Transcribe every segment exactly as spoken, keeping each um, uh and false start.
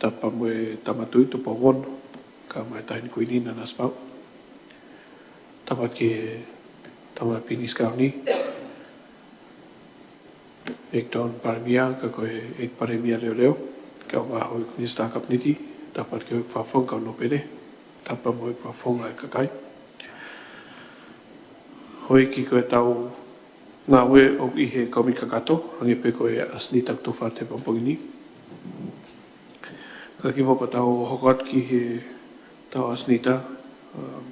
Tapu mo e Tama Tuʻi Tupou Ono, kae ʻumaʻā e Taʻahine Kuini Nanasipauʻu. Tapu ki he Tama Pilinisi Kauni, ʻEiki Tokoni Palēmia, kae ʻumaʻā e ʻEiki Palēmia Leoleo, kae ʻumaʻā e Houʻeiki Minisitā Kapineti, tapu ki he Houʻeiki Fakafofonga Kau Nōpele, tapu mo e Houʻeiki Fakafofonga ʻo e kakai. Houʻeiki, ko ʻetau ngāue ʻoku ʻi he kōmiti kakato, hangē pē ko e ʻasenita ʻoku tau fai atu he pongipongi ni. Ka kimuʻa pea tau hoko atu ki heʻetau ʻasenita, um,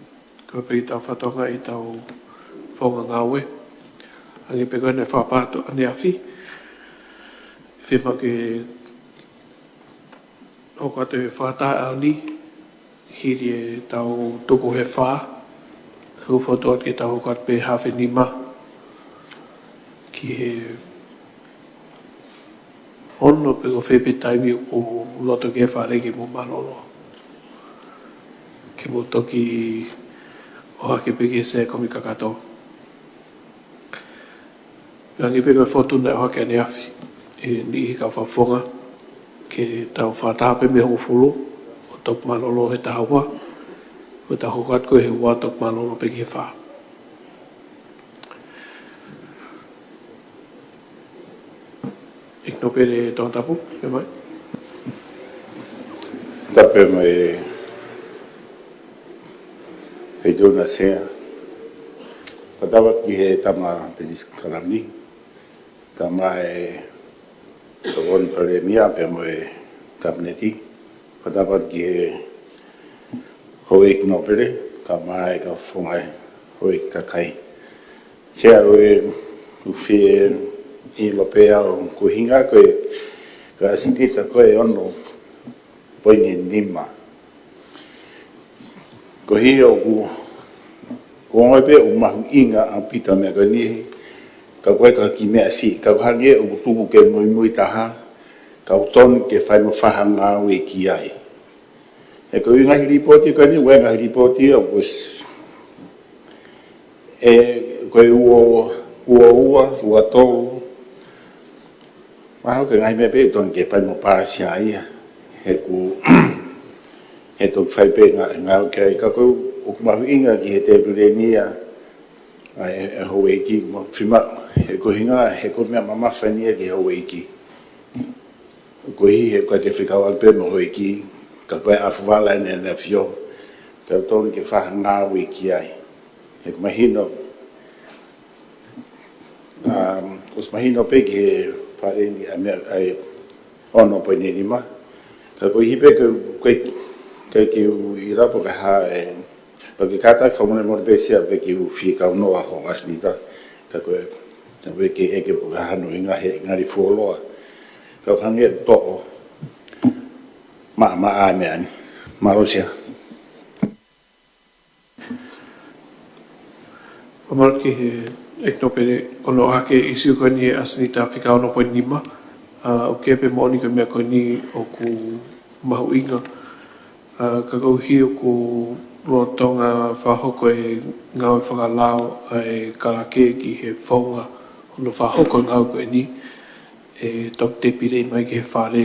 ko e pē ʻetau fatongia ʻetau founga ngāue. Hangē pē ko ʻene fakapapauʻi ʻaneafi, fiemaʻu ke hoko atu e fakataha ʻaho ni, hili ʻetau tupu he fā, ʻoku fokotuʻu atu ke tau hoko atu pē haafe nima ki he ono pe ko fē pē taimi ʻoku loto ki he Fale ke mou mālōlō. Ke mou toki ʻohake pē ki he Sea Kōmiti Kakato. Hangē pē ko e fokotuʻu naʻe ʻohake ʻaneafi ʻe he niʻihi kau fakafofonga, ke tau fakataha pē mei he hongofulu ʻo toki mālōlō he taha ua, ʻo tau hoko atu ko e ua toki mālōlō pē ki he fā. ʻEiki Nōpele Tongatapu, ke mai. Tapu mo e Feituʻuna Sea. Fakatapu ki he Tama Pilinisi Kauni, kae ʻumaʻā e Tokoni Palēmia pea mo e Kapineti. Fakatapu ki he Houʻeiki Nōpele, kae ʻumaʻā e kau fakafofonga ʻo e houʻeiki kakai. Sea, ʻoku ou fie ʻilo pē ʻa e ʻuhinga ko e, ko e ʻasenita ko e ono poini nima. Ko e hā ʻoku, ko e ongo pē ʻoku mahuʻinga ʻaupito meʻa ko eni, ka ko e kiʻi meʻa siʻi, ka ʻoku hangē ʻoku tuku ke muimui taha, ka ʻoku totonu ke fai mo e fakangāue ki ai. He ko e ngaahi lipooti ko eni, ʻa e ngaahi lipooti ʻoku s-, ʻe, ko e ua, ua ua, ua tolu. Mahalo ko e ngaahi meʻa pē ʻoku totonu ke fai mo paasi ai ia. He ʻoku, he toki fai pē ngā, ngā, ka ko e, ʻoku mahuʻinga ki he tēpile ni ia, ʻa e, ʻa e houʻeiki mo fima, he ko e ʻuhinga, he ko e meʻa mamafa eni ia ki he houʻeiki. Ko e hā he ko e te fekau atu pē mo e houʻeiki, ka ko e ʻafu vala ʻene ʻene ʻafio, ka ʻoku totonu ke fakangāue ki ai. He ʻoku mahino, um, ʻoku mahino pē ki he Fale ni ʻa e meʻa, ʻa e ono poini nima. Ka ko e hā pē ko e, ko e, ko e kiʻi ʻilo pe ko e hā e, pea ke kātaki fakamolemole pē Sea pe ke u fie kaunoa ho ʻasenita. Ka ko e, ka ko e ke ʻeke pe ko e hā hono ʻuhinga he ngali fuoloa. Ka ʻoku hangē ʻoku toʻo maʻamaʻa e meʻa ni. Mālō Sea. Fakamālō ki he ʻEiki Nōpele, ʻoku ʻohake e ʻīsiu ko eni he ʻasenita fika ono poini nima, ʻa, ʻoku ou pehē moʻoni ko e meʻa ko eni ʻoku mahuʻinga, ʻa, ka koeʻuhi ʻoku lolotonga fakahoko e ngāue fakalao ʻa e kalake ki he founga hono fakahoko e ngāue ko eni, ʻe toki tēpile mai ki he Fale,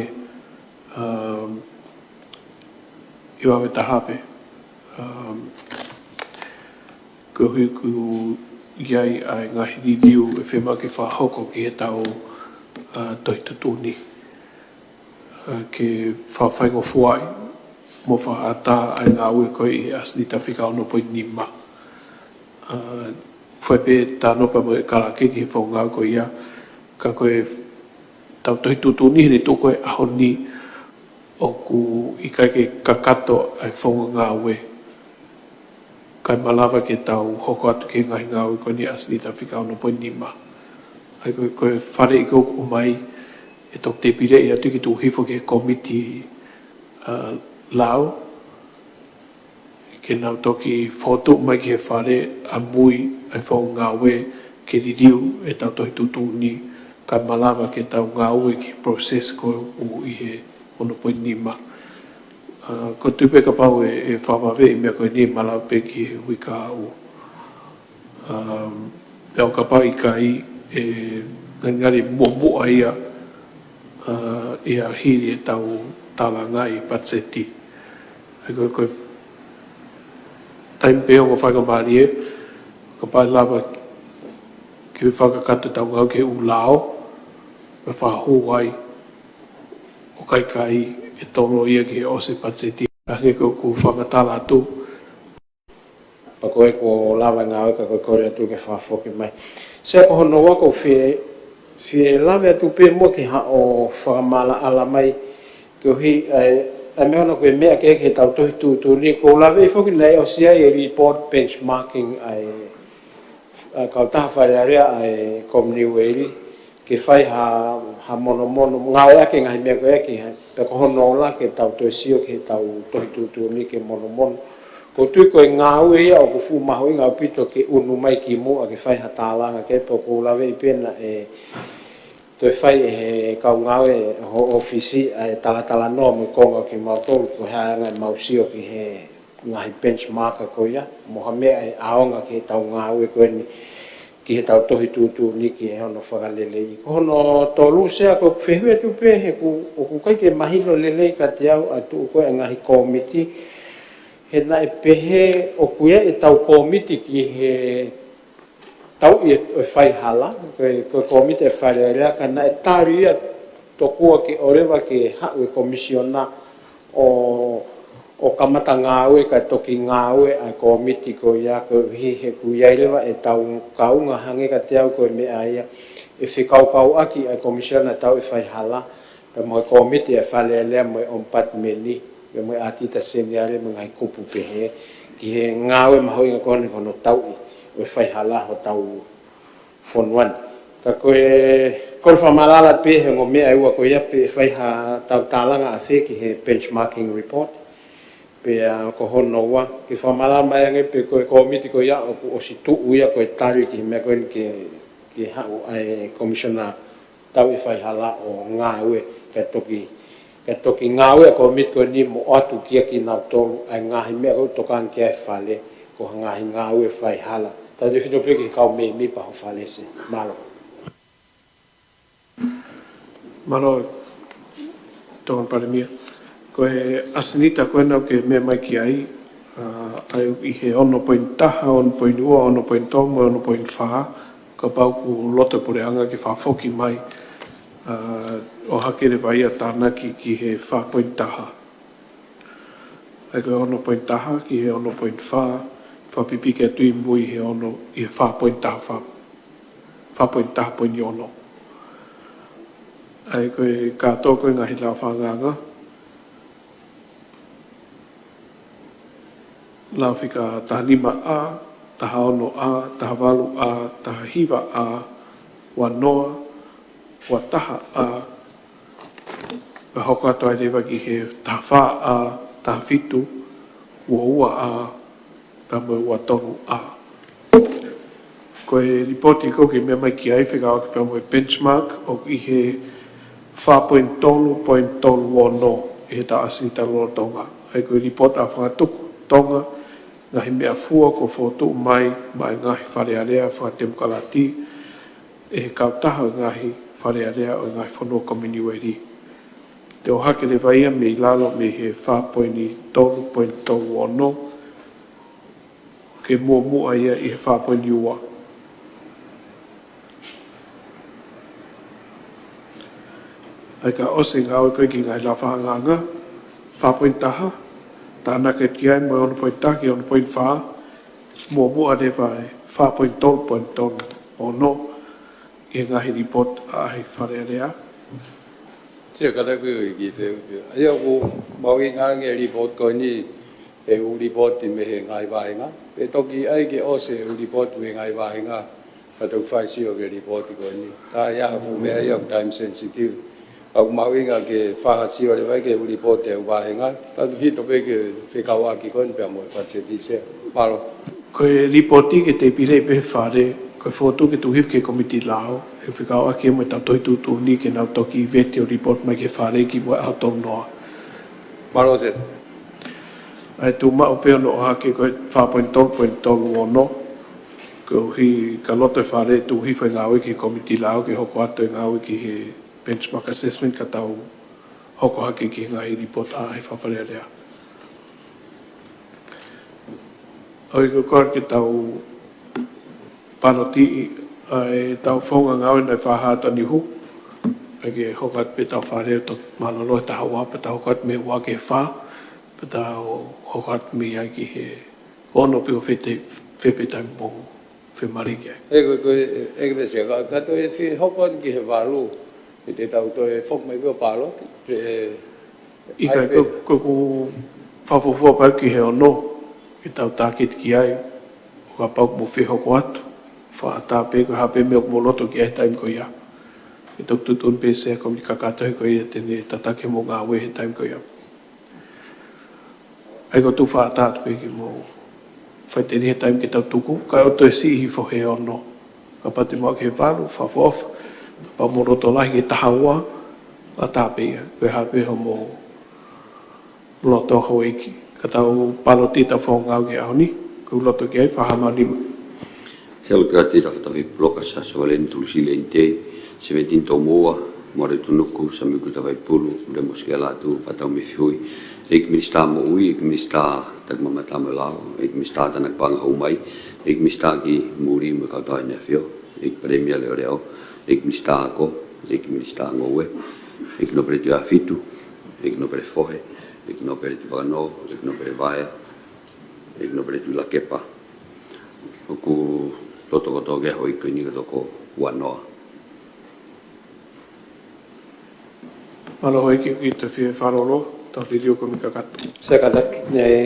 um, ʻi he vave taha pē. Um, koeʻuhi ʻoku ʻi ai ʻa e ngaahi liliu ʻe fiemaʻu ke fakahoko ki heʻetau, uh, tohi tuʻutuʻuni. Uh, ke fakafaingofuaʻi mo fakaʻatā ʻa e ngāue ko ē ʻi he ʻasenita fika ono poini nima. Uh, fai pē tānopa mo e kalake ki he founga ko ia, ka ko ʻetau tohi tuʻutuʻuni he ʻene tuʻu ko ē he ʻaho ni ʻoku ʻikai ke kakato ʻa e founga ngāue. Kae malava ke tau hoko atu ki he ngaahi ngāue ko eni ʻasenita fika ono poini nima. ʻA ia ko e, ko e Fale ʻi ko ē ʻoku ʻomai, ʻe toki tēpileʻi atu ke tuku hifo ki he kōmiti, uh, lao, ke nau toki fokotuʻu mai ki he Fale ʻamui ʻa e founga ngāue ke liliu ʻetau tohi tuʻutuʻuni, kae malava ke tau ngāue ki he process ko ē ʻoku ʻi he ono poini nima. Uh, ʻoku ou tui pē kapau ʻe, ʻe fakavave e meʻa ko eni ʻe malava pē ki he uike kahaʻu. Um, pea ʻo kapau ʻe ʻikai, ʻe ngalingali muʻomuʻa ia, uh, ia hili ʻetau tālangaʻi e patiseti. ʻA ia ko e, ko e taimi pē ʻoku faingamālie, kapau ʻe lava ke fakakakato ʻetau ngāue ki he ʻū lao, mo fakahū ai ʻo kaikai ʻe tolo ia ki he ʻosi e patiseti. Hangē ko ʻeku fakamatala atu, pea ko e kuo lava e ngāue ka ko e kole atu ke fakafoki mai. Sea, ko hono ua ʻoku ou fie, fie lave atu pē muʻa ki haʻo fakamaʻalaʻala mai koeʻuhi ʻa e, ʻa e meʻa ʻoku ou meʻa ki ai ki heʻetau tohi tuʻutuʻuni, ʻoku ou lave foki naʻe ʻosi ʻi ai e report benchmarking ʻa e, ʻa e kautaha Fale Alea ʻa e Commonwealth ke fai ha, ha monomono, ngāueʻaki e ngaahi meʻa ko ē ki he, pea ko hono ua ke tau toe sio ki heʻetau tohi tuʻutuʻuni ke monomono. ʻOku ou tui ko e ngāue ia ʻoku fuʻu mahuʻinga ʻaupito ke ʻunu mai ki muʻa ke fai ha tālanga ki ai, pea ʻoku ou lave pē naʻe toe fai ʻe he kau ngāue ho ʻōfisi ʻa e talatalanoa mo e konga ʻo kimautolu ko e hā e anga ʻemau sio ki he ngaahi benchmark ko ia, mo ha meʻa ʻe ʻaonga ki heʻetau ngāue ko eni, ki heʻetau tohi tuʻutuʻuni ki hono fakalelei. Ko hono tolu, Sea, ʻoku ou fehuʻi atu pē he ʻoku, ʻoku ʻikai ke mahino lelei kiate au ʻa e tuʻu ko ē ʻa e ngaahi kōmiti, he naʻe pehē ʻoku ʻi ai ʻetau kōmiti ki he tauʻi ʻo e faihala, ko e, ko e kōmiti ʻa e Fale Alea, ka naʻe tali ia tokua ke ʻoleva ke haʻu e komisiona ʻo, ʻo kamata ngāue kae toki ngāue ʻa e kōmiti ko ia, koeʻuhi he ʻoku ʻi ai leva ʻetau kaunga, hangē kiate au ko e meʻa ia ʻe fekaukauʻaki ʻa e komisiona tauʻi e faihala, pea mo e kōmiti ʻa e Fale Alea mo e ʻOmipatimeni, pea mo e ʻAtita Seniale mo e ngaahi kupu pehē, ki he ngāue mahuʻinga ko eni ko hono tauʻi ʻo e faihala hotau fonua ni. Ka ko e, ko e fakamaʻalaʻala pē he ongo meʻa ʻe ua ko ia pe ʻe fai haʻatau tālanga ʻafē ki he benchmarking report, pea ko hono ua, ke fakamaʻalaʻala mai ange pe ko e kōmiti ko ia ʻoku ʻosi tuʻu ia ko e tali ki he meʻa ko eni ke, ke haʻu ʻa e komisiona tauʻi e faihala ʻo ngāue, kae toki, kae toki ngāue ʻa e kōmiti ko eni mo ʻoatu kia kinautolu ʻa e ngaahi meʻa ʻoku tokanga ki ai e Fale, ko ha ngaahi ngāue faihala. Tautefito pē ki he kau mēmipa ho Fale, Sea. Mālō. Mālō, Tokoni Palēmia. Ko e ʻasenita ko ena ʻoku ke meʻa mai ki ai, ʻa, ʻa ia ʻi he ono poini taha, ono poini ua, ono poini tolu, mo e ono poini fā, kapau ʻoku loto e puleʻanga ke fakafoki mai, ʻa, ʻohake leva ia ʻo tānaki ki he fā poini taha. ʻA ia ko e ono poini taha ki he ono poini fā, fakapipiki atu ʻi mui he ono, ʻi he fā poini taha fā, fā poini taha poini ono. ʻA ia ko e kātoa ko ē ngaahi laufakaʻanganga, lau fika taha nima A, taha ono A, taha valu A, taha hiva A, ua noa, ua taha A, pea hoko atu ai leva ki he taha fā A, taha fitu, ua ua A, pea mo e ua tolu A. Ko e lipooti ko ē ʻoku ke meʻa mai ki ai fekauʻaki pea mo e benchmark ʻoku ʻi he fā poini tolu poini tolu ono ʻi heʻetau ʻasenita lolotonga. ʻA ia ko e lipooti ʻa e fakatuku Tonga, ngaahi meʻafua kuo fokotuʻu mai maʻa e ngaahi Fale Alea fakatemokalati ʻe he kautaha ʻo e ngaahi Fale Alea ʻo e ngaahi fonua Kominiueli. Toe ʻohake leva ia mei lalo mei he fā poini tolu poini tolu ono, ke muʻomuʻa ia ʻi he fā poini ua. ʻA ia ka ʻosi e ngāue ko ē ki he ngaahi laufakaʻanganga, fā poini taha, tānaki ki ai mo e ono poini taha ki he ono poini fā, muʻomuʻa leva e fā poini tolu poini tolu ono ʻi he ngaahi lipooti ʻa e Fale Alea. Sea, kātaki ʻo ʻEiki Feo. ʻA ia ʻoku mahuʻinga ange e lipooti ko eni, ʻa e ʻū lipooti mei he ngaahi vāhenga. Pea toki ʻai ke ʻosi e ʻū lipooti mei he ngaahi vāhenga, ka toki fai sio ki he lipooti ko eni. Ka ʻi ai ha fuʻu meʻa ia ʻoku time sensitive, ʻoku mahuʻinga ke fai ha sio leva ki he ʻū lipooti ʻa e ʻū vāhenga, tautefito pē ki he fekauʻaki ko eni pea mo e patiseti, Sea. Mālō. Ko e lipooti ke tepileʻi pē ʻe he Fale, ko e fokotuʻu ke tuku hifo ki he Komiti Lao, ʻe fekauʻaki mo ʻetau tohi tuʻutuʻuni ke nau toki vete ʻo lipooti mai ki he Fale ki muʻa ʻaho tolu noa. Mālō, Sea. ʻA ia tuʻu maʻu pē hono ʻohake ko e fā poini tolu poini tolu ono, koeʻuhi ka loto e Fale tuku hifo e ngāue ki he Komiti Lao ke hoko atu e ngāue ki he benchmark assessment ka tau hoko hake ki he ngaahi lipoti ʻa e Fakafale Alea. ʻOku ʻikai ke tau pāloti ʻa e tau founga ngāue naʻe fā hā tanihu, ʻa ke hoko atu pē tau fale to mālōlō he taha ua, pea tau hoko atu mei he ua ki he fā, pea tau hoko atu mei ai ki he ono pe ko fē te, fē pē taimi ʻoku fiemaʻu ki ai. ʻE ko, ko, ʻe ke pese, ka, ka toe fie hoko atu ki he valu, ʻe te tau toe foki mai pē ʻo pāloti, pe, ʻIkai, ʻai pē. Ko, ko ʻeku fakafuofua pē ki he ono, ke tau tāketi ki ai, ʻo kapau ʻoku mou fie hoko atu, fakaʻatā pē, ko e hā pē meʻa ʻoku mou loto ki ai he taimi ko ia. Ke tau tuʻutuʻuni pē Sea Kōmiti Kakato he ko ia te ne tataki mo ngāue he taimi ko ia. ʻA ia ko e tuʻu fakaʻatā atu pē ke mou fai ʻeni he taimi ke tau tuku, kae ʻoua toe siʻi hifo he ono. Kapau te mou aʻu ki he valu, fakaʻofoʻofa, kapau mou loto lahi ki he taha ua, ʻatā pē ia, ko e hā pē hoʻomou loto Houʻeiki. Ka tau pāloti tau founga ngāue ki he ʻaho ni, ko e loto ki ai fā hā mā nima. Sea Kōmiti Kakato, Tafatafi Puloka, Sa Sovaleni Tulusili ʻEnitei, Sevenitini Tomoua, Mōretunuku, Samiuku Tavaipulu, Lemo Sikalatu, Fatau Mefihui, ʻEiki Minisitā Moʻui, ʻEiki Minisitā Takimamata mo e Lao, ʻEiki Minisitā Tānaki Paʻanga Houmai, ʻEiki Minisitā ki Muli mo e Kautau ʻEne ʻAfio, ʻEiki Palēmia Leʻoleʻo, ʻEiki Minisitā Ako, ʻEiki Minisitā Ngoue, ʻEiki Nōpele Tuʻi ʻAhofitu, ʻEiki Nōpele Fohe, ʻEiki Nōpele Tuʻi Vakanō, ʻEiki Nōpele Vaea, ʻEiki Nōpele Tuʻi Lakepa. ʻOku loto kotoa ki he Houʻeiki ko eni ka toko ua noa. Mālō Houʻeiki, ʻoku ʻi ai ha fie fakalōloa, tau liliu Kōmiti Kakato. Sea Kōmiti Kakato, naʻe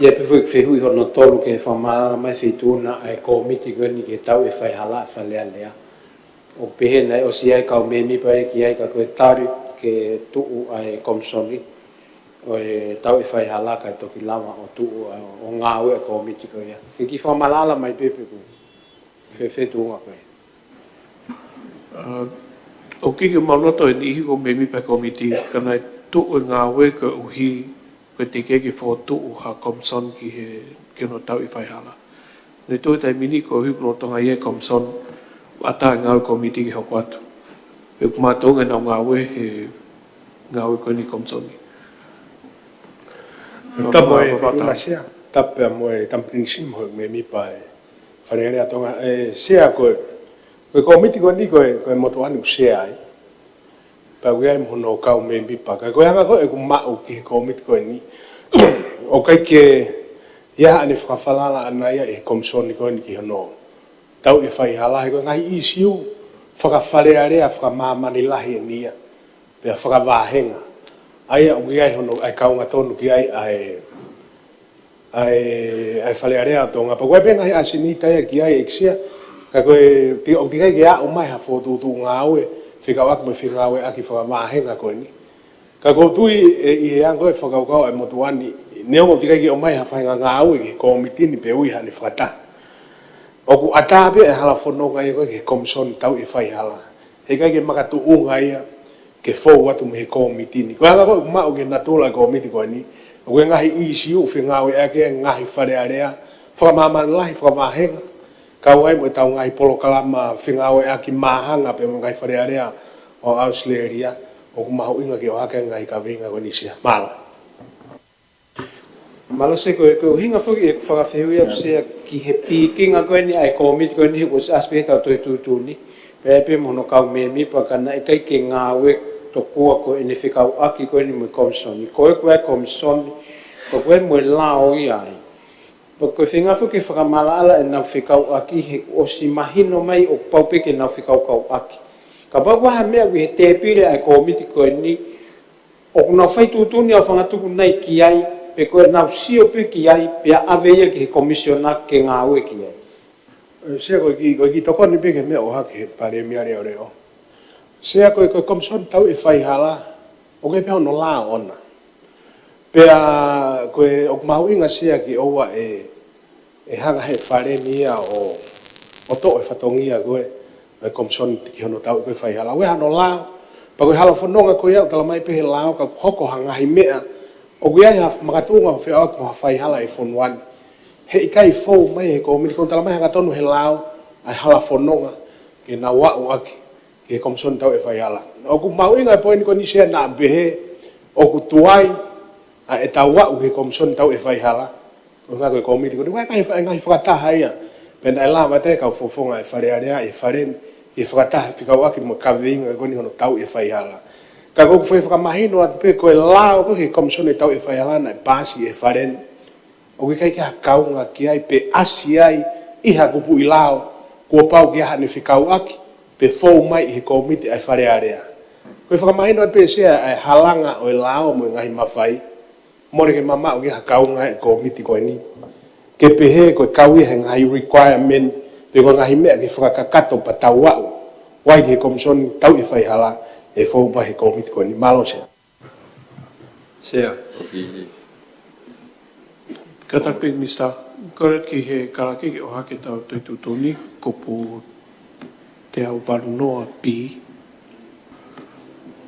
ʻi ai pē foki ʻeku fehuʻi hono tolu ki he fakamaama mai feituʻu ʻa e kōmiti ko eni ki he tauʻi e faihala ʻa e Fale Alea. ʻOku pehē naʻe ʻosi ʻi ai e kau mēmipa ia ki ai ka ko e tali ke tuʻu ʻa e komisoni ʻo e tauʻi e faihala kae toki lava ʻo tuʻu ʻa, ʻo ngāue ʻa e kōmiti ko ia. Ke ke fakamaʻalaʻala mai pē pe ko e fē, fē tuʻunga ko ē. ʻA, ʻoku ʻikai ke mau loto ʻe niʻihi ko e mēmipa ʻo e kōmiti, ka naʻe tuʻu e ngāue koeʻuhi ko e teʻeki ke fokotuʻu ha komisoni ki he, ki hono tauʻi e faihala. Naʻe tuʻu he taimi ni koeʻuhi ko e lolotonga ʻi ai e komisoni, ʻatā e ngāue ʻa e kōmiti ke hoko atu. Pea ʻoku mātuʻaki ʻenau ngāue he ngāue ko eni ʻa e komisoni. Tapu mo e Fakatātā. Fetuʻu Sea, tapu pea mo e Tama Pilinisi mo e mēmipa ʻo e Fale Alea ʻo Tonga, ʻe Sea ko e, ko e kōmiti ko eni ko e, ko e motuʻa ni ʻoku Sea ai. Pea ʻoku ʻi ai mo hono kau mēmipa. Ka ko e anga ko ē ʻeku maʻu ki he kōmiti ko eni, ʻoku ʻikai ke ʻi ai haʻane fakafalala ʻana ia ʻi he komisoni ko eni ki hono tauʻi e faihala he ko e ngaahi ʻīsiu faka-Fale Alea fakamāmani lahi ʻeni ia. Pea fakavāhenga. ʻA ia ʻoku ʻi ai hono, ʻa e kaunga tonu ki ai ʻa e ʻa e, ʻa e Fale Alea ʻo Tonga. Pea ko e pē ngaahi ʻasenita ia ki ai ʻEiki Sea. Ka ko e, te, ʻoku teʻeki ai ke aʻu mai ha fokotuʻutuʻu ngāue, fekauʻaki mo e fengāueʻaki fakavāhenga ko eni. Ka ʻoku ou tui ʻe, ʻi he anga ko ē e fakakaukau ʻa e motuʻa ni, neongo ʻoku teʻeki ai ke ʻomai ha faʻahinga ngāue ki he kōmiti ni pe ui haʻane fakataha. ʻOku ʻatā pē ʻa e hala fononga ia ko ē ki he komisoni tauʻi e faihala. Heʻikai ke makatuʻunga ia ke fou atu mei he kōmiti ni. Ko e anga ko ē ʻeku maʻu ki he natula ʻo e kōmiti ko eni, ʻoku ʻi ai e ngaahi ʻīsiu ʻoku fengāueʻaki ʻe he ngaahi Fale Alea fakamāmani lahi, fakavāhenga, kau ai mo ʻetau ngaahi polokalama fengāueʻaki māhanga pea mo e ngaahi Fale Alea ʻo ʻAositelēlia, ʻoku mahuʻinga ke ʻohake e ngaahi kaveinga ko eni Sea. Mālō. Mālō Sea, ko e, ko e ʻuhinga foki ʻeku fakafehuʻi atu Sea ki he pikinga ko eni ʻa e kōmiti ko eni he kuo ʻosi ʻasi pē ʻetau tohi tuʻutuʻuni, pea ʻi ai pē mo hono kau mēmipa ka naʻe ʻikai ke ngāue tokua ko ʻene fekauʻaki ko eni mo e komisoni. Ko e ko e komisoni, ko e ko e mo e lao ia ai. Pea ko e feinga foki ke fakamaʻalaʻala ʻenau fekauʻaki he kuo ʻosi mahino mai ʻoku pau pē ke nau fekaukauʻaki. Kapau ko ha meʻa ʻoku ʻi he tēpile ʻa e kōmiti ko eni, ʻoku nau fai tuʻutuʻuni ʻo fangatuku nai ki ai, pe ko ʻenau sio pē ki ai, pea ʻave ia ki he komisiona ke ngāue ki ai. Sea, ko e kiʻi, ko e kiʻi tokoni pē ki he meʻa ʻoku ʻohake ʻe he Palēmia Leʻoleʻo. Sea, ko e, ko e komisoni tauʻi e faihala, ʻoku ʻi ai pē hono lao ʻona. Pea ko e, ʻoku mahuʻinga Sea ke ʻoua ʻe ʻe hanga ʻe he Fale ni ia ʻo, ʻo toʻo e fatongia ko ē ʻo e komisoni ki hono tauʻi ko ē e faihala. ʻOku ʻi ai hano lao, pea ko e hala fononga ko ia ʻoku talamai pē ʻe he lao ka hoko ha ngaahi meʻa ʻoku ʻi ai ha makatuʻunga ʻoku fekauʻaki mo ha faihala ʻi he fonua ni. Heʻikai fou mai ʻe he kōmiti, ʻoku talamai hangatonu ʻe he lao ʻa e hala fononga ke nau aʻu ʻaki ki he komisoni tauʻi e faihala. ʻOku mahuʻinga e poini ko eni Sea naʻa pehē, ʻOku tuai ʻa ʻetau aʻu ki he Komisoni Tauʻi e Faihala, ko e ngaahi, ko e kōmiti ko eni, ʻoku ʻi ai e ngaahi fa-, ngaahi fakataha ia. Pea naʻe lava ʻe he kau fakafofonga ʻa e Fale Alea, ʻi he Fale ni, ʻi he fakataha fekauʻaki mo e kaveinga ko eni hono tauʻi e faihala. Ka ʻoku ou fie fakamahino atu pē ko e lao ko ē ki he Komisoni Tauʻi e Faihala naʻe paasi ʻe he Fale ni, ʻoku ʻikai ke ʻi ai ha kaunga ki ai pe ʻasi ai ʻi ha kupuʻi lao kuo pau ke ʻi ai haʻane fekauʻaki pe fou mai ʻi he kōmiti ʻa e Fale Alea. Ko e fakamahino atu pē Sea ʻa e halanga ʻo e lao mo e ngaahi mafai, mole ke mamaʻo ke ʻi ai ha kaunga ʻi he kōmiti ko eni ke pehē ko e kau ia he ngaahi requirement pe ko e ngaahi meʻa ke fakakakato pea tau aʻu ai ki he Komisoni Tauʻi e Faihala ʻe fou mai he kōmiti ko eni. Mālō Sea. Sea, ʻoku ʻi Kātaki pē Minisitā, kole ki he kalake ke ʻohake ʻetau Tohi Tuʻutuʻuni, kupu teau valu noa B.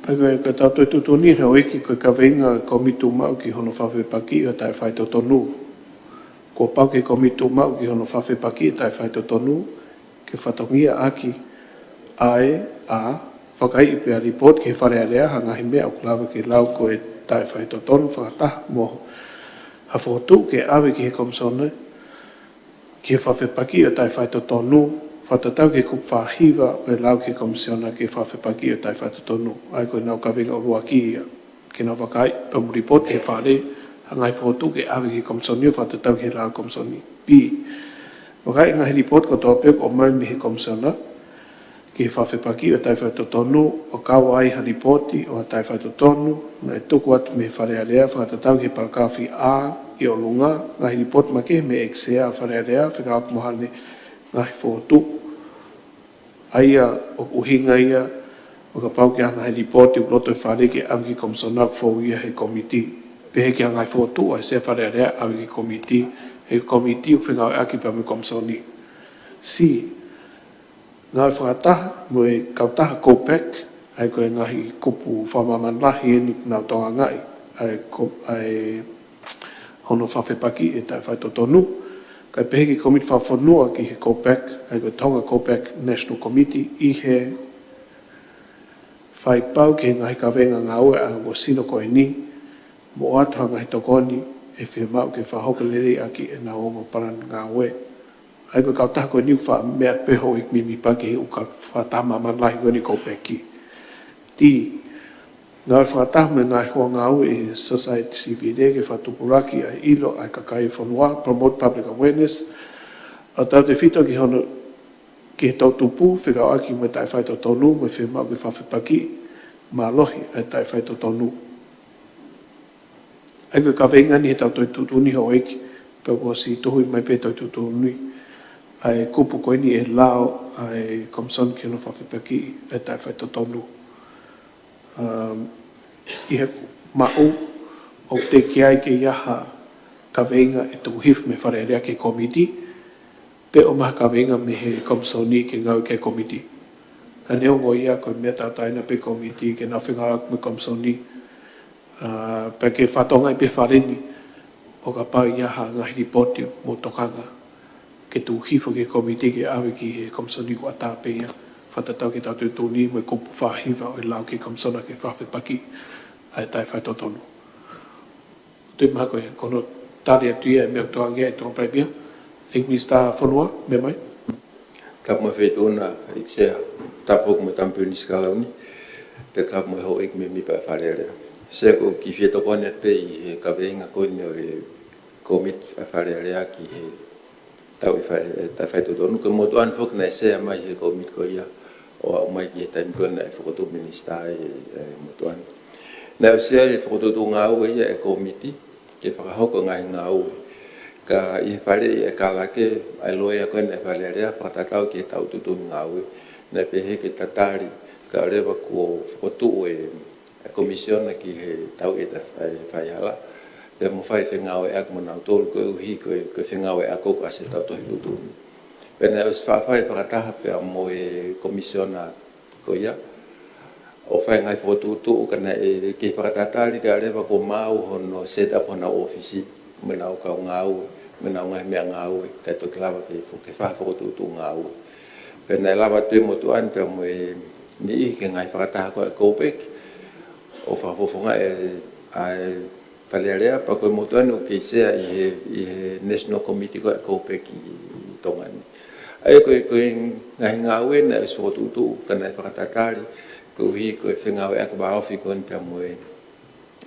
Pea ko ʻetau Tohi Tuʻutuʻuni Houʻeiki, ko e kaveinga ʻo e Kōmiti Tuʻumaʻu ki hono Fakafepakiʻi ʻo e Taʻefaitotonu. Kuo pau ki he Kōmiti Tuʻumaʻu ki hono Fakafepakiʻi e Taʻefaitotonu ke fatongiaʻaki ʻa e, ʻa, fakaiʻi pea lipooti ki he Fale Alea ha ngaahi meʻa ʻoku lava ke lau ko e taʻefaitotonu fakataha mo ha fokotuʻu ke ʻave ki he Komisiona ki he Fakafepakiʻi ʻo e Taʻefaitotonu, fakatatau ki he kupu fā hiva ʻo e lau ki he Komisiona ki he Fakafepakiʻi ʻo e Taʻefaitotonu. ʻA ia ko ʻenau kaveinga ʻuluaki ia. Ke nau vakaiʻi pea mo lipooti ki he Fale ha ngaahi fokotuʻu ke ʻave ki he Komisoni ʻo fakatatau ki he lao Komisoni. B. Vakaiʻi e ngaahi lipooti kotoa pē ʻoku ʻomai mei he Komisiona ki he Fakafepakiʻi ʻo e Taʻefaitotonu, ʻo kau ai ha lipooti ʻo ha taʻefaitotonu naʻe tuku atu mei he Fale Alea, fakatatau ki he palakalafi A ʻi ʻolunga, ngaahi lipooti makehe mei he ʻEiki Sea ʻo e Fale Alea, fekauʻaki mo haʻane ngaahi fokotuʻu. ʻA ia ʻoku ʻuhinga ia ʻo kapau ʻoku ʻi ai ha ngaahi lipooti ʻoku loto e Fale ke ʻave ki he Komisiona ʻoku fou ia he kōmiti. Pehē ki ha ngaahi fokotuʻu ʻa e Sea Fale Alea ʻave ki he kōmiti, he kōmiti ʻoku fengāueʻaki pea mo e Komisoni. C. Ngāue fakataha mo e kautaha COPEC, ʻa ia ko e ngaahi kupu fakamāmani lahi eni ʻoku nau tokangaʻi ʻa e ko-, ʻa e hono fakafepakiʻi e taʻefaitotonu, kae pehē ki he Kōmiti Fakafonua ki he COPEC, ʻa ia ko e Tonga COPEC National Committee, ʻi he fai pau ki he ngaahi kaveinga ngāue ʻa e ongo sino ko eni, mo ʻoatu ha ngaahi tokoni ʻe fiemaʻu ke fakahoko lelei ʻaki ʻenau ongo palani ngāue. ʻA ia ko e kautaha ko eni ʻoku fakameʻa pē Houʻeiki Mēmipa ki he ʻū fakataha māmani lahi ko eni COPEC. D. Ngāue fakataha mo e ngaahi hoa ngāue ʻi he sosaieti sivile ke fakatupulaki ʻa e ʻilo ʻa e kakai e fonua, promote public awareness, ʻo tautefito ki hono, ki he toʻutupu fekauʻaki mo e taʻefaitotonu mo e fiemaʻu ke fakafepakiʻi mālohi ʻa e taʻefaitotonu. ʻA ia ko e kaveinga eni heʻetau Tohi Tuʻutuʻuni Houʻeiki, pea kuo ʻosi tuhu mai pē Tohi Tuʻutuʻuni, ʻa e kupu ko eni ʻe lao ʻa e Komisoni ki hono fakafepakiʻi e taʻefaitotonu. Um, ʻi he maʻu ʻoku teʻeki ai ke ʻi ai ha kaveinga ʻe tuku hifo mei he Fale Alea ki he kōmiti, pe ʻomai ha kaveinga mei he Komisoni ke ngāue ki ai e kōmiti. Ka neongo ia ko e meʻa tauʻatāina pē e kōmiti ke nau fengāueʻaki mo e Komisoni, ʻa, pea ke fakatokangaʻi pē ʻe he Fale ni ʻo kapau ʻe ʻi ai ha ngaahi lipooti mo tokanga ke tuku hifo ki he kōmiti ke ʻave ki he Komisoni ʻoku ʻatā pē ia, fakatatau ki heʻetau Tohi Tuʻutuʻuni mo e kupu fā hiva ʻo e lao ki he Komisiona ke fakafepakiʻi ʻa e taʻefaitotonu. Tui mahalo ko e, ko hono tali atu ia e meʻa ʻoku tokanga ki ai e Toʻonga Palēmia. ʻEiki Minisitā Fonua, meʻa mai. Tapu mo e Feituʻuna, ʻEiki Sea, tapu mo e Tama Pilinisi Kalauni, pea tapu mo e Houʻeiki Mēmipa ʻo e Fale Alea. Sea, ko e kiʻi fie tokoni atu pē ʻi he kaveinga ko eni ʻo e kōmiti ʻa e Fale Alea ki he tauʻi fai-, e taʻefaitotonu, ko e motuʻa ni foki naʻe Sea mai he kōmiti ko ia ʻo aʻu mai ki he taimi ko ē naʻe fokotuʻu minisitā ai e, e motuʻa ni. Naʻe ʻosi ʻi ai e fokotuʻutuʻu ngāue ia ʻa e kōmiti ke fakahoko e ngaahi ngāue. Ka ʻi he faleʻi e kalake ʻa e loea ko eni ʻa e Fale Alea fakatatau ki he taʻu tuʻutuʻuni ngāue, naʻe pehē ke tatali kae ʻoua leva kuo fokotuʻu e e Komisiona ki he tauʻi e ta-, e faihala, pea mo fai fengāueʻaki mo nautolu koeʻuhi ko e, ko e fengāueʻaki ʻoku ʻasi heʻetau Tohi Tuʻutuʻuni. Pea naʻe ʻosi faʻa fai fakataha pea mo e Komisiona ko ia, ʻo fai e ngaahi fokotuʻutuʻu ka naʻe kei fakatatali kae ʻoua leva kuo maau hono set up honau ʻōfisi, mo ʻenau kau ngāue, mo ʻenau ngaahi meʻangāue, kae toki lava ke fo-, ke fai ha fokotuʻutuʻu ngāue. Pea naʻe lava atu e motuʻa ni pea mo e niʻihi ki he ngaahi fakataha ko ē ʻa e COPEC, ʻo fakafofongaʻi e ʻa e Fale Alea, pea ko e motuʻa ni ʻoku kei sea ʻi he, ʻi he National Committee ko ē ʻa e COPEC ʻi Tonga ni. ʻA ia ko e, ko e ngaahi ngāue naʻe ʻosi fokotuʻutuʻu ka naʻe fakatatali, koeʻuhi ko e fengāueʻaki vāofi ko eni pea mo e,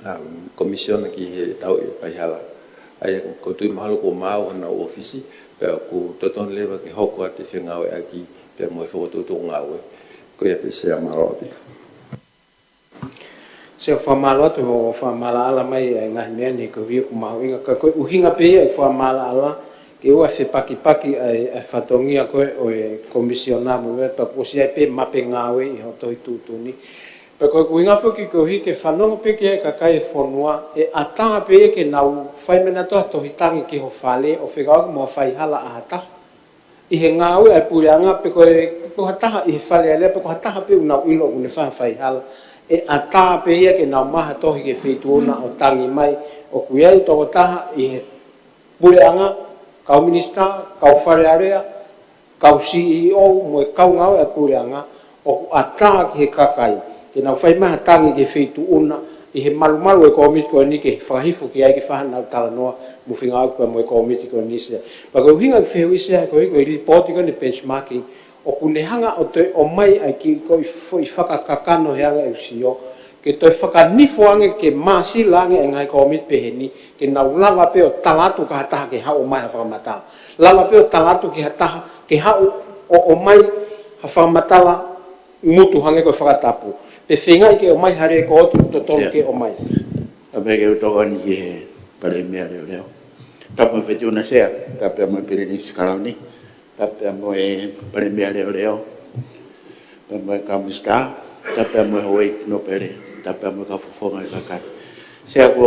um, Komisiona ki he tauʻi e faihala. ʻA ia ʻoku ou tui mahalo kuo maau honau ʻōfisi, pea ʻoku totonu leva ke hoko atu e fengāueʻaki pea mo e fokotuʻutuʻu ngāue. Ko ia pē Sea, mālō ʻaupito. Sea, fakamālō atu hoʻo fakamaʻalaʻala mai ʻa e ngaahi meʻa ni koeʻuhi ʻoku mahuʻinga. Ka ko e ʻuhinga pē ia ʻeku fakamaʻalaʻala ke ʻoua ʻe fepakipaki ʻa e, ʻa e fatongia ko ē ʻo e Komisiona mo e, pea kuo ʻosi ʻi ai pē mape ngāue ʻi hoʻo tohi tuʻutuʻuni. Pea ko e ʻuhinga foki koeʻuhi ke fanongo pē ki ai e kakai e fonua, ʻe ʻatā pē ia ke nau fai mai ʻenautolu ha tohi tangi ki ho fale ʻo fekauʻaki mo ha faihala ʻa ha taha ʻi he ngāue ʻa e puleʻanga, pe ko e, pe ko ha taha ʻi he Fale Alea, pe ko ha taha pē ʻoku nau ʻilo ʻoku ne fai ha faihala. ʻE ʻatā pē ia ke nau maʻu ha tohi ki he Feituʻu na ʻo tangi mai ʻoku ʻi ai e tokotaha ʻi he puleʻanga, kau minisitā, kau Fale Alea, kau CEO, mo e kau ngāue ʻa e puleʻanga, ʻoku ʻatā ki he kakai ke nau fai mai ha tangi ki he Feituʻu na ʻi he malumalu ʻo e kōmiti ko eni ke fakahifo ki ai ke fai haʻanau talanoa mo fengāueʻaki pea mo e kōmiti ko eni, Sea. Pea ko e ʻuhinga ʻeku fehuʻi, Sea, he koeʻuhi ko e lipooti ko eni benchmarking, ʻoku ne hanga ʻo toe ʻomai ʻa e kiʻi, ko e foʻi fakakakano he anga ʻeku sio, ke toe fakanifo ange ke māsila ange e ngaahi kōmiti pehē ni, ke nau lava pē ʻo tala atu ki ha taha ke haʻu ʻo ʻomai ha fakamatala. Lava pē ʻo tala atu ki ha taha ke haʻu ʻo ʻomai ha fakamatala ngutu hangē ko e fakatapu. Pe feingaʻi ke ʻomai ha lēkooti ʻoku totonu ke ʻomai. Tapu pē ki he ʻOtua ni ki he Palēmia Leoleo. Tapu mo e Feituʻu na, Sea, tapu pē mo e Pilinisi Kalauni, tapu pē mo e Palēmia Leoleo, tapu mo e kau minisitā, tapu pē mo e houʻeiki nōpele, tapu pē mo e kau fofonga ʻo e kakai. Sea, ʻoku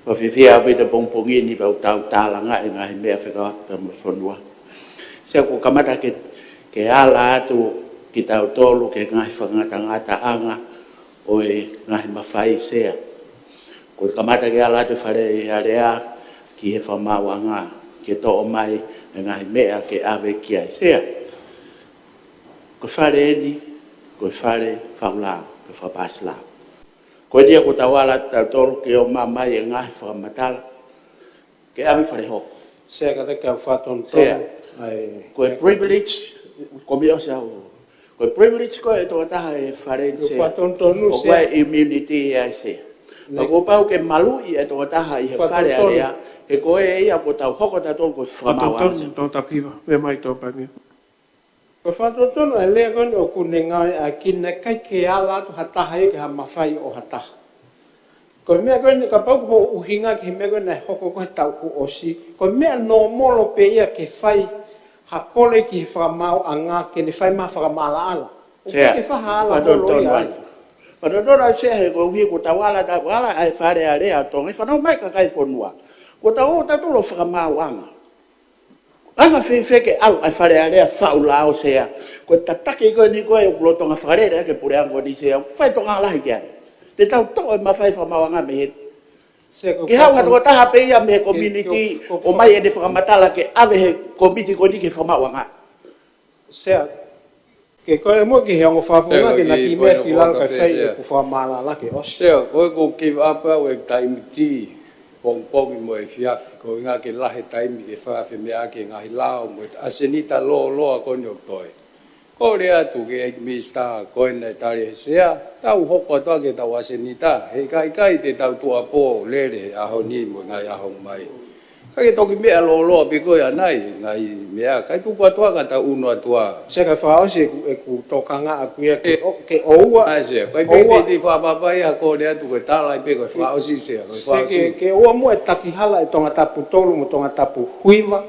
ou fiefia ʻaupito he pongipongi ni pea u tau tālanga e ngaahi meʻa fekauʻaki pea mo e fonua. Sea, ʻoku kamata ke, ke ala atu kitautolu ki he ngaahi fakangatangataʻanga ʻo e ngaahi mafai, Sea. ʻOku kamata ke ala atu e Fale Alea ki he fakamaauʻanga, ke toʻo mai e ngaahi meʻa ke ʻave ki ai, Sea. Ko e fale eni, ko e fale faʻu lao, ko e fakapāsi lao. Ko eni ia ʻoku tau ala atu kitautolu ke ʻomai e ngaahi fakamatala ke ʻave ki Fale Hoko. Sea, kātaki ke u fakatonutonu. Sea. ʻA e, ko e privilege, ko mi o sa o. Ko e privilege ko ē ʻa e tokotaha he fale ni, Sea. Fakatonutonu, Sea. ʻOku ʻi ai e immunity ia, Sea. Pea kuo pau ke maluʻi e tokotaha ʻi he Fale Alea, he ko e ia ʻoku tau hoko kitautolu ko e fakamaauʻanga. Fakatonutonu, Tongatapu Hiva, meʻa mai Tongatapu Hiva. Ko e fakatonutonu ʻa e lea ko eni ʻoku ne ngāueʻaki, naʻe ʻikai ke ala atu ha taha ia ki ha mafai ʻo ha taha. Ko e meʻa ko eni, kapau ko hoʻo ʻuhinga ki he meʻa ko ē naʻe hoko ko ē he taʻu kuo ʻosi, ko e meʻa nōmolo pē ia ke fai ha kole ki he fakamaauʻanga ke ne fai mai ha fakamaʻalaʻala. ʻOku ʻikai ke fai ha ala holo ia ai. Fakatonutonu atu, Sea, he koeʻuhi ʻoku tau ala, tau ala ʻa e Fale Alea ʻo Tonga, fanongo mai kakai fonua. ʻOku tau ō kitautolu ʻo fakamaauʻanga. Anga fēfē ke ʻalu ʻa e Fale Alea faʻu lao, Sea? Ko e tataki ko eni ko ē ʻoku lolotonga fakalele ʻaki e puleʻanga ko eni, Sea, ʻoku fai tokanga lahi ki ai. Te tau toʻo e mafai fakamaauʻanga mei heni. Sea, ko e, ke haʻu ha tokotaha pē ia mei he community ʻo ʻomai ʻene fakamatala ke ʻave he kōmiti ko eni ki he fakamaauʻanga. Sea, ke ko e muʻa ki he ongo fakafofonga ke na kiʻi meʻa ki lalo kae fai ʻeku fakamaʻalaʻala ke ʻosi. Sea, ko e ʻoku ou give up au e taimi tī pongipongi mo e efiafi, ko e ʻuhinga ke lahi e taimi ke fakafemeʻaʻaki e ngaahi lao mo e ʻasenita lōloa ko eni ʻoku toe. Kole atu ki he ʻEiki Minisitā ko ē naʻe tali ʻe he Sea, tau hoko atu ʻaki ʻetau ʻasenita, he ʻikai ke tau tuʻuapō lele he ʻaho ni mo e ngaahi ʻaho mai. Kae toki meʻa lōloa pē ko ia ʻanai, ngaahi meʻa, kae tuku atu ā ka tau ʻunu atu ā. Sea, kae fakaʻosi ʻeku, ʻeku tokanga ʻaʻaku ia ke, ke ʻoua. ʻAi, Sea, kae pē ʻoua. Pē te fakapapai ha kole atu ko e tala ʻi pē ko e fakaʻosi, Sea, ko e fakaʻosi. Ke, ke ʻoua muʻa e taki hala ʻi Tongatapu tolu mo Tongatapu hiva.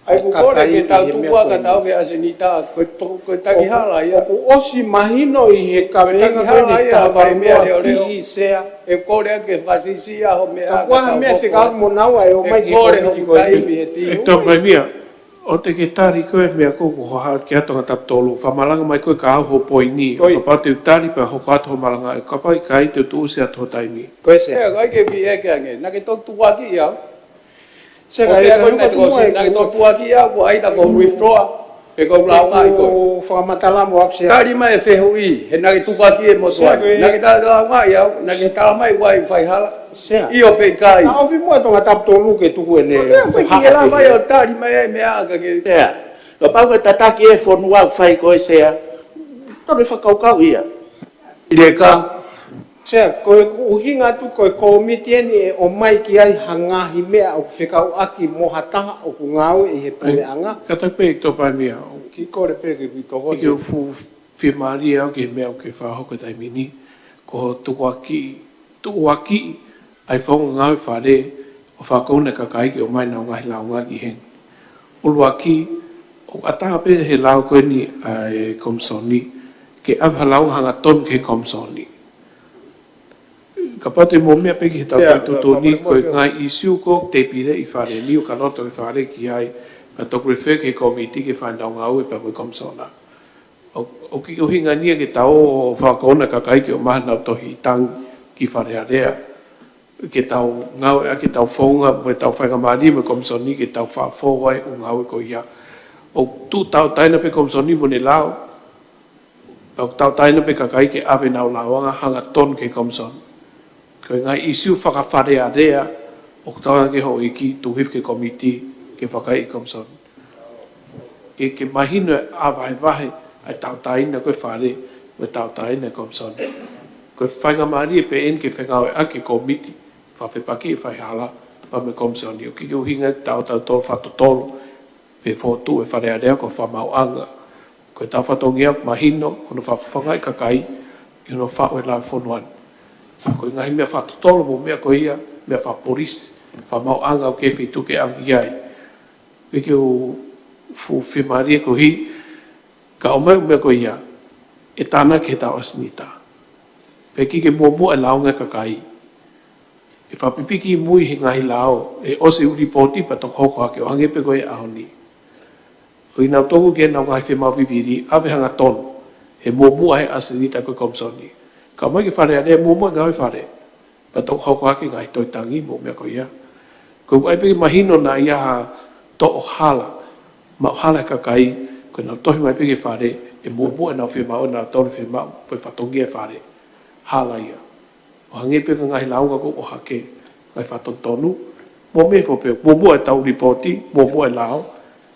ʻAi, ʻoku kole ke tau tuku ā ka tau ke ʻasenita, ko e to-, ko e taki hala ia. ʻOku ʻosi mahino ʻi he kaveinga ko eni taha valu noa pī, Sea. ʻE kole ke fakasiʻisiʻi ʻa hoʻo meʻa. Ka ko e hā e meʻa fekauʻaki mo naua ʻe ʻomai ki he kōmiti ko eni? ʻE Tongatapu Hiva, ʻoua te ke tali ko e meʻa ko ē ʻoku haʻu ki ai Tongatapu tolu, fakamalanga mai ko ē ka au hoʻo poini, kapau te u tali pea hoko atu hoʻo malanga, kapau ʻikai te u tuʻusi atu hoʻo taimi. Ko e Sea. ʻE, ʻikai ke pehē ange, naʻa ke toki tukuakiʻi au. Sea, ʻoku pehē ko ē naʻe toki tukuakiʻi au, ko ʻai ta ko withdraw. He ko e lāunga ʻi ko e. Ko e fakamatala mo ʻaku Sea. Tali mai e fehuʻi, he naʻe tukuakiʻi e motuʻa. Sea ko e. Naʻe tala lāunga ʻi au, naʻe tala mai ʻoku ʻi ai e faihala. Sea. ʻIo pe ʻikai. Naʻe ʻofi muʻa e Tongatapu tolu ke tuku ʻene. Ko e meʻa ko ē ko e hā ke lava ia ʻo tali mai ai meʻa ka ke. Sea. Kapau ko e tataki e fonua ʻoku fai ko e Sea. Tau fakakaukau ia. ʻIleka. Sea, ko e ʻuhinga atu ko e kōmiti eni ʻe ʻomai ki ai ha ngaahi meʻa ʻoku fekauʻaki mo ha taha ʻoku ngāue ʻi he puleʻanga. Kātaki pē Tōpania. Kiʻi kole pē ke u toko. ʻIo, fuʻu fiemālie au ki he meʻa ʻoku ke fakahoko he taimi ni, ko hoʻo tukuakiʻi, tukuakiʻi ʻa e founga ngāue fale ʻo fakakaukau e kakai ke ʻomai ʻenau ngaahi lāunga ki heni. ʻUluaki, ʻoku ʻatā pē he lao ko eni ʻa e Komisoni ke ʻave ha lāunga hangatonu ki he Komisoni. Kapau te mou meʻa pē ki he taʻu. Ia, tuʻutuʻuni, fakamolemole ko e ngaahi ʻīsiu ko ē ʻoku tēpile ʻi Fale ni ʻoku ʻikai loto e Fale ki ai, pea toki refer ki he kōmiti ke fai ʻenau ngāue pea mo e Komisona. ʻOku, ʻoku ʻikai ke ʻuhinga ia ke tau fakakaukau e kakai ke ʻomai ʻenau tohi tangi ki Fale Alea. Ke tau ngāueʻaki ʻetau founga mo ʻetau faingamālie mo e Komisoni ke tau fakafou ai ʻū ngāue ko ia. ʻOku tauʻatāina pē Komisoni mo ʻene lao. Pea ʻoku tauʻatāina pē kakai ke ʻave ʻenau lāunga hangatonu ki he Komisoni. Ko e ngaahi ʻīsiu faka-Fale Alea ʻoku tau anga ke houʻeiki tuku hifo ki he kōmiti ke fakaiʻi Komisoni. Ke, ke mahino ʻa e vahevahe ʻa e tauʻatāina ko ē Fale mo e tauʻatāina Komisoni. Ko e faingamālie pē eni ke fengāueʻaki e kōmiti fakafepaki e faihala pea mo e Komisoni. ʻOku ʻikai ke ʻuhinga ke tau, tau tolo fakatotolo pe fokotuʻu e Fale Alea ko e fakamaauʻanga. Ko ʻetau fatongia mahino, ko hono fakafofongaʻi e kakai ʻi hono faʻu e lao fonua ni. Ko e ngaahi meʻa fakatotolo mo e meʻa ko ia, meʻa fakapolisi, fakamaauʻanga ʻoku ʻi he feituʻu ke ʻave ki ai. ʻIkai ke u fuʻu fiemālie koeʻuhi, ka ʻomai e meʻa ko ia, ʻe tānaki he tau ʻasenita. Pea ʻikai ke muʻomuʻa e lāunga e kakai. ʻE fakapipiki mui he ngaahi lao, ʻe ʻosi e ʻū lipooti pea toki hoko hake ʻo hangē pē ko e ʻaho ni. Ko ʻenau toki ʻi ai ʻenau ngaahi fiemaʻu vivili, ʻave hangatonu, he muʻomuʻa he ʻasenita ko e Komisoni. Ka ʻomai ki Fale Alea, muʻomuʻa e ngāue Fale. Pea toki hoko hake e ngaahi tohi tangi mo e meʻa ko ia. Ko e ʻai pē ke mahino naʻe ʻi ai ha toʻo hala, maʻu hala e kakai, ko ʻenau tohi mai pē ki Fale, ʻe muʻomuʻa ʻenau fiemaʻu, ʻenau tolu fiemaʻu, pe fatongia e Fale. Hala ia. ʻO hangē pē ko e ngaahi lāunga ko ē ʻohake, ngaahi fakatonutonu, muʻomuʻa e fo pē, muʻomuʻa ʻetau lipooti, muʻomuʻa e lao,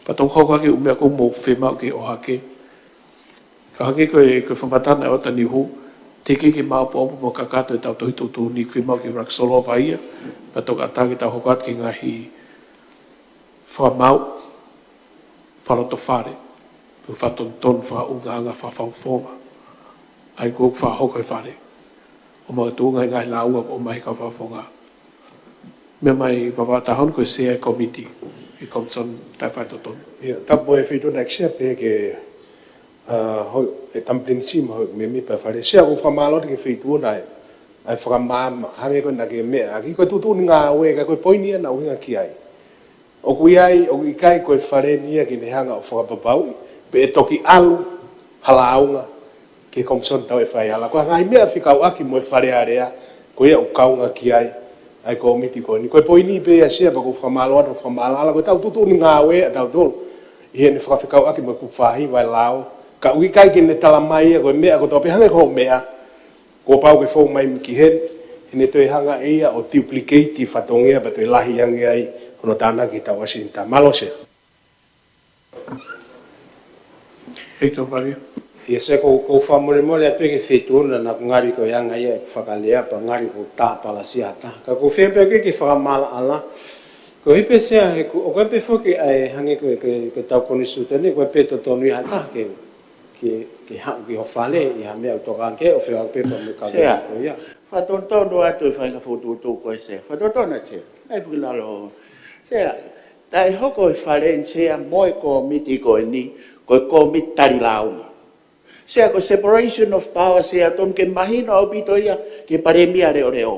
pea toki hoko hake e ʻū meʻa ko ē ʻoku mou fiemaʻu ke ʻohake. Ka hangē ko e, ko e fakamatala ʻa ʻOtaniuhu, teʻeki ke maopoopo mo kakato ʻetau tohi tuʻutuʻuni, fiemaʻu ke ʻuluaki solova ia, pea toki ʻatā ke tau hoko atu ki he ngaahi fakamaau, fakalotofale, pe fakatonutonu, fakaʻulungaanga, fakafakafofonga. ʻA ia ko e fakahoko e Fale. ʻO makatuʻunga he ngaahi lāunga ʻoku ʻomai he kau fakafofonga. Meʻa mai Vavataha Honu ko e Sea e Kōmiti, e Komisoni Taʻefaitotonu. Ia, tapu mo e Feituʻu na Sea pea ke, ʻa, hoi, e Tama Pilinisi mo e Mēmipa Fale. Sea, ʻoku ou fakamālō atu ki he Feituʻu na ē, ʻa e fakamaama, hangē ko ena ke meʻa, ʻaki ko e tuʻutuʻuni ngāue, ka ko e poini ia naʻa ku ʻuhinga ki ai. ʻOku ʻi ai, ʻoku ʻikai ko e Fale ni ia ke ne hanga ʻo fakapapauʻi, pe ʻe toki ʻalu ha lāunga ki he Komisoni Tauʻi Faihala. Ko e ngaahi meʻa fekauʻaki mo e Fale Alea, ko ia ʻoku kaunga ki ai ʻa e kōmiti ko eni. Ko e poini pē ia Sea pea ʻoku ou fakamālō atu, fakamālō atu, ko ʻetau tuʻutuʻuni ngāue ʻatautolu ʻi heʻene fakafekauʻaki mo e kupu fā hiva e lao. Ka ʻoku ʻikai ke ne tala mai ia ko e meʻa kotoa pē hangē ko hoʻo meʻa. Kuo pau ke fou mai ki heni, he ne toe hanga ʻe ia ʻo duplicate e fatongia pea toe lahi ange ai hono tānaki he tau ʻasenita. Mālō Sea. Feituʻu Fale. Ia Sea, ʻoku ou, ʻoku ou fakamolemole atu ki he Feituʻu na naʻa ku ngali ko e anga ia ʻeku fakalea pea ngali ʻoku ou tāpalasia ha taha. Ka ʻoku ou fie pē ke, ke fakamaʻalaʻala. Ko e hā pē Sea, he ʻoku, ʻoku ʻi ai pē foki ʻa e hangē ko e, ko e, ko ʻetau konisitūtone, ʻoku ʻi ai pē totonu ia ha taha ke ke, ke haʻu ki ho fale ʻi ha meʻa ʻoku tokanga ki ai ʻo fekauʻaki pē mo e kau Sea. Ko ia. Fakatonutonu atu e faʻahinga fokotuʻutuʻu ko ē Sea. Fakatonutonu atu Sea. ʻAi puki lalo. Sea, taʻehoko e Fale ni Sea mo e kōmiti ko eni, ko e kōmiti tali lāunga. Sea, ko e separation of power Sea, tonu ke mahino ʻaupito ia ki he Palēmia Leʻoleʻo.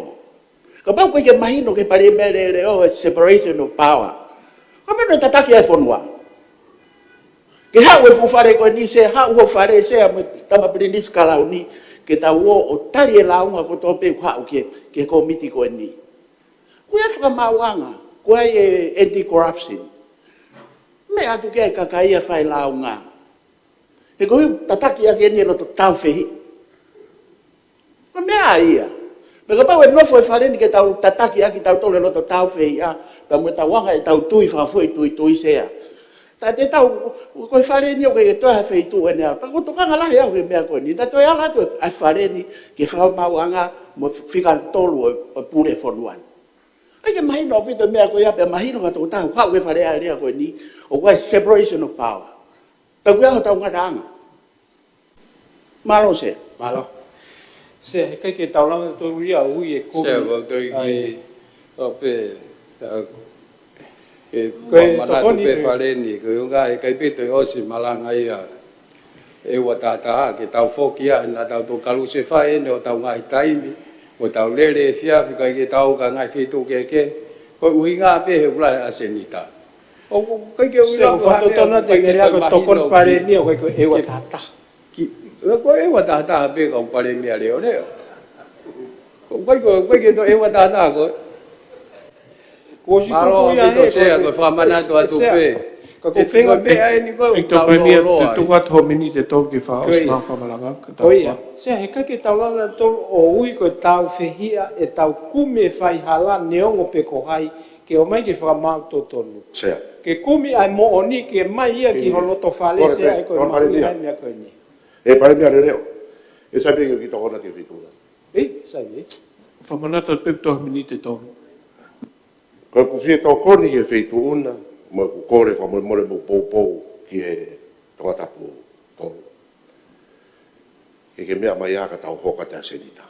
Kapau ʻoku ʻikai ke mahino ki he Palēmia Leʻoleʻo e separation of power, ko e meʻa naʻe tataki ai e fonua. Ke haʻu e fuʻu fale ko eni Sea, haʻu ho fale Sea mo e Tama Pilinisi Kalauni, ke tau ō ʻo tali e lāunga kotoa pē ʻoku haʻu ki he, ki he kōmiti ko eni. Ko e fakamaauʻanga, ko e anti-corruption. Meʻa atu ki ai e kakai ia fai lāunga. He ko e tataki ʻaki eni e loto tāufehiʻa. Ko e meʻa ia. Pea kapau ʻe nofo e fale ni ke tau tataki ʻaki tautolu e loto tāufehiʻa, pea mo ʻetau anga ʻetau tui fakafoʻituitui, Sea. Ta te tau, ko e fale ni ʻoku ʻikai ke toe ha feituʻu ʻene ala. Pea ʻoku ou tokanga lahi au he meʻa ko eni. Ta toe ala atu ʻa e fale ni ki he fakamaauʻanga mo e fika tolu ʻo, ʻo e pule fonua ni. ʻIkai ke mahino ʻaupito e meʻa ko ia, pea mahino ka tau tau, haʻu e Fale Alea ko eni, ʻoku ʻi ai e separation of power. Pea ʻoku ʻi ai hotau ngataʻanga. Mālō, Sea. Mālō. Sea, heʻikai ke tau lava tonu ia ʻo ui e kumi. Sea, ʻoku ou tui ki, ʻai, ʻo pē, ʻa, e, ko e ʻoku ou manatu tokoni pē e fale ni, ko e ʻuhinga heʻikai pē toe ʻosi malanga ia ʻe ua tahataha, ke tau foki ai, naʻa tau toki kalusefai eni ʻo tau ngaahi taimi, mo tau lele efiafi, ʻikai ke tau ka ngaahi feituʻu kehekehe, ko e ʻuhinga pē he ʻoku lahi ʻa e senitā. ʻOku, ʻoku ʻikai ke u ʻilo, Sea, ʻoku fakatotonu atu e meʻa ko e tokoni palēmia, ʻoku ʻikai ko e ʻe ua tahataha. Ki, ko e ʻe ua tahataha pē ka ʻoku palēmia leʻoleʻo. ʻOku ʻikai ko, ʻoku ʻikai ke toe ʻe ua tahataha ko e. Kuo ʻosi tuku ia he, Sea, ko e fakamanatu atu pē. Ka ko e feinga pē ʻa eni ko e ʻoku tau palēmia lōloa ai. Tuku atu hoʻo miniti ʻe tolu ke fakaʻosi mai e fakamalanga, ka tau. Ko ia. Sea, heʻikai ke tau lava tonu ʻo ui ko e tāufehiʻa ʻetau kumi e faihala neongo pe ko hai, ke ʻomai ke fakamaau totonu. Sea. Ke kumi ʻa e moʻoni ke mai ia ki ho loto fale, Sea, ʻa ia ko e mahino ʻa e meʻa ko eni. ʻE palēmia leʻoleʻo. ʻE sai pē ke u kiʻi tokoni ki he feituʻu na. ʻEi, sai ē. Fakamanatu pē ʻe toe miniti ʻe tolu. Ko ʻeku fie tokoni ki he feituʻu na, mo ʻeku kole fakamolemole mo poupou ki he Tongatapu tolu. Ke ke meʻa mai ā ka tau hoko atu ʻa e senitā.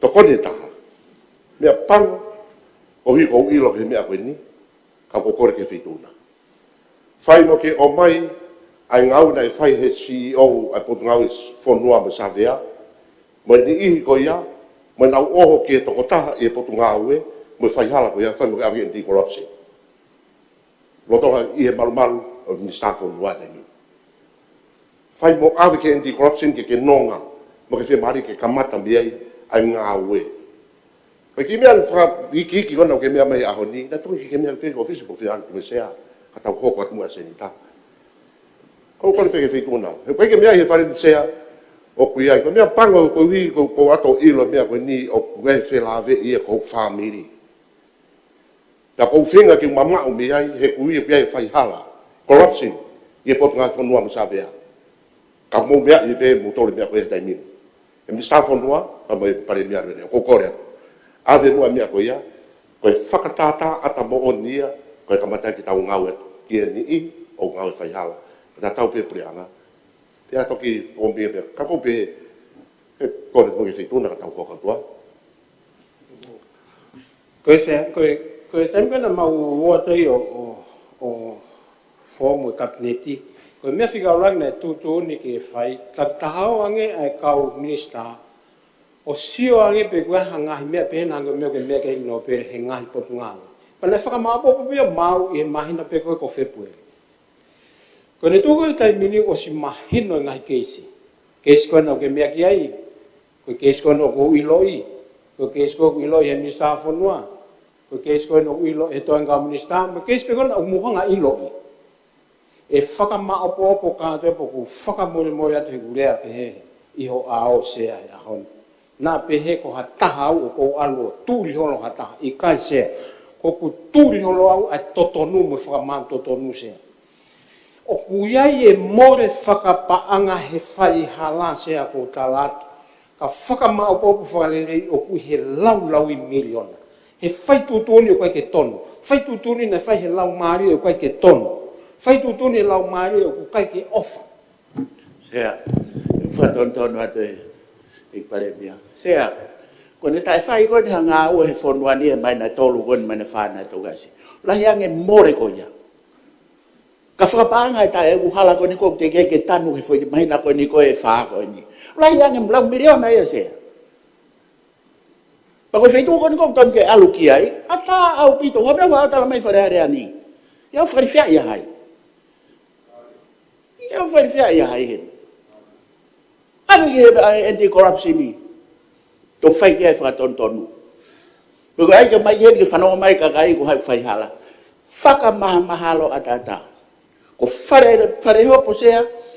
Tokoni ʻe taha. Meʻapango, koeʻuhi ʻoku ou ʻilo ki he meʻa ko eni, ka ʻoku ou kole ki he feituʻu na. Fai mo ke ʻomai ʻa e ngāue naʻe fai he C E O ʻa e Potungāue Fonua mo e Savea, mo e niʻihi ko ia, mo ʻenau ʻoho ki he tokotaha ʻi he Potungāue mo e faihala ko ia, fai mo ke ʻave ki he anti-corruption. Lolotonga ʻi he malumalu ʻo e Minisitā Fonua he taimi ni. Fai mo ʻave ki he anti-corruption ke ke nonga, mo ke fiemālie ke kamata mei ai ʻa e ngāue. Ko e kiʻi meʻa fakaikiiki ko ena ʻoku ke meʻa mai he ʻaho ni, naʻa tuku ke ke meʻa pē ki he ʻōfisi ko e fē ʻa e Sea, ka tau hoko atu mo e senitā. Ko e kole pē ki he feituʻu na. He ʻoku ʻikai ke meʻa he fale ni, Sea, ʻoku ʻi ai. Ko e meʻapango koeʻuhi ʻoku ou ʻoatu ʻo ʻilo e meʻa ko eni ʻoku ʻi ai e felāveʻi ʻi hoku fāmili. Ka ʻoku ou feinga ke u mamaʻo mei ai, he ʻoku ʻi ai e faihala, corruption, ʻi he Potungāue Fonua mo e Savea. Ka mou meaʻi pē moutolu e meʻa ko ia he taimi ni. ʻE Minisitā Fonua, ka mo e Palēmia leʻoleʻo, ʻoku ou kole atu. ʻAve muʻa e meʻa ko ia, ko e fakatātā ʻata moʻoni ia, ko e kamata ke tau ngāue atu ki he niʻihi ʻoku ngāue faihala. Ka tatau pē e puleʻanga. Pea toki ʻomi e meʻa, ka ʻoku ou pehē, ʻe kole mo ke feituʻu na ka tau hoko atu ā. Ko e Sea, ko e, ko e taimi ko ena naʻa mau ō atu ai ʻo, ʻo, ʻo foomu e Kapineti, ko e meʻa fika ʻuluaki naʻe tuʻutuʻuni ke fai, takitaha ʻo ange ʻa e kau minisitā, ʻo sio ange pe ko e hā e ngaahi meʻa pehē naʻa ange meʻa ke meʻa ke ino pē he ngaahi potungāue. Pea naʻe fakamaʻopoʻopo pē ia ʻo maʻu ʻi he māhina pē ko ē ko Fēpueli. Ko ʻene tuʻu ko ē he taimi ni ʻosi mahino e ngaahi keisi. Keisi ko ena ʻoku ke meʻa ki ai, ko e keisi ko ena ʻoku ou ʻiloʻi, ko e keisi ko ē ʻoku ʻiloʻi he Minisitā Fonua, ko e keisi ko ena ʻoku ʻiloʻi he toenga minisitā, mo e keisi pē ko ena ʻoku mou hanga ʻo ʻiloʻi. ʻE fakamaʻopoʻopo kātoa pē, ʻoku ou fakamolemole atu he ʻoku ou lea pehē ʻi ho ʻao, Sea, he ʻaho ni. Naʻa pehē ko ha taha au ʻoku ou ʻalu ʻo tuli holo ha taha, ʻikai, Sea. ʻOku ou tuli holo au ʻa e totonu mo e fakamaau totonu, Sea. ʻOku ʻi ai e mole fakapaʻanga he faihala, Sea, ʻoku ou tala atu. Ka fakamaʻopoʻopo fakalelei ʻoku ʻi he laulaui miliona. He fai tuʻutuʻuni ʻoku ʻikai ke tonu. Fai tuʻutuʻuni naʻe fai he laumālie ʻoku ʻikai ke tonu. Fai tuʻutuʻuni he laumālie ʻoku ʻikai ke ʻofa. Sea, fakatonutonu atu e, e Palēmia. Sea, ko ʻene taʻefai ko eni ha ngāue he fonua ni he māhina ʻe tolu ko eni, māhina ʻe fā naʻe toki ʻasi. Lahi ange e mole ko ia. Ka fakapaʻanga e taʻe ʻuhala ko eni ʻoku teʻeki ke tanu he foʻi māhina ko eni ko ē ʻe fā ko eni. Lahi ange e lau miliona ia, Sea. Pea ko e feituʻu ko eni ʻoku totonu ke ʻalu ki ai, ʻatā ʻaupito, ʻoku ou meʻa ʻo tala mai Fale Alea ni. ʻE au fakalifia ia hai. ʻE au fakalifia ia hai heni. ʻAve ki he, ʻa e anti-corruption ni. Toki fai ki ai e fakatonutonu. Pea ko e ʻai ke mai heni ke fanongo mai e kakai ko hai ʻoku faihala. Fakamahamahalo ʻataʻatā. Ko Fale, Falehopo, Sea,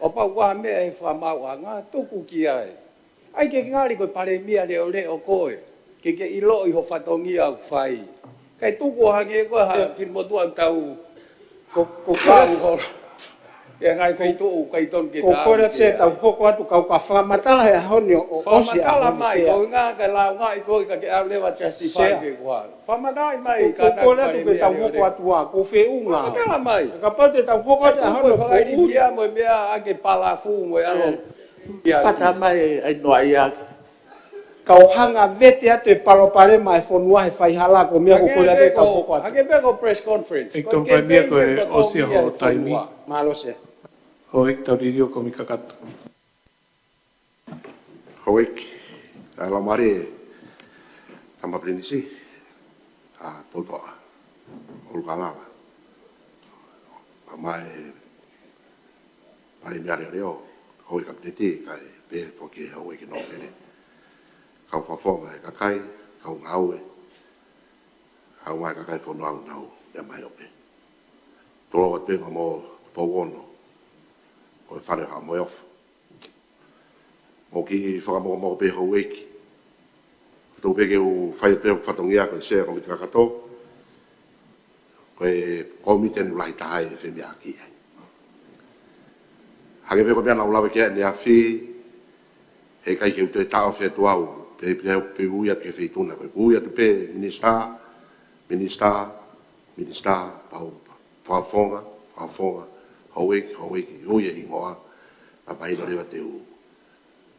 ʻo pau ʻoku ʻi ai ha meʻa ʻe fakamaauʻanga, tuku ki ai. ʻAi ke ngali ko e palēmia leʻoleʻo koe, ke ke ʻiloʻi ho fatongia ʻoku fai. Kae tuku ʻo hangē ko ha kiʻi motuʻa ʻoku tau Ko, ko, ko, kau holo. ʻE ngaahi feituʻu ʻoku ʻikai tonu ke ko, tau ko le ki se ai. Tau hoko atu kau ka fakamatala he ʻaho ni ʻo, ʻo ʻosi ʻaho ni. Fakamatala mai, Sea. Ko e ʻuhinga ka lau ngaahi ko e ka ke ʻalu leva justify Sea. Ke kuo. Fakamatala mai, ko, ka ko, ko le atu ke tau hoko atu ʻa, ko feʻunga. Fakamatala mai. Kapau te tau hoko atu ʻaho ni ko e fakailifia mo e meʻa ʻa ke palafu mo e alo. ʻE. Ia. Fata mai ai noa ia. Kau hanga vete atu e palopalema e fonua he faihala ko e meʻa ko e ko le atu e tau hoko atu. Hangē pē ko e press conference. ʻEiki Tongatapu Palemia ko e ʻosi hoʻo taimi. Mālō Sea. Houʻeiki Taulilio Kumi Kakato. Houʻeiki, ʻa Laumālie, Tama Pilinisi, ʻa Toutoʻa, ʻUlukalala. ʻA mai Palēmia leʻoleʻo, houʻeiki Kapineti, kae pehē foki houʻeiki nōpele. Kau fakafofonga e kakai, kau ngāue, kau mai kakai fonua ʻoku nau, ia mai ʻo pē. Tolo atu pē mo Tupou Ono, ko e fale ha mo e ofa. Mo ki fakamokomoko pē houʻeiki. Ko tau pē ke u fai pē fatongia ko e Sea Komiti Kakato. Ko e komiti eni lahi taha e fēmeʻaki ai. Hangē pē ko e meʻa naʻa ku lave ki ai ʻaneafi, heʻikai ke u toe taʻofi atu au, pe, pe, pe ui atu ki he Feituna, ko e ui atu pē Minisitā, Minisitā, Minisitā, pau, fakafofonga, fakafofonga, houʻeiki, houʻeiki, ui e hingoa, pea mahino leva te u,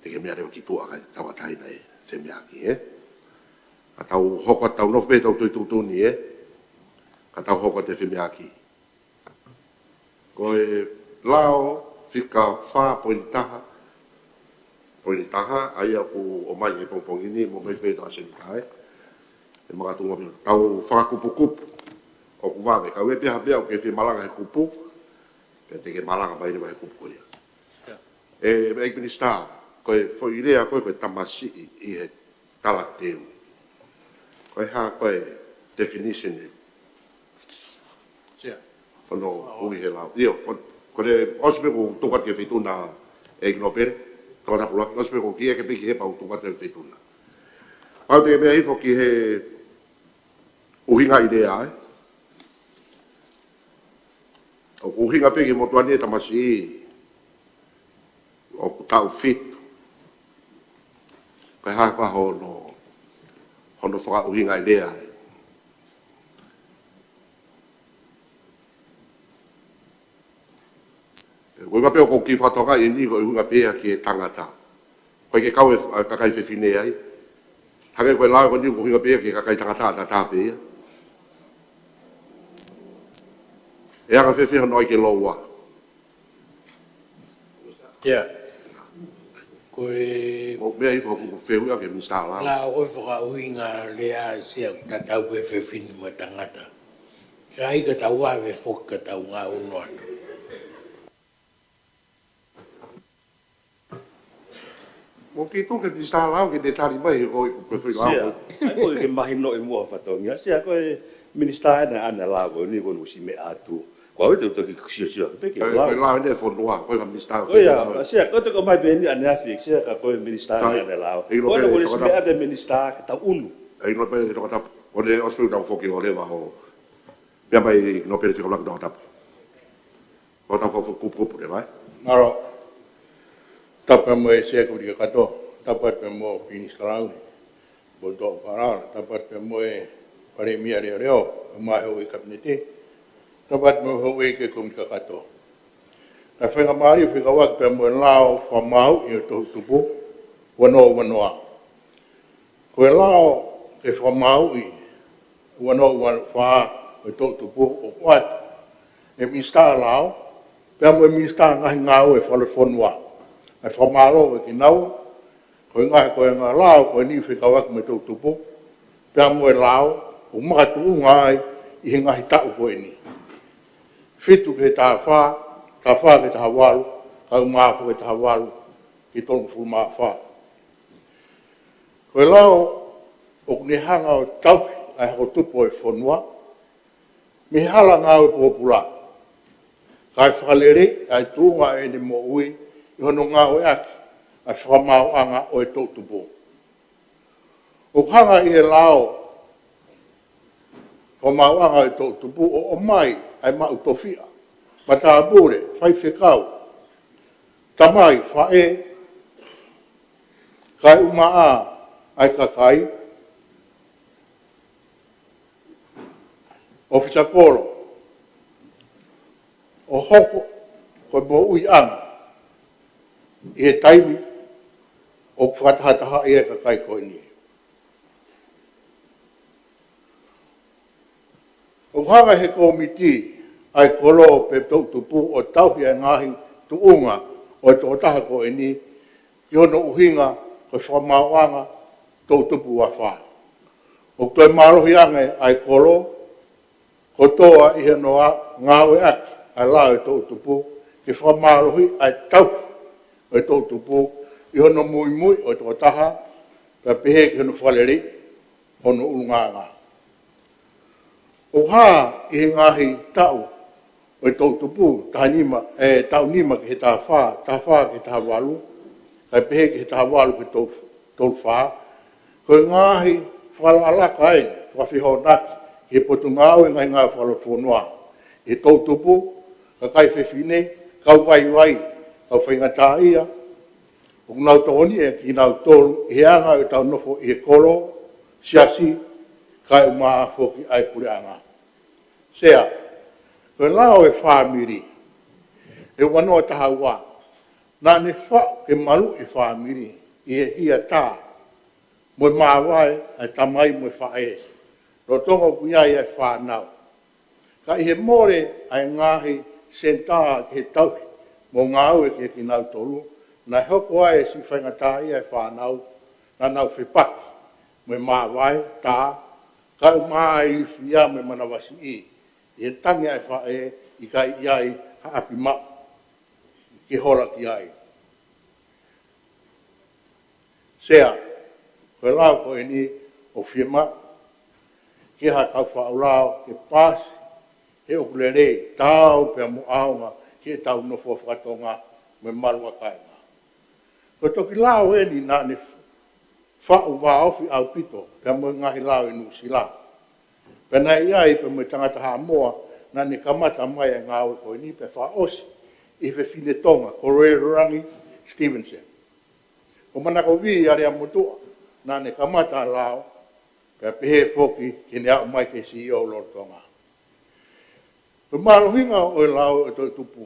te ke meʻa leva ki tuʻa kae tauʻatāina e fēmeʻaki, ē? Ka tau hoko atu tau nofo pē tau toe tuʻutuʻuni, ē? Ka tau hoko atu e fēmeʻaki. Ko e lao fika fā poini taha, poini taha, ʻa ia ʻoku ʻomai he pongipongi ni, mo mai pē tau senita, ē? ʻE makatuʻunga pē tau fakakupukupu, ʻoku vave, ka ʻoku ʻi ai pē ha meʻa ʻoku ke fie malanga he kupu, pea te ke malanga mai leva he kupu ko ia. Ia. ʻE, ʻEiki Minisitā, ko e foʻi lea ko ē, ko e tamasiʻi ʻi he talateu. Ko e hā ko e definition ē? Sea. Hono ui he lao. ʻIo, ko, ko e ʻosi pē ʻoku tuku atu ki he Feituna ʻEiki Nōpele, Tongatapu ʻUluaki, ʻosi pē ʻoku kiʻi ʻeke pē ki he pau tuku atu ki he Feituna. Pau te ke meʻa hifo ki he ʻuhinga ʻi he lea, ē? ʻOku ʻuhinga pē ki he motuʻa ni e tamasiʻi ʻoku taʻu fitu. Ko e hā koā hono, hono fakaʻuhinga e lea. Ko e ʻuhinga pē ʻoku ou kiʻi fakatokangaʻi eni ko e ʻuhinga pē ia ki he tangata. ʻOku ʻikai ke kau e, ʻa e kakai fefine ai. Hangē ko e lao ko eni ʻoku ʻuhinga pē ia ki he kakai tangata ʻataʻatā pē ia. ʻE anga fēfē hono ʻai ke loua? ʻIa. Ko e, ʻo meʻa hifo ʻoku fehuʻi ʻaki ʻe he Minisitā Lao. Lao ko e fakaʻuhinga lea Sea, tatau pē fefine mo e tangata. Ka ʻikai ke tau ʻave foki ka tau ngāue noa atu. Mou kiʻi tuku ki he Minisitā Lao ke ne tali mai he ko e ʻuhinga pē foʻi lao. Sea, ko e, ʻai ko e ke mahinoʻi muʻa fatongia. Sea, ko e Minisitā ʻanenai ʻanenai lao ko eni ko e ʻusi meʻa atu. Ko au te u toki siosio pē ki he lao. Ko e lao ʻene fonua, ko e ka Minisitā ko ia, Sea, ko e te ko mai pē eni ʻaneafi, Sea, ka ko e Minisitā ʻanenai lao. Ko e ʻusi meʻa atu e Minisitā ke tau ʻunu. ʻE ʻilo pē tokotapa, ʻo ne ʻosi pē tau foki ʻo leva ʻo pea mai no pele fika laki tokotapa. Ko tau fakakupukupu leva. Mālō. Tapu mo e Sea Komiti Kakato, tapu pē mo Pinisika Launi, Boto Parala, tapu pē mo e Palēmia Leʻoleʻo, mo e houʻeiki Kapineti, tapu mo e houʻeiki Komiti Kakato. Ka faingamālie fekauʻaki pea mo e lao fakamāuʻi ʻo e toʻutupu, ua noa ua noa. Ko e lao ke fakamāuʻi ua noa ua fā ʻo e toʻutupu ʻoku ʻoatu ʻe he Minisitā Lao, pea mo e Minisitā Ngaahi Ngāue Falefonua. ʻA e fakamālō ʻe kinaua, ko e ngaahi, ko e ngaahi lao ko eni fekauʻaki mo e toʻutupu, pea mo e lao ʻoku makatuʻunga ai ʻi he ngaahi taʻu ko eni. Fitu ki he taha fā, taha fā ki he taha valu, kae ʻumaʻā foki e taha valu ki he tolungofulu mā fā. Ko e lao ʻoku ne hanga ʻo tauhi ʻa e hako tupu ʻo e fonua mei he hala ngāue pōpula, kae fakaleleiʻi ʻa e tuʻunga ʻo ʻene moʻui ʻi hono ngāueʻaki ʻa e fakamaauʻanga ʻo e toʻutupu. ʻOku hanga ʻe he lao fakamaauʻanga ʻo e toʻutupu ʻo ʻomai ʻa e maʻu tofiʻa, matāpule, faifekau, tamai, faʻē, kae ʻumaʻā ʻa e kakai, ʻofisa kolo, ʻo hoko ko e moʻuiʻanga ʻi he taimi ʻoku fakatahatahaʻi ai ʻa e kakai ko eni. ʻOku hanga ʻe he kōmiti ʻa e kolo pe toʻutupu ʻo tauhi ʻa e ngaahi tuʻunga ʻo e tokotaha ko eni ki hono ʻuhinga ko e fakamaauʻanga toʻutupu ua fā. ʻOku toe mālohi ange ʻa e kolo kotoa ʻi hono ngāueʻaki ʻa e lao ʻo e toʻutupu ke fakamālohiʻi ʻa e tauhi ʻo e toʻutupu ʻi hono muimui ʻo e tokotaha, pea pehē ki hono fakaleleiʻi hono ʻulungaanga. ʻOku hā ʻi he ngaahi taʻu ʻo e toʻutupu, taha nima, ʻe, taʻu nima ki he taha fā, taha fā ki he taha valu, kae pehē ki he taha valu ki he tolu, tolu fā, ko e ngaahi fakalakalaka ʻeni, fakafehoanaki ki he Potungāue Ngaahi Ngāue Falefonua, ʻi he toʻutupu, kakai fefine, kau vaivai, kau faingataʻaʻia, ʻoku nau tokoniʻi ʻe kinautolu ʻi he anga ʻo ʻetau nofo ʻi he kolo, siasi, kae ʻumaʻā foki ʻa e puleʻanga. Sea, ko e lao ʻo e fāmili ʻe ua noa taha ua, naʻa ne faʻu ke maluʻi e fāmili ʻi he hia tā mo e māvae ʻa e tamai mo e faʻē, lolotonga ʻoku ʻi ai ʻa e fānau. Ka ʻi he mole ʻa e ngaahi senitā ki he tauhi mo ngāue ki he kinautolu, naʻe hoko ai e siʻi faingataʻaʻia ʻa e fānau, naʻa nau fepaki mo e māvae tā, kae ʻumaʻā e ilifia mo e manavasiʻi, ʻi he tangi ʻa e faʻē ʻikai ʻi ai ha ʻapi maʻu ke hola ki ai. Sea, ko e lao ko eni ʻoku fiemaʻu ke ha kau faʻu lao ke pasi, he ʻoku lelei, taau pea mo ʻaonga ki heʻetau nofo faka-Tonga mo e malu ʻa kāinga. Ko e toki lao eni naʻa ne faʻu vāofi ʻaupito pea mo e ngaahi lao ʻi Nuʻusila. Pea naʻe ʻi ai pea mo e tangata Haʻamoa naʻa ne kamata mai ʻa e ngāue ko eni pea fakaʻosi ʻe he fefine Tonga ko Rererangi Stevenson. Ko Manakoviʻi ʻAleamotuʻa, Naʻa ne kamata ʻa e lao, pea pehē foki ke ne aʻu mai ki he CEO lolotonga. Ko e mālohinga ʻo e lao ʻo e toʻutupu,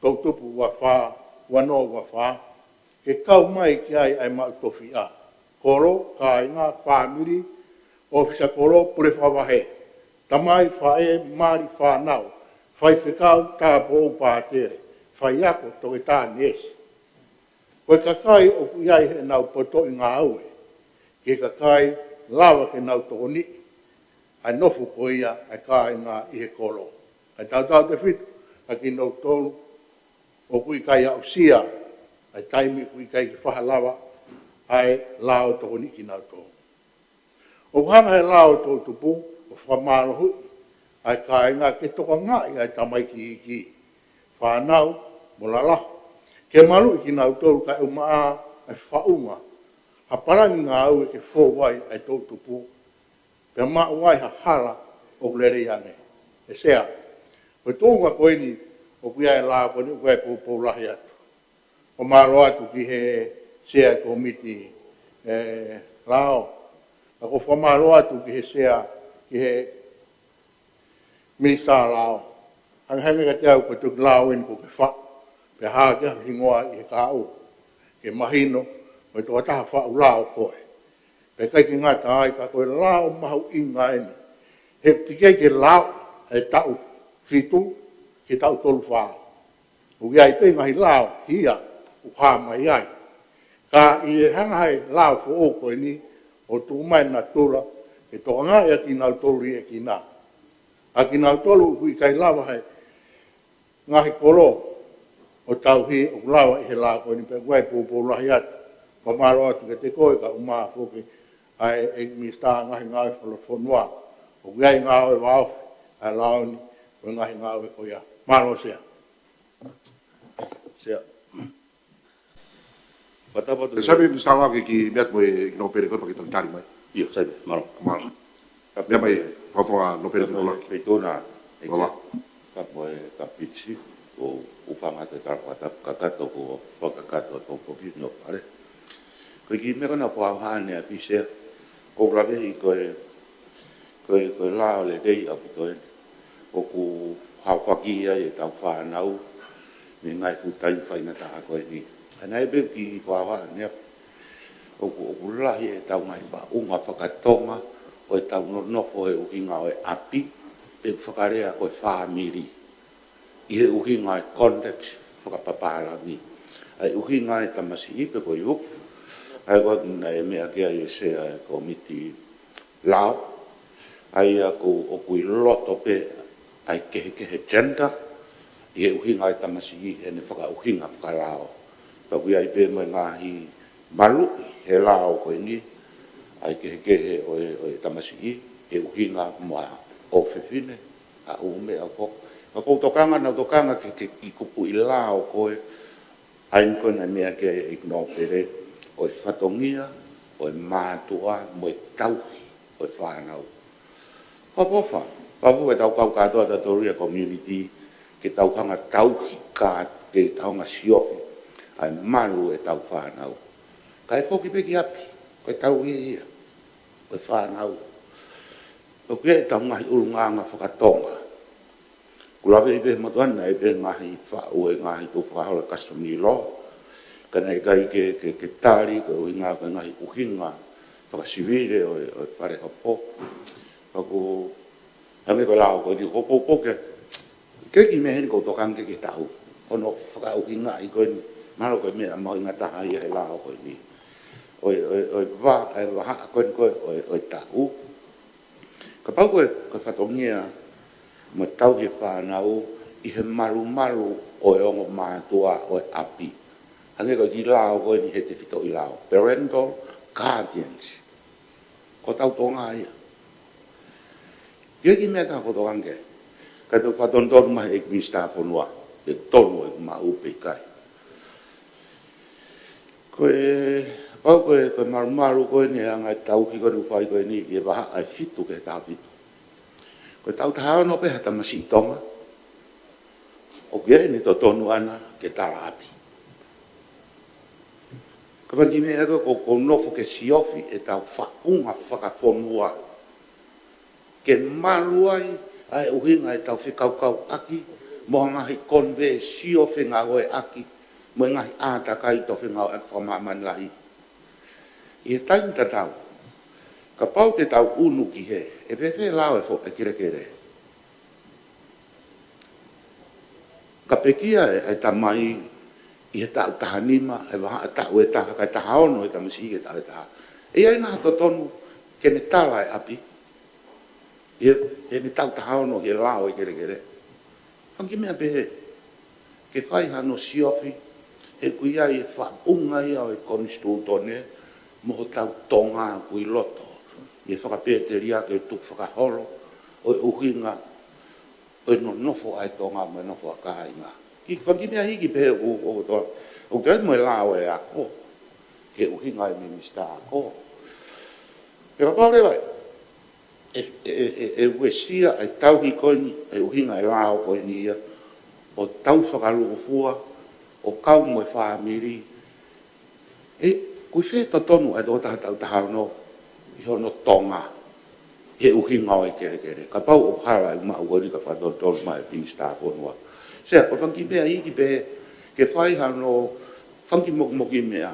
toʻutupu ua fā, ua noa ua fā, ke kau mai ki ai ʻa e maʻu tofiʻa, kolo, kāinga, fāmili, ʻōfisa kolo, pule fakavahe, tamai, faʻē, mali, fānau, faifekau, tāupoʻou, pātele, faiako, toketā, neesi. Ko e kakai ʻoku ʻi ai heʻenau potoʻi ngāue, ki he kakai lava ke nau tokoniʻi ʻa e nofo ko ia ʻa e kāinga ʻi he kolo. Kae tautautefito ʻa kinautolu ʻoku ʻikai aʻusia ʻa e taimi ʻoku ʻikai ke faʻa lava ʻa e lao tokoniʻi kinautolu. ʻOku hanga ʻe he lao toʻutupu ʻo fakamālohiʻi ʻa e kāinga ke tokangaʻi ʻa e tamaiki iiki, fānau mo lalahi, ke maluʻi kinautolu kae ʻumaʻā ʻa e faʻunga ha palani ngāue ke fou ai ʻa e toʻutupu, pea maʻu ai ha hala ʻoku lelei ange. ʻE Sea, ko e tuʻunga ko eni ʻoku ʻi ai e lao ko eni ʻoku ʻi ai e poupou lahi atu. Fakamālō atu ki he Sea ʻo e Kōmiti, ē, Lao. Pea ʻoku ou fakamālō atu ki he Sea, ki he Minisitā Lao. Hangehangē kiate au ko e toki lao eni ʻoku ke faʻu, pea hā ke hingoa ʻi he kahaʻu, ke mahino ko e tokotaha faʻu lao koe. Pea ʻikai ke ngata ai, ka ko e lao mahuʻinga eni. He ʻoku teʻeki ke lao ʻe taʻu fitu ki he taʻu tolu fā. ʻOku ʻi ai pē ngaahi lao hia ʻoku hā mai ai. Ka ʻi he hanga ʻe he lao foʻou ko eni ʻo tuku mai ʻa e natula ke tokangaʻi ʻa kinautolu liʻekina. ʻA kinautolu ʻoku ʻikai lava he ngaahi kolo ʻo tauhi ʻoku lava ʻi he lao ko eni, pea ʻoku ʻi ai e poupou lahi atu. Fakamālō atu kiate koe kae ʻumaʻā foki ʻa e, ʻEiki Minisitā Ngaahi Ngāue Fakafonua. ʻOku ʻi ai e ngāue vāofi ʻa e lao ni, ko e ngaahi ngāue ko ia. Mālō Sea. Sea. Fatapa tu. Sai pē Minisitā Lao ke kiʻi meʻa atu mo e ʻEiki Nōpele ko e paki tau tali mai. ʻIo, sai pē, mālō. Mālō. Meʻa mai, Fakafofonga Nōpele Tukulaki. Feituʻu na, ʻEiki Sea. Mālō. Ka mo e ka pitsi, ʻoku ou fakaʻamu ke tala fakatapu kakato ko e fakakakato ʻo e pongipongi ni ʻo Fale. Ko e kiʻi meʻa ko ena ʻoku fakahā ni ʻa e ʻEiki Sea, ʻoku ou laveʻi ko e, ko e, ko e lao lelei ʻaupito eni. ʻOku haofaki ai ʻetau fānau mei he ngaahi full time faingataʻa ko eni. Ka naʻe pē kiʻi fakahā ni ʻa ʻOku, ʻoku lahi ʻetau ngaahi faʻunga fakatonga ʻo ʻetau nonofo he ʻuhinga ʻo e ʻapi, pe ʻoku fakalea ko e fāmili. ʻI he ʻuhinga ʻo e context fakapapālangi. ʻA e ʻuhinga ʻo e tamasiʻi pe ko e youth. ʻA ia ko e naʻe meʻa ki ai e Sea ʻo e Kōmiti Lao. ʻA ia ʻoku, ʻoku ʻi loto pē ʻa e kehekehe gender, ʻi he ʻuhinga ʻo e tamasiʻi heʻene fakaʻuhinga fakalao. Pea ʻoku ʻi ai pē mo e ngaahi maluʻi he lao ko eni, ʻa e kehekehe ʻo e, ʻo e tamasiʻi, he ʻuhinga mo e ʻofefine, ʻa e ʻū meʻa ko. Ka ʻoku ou tokanga, naʻa ku tokanga ki he, ki he kupuʻi lao ko ē, ʻa eni ko ē naʻe meʻa ki ai e ʻEiki Nōpele, ko e fatongia ʻo e mātuʻa mo e tauhi ʻo e fānau. Fakaʻofoʻofa, fakaʻofoʻofa ʻetau kau kātoa tautolu ʻi he community, ke tau hanga tauhi ka, ke tau hanga siofi ʻa e malu ʻetau fānau. Kae foki pē ki ʻapi, ko e tauhi ia ʻo e fānau. ʻOku ʻi ai ʻetau ngaahi ʻulungaanga fakatonga. ʻOku laveʻi pē he motuʻa ni ʻa e pē ngaahi faʻu ʻe he ngaahi tukufakaholo customary law. Ka naʻe ʻikai ke, ke, ke tali, ko e ʻuhinga, ko e ngaahi ʻuhinga fakasivile ʻo e, ʻo e Fale Hopo. Ka ʻoku hangē ko e lao ko eni ʻoku ou pōpō ke, ke kiʻi meʻa heni ʻoku ou tokanga ki he taʻu. Ko hono fakaʻuhingaʻi ko eni, mahalo ko e meʻa mahuʻinga taha ia he lao ko eni. ʻO e, ʻo e, ʻo e va-, ʻa e vahaʻa ko eni ko e, ʻo e, ʻo e taʻu. Kapau ko e, ko e fatongia mo e tauhi e fānau ʻi he malumalu ʻo e ongo mātuʻa ʻo e ʻapi. Hangē ko e kiʻi lao ko eni he tefitoʻi lao. Parental guardians. Ko hotau Tonga ia. Ko e kiʻi meʻa taha ʻoku ou tokanga ki ai. Ka ʻoku fakatonutonu mai ʻe he ʻEiki Minisitā Fonua, pe tonu ʻeku maʻu pe ʻikai. Ko e, pau ko e, ko e malumalu ko eni ʻa e ngaahi tauhi ko eni ʻoku fai ko eni ʻi he vahaʻa ʻe fitu ki he taha fitu. Ko e taʻu taha ono pē ha tamasiʻi Tonga ʻoku ʻi ai ʻene totonu ʻana ke tala ʻapi. Ka fanga kiʻi meʻa ko, ko, ko e nofo ke siofi ʻetau faʻunga fakafonua. Ke malu ai ʻa e ʻuhinga ʻetau fekaukauʻaki mo e ngaahi konivesio fengāueʻaki mo e ngaahi ʻātakai tau fengāueʻaki fakamāmani lahi. ʻI he taimi tatau, kapau te tau ʻunu ki hē, ʻe fēfē lao e fo-, e kelekele. Ka pekia e, e tamai ʻi he taʻu taha nima, e vahaʻa taʻu ʻe taha, kae taha ono e tamasiʻi ki he taʻu ʻe taha. ʻE ʻi ai nai ha totonu ke ne tala e ʻapi ʻi he, ʻi he taʻu taha ono ʻi he lao e kelekele? Fanga kiʻi meʻa pehē, ke fai hano siofi, he ʻoku ʻi ai e faʻunga ia ʻo e konisitūtone mo hotau Tonga ʻoku ʻi loto ʻi he fakapēteliake ʻo e tukufakaholo ʻo e ʻuhinga ʻo e nonofo ʻa e Tonga mo e nofo ʻa kāinga. Kiʻi fanga kiʻi meʻa hiki pehē ʻoku, ʻoku tō, ʻoku tō mo e lao e ako, ke ʻuhinga e minisitā ako. Pea kapau leva ʻe, ʻe, ʻe, ʻe, ʻe uesia e tauhi ko eni, e ʻuhinga e lao ko eni ia, ʻo tau fakalūkufua, ʻo kau mo e fāmili, ʻe, ʻoku ʻi fē totonu ʻa e tokotaha taʻu taha ono ʻi hono Tonga, he ʻuhinga ʻo e kelekele. Kapau ʻoku hala e maʻu ko eni ka fakatotonu mai e minisitā fonua. Sea, ko e fanga kiʻi meʻa hiki pehē, ke fai hano fanga kiʻi moki, moki meʻa,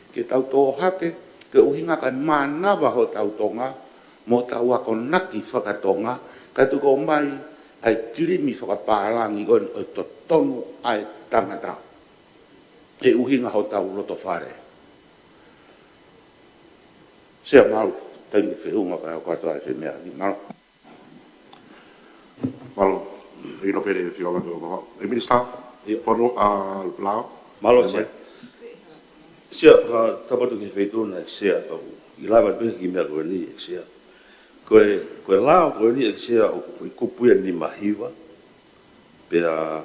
ke tau tō hake, ke ʻuhinga kae mānava hotau Tonga, mo hotau akonaki fakatonga, kae tuku mai ʻa e kilimi fakapālangi ko eni ʻo e totonu ʻa e tangata, he ʻuhinga hotau loto fale. Sea, mālō, taimi feʻunga kae ʻoatu ai e meʻa ni, mālō. Mālō, ʻEiki Nōpele Fika Laki o Mama. ʻE Minisitā, ʻIo. Fonua, ʻa, Lao. Mālō, Sea. Sea, fakatapu atu ki he Feituʻu na, Sea, kau ʻi lava pē ki he meʻa ko eni, Sea. Ko e, ko e lao ko eni, Sea, ʻoku ʻi ai e kupu ia ʻe nima hiva. Pea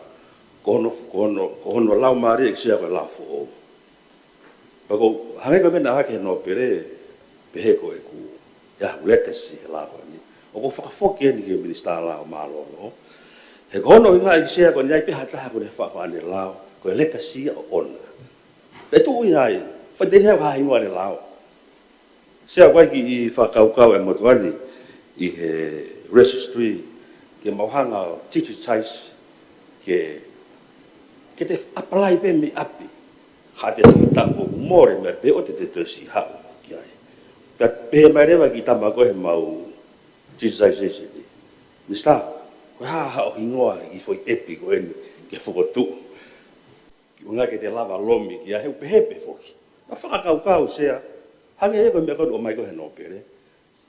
ko hono, ko hono, ko hono laumālie, Sea, ko e lao foʻou. Pea ʻoku hangē ko e meʻa naʻe ʻohake ʻe he Nōpele, pehē ko ʻeku, ʻa e legacy he lao ko eni. ʻOku ou fakafoki eni ki he Minisitā Lao mālōlō. He ko hono ʻuhinga, Sea, ko eni ʻi ai pē ha taha ʻoku ne faʻu ʻene lao, ko e legacy ia ʻoʻona. Pea tuʻu ia ai, faʻiteliha ha hingoa ʻene lao. Sea, ʻoku ʻi ai e kiʻi fakakaukau ʻa e motuʻa ni ʻi he registry ke mau hanga ʻo digitize ke, ke te apply pē mei ʻapi. Haʻate tohi taʻu ʻoku mole mei ai pē ʻo te, te toe siʻi haʻu ki ai. Pea pehē mai leva e kiʻi tama ko ē heʻemau digitization ni, Minisitā, ko e hā haʻo hingoa ki he foʻi ʻepi ko eni ke fokotuʻu, ki he ʻuhinga ke te lava lomi ki ai, he ʻoku pehē pē foki. Ka fakakaukau, Sea, hangē ia ko e meʻa ko eni ʻomai ko ē ʻe he Nōpele.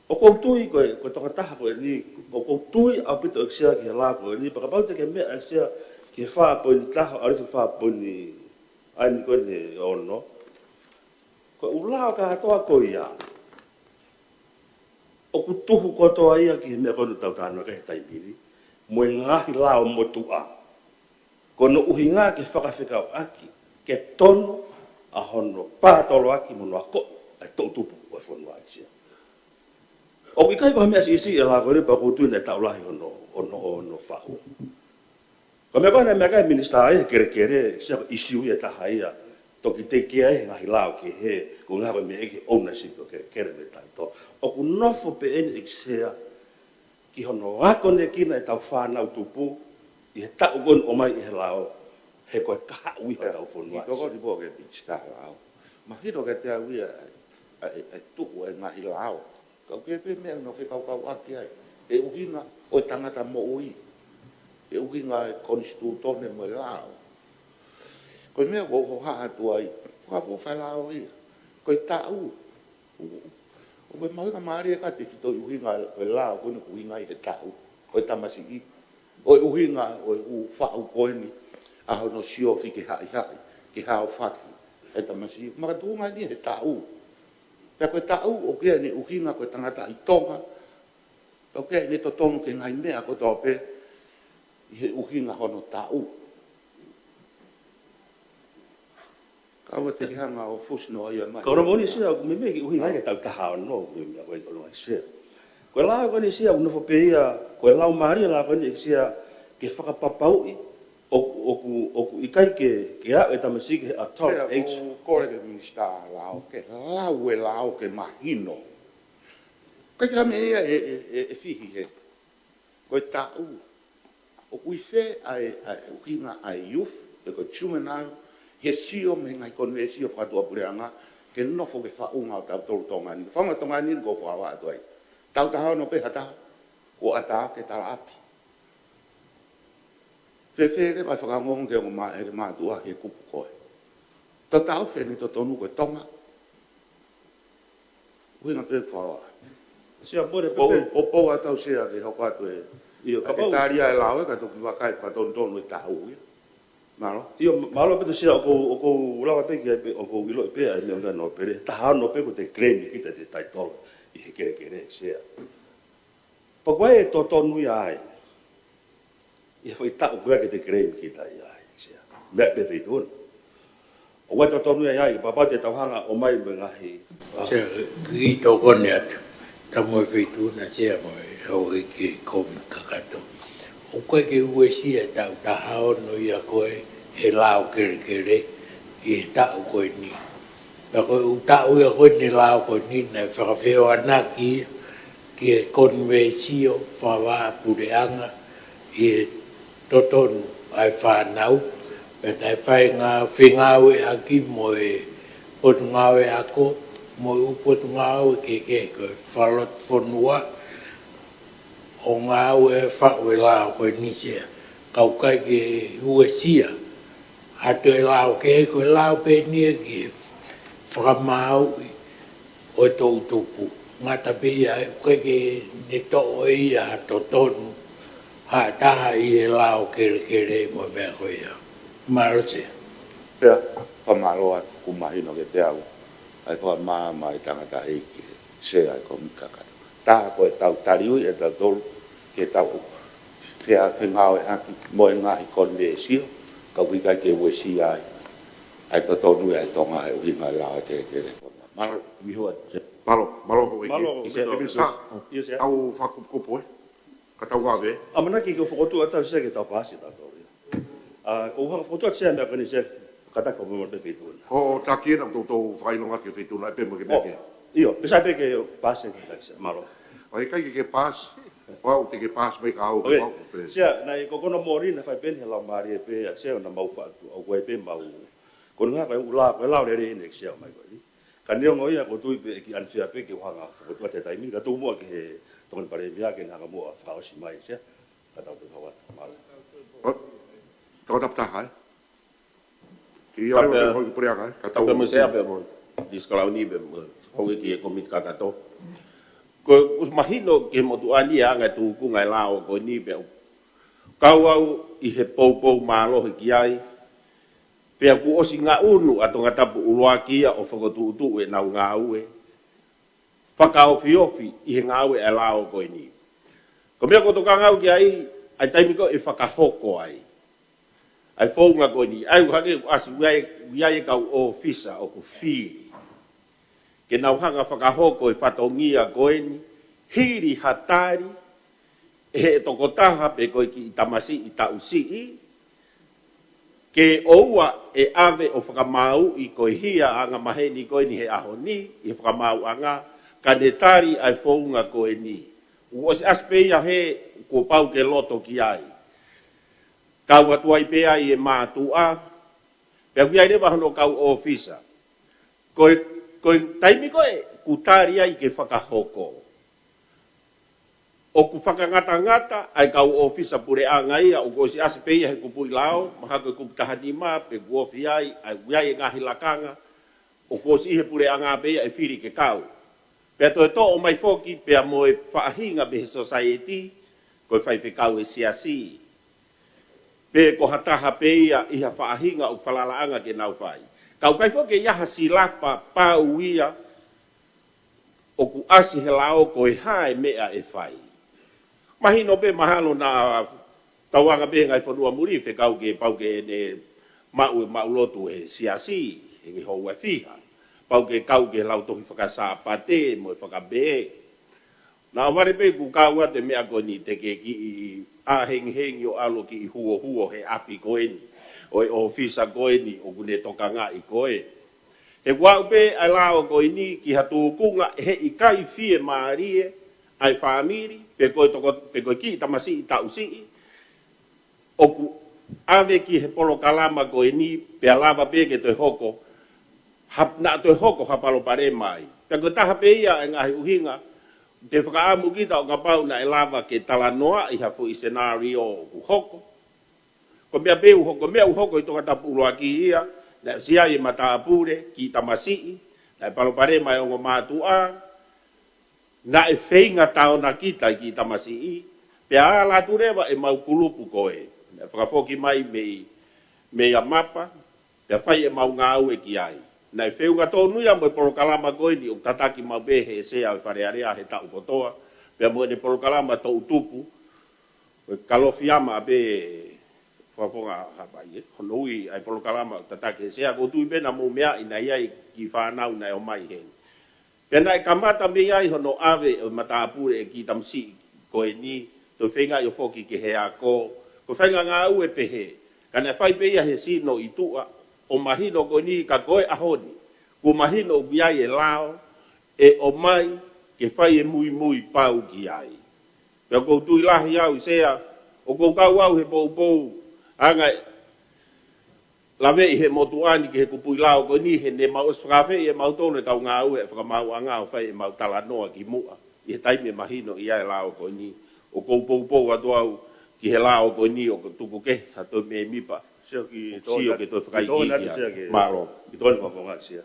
ʻOku ou tui ko e, ko e tokotaha ko eni, ʻoku ou tui ʻaupito, ʻEiki Sea, ki he lao ko eni, pea kapau te ke meʻa, ʻEiki Sea, ki he fā poini taha, ʻalu ki he fā poini, ʻa eni ko eni ʻe ono. Ko e ʻū lao kātoa ko ia, ʻoku tuhu kotoa ia ki he meʻa ko eni ʻoku tau talanoa ki ai he taimi ni, mo e ngaahi lao motuʻa. Ko hono ʻuhinga ke fakafekauʻaki, ke tonu ʻa hono pātoloaki mo hono akoʻi ʻa e toʻutupu ʻo e fonua, ʻEiki Sea. ʻOku ʻikai ko ha meʻa siʻisiʻi e lao ko eni, pea ʻoku ou tui naʻe taʻu lahi hono, hono, hono faʻu. Ko e meʻa ko ē naʻe meʻa ki ai e Minisitā ʻi he kelekele, Sea, ko e ʻisiū ia ʻe taha ia, toki tekeʻi ai ʻe he ngaahi lao kehe, ko e ʻuhinga ko e meʻa ki he ownership ʻo e kelekele mo e taʻu. ʻOku nofo pē eni, ʻEiki Sea, ki hono akonekina ʻetau fānau tupu ʻi he taʻu ko eni ʻomai ʻe he lao, he ko e kahaʻu ia hotau fonua. Kiʻi tokoni pē ki he Minisitā Lao. Mahino kiate au ia ʻa e, ʻa e, ʻa e tuʻu e ngaahi lao. Ka ʻoku ʻi ai pē meʻa naʻa nau fekaukauʻaki ai, he ʻuhinga ʻo e tangata moʻui, he ʻuhinga e konisitūtone mo e lao. Ko e meʻa ʻoku ou hohaʻa atu ai, fakapoʻuli e lao ia. Ko e taʻu. ʻOku, ʻoku mahuʻinga mālie ka te fito e ʻuhinga ʻo e lao ko eni ʻoku ʻuhinga ai he taʻu ʻo e tamasiʻi. ʻO e ʻuhinga ʻo e ʻū faʻu ko eni ʻa hono siofi ke haʻihaʻi, ke haofaki e tamasiʻi. Makatuʻunga eni he taʻu. Pea ko e taʻu ʻoku ʻi ai ʻene ʻuhinga ko e tangataʻi Tonga, pea ʻoku ʻi ai ʻene totonu ki he ngaahi meʻa kotoa pē ʻi he ʻuhinga hono taʻu. Ka ʻoua te ke hanga ʻo fusi noa ia mai. Ka ʻoku ou tui, Sea, ʻoku meimei ke ʻuhinga ai ki he taʻu taha ono, ko e meʻa ko ē, ʻEiki Sea. Ko e lao ko eni, Sea, ʻoku nofo pē ia, ko e laumālie e lao ko eni, ʻEiki Sea, ke fakapapauʻi ʻOku, ʻoku, ʻoku ʻikai ke, ke aʻu e tamasiʻi ki he adult age. Pea ʻoku ou kole ki he Minisitā Lao ke lau e lao ke mahino. ʻIkai ke ʻi ai ha meʻa ia ʻe, ʻe, ʻe, ʻe fihi he. Ko e taʻu. ʻOku ʻi fē ʻa e, ʻa e ʻuhinga ʻa e youth, pe ko e juvenile, he sio mei he ngaahi konivensio fakatuʻapuleʻanga, ke nofo ki he faʻunga ʻo tautolu Tonga ni. Faʻunga Tonga ni ʻoku ou fakavaʻa atu ai. Taʻu taha ono pē ha taha, kuo ʻatā ke talaʻapi. Fēfē leva e fakaongoongo ke ongo mā-, ʻe he mātuʻa he kupu ko ē. Tatau fē ʻene totonu ko e Tonga. ʻUhinga pē fakaʻosi. Sea, mole Poupou, pē. Poupou ʻa tau Sea ke hoko atu e. ʻIo, ka kapau tali ʻa e lao ē ka toki vakai fakatonutonu e taʻu ia. Mālō. ʻIo, mālō pē Sea, ʻoku ou, ʻoku ou lava pē ki ai pē, ʻoku ou ʻiloʻi pē ʻa e meʻa ʻoku nau pele. Taha ono pē ko e te claim kita te taitolo ʻi he kelekele Sea. Pea ko e totonu ia ai. ʻI he foʻi taʻu ko ē ke te claim kita ia ai, Sea. Meʻa pē Feituʻuna. ʻOku ʻi ai e totonu ia ai, kapau te tau hanga ʻo ʻomai mo e ngaahi. Sea, kiʻi tokoni atu. Tau mo e Feituʻuna Sea mo e houʻeiki kōmiti kakato. ʻOku ʻikai ke uesia e taʻu taha ono ia ko ē he lao kelekele ʻi he taʻu ko eni. Pea ko e ʻū taʻu ia ko eni he lao ko eni naʻe fakafehoanaki ia ki he konivensio fakavaʻa puleʻanga ʻi he totonu ʻa e fānau, pea naʻe fai ngā fengāueʻaki mo e potungāue ako, mo e ʻū potungāue kehekehe ko e fakalotofonua, ʻo ngāue faʻu e lao ko eni Sea. Ka ʻoku ʻikai ke uesia ha toe lao kehe, ko e lao pē eni ia ki he fakamāuʻi ʻo e toʻutupu. Ngata pē ia, ʻoku ʻikai ke ne toʻo ʻe ia ha totonu ha taha ʻi he lao kelekele mo e meʻa ko ia. Mālō Sea. Pea, fakamālō atu, ʻoku mahino kiate au ʻa e fakamaama ʻa e tangataʻeiki Sea ʻa e kōmiti kakato. Tā ko e tau tali ui ʻe tautolu ke tau fea fengāueʻaki mo e ngaahi konivensio, ka ʻoku ʻikai ke uesia ai ʻa e totonu ia ʻa e Tonga he ʻuhinga e lao ʻa e kelekele. Mālō. Mihoa, Sea. Mālō, mālō houʻeiki. Mālō, ʻIo Sea, Minisitā. ʻIo Sea. Tau fakakupukupu ē. Ka tau vave. ʻAmanaki ke u fokotuʻu atu Sea ke tau paasi tautolu ia. ʻA, ʻoku ou hanga fokotuʻu atu Sea meʻa ko eni Sea, kātaki ʻo mole pē Feituʻuna. Ko e taki ena ʻoku toutou fakaʻilonga ki he Feituʻuna, ʻe pē mo ke meʻa ke. ʻIo, pē Sea pē ke paasi ke taki Sea, mālō. ʻOku ʻikai ke ke paasi, ʻoua te ke paasi mai ka au, ʻOku ʻikai. Au pē. Sea, naʻe ko hono moʻoni naʻe fai pē eni he lao mālie pē ʻa Sea naʻa mau faʻu atu, ʻoku ʻi ai pē mau. Ko e ngaahi ko e ʻū lao, ko e lao lelei eni Sea mai ko eni. Ka neongo ia ʻoku ou tui pē ʻe kiʻi unfair pē ke u hanga fokotuʻu atu he taimi ni, ka tuku muʻa ki he Tokoni Palēmia ke ne hanga muʻa fakaʻosi mai Sea. Ka tau toe kau atu, mālō. ʻO, tau tapu taha, ē? Ki ʻAliva pea mo e puleʻanga, ē? Ka tau pea mo Sea pea mo Lisi Kalauni pea mo houʻeiki e kōmiti kakato. Ko e ʻosi mahino ki he motuʻa ni ʻa e anga e tūkunga e lao ko eni pea ʻoku kau au ʻi he poupou mālohi ki ai. Pea kuo ʻosi ngaʻunu ʻa Tongatapu ʻUluaki ia ʻo fokotuʻutuʻu ʻenau ngāue fakaofiofi ʻi he ngāue ʻa e lao ko eni. Ko e meʻa ʻoku ou tokanga au ki ai, ʻa e taimi ko ē ʻe fakahoko ai ʻa e founga ko eni, ʻa ia ʻoku hangē ʻoku ʻasi ʻoku ʻi ai, ʻoku ʻi ai e kau ʻōfisa ʻoku fili ke nau hanga fakahoko e fatongia ko eni, hili ha tali ʻe he tokotaha pe ko e kiʻi tamasiʻi taʻu siʻi, ke ʻoua ʻe ʻave ʻo fakamāuʻi ko e hia ʻa e angamaheni ko eni he ʻaho ni, ʻi he fakamaauʻanga, ka ne tali ʻa e founga ko eni. Kuo ʻosi ʻasi pē ia he kuo pau ke loto ki ai. Kau atu ai pē ai e mātuʻa, pea ʻoku ʻi ai leva hono kau ʻōfisa. Ko e, ko e taimi ko ē ʻoku tali ai ke fakahoko, ʻoku fakangatangata ʻa e kau ʻōfisa puleʻanga ia, ʻoku ʻosi ʻasi pē ia he kupuʻi lao, mahalo ko e kupu taha nima, pe kuo ofi ai, ʻa ia ʻoku ʻi ai e ngaahi lakanga, ʻoku ʻosi ʻi he puleʻanga pē ia ʻe fili ke kau. Pea toe toʻo mai foki, pea mo e faʻahinga mei he sōsaieti, ko e faifekau e siasi. Pe ko ha taha pē ia ʻi ha faʻahinga ʻoku falalaʻanga ke nau fai. Ka ʻoku ʻikai foki ke ʻi ai ha silapa pau ia ʻoku ʻasi he lao ko e hā e meʻa ʻe fai. Mahino pē mahalo naʻa tauanga pē he ngaahi fonua muli, fekau ke pau ke ne maʻu, maʻu lotu he siasi, he ngaahi houa ʻe fiha. Pau ke kau ki he lautohi fakasāpate mo e fakapē. Naʻa vale pē ʻoku kau atu e meʻa ko eni te ke kiʻi ʻā hengihengi ʻo ʻalu ki he huohuo he ʻapi ko eni ʻo e ʻōfisa ko eni ʻoku ne tokangaʻi koe. He ʻoku aʻu pē ʻa e lao ko eni ki ha tūkunga ʻe heʻikai fiemālie ʻa e fāmili, pe ko e toko, pe ko e kiʻi tamasiʻi taʻu siʻi, ʻoku ʻave ki he polokalama ko eni, pea lava pē ke toe hoko, ha, naʻa toe hoko ha palopalema ai. Pea ko e taha pē ia e ngaahi ʻuhinga, te u fakaʻamu kita ʻo kapau naʻe lava ke talanoaʻi ha foʻi scenario ʻoku hoko. Ko e meʻa pē ʻoku hoko, meʻa ʻoku hoko ʻi Tongatapu ʻuluaki ia, naʻe ʻosi ʻi ai e matāpule, kiʻi tamasiʻi, naʻe palopalema e ongo mātuʻa, naʻe feinga taonakita e kiʻi tamasiʻi, pea ala atu leva ʻemau kulupu ko ē. Naʻe fakafoki mai mei, mei ʻAmapa, pea fai ʻemau ngāue ki ai. Naʻe feʻunga tonu ia mo e polokalama ko eni ʻoku tataki maʻu pē he Sea ʻo e Fale Alea he taʻu kotoa, pea mo ʻene polokalama toʻutupu, ko e Kalofiama pē, Fakafofonga Haʻapai, ē. Hono ui ʻa e polokalama ʻoku tataki he Sea, ʻoku ou tui pē naʻa mou meaʻi naʻe ʻi ai e kiʻi fānau naʻe ō mai heni. Pea naʻe kamata mei ai hono ʻave ʻo e matāpule e kiʻi tamasiʻi ko eni, toe feingaʻi ʻo foki ki he ako, ko e faʻahinga ngāue pehē. Ka naʻe fai pē ia he sino ʻi tuʻa, ʻo mahino ko eni ka ko e ʻaho ni, kuo mahino ʻoku ʻi ai e lao, ʻe ō mai ke fai e muimui pau ki ai. Pea ʻoku ou tui lahi au ʻi Sea, ʻoku ou kau au he poupou, ʻa e ngaahi laveʻi he motuʻa ni ki he kupuʻi lao ko eni he ne mau ʻosi fakafeʻi ʻe mautolu e kau ngāue ʻa e fakamaauʻanga ʻo fai ʻemau talanoa ki muʻa. ʻI he taimi ʻe mahino ʻi ai e lao ko eni, ʻoku ou poupou atu au ki he lao ko eni ʻoku tuku kehe ha toe mēmipa. Sio ki ʻOku tō sio na-, ke toe ki tō fakaikiiki na te ia. Sea ke, Mālō. Ki tō ni Fakafofonga Sea.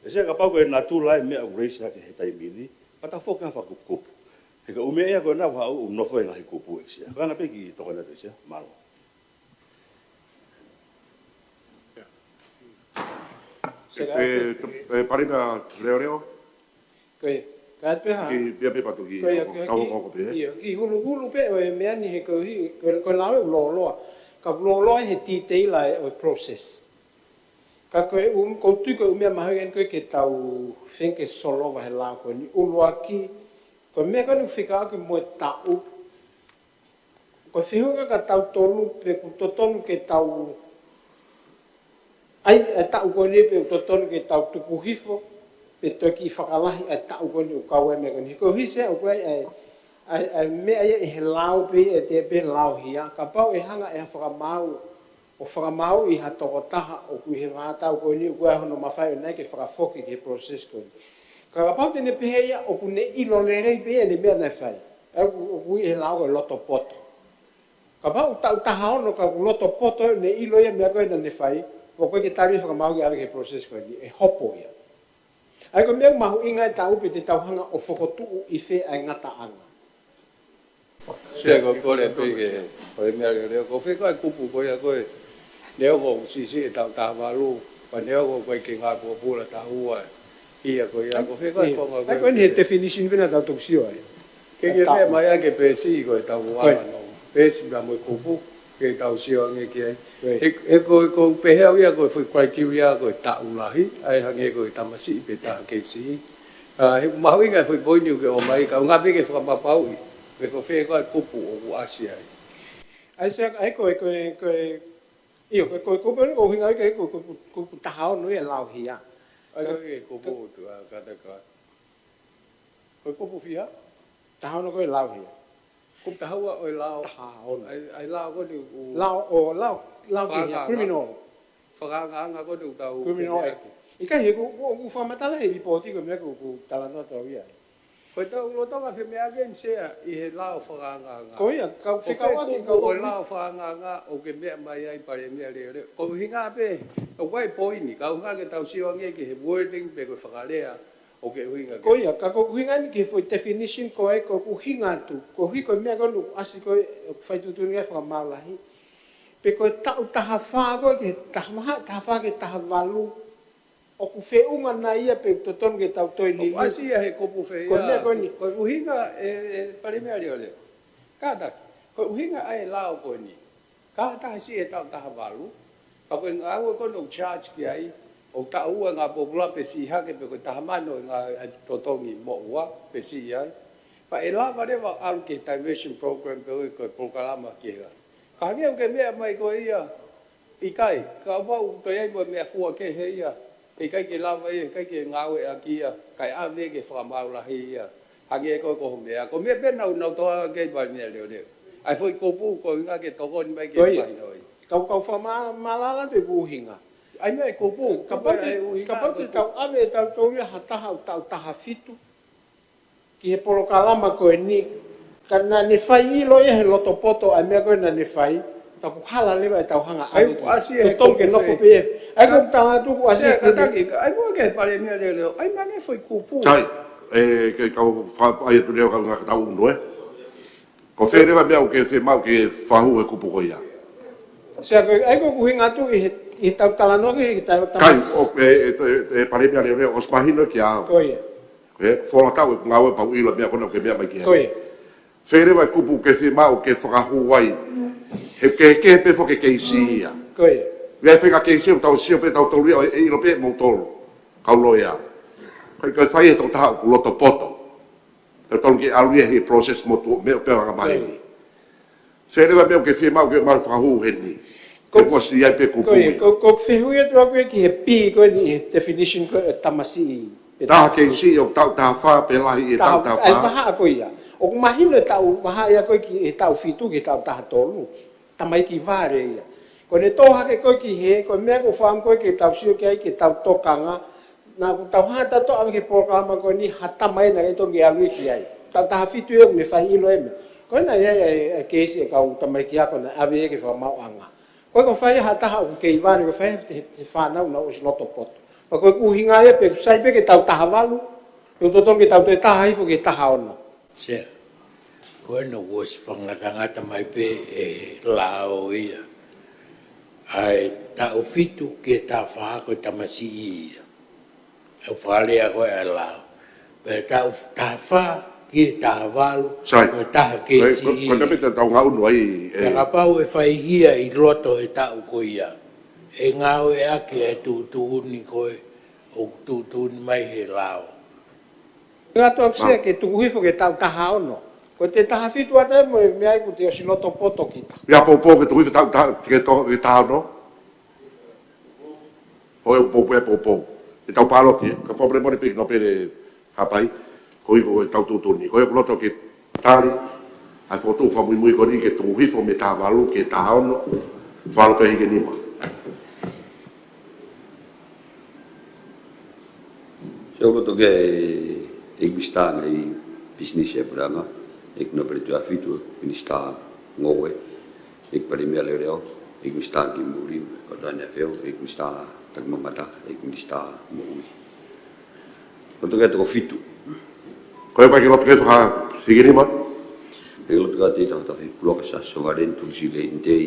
ʻE Sea kapau ko e natula e meʻa ʻoku raise hake he taimi ni, pea ta foki ha fakakupukupu. He ko e ʻū meʻa ia ko ena ʻoku haʻu ʻo nofo he ngaahi kupu ʻe Sea. Ko ena pē ki tō na te Sea. Mālō. Sea, ʻE, ʻe, ʻe, Palēmia Leoleo. Ko ia, ka ʻoatu pē ha. Ki, pea pē patu ki, Ko ia, ko ia, tau ki, hoko pē, ē? ʻIo, ki huluhulu pē ʻo e meʻa ni he koeʻuhi, ko, ko e lao ʻoku lōloa. Ka lōloa he titeila ʻo e process. Ka ko e ʻū, ʻoku ou tui ko e ʻū meʻa mahuʻinga eni ko ē ke tau feinga ke solova he lao ko eni. ʻUluaki, ko e meʻa ko eni ʻoku fekauʻaki mo e taʻu. Ko e fehuʻi ka tautolu pe ʻoku totonu ke tau, ʻai, ʻa e taʻu ko eni pe ʻoku totonu ke tau tuku hifo, pe toe kiʻi fakalahi ʻa e taʻu ko eni ʻoku kau ai e meʻa ko eni. He koeʻuhi Sea ʻoku ʻi ai e, ʻa e, ʻa e meʻa ia ʻi he lao pē, ʻe te pē lao hia, kapau ʻe hanga ʻe ha fakamaau ʻo fakamaauʻi ha tokotaha ʻoku ʻi he vahaʻa taʻu ko eni ʻoku ʻi ai hono mafai ʻo ʻai ke fakafoki ki he process ko eni. Ka kapau te ne pehē ia ʻoku ne ʻilo lelei pē ia ʻene meʻa naʻe fai. ʻA ia ʻoku, ʻoku ʻi he lao ko e loto poto. Kapau taʻu taha ono ka ʻoku loto poto ʻene ʻilo ia e meʻa ko ē naʻa ne fai, ʻoku ʻikai ke tali e fakamaau ke ʻave ki he process ko eni, ʻe hopo ia. ʻA ia ko e meʻa mahuʻinga e taʻu pe te tau hanga ʻo fokotuʻu ʻi fē ʻa e ngataʻanga. Sea, ko e kole pē ki he Palēmia Leoleo, ko fē koā e kupu ko ia ko ē, neongo ʻoku siʻisiʻi e taʻu taha valu, pea neongo ʻoku ʻikai ke ngāue pōpula taʻu ua ia ko ia, ko fē koā e ʻIo. Konga ko ʻA ia ko eni he ē? Definition pē naʻa tau toki sio ai. Ke ke Taʻu. Pehē mai ʻa e peesi ko e taʻu Ko ia. ua no. Peesi pea mo e kupu, ke tau sio ange ki ai. Ko ia. He, he ko, ko e pehē au ia ko e foʻi criteria ko e taʻu lahi, ʻa ia hangē ko e tamasiʻi pe taha kei siʻi. ʻA, he mahuʻinga e foʻi poini ʻoku ke ʻomai, ka ʻoku ngata pē ke fakamāpauʻi, pe ko fē koā e kupu ʻoku ʻasi ai. ʻA ia Sea, ʻa ia ko e, ko e, ko e, ʻio, ko e, ko e kupu eni ʻoku ʻuhinga ai ke ko e kupu, kupu taha ono ia e lao hia. ʻA ia ko e kupu ʻoku, ʻa, kātaki. Ko e kupu fiha? Taha ono ko e lao hia. Kupu taha ua ʻo e lao. Taha ono. ʻA ia, ʻa ia e lao ko eni ʻoku Lao ʻo, lao, lao ki he Fakaanga. criminal. Fakaangaanga ko eni ʻoku tau Criminal femeʻa Act. ki. ʻIkai, he ʻoku, ʻoku, ʻoku fakamatala he lipooti ko e meʻa ʻoku, ʻoku talanoa atu ia. Ko e tau lolotonga femeʻa ʻeni Sea ʻi he lao fakaangaanga. Ko ia, ka ʻoku Ko fē fekauʻaki, kupu ka ʻoku ʻo e ʻuhi- lao fakaangaanga ʻoku ke meʻa mai ai Palēmia Leoleo. Ko e ʻuhinga pē, ʻoku ʻi ai e poini, ka ʻoku ʻuhinga ke tau sio ange ki he wording pe ko e fakalea ʻoku ke ʻuhinga ki ai. Ko ia, ka ko e ʻuhinga eni ki he foʻi definition ko ē ʻoku ou ʻuhinga atu. Koeʻuhi ko e meʻa ko ē ʻoku ʻasi ko ē, ʻoku fai tuʻutuʻuni ai e fakamaau lahi. Pe ko e taʻu taha fā ko ē ki he taha, vahaʻa taha fā ki he taha valu. ʻOku feʻunga nai ia pe ʻoku totonu ke tau toe ʻOku liliu. ʻasi ia he kupu fē Ko e meʻa ia, ko eni. ko e ʻuhinga ē, ʻe Palēmia Leoleo. Kātaki, ko e ʻuhinga ʻa e lao ko eni. Ka taha siʻi he taʻu taha valu, ka ko e ngāue ko eni ʻoku charge ki ai, ʻoku taʻu ua e ngāue pōpula pe siʻi hake pe ko e taha mano e ngāue ʻa e totongi moʻua pe siʻi ai. Pea ʻe lava leva ʻalu ki he diversion program pē ʻoku ʻi ai ko e polokalama kehe. Ka hangē ʻoku ke meʻa mai ko ia, ʻikai, kapau ʻoku toe ʻi ai mo e meʻafua kehe ia, ʻikai ke lava ia, ʻikai ke ngāueʻaki ia, kae ʻave ke fakamaau lahi ia. Hangē ko e ko ho meʻa, ko e meʻa pē naʻa ku, naʻa ku toʻo ange ki ai Palēmia Leoleo. ʻA e foʻi kupu ko e ʻuhinga ke tokoni mai ke Ko ia. mahinoʻi. Kau, kau fakamālala atu e ʻuhinga. ʻA e meʻa e kupu, Kapau kapau te, e ʻuhinga kapau ko te e tau ʻave e tau tolu ia ha taha ʻo taʻu taha fitu ki he polokalama ko eni, ka naʻa ne fai ʻilo ia he loto poto ʻa e meʻa ko ē naʻa ne fai, ka kuo hala leva e tau hanga ʻAi, ʻave ki ai. ʻAsi e Totonu ke kupu nofo fē. pē ia. ʻAi, ko e tala atu kuo ʻasi Sea e kupu. Kataki, ʻai muʻa ki he Palēmia Leoleo, ʻai mai ange e foʻi kupu. Sai, ʻe, ke kau fa-, ʻai atu leva kau ngā ka tau unu, ē. Ko fē leva meʻa ʻoku ke fiemaʻu ke fakahū he kupu ko ia? Sea ko e, ʻai ko e ʻuhinga atu ʻi he, ʻi he tau talanoa ki he tau Kai, tamasi. ʻo, e, e, e, e Palēmia Leoleo, ʻosi mahino kiate au. Ko ia. He, folo taʻu e ngāue pau ʻilo meʻa ko ena ʻoku ke meʻa mai ki ai. Ko ia. Fē leva e kupu ke fiemaʻu ke fakahū ai? He kehekehe pē foki e keisi ia. Ko ia. Meʻa fē ngaahi keisi ʻoku tau sio pē tau tolu ia, ʻe ʻilo pē mo tolu. Kau loea. Kai kai fai e toko taha ʻoku loto poto. Pea tolu ke ʻalu ia he process mo tuʻu meʻa pē anga mai Ko ia. ni. Fē leva meʻa ʻoku ke fiemaʻu ke mau fakahū heni? Ko Ko e kuo ʻosi ʻi ai pē kupu ko ia, ia. ko, ko e fehuʻi atu ʻaku ia ki he P ko eni he definition ko e tamasiʻi. Taha keisi ʻoku taʻu taha fā pe lahi e Taha, taʻu taha ʻai fā. vahaʻa ko ia. ʻOku mahino e taʻu vahaʻa ia ko ē ki he taʻu fitu ki he taʻu taha tolu. Tamaiki vale ia. Ko ʻene tō hake ko ē ki he, ko e meʻa ʻoku ou fakaʻamu ko ē ke tau sio ki ai ke tau tokanga. Naʻa ʻoku tau hanga ʻo tau ʻave ki he polokalama ko eni ha tama ena ke tonu ke ʻalu ia ki ai. Taʻu taha fitu ia ʻoku ne fai ʻilo e meʻa. Ko ena ia, ia, ia, keisi e kau tamaiki ako naʻe ʻave ia ke fakamaauʻanga. Ko e ko e fai ha taha ʻoku kei vale, ko e fai he, he, he fānau naʻa ʻosi loto poto. Pea ko e ʻuhinga ia pē, sai pē ke tau taha valu, pe ʻoku totonu ke tau toe taha hifo ki he taha ono. Sea, ko ena kuo ʻosi fakangatangata mai pē ʻe he lao ia. ʻA e taʻu fitu ki he taha fā ko e tamasiʻi ia. ʻOku fakalea ko ē ʻa e lao. Pea taʻu f-, taha fā ki he taha valu, Sai. ko e taha Ko e, keisi ko e, ko e ia. Kapita tau ngaunu ai, Pea ʻe. kapau ʻe fai ia ʻi loto he taʻu ko ia, ʻe ngāueʻaki e tuʻutuʻuni ko ē, ʻoku tuʻutuʻuni mai he lao. Ngā tō ʻaku Mau. sea ke tuku hifo ke taʻu taha ono. Ko e te taha fitu ʻata e mo e meʻa ʻoku te ʻosi loto poto kita. Ia poupou ke tuku hifo taʻu taha, ke to, ke taha ono. ʻO e poupou, e poupou. E tau pāloti, ē. Ka pōpole mole pē ki Nōpele Haʻapai. Ko e ko e tau tuʻutuʻuni. Ko e ʻoku loto ke tali. ʻA e fokotuʻu fakamuimui ko eni ke tuku hifo mei taha valu ke taha ono. Fakalea pē hiki nima. Sio ko toke e Misitā ngaahi Pisinisi e Puleʻanga, ʻEiki Nōpele Tuʻiʻāfitu, Misitā Ngoue, ʻEiki Palēmia Leoleo, ʻEiki Misitā Kimuli, Kotane Afeo, ʻEiki Misitā Takimamata, ʻEiki Misitā Moʻui. Ko toke toko fitu. Ko e pai ke loto ke faka hiki nima? ʻE loto ka te tau tafi kuloka sa sovaleni tulisi le intei.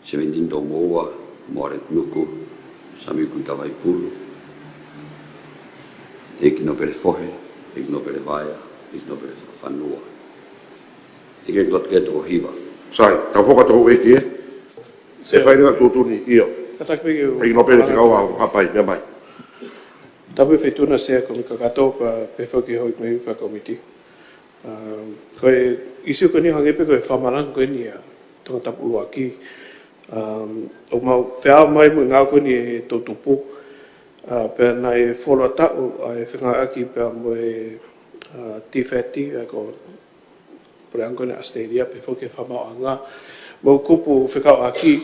Seventeen Tomoua, Moare Nuku, Samiu Kuitavaipulu, ʻEiki Nōpele Fohe, ʻEiki Nōpele Vaea, ʻEiki Nōpele Fakafanua. ʻEiki loto ke toko hiva. Sai, tau foka toko ʻEiki, ē? Se Sio. fai ni ka tuʻutuʻuni, ʻio. Kātaki pē ke u ʻEiki Nōpele fakaʻamu. Fekau a, a pai, meʻa mai. Tapu e Feituʻu na Sea, ko e meʻa kakato pea pehē foki hoʻi meʻa pea komiti. Um, ko e ʻīsiu ko eni hangē pē ko e fakamalanga ko eni ʻa Tongatapu ʻUluaki. Um, ʻoku mau feʻao mai mo e ngāue ko eni ʻa e toʻutupu. Uh, pea naʻe fuoloa taʻu ʻa e fengāueʻaki pea mo e, uh, tifeti, ʻa e ko e puleʻanga ko eni ʻAositelēlia pehē foki ki he fakamaauʻanga. Mo e kupu fekauʻaki,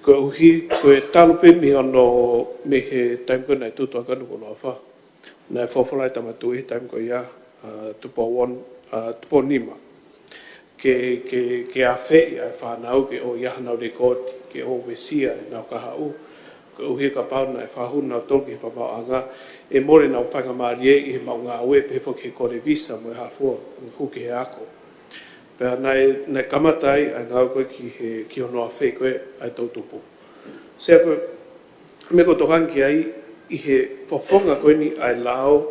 koeʻuhi, ko e talu pē mei hono, mei he taimi ko ē naʻe tuʻu atu ʻa Nukuʻalofa. Naʻe folofola e Tama Tuʻi he taimi ko ia, ʻa, Tupou Ono, ʻa, Tupou Nima. Ke, ke, ke afeʻi ʻa e fānau ke ʻoange hanau lēkooti, ke ʻoange ʻenau kahaʻu. Koeʻuhi kapau naʻe fakahū nautolu ki he fakamaauʻanga, ʻe mole ʻenau faingamālie ʻi he maʻu ngāue pehē foki ki he kole visa mo e hā fua, hū ki he ako. Pea naʻe, naʻe kamata ai ʻa e ngāue ko ē ki he, ki hono afeʻi ko ē ʻa e toʻutupu. Sea ko e meʻa ʻoku ou tokanga ki ai ʻi he fofonga ko eni ʻa e lao,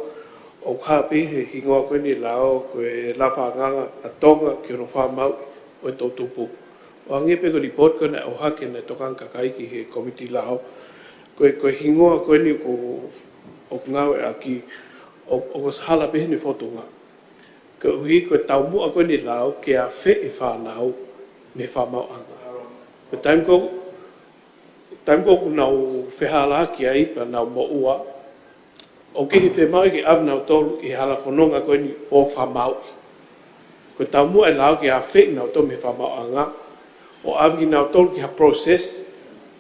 ʻoku hā pē he hingoa ko eni lao, ko e lao fakaangaanga ʻa Tonga ki hono fakamaauʻi ʻo e toʻutupu. ʻO hangē pē ko e lipooti ko ē naʻe ʻohake naʻe tokanga kakai ki he komiti lao. Ko e, ko e hingoa ko eni ʻoku, ʻoku ngāueʻaki, ʻo, ʻoku ʻosi hala pē heni fōtunga. Koeʻuhi ko e taumuʻa ko eni e lao ke afeʻi e fānau mei he fakamaauʻanga. Ko e taimi ko, taimi ko ē ʻoku nau fehālaaki ai pea nau moʻua, ʻoku ʻikai ke fiemaʻu ke ʻave kinautolu ʻi he hala fononga ko eni ʻo fakamaauʻi. Ko e taumuʻa e lao ke afeʻi kinautolu mei he fakamaauʻanga, ʻo ʻave kinautolu ki ha process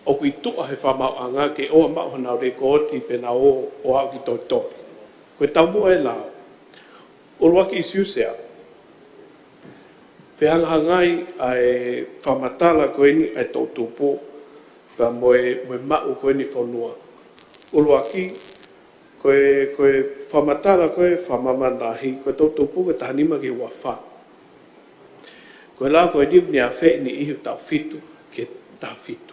ʻoku ʻi tuʻa he fakamaauʻanga ke ʻoua maʻu hanau lēkooti pe nau ō ʻo aʻu ki tolitoli. Ko e taumuʻa e lao. ʻUluaki ʻīsiu, Sea. Fehangahangai ʻa e fakamatala ko eni ʻa e toʻutupu pea mo e, mo e maʻu ko eni fonua. ʻUluaki, ko e, ko e fakamatala ko e fakamāmani lahi, ko e toʻutupu ko e taha nima ki he ua fā. Ko e lao ko eni ʻoku ne afeʻi e niʻihi ʻoku taʻu fitu ki he taha fitu.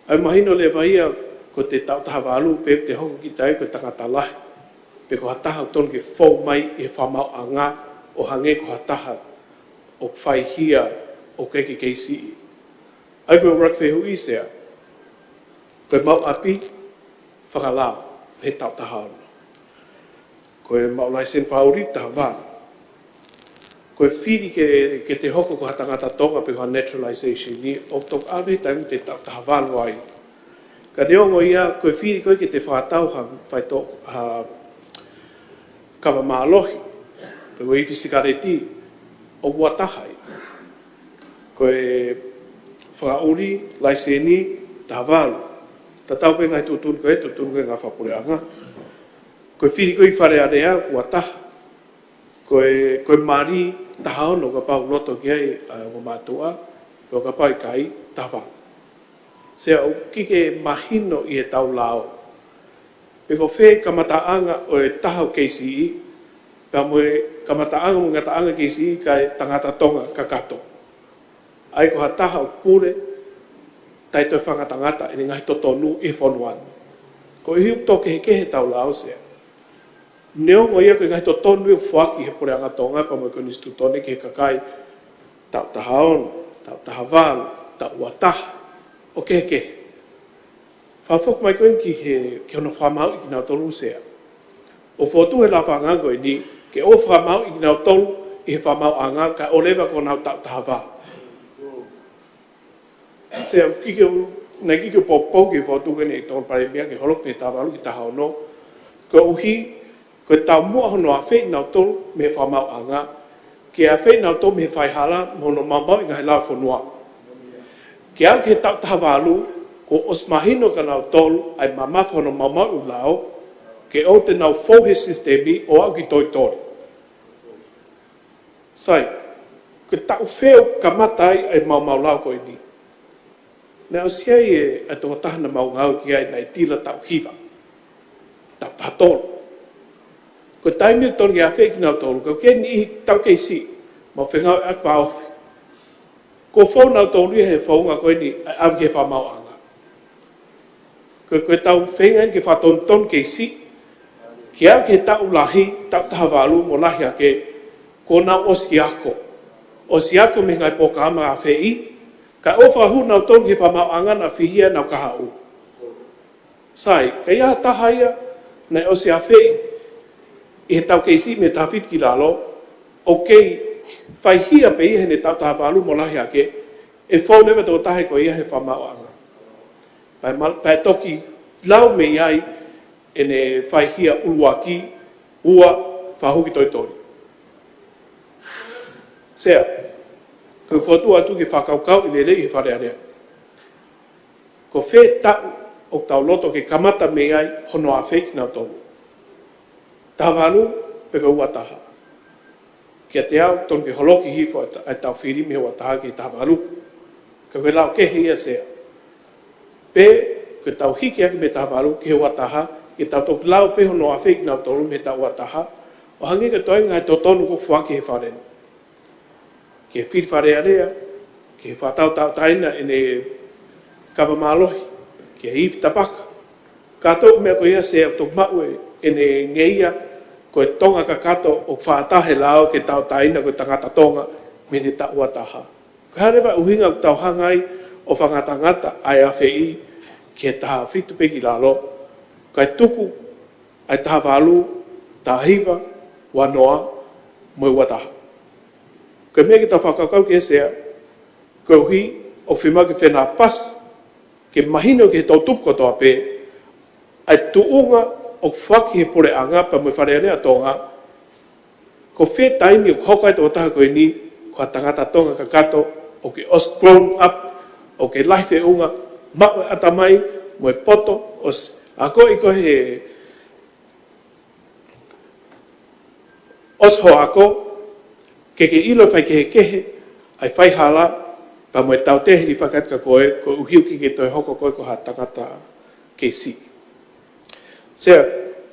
ʻA ia mahino leva ia ko e taʻu taha valu pē te hoko kita ai ko e tangata lahi, pe ko ha taha ʻoku totonu ke fou mai ʻi he fakamaauʻanga ʻo hangē ko ha taha ʻoku faihia ʻoku ʻikai ke kei siʻi. ʻA ia ko e ʻuluaki fehuʻi, Sea, ko e maʻu ʻapi fakalao he taʻu taha ono. Ko e maʻu laiseni fakaʻuli taha valu. Ko e fili ke, ke te hoko ko ha tangata Tonga pe ko ha naturalization ni, ʻoku toki ʻave he taimi te taʻu taha valu ai. Ka neongo ia, ko e fili ko ē ke te fakatau ha faito-, ha kava mālohi, pe ko e ifi sikaleti, ʻoku ua taha ia. Ko e fakaʻuli, laiseni, taha valu. Tatau pē ngaahi tuʻutuʻuni ko ē, tuʻutuʻuni ko ē ngaahi fakapuleʻanga. Ko e fili ko ē ʻi Fale Alea, ua taha. Ko e, ko e mali, taha ono, kapau ʻoku loto ki ai ʻa e ongo mātuʻa, pe kapau ʻikai, taha valu. Sea, ʻoku ʻikai ke mahino ʻi heʻetau lao pe ko fē kamataʻanga ʻo e taha ʻoku kei siʻi, pea mo e kamataʻanga mo e ngataʻanga kei siʻi kae tangata Tonga kakato. ʻA ia ko ha taha ʻoku pule, taʻe toe fakangatangata ʻene ngaahi totonu ʻi he fonua ni. Koeʻuhi ʻoku tō kehekehe ʻetau lao, Sea. Neongo ia ko e ngaahi totonu ʻoku foaki he puleʻanga Tonga pea mo e konisitūtone ki he kakai taʻu taha ono, taʻu taha valu, taʻu ua taha, ʻoku kehekehe. Fakafoki mai ko eni ki he, ki hono fakamaauʻi kinautolu, Sea. ʻOku fokotuʻu he lafangaga ko eni ke ʻoua fakamaauʻi kinautolu ʻi he fakamaauʻanga kae ʻoua leva ke nau taʻu taha valu. Sea, ʻikai ke, naʻe ʻikai ke poupou ke fokotuʻu ko eni ʻe he Tokoni Palēmia ke holo pē taha valu ki taha ono. Koeʻuhi ko e taumuʻa hono afeʻi kinautolu mei he fakamaauʻanga, ke afeʻi kinautolu mei he faihala mo hono maumauʻi e ngaahi lao fonua. Ke aʻu ki he taʻu taha valu, kuo ʻosi mahino kia kinautolu ʻa e mamafa hono maumauʻi e lao, ke ʻoua te nau fou he sisitemi ʻo aʻu ki tolitoli. Sai, ko e taʻu fē ʻoku kamata ai ʻa e maumau lao ko eni? Naʻe ʻosi ʻi ai e, ʻa e tokotaha naʻa mau ngāue ki ai naʻe tila taʻu hiva, taʻu taha tolu. Ko e taimi ʻoku totonu ke afeʻi kinautolu, ka ʻoku ʻi ai e niʻihi taʻu kei siʻi, mau fengāueʻaki vāofi. Kuo fou kinautolu ia he founga ko eni ʻa e ʻave ki he fakamaauʻanga. Ko, ko ʻetau feinga eni ke fakatonutonu kei siʻi, ke aʻu ki he taʻu lahi, taʻu taha valu mo lahi ange, kuo nau ʻosi ako. ʻOsi ako mei he ngaahi polokalama afeʻi, kae ʻoua fakahū kinautolu ki he fakamaauʻanga naʻa fihia ʻenau kahaʻu. Sai, ka ʻi ai ha taha ia naʻe ʻosi afeʻi ʻi he taʻu kei siʻi mei he taha fitu ki lalo, ʻoku kei faihia pē ia heʻene taʻu taha valu mo lahi ange, ʻe fou leva e tokotaha ko ia he fakamaauʻanga. Pea ma-, pea toki lau mei ai ʻene faihia ʻuluaki, ua, fakahū ki tolitoli. Sea, ko e fokotuʻu atu ke fakakaukauʻi lelei ʻe he Fale Alea. Ko fē taʻu ʻoku tau loto ke kamata mei ai hono afeʻi kinautolu? Taha valu pe ko e ua taha? Kiate au, totonu ke holoki hifo ʻa e ta-, ʻa e taʻu fili mei he ua taha ki he taha valu. Ka ko e lao kehe ia, Sea. Pe, ko ʻetau hiki hake mei he taha valu ki he ua taha, ke tau toki lau pē hono afeʻi kinautolu mei he taʻu ua taha, ʻo hangē ko e toenga e totonu kuo foaki he Fale ni. Ke fili Fale Alea, ke fakatau tauʻatāina ʻene kava mālohi, ke ifi tapaka. Kātoa e meʻa ko ia, Sea, ʻoku toki maʻu ʻene ngeia, ko e Tonga kakato ʻoku fakataha he lao ke tauʻatāina ko e tangata Tonga mei he taʻu ua taha. Ko e hā leva e ʻuhinga ʻoku tau hanga ai ʻo fakangatangata ʻa e afeʻi ki he taha fitu pē ki lalo, kae tuku ʻa e taha valu, taha hiva, ua noa, mo e ua taha. Ko e meʻa ke tau fakakaukau ki he Sea, koeʻuhi ʻoku fiemaʻu ke fenāpasi, ke mahino ki he toʻutupu kotoa pē ʻa e tuʻunga ʻoku foaki ʻe he puleʻanga pea mo e Fale Alea ʻa Tonga, ko fē taimi ʻoku hoko ai e tokotaha ko eni ko ha tangata Tonga kakato, ʻoku ʻosi grown up, ʻoku lahi feʻunga, maʻu e ʻatamai mo e poto, ʻosi akoʻi ko ē he ʻosi hoʻo ako, ke ke ʻilo e faikehekehe ʻa e faihala pea mo e tautea hili fakataha ko ē, koeʻuhi ʻoku ʻikai ke toe hoko koe ko ha tangata kei siʻi. Sea,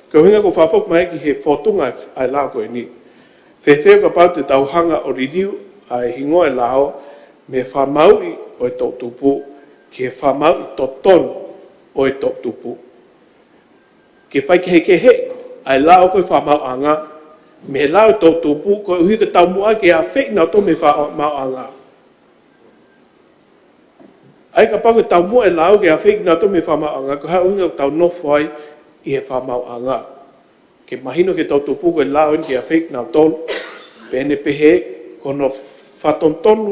ko e ʻuhinga ʻoku ou fakafoki mai ki he fōtunga ʻa e lao ko eni. Fēfē kapau te tau hanga ʻo liliu ʻa e hingoa ʻo e lao mei he fakamāuʻi ʻo e toʻutupu ki he fakamāuʻi totonu ʻo e toʻutupu? Ke faikehekeheʻi ʻa e lao ko ē ʻo e fakamaauʻanga mei he lao ʻo e toʻutupu, koeʻuhi ko e taumuʻa ke afeʻi kinautolu mei he fakamaauʻanga. ʻA ia kapau ko e taumuʻa ʻo e lao ke afeʻi kinautolu mei he fakamaauʻanga, ko e hā e ʻuhinga ʻoku tau nofo ai ʻi he fakamaauʻanga? Ke mahino ki he toʻutupu ko e lao eni ke afeʻi kinautolu, pea ne pehē ko hono fakatonutonu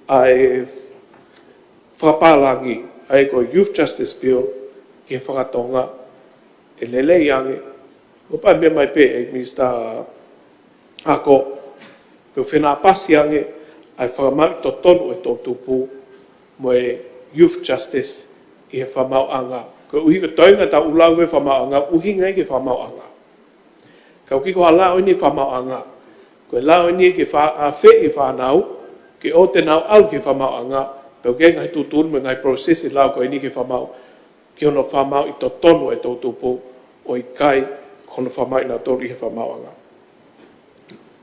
ʻa e fakapālangi, ʻa ia ko e Youth Justice Bill, ki he faka-Tonga, ʻe lelei ange. ʻOku pau ke meʻa mai pē ʻe Minisitā Ako, ke fenāpasi ange ʻa e fakamāuʻi totonu ʻo e toʻutupu mo e Youth Justice ʻi he fakamaauʻanga. Koeʻuhi ko e toenga ʻetau lau ko ē fakamaauʻanga, ʻuhinga ia ki he fakamaauʻanga. Ka ʻoku ʻikai ko ha lao eni ʻo e fakamaauʻanga. Ko e lao eni ke fa-, afeʻi e fānau ke ʻoua te nau ʻalu ki he fakamaauʻanga, pea ʻoku ʻi ai e ngaahi tuʻutuʻuni mo e ngaahi process ʻi he lao ko eni ki he fakamaau-, ki hono fakamāuʻi totonu ʻo e toʻutupu, ʻo ʻikai ko hono fakamāuʻi kinautolu ʻi he fakamaauʻanga.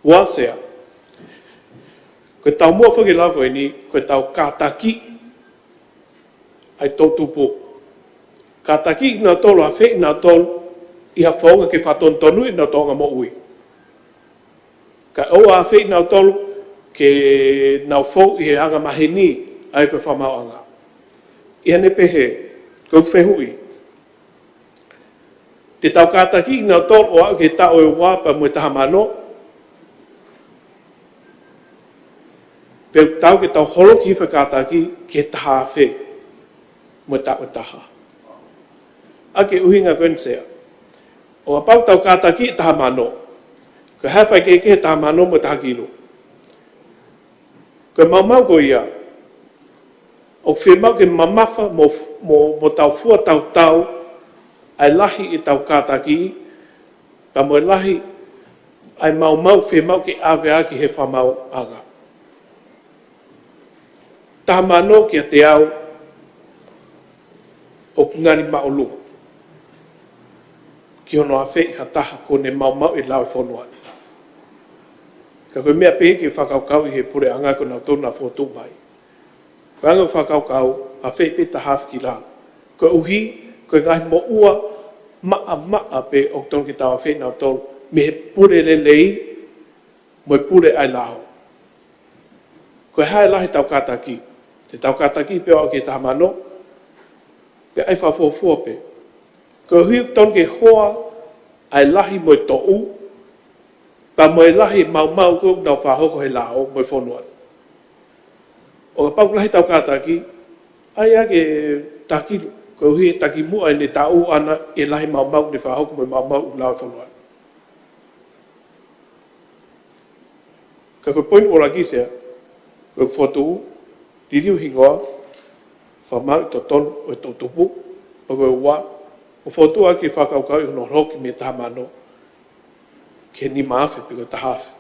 Ua, Sea, ko e taumuʻa foki ʻo e lao ko eni, ko ʻetau kātakiʻi ʻa e toʻutupu. Kātakiʻi kinautolu, afeʻi kinautolu ʻi ha founga ke fakatonutonu ʻenau tōʻonga moʻui. Kae ʻoua ʻe afeʻi kinautolu ke nau fou ʻi he angamaheni ʻa e fakamaauʻanga. ʻI heʻene pehē, ko ʻeku fehuʻi, te tau kātakiʻi kinautolu ʻo aʻu ki he taʻu ʻe ua pea mo e taha mano, pe ʻoku tau ke tau holoki e fakātaki ki he taha afe mo e taʻu ʻe taha? ʻA ia ko e ʻuhinga ko eni, Sea, ʻo kapau ʻoku tau kātakiʻi e taha mano, ko e hā e faikehekehe ʻa e taha mano mo e taha kilu? Ko e maumau ko ia, ʻoku fiemaʻu ke mamafa mo, mo, mo tau fua tautau ʻa e lahi ʻetau kātakiʻi, pea mo e lahi ʻa e maumau fiemaʻu ke ʻave ai ki he fakamaauʻanga. Taha mano kiate au ʻoku ngali māʻolunga ki hono afeʻi ha taha kuo ne maumauʻi e lao ʻo e fonua ni. Ka ko e meʻa pē ke fakakaukauʻi ʻe he puleʻanga ko kinautolu naʻa fokotuʻu mai. Ko e anga e fakakaukau, afeʻi pē taha afe ki lalo. Koeʻuhi ko e ngaahi moʻua maʻamaʻa pē ʻoku totonu ke tau afeʻi kinautolu mei he pule lelei mo e pule ʻa e lao. Ko e hā e lahi ʻetau kātakiʻi? Te tau kātakiʻi pē ʻo aʻu ki he taha mano, pe ʻai fakafuofua pē? Koeʻuhi ʻoku totonu ke hoa ʻa e lahi mo e toʻu, pea mo e lahi e maumau ʻoku nau fakahoko he lao mo e fonua ni. ʻO kapau ʻoku lahi ʻetau kātakiʻi, ʻai ʻa e taha kilu, koeʻuhi he takimuʻa ʻene taʻu ʻana ʻi he lahi e maumau ʻoku ne fakahoko mo e maumau ʻoku lao he fonua ni. Ka ko e poini ʻuluaki, Sea, ko e fokotuʻu, liliu hingoa, fakamāuʻi totonu ʻo e toʻutupu, pea ko e ua, ʻo fokotuʻu ʻaki e fakakaukau ʻi hono holoki mei he taha mano ki he nima afe pe ko e taha afe.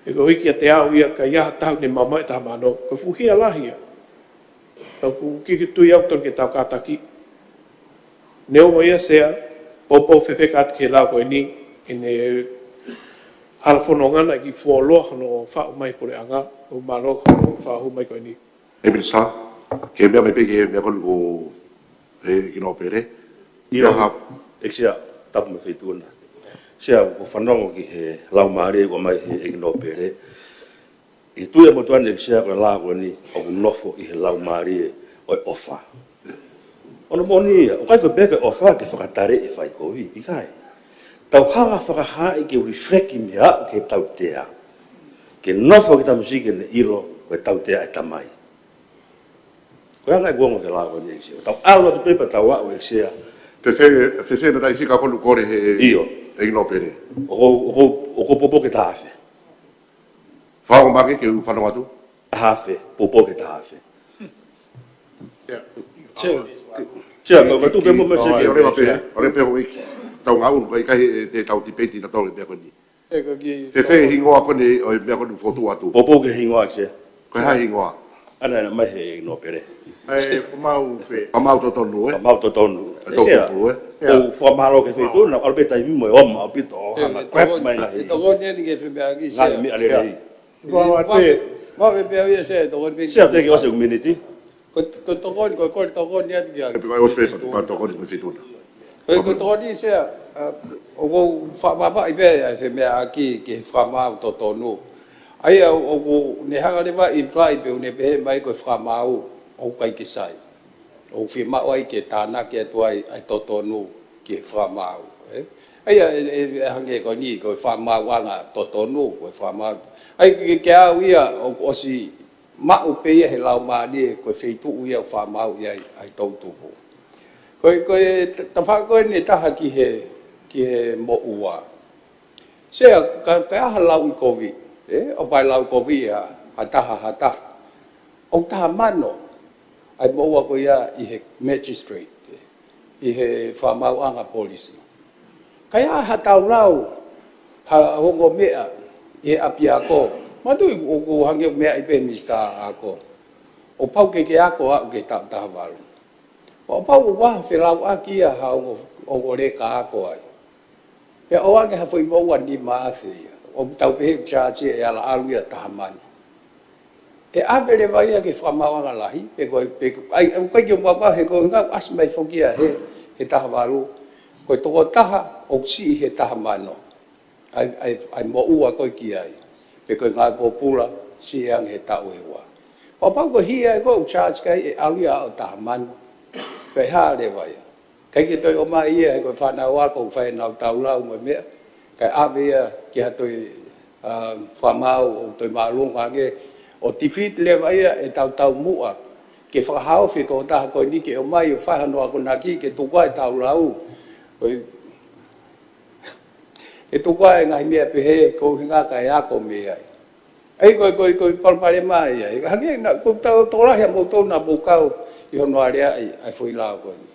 He koeʻuhi kiate au ia, ka ʻi ai ha taha ʻoku ne maumauʻi e taha mano, ko e fuʻu hia lahi ia. Ka ʻoku ʻikai ke u tui au ʻoku totonu ke tau kātakiʻi. Neongo ia, Sea, poupou fefeka atu ki he lao ko eni, ʻi heʻene hala fononga naʻe kiʻi fuoloa hono faʻu mai ʻe he puleʻanga, ʻoku mālō hono fakahū mai ko eni. ʻE Minisitā, ke meʻa mai pē ki he meʻa ko eni ko e ʻEiki Nōpele. ʻIo, ʻEiki Sea, tapu mo e feituʻu na. Sea, ʻoku ou fanongo ki he laumālie ʻoku ʻomai ʻe he ʻEiki Nōpele. ʻI he tui ʻa e motuʻa ni, ʻEiki Sea, ko e lao ko eni ʻoku nofo ʻi he laumālie ʻo e ʻofa. ʻOku moʻoni ia, ʻoku ʻikai ko e pehē ko e ʻofa ke fakataleʻi e faikovi, ʻikai. Tau hanga fakahaaʻi ke reflect mei he aʻu ki he tautea. Ke nofo ki he tamasiki ke ne ʻilo ko e tautea e tamai. Ko e anga ʻeku ongo ki he lao ko eni ʻEiki Sea. Tau ʻalu atu pē pea tau aʻu ʻEiki Sea. Fēfē, fēfē mei he taimi fika ko eni ʻoku kole he ʻEiki Nōpele? ʻOku ou, ʻoku ou, ʻoku ou poupou ke taha afe. Fakaongo mai ke u fanongo atu. Taha afe, poupou ke taha afe. Sea, ka, ka tuʻu pē mo e message. ʻIo, ʻio, ʻio, ʻio, ʻio, ʻio, ʻio, ʻio. Tau ngāue, ʻikai ke tau tipeiti nautolu he meʻa ko eni. Fēfē hingoa ko eni ʻo e meʻa ko eni ʻoku fotu atu? Poupou ki he hingoa, ʻEiki Sea. Ko e hā e hingoa? ʻAna, ʻana mai he ʻEiki Nōpele. ʻE, Famau fē? Famau Totonu, ē? Famau Totonu. ʻE, ʻEiki Sea, tupu, ē? ʻOku ou fakamālō ki he feituʻu, naʻa ku ʻalu pē taimi mo e ʻoma ʻaupito, ʻo hanga ʻo grab mai ngaahi, ngaahi meʻa lelei. Sea, teʻeki ʻosi e miniti. Ko, ko e tokoni, ko e kole tokoni atu ki he, ʻe pē mai ʻosi pē, pea tokoni mo e feituʻu na. Ko e, ko e tokoni, Sea, ʻa, ʻoku ou fakamamaʻi pē ʻa e femeʻaʻaki ki he Famau Totonu. ʻA ia ʻoku ne hanga leva ʻo imply pe ʻoku ne pehē mai ko e Famau ʻoku ʻikai ke sai. ʻOku fiemaʻu ai ke tānaki atu ai ʻa e totonu ki he Famau, ē? ʻA ia ʻe, ʻe, ʻe hangē ko eni, ko e Famau ʻAngatotonu, ko e Famau. ʻA ia ke, ke au ia ʻoku ʻosi maʻu pē ia he laumālie, ko e feituʻu ia ʻoku fakamāuʻi ai ʻa e toʻutupu. Ko e, ko e t-, tafaʻaki ko eni ʻe taha ki he, ki he moʻua. Sea, ka, ka ʻi ai ha lauʻikovi, ē? ʻOku ʻi ai lauʻikovi ha, ha taha, ha taha. ʻOku taha mano ʻa e moʻua ko ia ʻi he magistrate, ē? ʻI he Famau ʻAngapolisi. Ka ʻi ai ha tau lau, ha ongo meʻa ʻi he ʻapiako. Manatuʻi ʻoku, ʻoku hangē ʻoku meaʻi pē Minisitā Ako. ʻOku pau ke ke ako ʻo aʻu ki he taʻu taha valu. Pea ʻoku pau ʻoku ʻi ai ha felauʻaki ia ha ongo, ongo leka ako ai. Pea ʻoange ha foʻi moʻua nima afe ia. ʻOku tau pehē ʻoku charge ia ʻe ala ʻalu ia taha mano. ʻE ʻave leva ia ki he Fakamaauʻanga Lahi, pe ko e, pe ko e, ʻai, ʻoku ʻikai ke u maumau he ko e ngāue ʻasi mai foki ia he, he taha valu. Ko e tokotaha ʻoku siʻi he taha mano. ʻAi, ʻai, ʻai moʻua ko ē ki ai. Pe ko e ngāue pōpula, siʻi ange he taʻu ʻe ua. Pea pau ko e hia ē ko ē ʻoku charge ki ai ʻe ʻalu ia ʻo taha mano. Pea ʻe hā leva ia. ʻIkai ke toe ʻomai ia he ko e fānau ako ʻoku fai ʻenau tau lau mo e meʻa. Kae ʻave ia ki ha toe, ā, fakamaau ʻo toe māʻolunga ange. ʻO defeat leva ia ʻetau taumuʻa. Ke fakahaofi e tokotaha ko eni ke ʻomai ʻo fai hano akonaki ke tuku ai e tau lau. Ko e, ʻe tuku ai e ngaahi meʻa pehē, ko e ʻuhinga kae ako mei ai. ʻAi ko e, ko e, ko e palopalema ia. Hangē naʻa, ko e tau tokolahi ʻa moutolu naʻa mou kau ʻi hono aleaʻi ʻa e foʻi lao ko eni.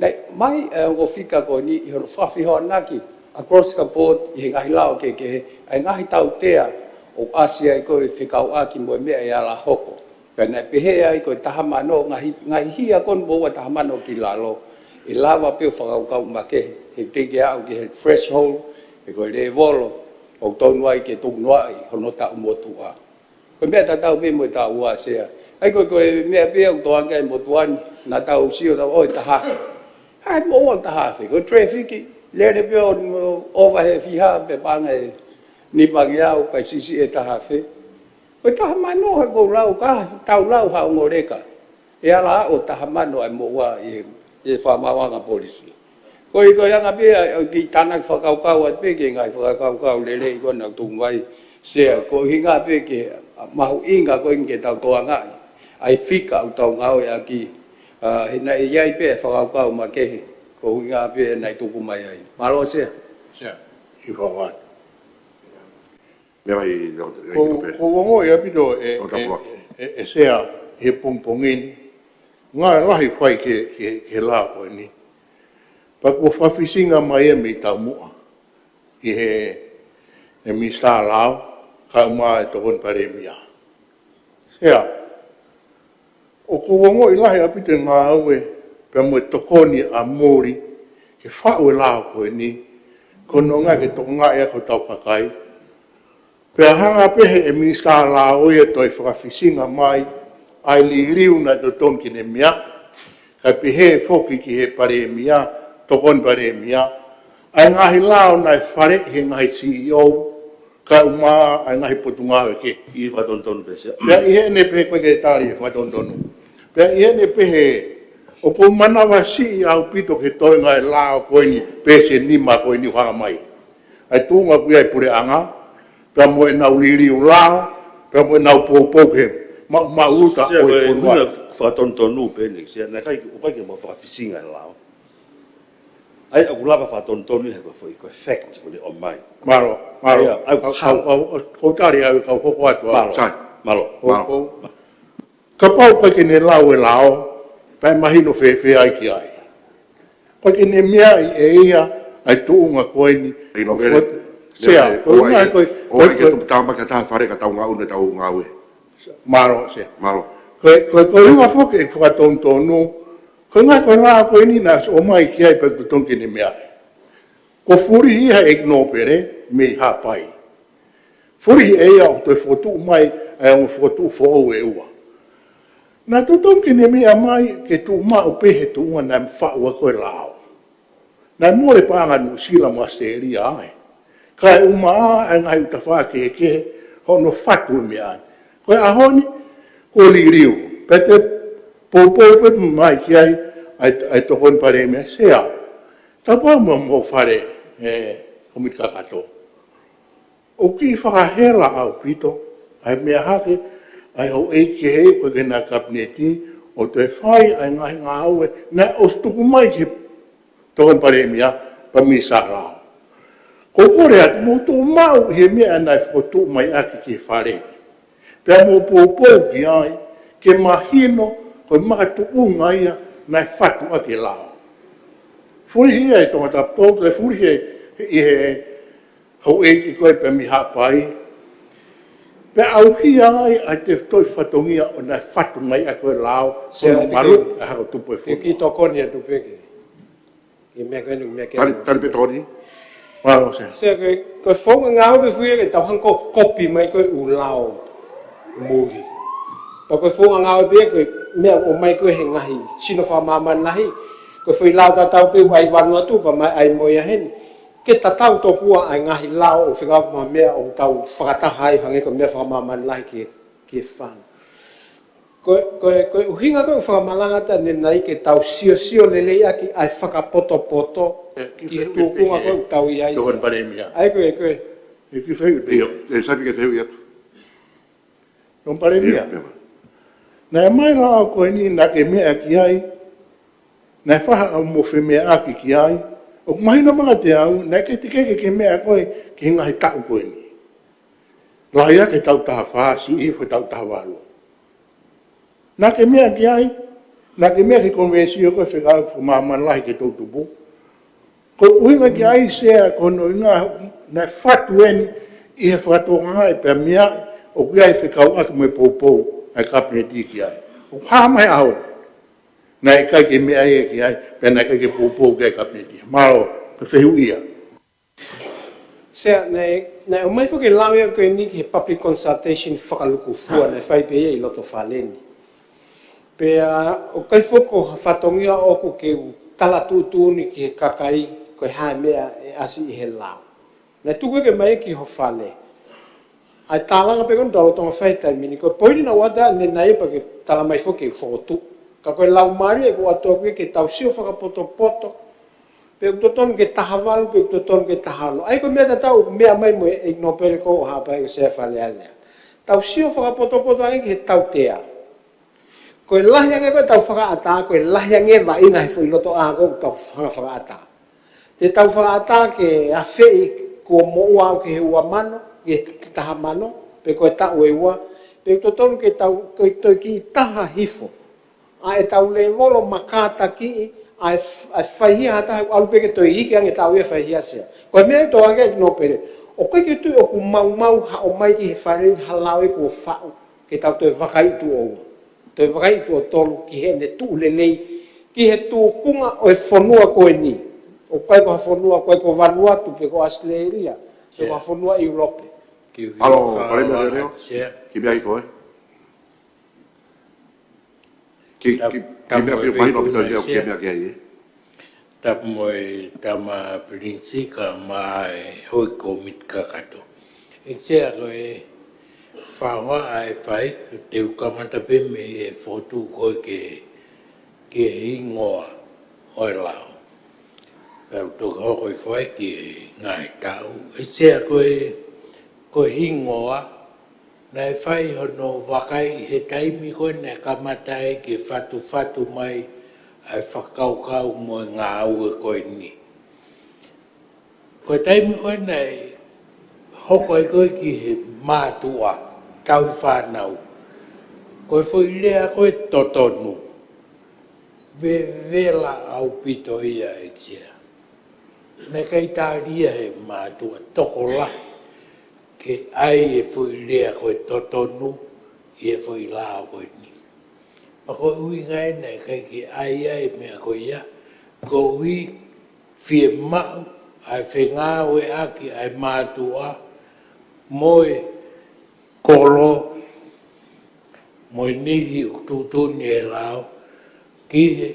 Naʻe ʻomai e ongo fika ko eni ʻi hono fakafehoanaki across the board ʻi he ngaahi lao kehekehe, ʻa e ngaahi tautea ʻoku ʻasi ai ko e fekauʻaki mo e meʻa ʻe ala hoko. Pea naʻe pehē ai ko e taha mano ngaahi, ngaahi hia ko eni moʻua taha mano ki lalo, ʻe lava pē ʻo fakakaukau makehe, he teʻeki aʻu ki he threshold, pe ko e lēvolo, ʻoku tonu ai ke tukunoaʻi hono taʻu motuʻa. Ko e meʻa tatau pē mo e taʻu ua Sea. ʻAi ko e, ko e meʻa pē ʻoku tō ange ai motuʻa ni, naʻa tau sio tau ʻo e taha afe. ʻAi moʻua taha afe, ko e traffic, lele pē ʻo, ʻo ova he fiha, pea paʻanga ʻe nima ngeau, kae siʻisiʻi e taha afe. Ko e taha mano he ko e lau ka, tau lau ha ongo leka. ʻE ala ʻo taha mano ʻa e moʻua ʻi, ʻi he Fakamaauʻanga Polisi. Ko e, ko e anga pē ʻa e, ʻa e kiʻi tānaki fakakaukau atu pē ki he ngaahi fakakaukau lelei ko ena ʻoku tuku mai Sea, ko e ʻuhinga pē ke mahuʻinga ko eni ke tau tokangaʻi ʻa e fika ʻoku tau ngāueʻaki, ā, he naʻe ʻi ai pē ʻa e fakakaukau makehe, ko e ʻuhinga pē naʻe tuku mai ai. Mālō Sea. Sea, ʻi he fakaʻosi. Meʻa mai, ʻEiki Nōpele. Ko, ʻoku ou ongoʻi ʻaupito ʻe, ʻe, ʻe, ʻe Sea he pongipongi ni. Ngāue lahi fai ki he, ki he, ki he lao ko eni. Pea kuo fakafisinga mai ia mei taumuʻa. ʻI he, he Minisitā Lao, kae ʻumaʻā e Tokoni Palēmia. Sea, ʻoku ou ongoʻi lahi ʻaupito e ngāue, pea mo e tokoni ʻa muli, ke faʻu e lao ko eni, ko hono ʻuhinga ke tokangaʻi ʻaki hotau kakai. Pea hanga pē he Minisitā Lao ia ʻo toe fakafisinga mai, ʻa e liliu naʻe totonu ke ne meaʻi, kae pehē foki ki he Palēmia, Tokoni Palēmia, ʻa e ngaahi lao naʻe faleʻi he ngaahi C E O, kae ʻumaʻā ʻa e ngaahi potungāue kehe. ʻI fakatonutonu pē Sea. Pea ʻi heʻene pehē ko e ke tali e fakatonutonu. Pea ʻi heʻene pehē, ʻOku ou manavasiʻi ʻaupito ki he toenga e lao ko eni, peesi ʻe nima ko eni ʻoku hanga mai. ʻA e tuʻunga ʻoku ʻi ai e puleʻanga, pea mo ʻenau liliu lao, pea mo ʻenau poupou ki he maʻumaʻuluta ʻo e fonua. Fakatonutonu pē eni, Sea, naʻe ʻikai, ʻoku ʻikai ke mau fakafisinga e lao. ʻA ia ʻoku lava fakatonutonu he ko e foʻi, ko e fact, ko ʻene ʻomai. Mālō, mālō. ʻA ia, ʻoku ou tali au, kau hoko atu au. Mālō, mālō. Kapau ʻoku ʻikai ke ne lau e lao, pea mahino fēfē ai ki ai. ʻOku ʻikai ke ne meaʻi ʻe ia ʻa e tuʻunga ko eni. Sea, ko e ʻuhinga ko e, ʻoku ʻikai ke tupu tāmaki ha taha fale ka tau ngaʻunu ʻetau ngāue. Mālō, Sea. Mālō. Ko e, ko e, ko e ʻuhinga foki e fakatonutonu, ko e ʻuhinga ko e lao ko eni naʻe ʻomai ki ai pea ʻoku totonu ke ne meaʻi. Ko e fulihi ia ʻa e ʻEiki Nōpele mei Haʻapai. Fulihi ʻe ia ʻo toe fokotuʻu mai ʻa e ongo fokotuʻu foʻou ʻe ua. Naʻe totonu ke ne meʻa mai ke tuʻu maʻu pē he tuʻunga naʻe faʻu ai ko e lao. Naʻe mole paʻanga Nuʻusila mo ʻAositelēlia ai. Kae ʻumaʻā ʻa e ngaahi ʻuta fā kehekehe hono fatu e meʻa ni. Ko e ʻaho ni, ko e liliu. Pea te poupou pē mai ki ai ʻa e, ʻa e Tokoni Palēmia, Sea. Tau pau mo, mo fale, e, Komiti Kakato. ʻOku kiʻi fakahela ʻaupito ʻa e meʻa hake ʻa e houʻeiki kehe ʻoku ʻikai ke nau ʻi he Kapineti ʻo toe fai ʻa e ngaahi ngāue naʻe ʻosi tuku mai ki he Tokoni Palēmia pea mo e Minisitā Lao. Ko e kole atu mou tuʻu maʻu ʻi he meʻa naʻe fokotuʻu mai ʻaki ki he fale ni. Pea mou poupou ki ai, ke mahino ko e makatuʻunga ia naʻe fatu ʻaki e lao. Fulihi ia ʻe Tongatapu Tolu, toe fulihi ʻe, ʻe he houʻeiki ko ē pea mei Haʻapai. Pea ʻauhia ai ʻa e tefitoʻi fatongia ʻo naʻe fatu mai ʻaki ko e lao, Sea, ko e malu ʻa e hako tupu e fonua. Ke kiʻi tokoni atu pē ki he meʻa ko eni, meʻa ko eni. Tali, tali pē Tokoni. Mālō, Sea. Sea, ko e, ko e founga ngāue pē foki ia ke tau hanga ʻo kopi mai ko e ʻū lao muli. Pea ko e founga ngāue pē ia ko e meʻa ʻoku ʻomai ko ē he ngaahi sino fakamāmani lahi. Ko e foʻi lao tatau pē ʻoku ʻai Vanuatu pea mo ʻai mo ia heni. Ke tatau tokua ʻa e ngaahi lao ʻo fekauʻaki mo e meʻa ʻoku tau fakataha ai hangē ko e meʻa fakamāmani lahi ki he, ki he fānau. Ko e, ko e, ko e ʻuhinga ko ē ʻoku fakamalanga atu ʻanenai ai ke tau siosio lelei ʻaki ʻa e fakapotopoto ki he tuʻunga ko ē ʻoku tau ʻi ai. Tokoni Palēmia. ʻA ia ko e, ko e. ʻIo, ʻe sai pē ke fehuʻi atu. Tokoni Palēmia. Naʻe ʻomai e lao ko eni naʻa ke meʻa ki ai, naʻe faʻa mo femeʻaʻaki ki ai, ʻoku mahino maʻa kiate au, naʻe ʻikai te ke, ke, ke meʻa koe ki he ngaahi taʻu ko eni. Lahi ange ki he taʻu taha fā, siʻi hifo ki he taʻu taha valu. Naʻa ke meʻa ki ai, naʻa ke meʻa ki he konvensi ʻoku fekauʻaki mo e māmani lahi ki he toʻutupu. Ko e ʻuhinga ki ai Sea ko hono ʻuhinga naʻe fatu eni ʻi he fakatokangaʻi pea meʻa ʻoku ʻi ai e fekauʻaki mo e poupou ʻa e Kapineti ki ai. ʻOku hā mai he ʻaho ni. Naʻe ʻikai ke meʻa ia ki ai, pea naʻe ʻikai ke poupou ki ai e Kapineti. Mālō, ko e fehuʻi ia. Sea, naʻe, naʻe ʻomai foki e lao ia ko eni ki he public consultation fakalukufua, naʻe fai pē ia ʻi loto fale ni. Pea ʻoku ʻikai foki ko ha fatongia ʻoku ke u tala tuʻutuʻuni ki he kakai ko e hā e meʻa ʻe ʻasi ʻi he lao. Naʻe tuku ʻe ke mai ki ho fale. ʻA e tālanga pē ko eni ʻoku tau lolotonga fai he taimi ni. Ko e poini naʻa ku ʻoatu ʻanenai pea ke tala mai foki ke u fokotuʻu. Ka ko e laumālie ʻoku ʻoatu ʻaku ia ke tau sio fakapotopoto. Pe ʻoku totonu ke taha valu, pe ʻoku totonu ke taha ono. ʻA ia ko e meʻa tatau, meʻa mai mo e ʻEiki Nōpele ko Haʻapai ko Sea Falealea. Tau sio fakapotopoto ange ki he tautea. Ko e lahi ange ko ē ʻetau fakaʻatā, ko e lahi ange e vaʻinga he foʻi loto ʻā ko ē ʻoku tau hanga fakaʻatā. Te tau fakaʻatā ke afeʻi kuo moʻua au ki he ua mano, ki he taha mano, pe ko e taʻu ʻe ua, pe ʻoku totonu ke tau, ke toe kiʻi taha hifo. ʻA ʻetau lēvolo mo e kātakiʻi, ʻa e f-, ʻa e faihia ha taha, ʻalu pē ke toe iiki ange taʻu ia faihia Sea. Ko e meʻa ʻoku tau ʻai ki ai ʻEiki Nōpele. ʻOku ʻikai ke u tui ʻoku maumau ha ʻomai ki he fale ni ha lao ia kuo faʻu, ke tau toe vakaiʻi tuʻo ua. Toe vakaiʻi tuʻo tolu ki heʻene tuʻu lelei, ki he tūkunga ʻo e fonua ko eni. ʻOku ʻikai ko ha fonua, ʻoku ʻikai ko Vanuatu pe ko ʻAositelēlia, pe ko ha fonua ʻIulope. Mālō, Palēmia Leoleo. Kiʻi meʻa hifo ē. Kiʻi, kiʻi, kiʻi meʻa hifo, mahino ʻaupito e meʻa ʻoku ke meʻa ki ai ē. Tapu mo e Tama Pilinisi kae ʻumaʻā e houʻeiki Komiti Kakato. ʻEiki Sea, ko e fakahohaʻa ʻe fai, te u kamata pē mei he fokotuʻu ko ē ke, ki he hingoa ʻo e lao. Pea u toki hoko hifo ai ki he ngaahi taʻu. ʻE Sea, ko e, ko e hingoa naʻe fai hono vakai he taimi ko ē naʻe kamata ai ke fatufatu mai ʻa e fakakaukau mo e ngāue ko eni. Ko e taimi ko ē naʻe hoko ai ko ē ki he mātuʻa tauhi fānau, ko e foʻi lea ko ē totonu, vevela ʻaupito ia, ʻe Sea. Naʻe ʻikai tali ia he mātuʻa tokolahi ke ʻai e foʻi lea ko e totonu ʻi he foʻi lao ko eni. Pea ko e ʻuhinga ia naʻe ʻikai ke ʻai ai e meʻa ko ia, koeʻuhi fiemaʻu ʻa e fengāueʻaki ʻa e mātuʻa mo e kolo mo e niʻihi ʻoku tuʻutuʻuni ʻe he lao ki he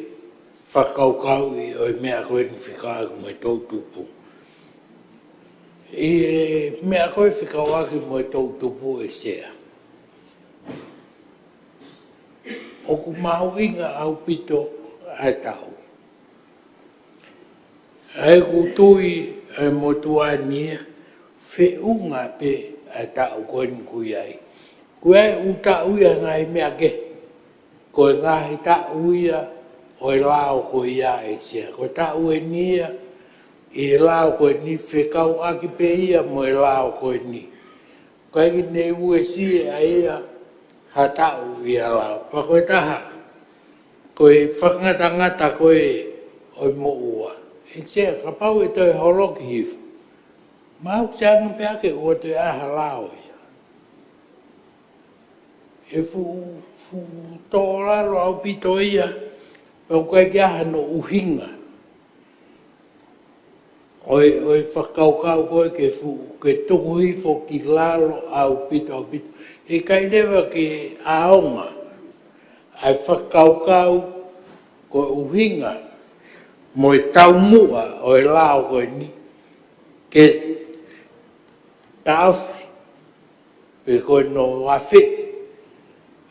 fakakaukauʻi ʻo e meʻa ko eni fekauʻaki mo e toʻutupu. ʻI he meʻa ko ē fekauʻaki mo e toʻutupu, ʻe Sea, ʻoku mahuʻinga ʻaupito ʻa e taʻu. ʻA ia ʻoku tui ʻa e motuʻa ni ia, feʻunga pē ʻa e taʻu ko eni ʻoku ʻi ai. ʻOku ʻi ai e ʻū taʻu ia he ngaahi meʻa kehe. Ko e ngaahi taʻu ia ʻo e lao ko ia, ʻe Sea. Ko e taʻu eni ia ʻi he lao ko eni fekauʻaki pē ia mo e lao ko eni. ʻIkai ke ne uesia ʻe ia ha taʻu ia lao. Pea ko e taha, ko e fakangatangata ko ē ʻo e moʻua, ʻe Sea, kapau ʻe toe holoki hifo, mahalo ʻoku sai ange pē ke ʻoua toe ʻai ha lao ia. ʻE fuʻu, fuʻu tō lalo ʻaupito ia, pea ʻoku ʻikai ke ʻi ai hano ʻuhinga ʻo e, ʻo e fakakaukau ko ē ke fuʻu, ke tuku hifo ki lalo ʻaupito, ʻaupito. ʻE ʻikai leva ke ʻaonga ʻa e fakakaukau ko e ʻuhinga mo e taumuʻa ʻo e lao ko eni ke taʻofi pe ko hono afeʻi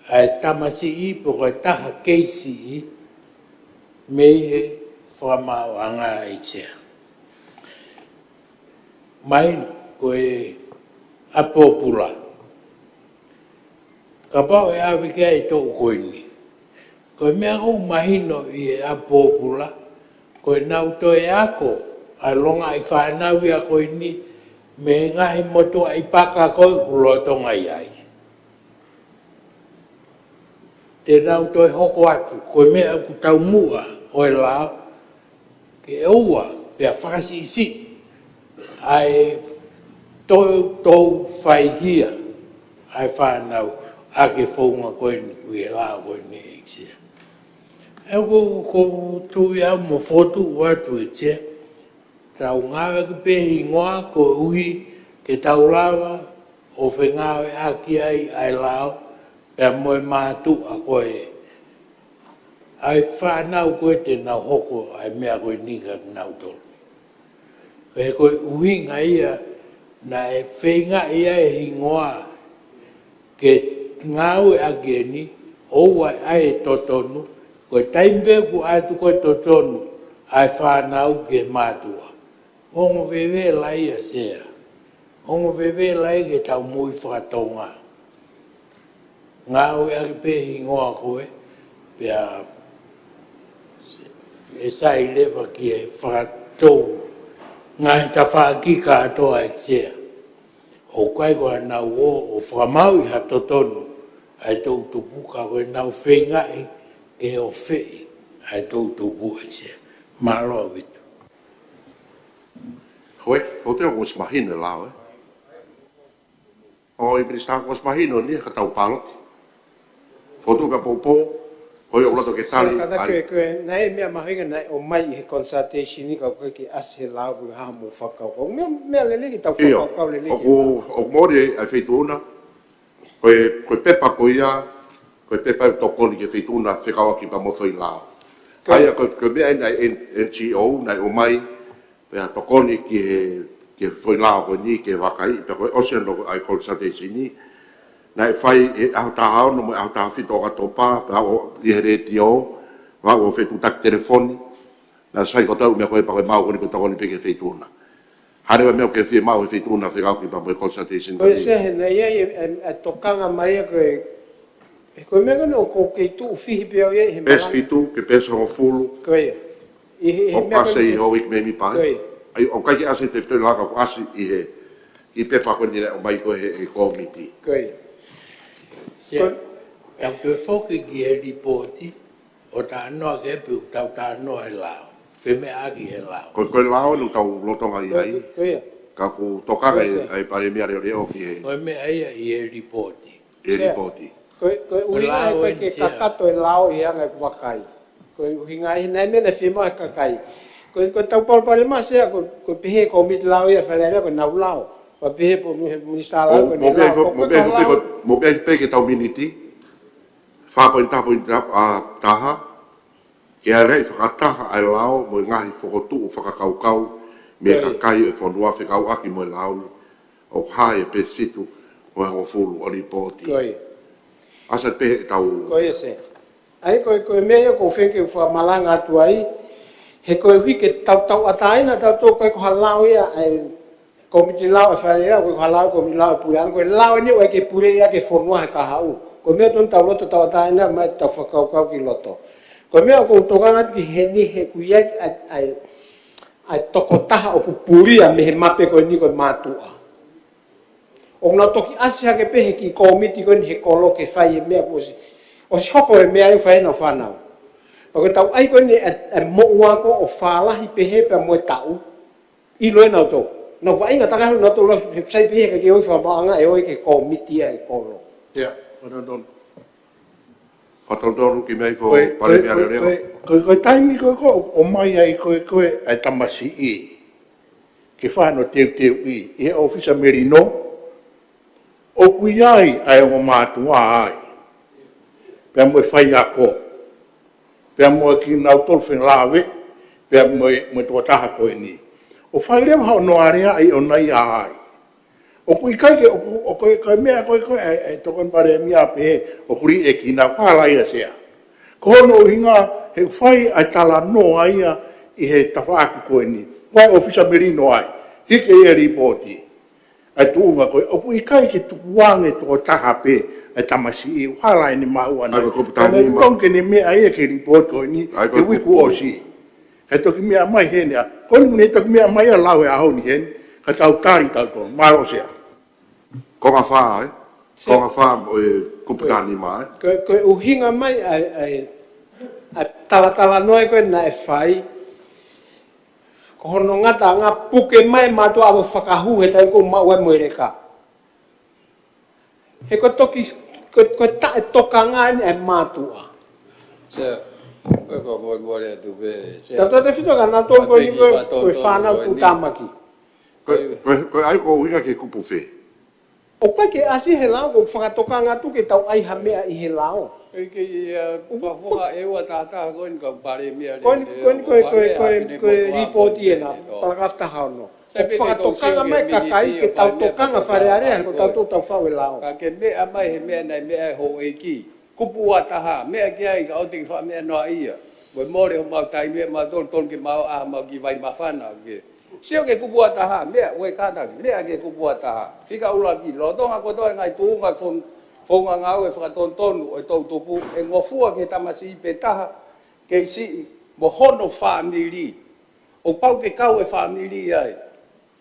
ʻa e tamasiʻi pe ko e taha kei siʻi mei he fakamaauʻanga, ʻe Sea. Mahino ko e ʻapi pōpula, kapau ʻe ʻave ki ai e toʻu ko eni, ko e meʻa ʻoku mahino ʻi he ʻapi pōpula, ko ʻenau toe ako ʻa e longaʻi fānau ia ko eni mei he ngaahi motuʻaʻi paka ko ē ʻoku lolotonga ʻi ai. Te nau toe hoko atu, ko e meʻa ʻoku taumuʻa ʻo e lao, ke ʻoua pea fakasiʻisiʻi ʻa e toutou faihia ʻa e fānau ʻaki e founga ko eni ʻoku ʻi he lao ko eni, ʻe Sea. ʻE, ʻoku ou, ʻoku ou tui au mo fokotuʻu atu, ʻe Sea, tau ngāueʻaki pē hingoa koeʻuhi ke tau lava ʻo fengāueʻaki ai ʻa e lao, pea mo e mātuʻa ko ē, ʻa e fānau ko ē te nau hoko ʻa e meʻa ko eni kia kinautolu. He ko e ʻuhinga ia naʻe feingaʻi ai e hingoa ke ngāueʻaki eni, ʻoua ʻe ʻai e totonu, ko e taimi pē ʻoku ʻai atu ko ē totonu ʻa e fānau ki he mātuʻa, ongo vevela ia, Sea. Ongo vevela ia ki heʻetau moʻui fakatonga. Ngāueʻaki pē hingoa ko ē, pea ʻe sai leva ki he fakatou ngaahi tafaʻaki kātoa, ʻe Sea. ʻOku ʻikai ko haʻanau ō ʻo fakamaauʻi ha totonu ʻa e toʻutupu, ka ko ʻenau feingaʻi ke ofeʻi ʻa e toʻutupu, ʻe Sea. Mālō ʻaupito. Hoi, ko te o kuo ʻosi mahino e lao, ē? ʻOi, Minisitā, kuo ʻosi mahino ni ka tau pāloti. Ko tuʻu ka poupou, ko ia ʻoku loto ke tali. Sio, ka na ai. Ko e, ko e, naʻe meʻa mahuʻinga naʻe ʻomai he consultation ni ka ʻoku ʻikai ke ʻasi he lao, ko e hā hoʻomou fakakaukau. Meʻa, meʻa lelei ke tau ʻIo, fakakaukau lelei ʻoku, ʻoku mole ʻa e feituʻu na. Ko e, ko e pepa ko ia, ko e pepa ʻoku tokoni ki he feituʻu na fekauʻaki pea mo e foʻi lao. Ko ia, ko, ko e meʻa ʻeni ʻa e N-, N G O naʻe ʻomai, pea tokoni ki he, ki he foʻi lao ko eni, ki he vakai, pea ko e ʻosi hono ʻai consultation ni, naʻe fai he ʻaho taha ono mo e ʻaho taha fitu ʻo ʻOkatopa, pea ʻo, ʻi he letiō, Vau o fetuʻutaki telefoni, naʻe sai ko e tau meʻa ko ē pea ko e maʻu ko eni ko e tokoni pē ki he feituʻu na. Hare wa meʻa ʻoku ke fiemaʻu he feituʻu na fekauʻaki pea mo e consultation. Ko ia, Sea, he naʻe ʻi ai e, e, e tokanga mai ia ko e, he ko e meʻa ko eni ʻoku ou kei tuʻu fihi pē au ia ʻi he peesi malanga. Fitu ki he peesi hongofulu. Ko ia. ʻI he, he ʻOku meʻa ko ʻasi eni ʻi he houʻeiki mēmipa. Ko ia. ʻAi, ʻoku ʻikai ke ʻasi he tefitoʻi laka, ʻoku ʻasi ʻi he, ʻi he pepa ko eni naʻe ʻomai ko ē he, he kōmiti. Ko ia. Sea, ko e, ʻoku toe foki ki he lipooti, ʻo talanoa ki ai pea ʻoku tau talanoa he lao. Fēmeʻa ʻaki he lao. Ko, ko e lao ʻoku tau lolotonga ʻi ai. Ko ia. Ka ʻoku tokanga ʻa e, Ko ia, Sea. ʻa e Palēmia Leʻoleʻo ki he Ko e meʻa ia ʻi he lipooti. ʻi he Sea. lipooti. Ko e, ko e Ko e ʻuhinga he lao ko e eni, ke Sea. kakato e lao ʻi he anga ʻeku vakai. Ko e ʻuhinga he naʻe meʻa naʻe fiemaʻu he kakai. Ko e, ko e tau palopalema, Sea, ko, ko e pehē kōmiti lao ia Fale Alea ko e nau lao. Pea pehē pē mo e minisitā lao Mo, ko e mo nau pehē lao. fo-, Ko, mo ko pehē e fo-, pē ko, lao. mo pehē pē ke tau miniti. Fā poini taha poini taha, ʻa, taha. Ke aleaʻi fakataha ʻa e lao mo e ngaahi fokotuʻu fakakaukau mei he Ko ia. kakai ʻo e fonua fekauʻaki mo e lao ni. ʻOku hā ia he peesi fitu mo e hongofulu ʻo e lipooti. Ko ia. ʻAsi pē he tau Ko ia, Sea. ʻAi ko e, ko e meʻa ia ʻoku ou feinga ke fakamalanga atu ai. He koeʻuhi ke tau tauʻatāina tautolu, ʻikai ko ha lao ia ʻa e kōmiti lao ʻa e Fale Alea, ʻikai ko ha lao kōmiti lao ʻa e puleʻanga, ko e lao eni ʻoku ʻai ke pule ia ki he fonua he kahaʻu. Ko e meʻa tonu tau loto tauʻatāina mai, tau fakakaukau ki loto. Ko e meʻa ʻoku ou tokanga ki heni he ʻoku ʻi ai ʻa e, ʻa e, ʻa e tokotaha ʻoku pulia mei he mape ko eni ko e mātuʻa. ʻOku nau toki ʻasi hake pē he kiʻi kōmiti ko eni he kolo ke fai e meʻa kuo ʻosi, ʻosi hoko e meʻa ʻoku fai ʻenau fānau. Pea ko e tau ʻai ko eni ʻa e, ʻa e moʻua ko ē ʻo fālahi pehē pea mo e taʻu. ʻIlo ʻe nautolu. Nau vaʻinga takai holo nautolu, he sai pē he ʻikai ke ʻoi fakamaʻuʻanga ʻe ʻoi ki he kōmiti ʻa e kolo. Ia, ʻo nautolu. Ko e tau tolu ki mei ko Ko e, ko e, Palēmia ko e, Leʻoleʻo. ko e, ko e, ko e taimi ko ē ʻoku ʻomai ai ko ē, ko ē ʻa e tamasiʻi ke fai hono teuteuʻi ʻi he ʻōfisa Melino, ʻoku ʻi ai ʻa e ongo mātuʻa ai, pea mo e faiako, pea mo e kinautolu fenalave, pea mo e, mo e tokotaha ko eni. ʻO fai leva hono aleaʻi ʻo nau ʻi ai. ʻOku ʻikai ke, ʻoku, ʻoku ʻikai ko e meʻa ko ē, ko e, ʻa e, ʻa e tokoni Palēmia pehē ʻoku liʻekina, ʻoku hala ia, Sea. Ko hono ʻuhinga, he ʻoku fai ʻa e talanoa ia ʻi he tafaʻaki ko eni. Ko e ʻōfisa Melino ai, hiki ia e lipooti. ʻA e tuʻunga ko ē, ʻoku ʻikai ke tukuange tokotaha pē ʻa e tamasiʻi, ʻoku hala ʻene maʻu ʻaʻana. ʻAi ko e kupu taha nima. Pea naʻe tonu ke ne meʻa ia ki he lipooti ko eni, ʻAi ko e he uike kupu. ʻosi. Kae toki meʻa mai heni ʻa, ko eni ne toki meʻa mai ʻa lau he ʻaho ni heni, ka tau tali tautolu, mālō Sea. Konga fā, ē? Sea. Konga fā, ʻo e kupu taha nima, ē? Ko e, ko e ʻuhinga mai ʻa e, ʻa e, ʻa e talatalanoa ko ē naʻe fai, ko hono ngataʻanga puke mai mātuʻa ʻo fakahū he taimi ko ē ʻoku maʻu ai mo e leka. He ko e toki, ko e, ko e taʻetokanga eni ʻa e mātuʻa. Sea, ko e ko mole mole atu pē, Sea. Tautefito ka nautolu ko eni ko e, ko e fānau tuʻutāmaki. Ko e, ko e, ko e ʻai ko e ʻuhinga ki he kupu fē? ʻOku ʻikai ke ʻasi he lao, ʻoku ou fakatokanga atu ke tau ʻai ha meʻa ʻi he lao. ʻIkai ke ia, ʻoku fakafofonga ʻe ua taha taha ko eni ka Palēmia Ko eni, Leʻoleʻo, ko eni, ko e, ko e, ko e, ko e lipooti ena, palakalafu taha ono. ʻOku fakatokanga mai e kakai ke tau tokanga Fale Alea, he ko tautolu tau faʻu e lao. Ka ke meʻa mai he meʻa naʻe meʻa e houʻeiki. Kupu ua taha, meʻa ki ai ka ʻoua te ke faʻa meʻa noa ia. Mo e mole homau taimi ʻe mautolu, tonu ke mau ʻā mau ki vai māfana, ke. Sio ki he kupu ua taha, meʻa, ue kātaki, meʻa ki he kupu ua taha. Fika ʻuluaki, lolotonga kotoa e ngaahi tuʻunga fon-, founga ngāue fakatonutonu ʻo e toʻutupu, ʻe ngofua ki he tamasiʻi pē taha, kei siʻi, mo hono fāmili. ʻOku pau ke kau e fāmili ai.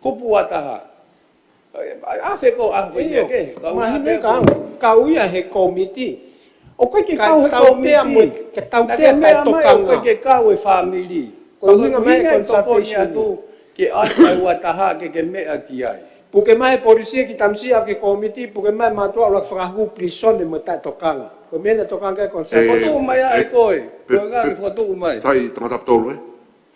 Kupu ua taha. ʻAi, ʻai, ʻa fē ko, ʻa fē ʻIo, ke, kau mahino ʻa fē kau, ko. kau ia he kōmiti. ʻOku ʻikai ke Ka kau he tautea kōmiti. mo e, ka tautea Naʻa ke meʻa mai, taʻetokanga. ʻOku ʻikai ke kau e fāmili. Ko e ʻuhinga mai e Ka ko e ʻuhinga e tokoni consultation. atu ke ʻai ʻa e ua taha ke ke meʻa ki ai. Puke mai e polisi ki tamasiʻi ʻave ki he kōmiti, puke mai mātuʻa ʻo fakahū pilīsone mo e taʻetokanga. Ko e meʻa naʻe tokanga ki ai e consultation. Fokotuʻu mai ʻa e, e koe, pe, ko e ngaahi pe, fokotuʻu mai. Sai tangata tolu, ē?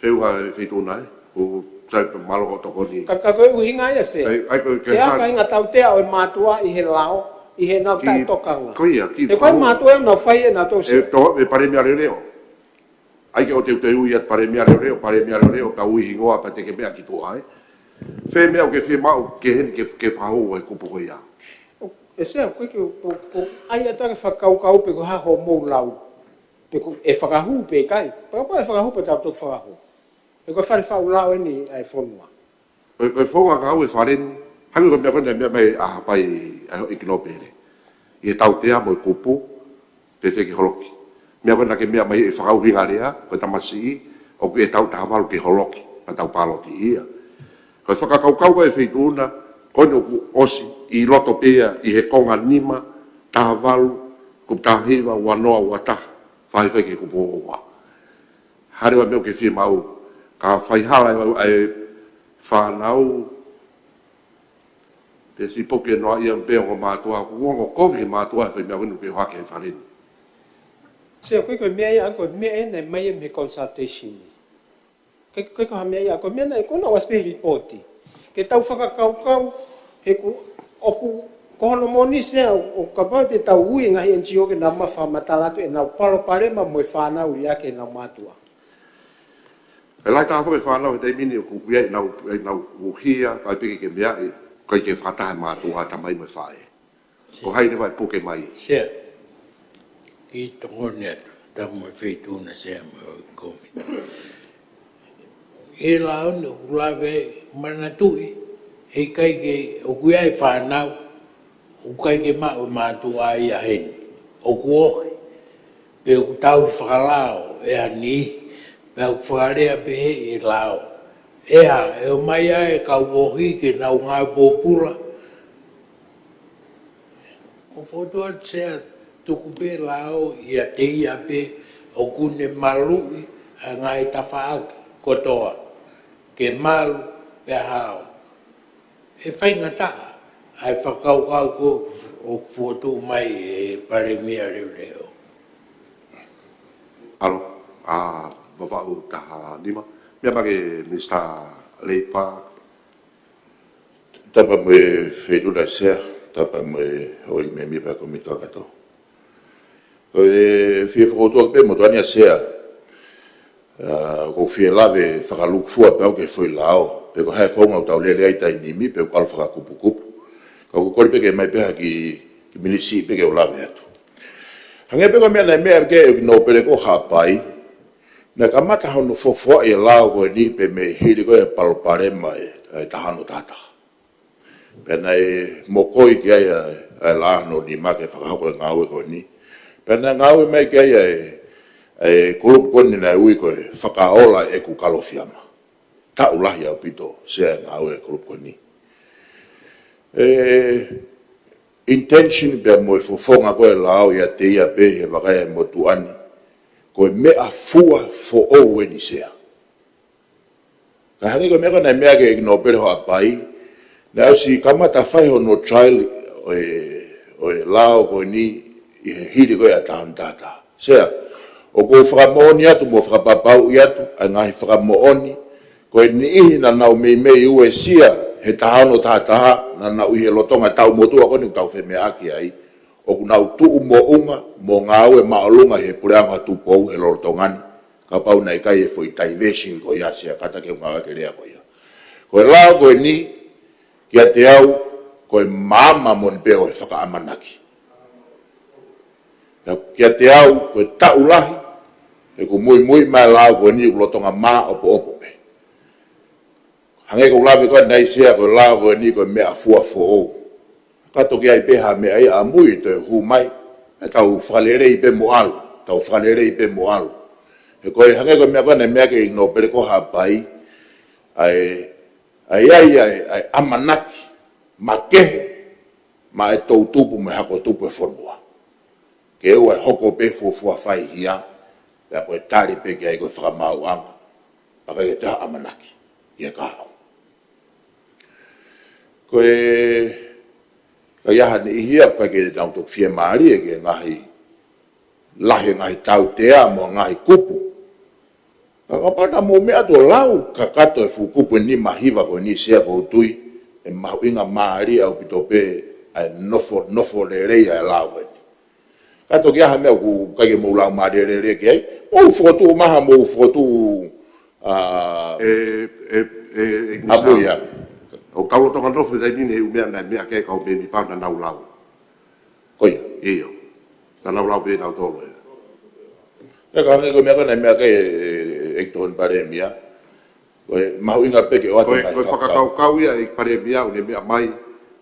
Feʻunga e feituʻu na, ē? ʻOku sai pē mālō hoʻo tokoni. Ka, ka ko e ʻuhinga ia Sea. ʻAi, ʻai ko e Ke ʻai ha ha- faʻahinga tautea ʻo e mātuʻa ʻi he lao, ʻi heʻenau Ki, taʻetokanga. ko ia, ki He ko e ko- mātuʻa ʻoku nau fai ʻenau tau Sea. ʻE tō, e Palēmia Leʻoleʻo. ʻAi ke ʻoua te u toe ui atu Palēmia Leʻoleʻo, Palēmia Leʻoleʻo, pea ui hingoa pea te ke meʻa ki tuʻa, ē? Fē meʻa ʻoku ke fiemaʻu ke heni ke, ke fakahū e kupu ko ia? ʻE Sea, ko e ke, ko, ko, ʻai atu ke fakakaukau pē ko e hā hoʻomou lau. Pe ko e fakahū pe ʻikai. Pea kapau ʻe fakahū pea tau toki fakahū. He ko e fale faʻu lao eni ʻa e fonua. Ko e, ko e founga ngāue e fale ni, hangē ko e meʻa ko ē naʻe meʻa mai ʻa Haʻapai ʻa e ʻEiki Nōpele. ʻI he tautea mo e kupu, pe fē ke holoki. Meʻa ko ē naʻa ke meʻa mai ʻi he fakaʻuhinga lea, ko e tamasiʻi, ʻoku ʻi he taʻu taha valu ke holoki, pea tau pāloti ia. Ko e fakakaukau ko ē ʻa e Feituʻu na, ko eni ʻoku ʻosi ʻi loto pē ia ʻi he konga nima, taha valu, kupu taha hiva, ua noa, ua taha, faifai ki he kupu ua ua. Hale ua meʻa ke fiemaʻu, ka fai hala ʻa e, ʻa e fānau, pe siʻi poki e noaʻia pē ongo mātuʻa, ʻoku ongo kovi he mātuʻa he fai meʻa ko eni ke hoake he fale ni. Sea, ko e, ko e meʻa ia, ko e meʻa ena mai e mei he consultation. Ko e, ko e, ko e ha meʻa ia, ko e meʻa naʻe ko ena ʻosi pē he lipooti. Ke tau fakakaukau, he ʻoku, ʻoku, ko hono moʻoni Sea, ʻoku kapau te tau ui e ngaahi N G O ke nau ma fakamatala atu ʻenau palopalema mo e fānau ʻi he ʻenau mātuʻa. ʻE lahi taha foki e fānau he taimi ni ʻoku ʻi ai ʻenau, ʻenau uhia, kae piki ke meaʻi, ʻikai ke fakataha e mātuʻa, tamai mo e faʻē. Ko hai leva ʻe puke mai? Sea. Kiʻi tokoni atu, tapu mo e Feituʻu na Sea mo e kōmiti. ʻI he lao ni ʻoku lave ai manatuʻi, heʻikai ke, ʻoku ʻi ai e fānau, ʻoku ʻikai ke maʻu e mātuʻa ia heni. ʻOku ohi, pe ʻoku tauhi fakalao ʻe ha niʻihi, pe ʻoku fakalea pehē ʻe he lao. ʻE hā, ʻe ō mai ai e kau ohi ke nau ngāue pōpula. ʻOku fokotuʻu atu Sea, tuku pē lao ʻiate ia pē ʻoku ne maluʻi ʻa e ngaahi tafaʻaki kotoa, ke malu pea hao. ʻE faingataʻa ʻa e fakakaukau ko ē ʻoku fokotuʻu mai ʻe he Palēmia leʻoleʻo. ʻAlo, ʻa, Vavaʻu taha nima. Meʻa mai ki he Minisitā Leipa. Tapu mo e Feituʻu na Sea, tapu mo e ʻOi mēmipa ʻo e kōmiti kakato. Ko e fie fokotuʻu pē mo tuʻa ni ʻa Sea. ʻA, ʻoku ou fie lave fakalūkufua pē au ki he foʻi lao, pe ko e hā e founga ʻoku tau lele ai he taimi ni, pe ʻoku ʻalu fakakupukupu. Ka ʻoku ou kole pē ke ʻomai pē ha kiʻi, kiʻi miniti pē ke u lave atu. Hangē pē ko e meʻa naʻe meʻa ki ai e ʻEiki Nōpele ko Haʻapai, naʻe kamata hono fofoaʻi e lao ko eni pē mei he hili ko ē e palopalema ʻa e, ʻa e taha ono taha taha. Pea naʻe mokoi ki ai ʻa e, ʻa e Laʻā hono nima ke fakahoko e ngāue ko eni. Pea naʻe ngāue mai ki ai ʻa e, ʻa e kulupu ko eni naʻe ui ko e Fakaola ʻEku Kalofiama. Taʻu lahi ʻaupito Sea e ngāue e kulupu ko eni. E intention pea mo e fofonga ko ē e lao ʻiate ia pē he vakai ʻa e motuʻa ni, ko e meʻafua foʻou eni Sea. Ka hangē ko e meʻa ko ē naʻe meʻa ki ai e ʻEiki Nōpele Haʻapai, naʻe ʻosi kamata fai hono trial ʻo e, ʻo e lao ko eni ʻi he hili ko ē ʻa e taha ono taha taha. Sea, ʻoku ou fakamoʻoni atu mo fakapapauʻi atu ʻa e ngaahi fakamoʻoni, ko e niʻihi naʻa nau meimei uesia he taha ono taha taha, naʻa nau ʻi he lolotonga e taʻu motuʻa ko eni ʻoku tau femeʻaʻaki ai, ʻoku nau tuʻu moʻunga mo ngāue māʻolunga he puleʻanga Tupou he lolotonga ni. Kapau naʻe ʻikai e foʻi diversion ko ia Sea, kātaki e ngāue ke lea ko ia. Ko e lao ko eni, kiate au, ko e maama moʻoni pē ʻo e fakaʻamanaki. Pea kiate au, ko e taʻu lahi, ʻeku muimui mai e lao ko eni ʻoku lolotonga māʻopoʻopo pē. Hangē ko e lave ko ē naʻe Sea, ko e lao ko eni ko e meʻafua foʻou. Ka toki ʻi ai pē ha meʻa ia ʻamui ʻe toe hū mai, ʻe tau fakalelei pē mo ʻalu, tau fakalelei pē mo ʻalu. He ko e hangē ko e meʻa ko ē naʻe meʻa ki ai e ʻEiki Nōpele ko Haʻapai, ʻa e, ʻa e, ʻa e, ʻa e, ʻa e ʻamanaki makehe maʻa e toʻutupu mo e hako tupu e fonua. Ke ʻoua ʻe hoko pē fuofua faihia, pea ko e tali pē ki ai ko e fakamaauʻanga, pea ʻikai ke toe ʻamanaki ia kahaʻu. Ko e, ka ʻi ai ha niʻihi ia, ʻikai ke nau toki fiemālie ki he ngaahi, lahi e ngaahi tautea mo e ngaahi kupu. Ka kapau naʻa mou meʻa atu ʻo lau kakato e fuʻu kupu ʻe nima hiva ko eni Sea, ʻoku ou tui ʻe mahuʻinga mālie ʻaupito pē ʻa e nofo, nofo lelei ʻa e lao ko eni. Ka toki ʻi ai ha meʻa ʻoku ʻikai ke mou lau mālie lelei ki ai, mou fokotuʻu mai ha, mou fokotuʻu, ʻa, ʻE, ʻe, ʻe, ʻe, ʻa mui ange. ʻOku tau lolotonga nofo he taimi ni he ʻū meʻa naʻe meʻa ki ai e kau mēmipa naʻa nau lau. Ko ia. ʻIo. Naʻa nau lau pē nautolu ia. Pea ka hangē ko e meʻa ko ē naʻe meʻa ki ai e, e, e ʻEiki Tokoni Palēmia, ko e mahuʻinga pē ke ʻoatu e ngaahi fakakaukau ia ʻa e ʻEiki Palēmia ʻoku ne meʻa mai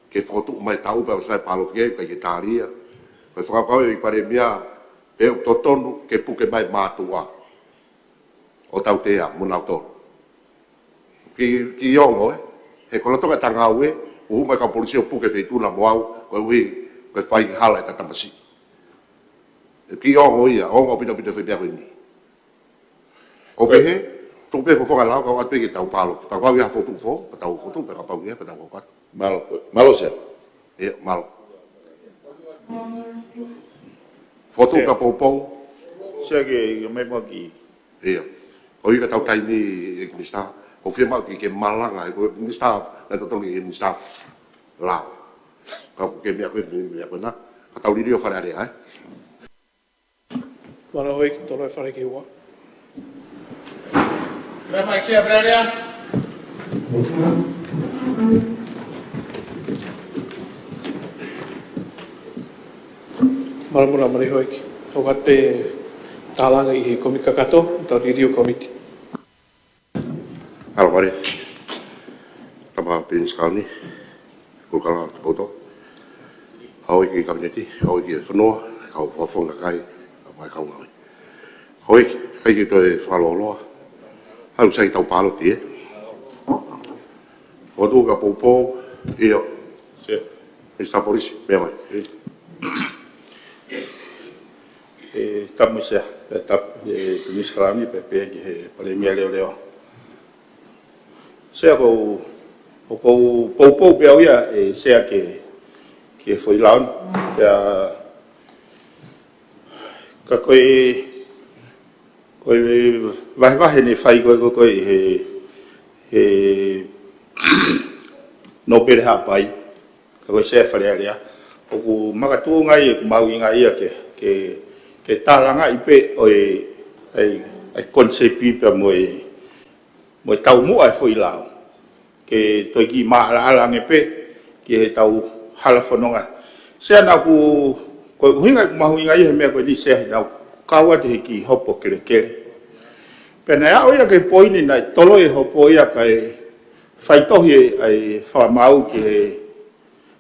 ke fokotuʻu mai e taʻu pea ʻosi fai e pāloti ki ai, ʻikai ke tali ia. Ko e fakakaukau ia ʻa e ʻEiki Palēmia, pe ʻoku totonu ke puke mai e mātuʻa ʻo tautea mo nautolu. Kiʻi, kiʻi ongo, ē. He ko e lolotonga e tangau, ē, ʻoku hū mai e kau polisi ʻo puke e feituʻu na mo au, koeʻuhi ko e fai hala ʻeta tamasiʻi. Kiʻi ongo ia, ongo ʻaupito e foʻi meʻa ko eni. ʻOku pehē, tuku pē e fofonga lau, kau ʻoatu pē ke tau pāloti. Tau kau ia fokotuʻu foʻou, tau fokotuʻu, pea kapau ia, pea tau kau atu. Mālō, mālō Sea. ʻIo, mālō. Fokotuʻu Sea. Ka poupou. Sea ke, ke mai mo ki. ʻIo. ʻOku ʻikai ke tau taimi, ʻEiki Minisitā. ʻOku fiemaʻu ke, ke malanga, ʻe ko e Minisitā, naʻe totonu ke Minisitā Lao. Ka ʻoku ke meʻa ko ē, meʻa ko ena. Ka tau liliu Fale Alea, ē. Mālō houʻeiki, tolo e fale ki ua. Lea mai Sea Fale Alea. Mālō muʻa mālō houʻeiki. ʻOku ʻi ai pē tālanga ʻi he kōmiti kakato, tau liliu kōmiti. Mālō Fale Alea. Tama Pilinisi Kalauni, Kulukalala Tupoutoʻa. Houʻeiki Kapineti, houʻeiki e fonua, kau fakafofonga kakai, kau mai kau ngāue. Houʻeiki, ʻikai ke toe fakalōloa. Haʻu Sea ke tau pāloti, ē. Fokotuʻu ka poupou, ʻio. Sea. Minisitā Polisi, meʻa mai. ʻE, tamu Sea, ʻe, tapu, ʻe, Pilinisi Kalauni, pea pehē ki he Palēmia Leoleo. Sea ko, ʻoku ou poupou pē au ia, ʻe, Sea ke, ke foʻi lao ni, pea, ka ko e, ko e vahevahe naʻe fai ko ē, ko e, ko e, he, he Nōpele Haʻapai, ka ko e Sea Fale Alea. ʻOku makatuʻunga ia, ʻoku mahuʻinga ia ke, ke, ke tālangaʻi pē ʻa e, ʻa e, ʻa e konisepi pea mo e, mo e taumuʻa e foʻi lao. Ke toe kiʻi maʻalaʻala ange pē, ki heʻetau hala fononga. Sea naʻá ku, ko e ʻuhinga ʻoku mahuʻinga ia he meʻa ko eni Sea naʻá ku kau atu he kiʻi hopo kelekele. Pea naʻe aʻu ia ki he poini naʻe toloi e hopo ia kae faitohi ʻa e, ʻa e fakamaau ki he,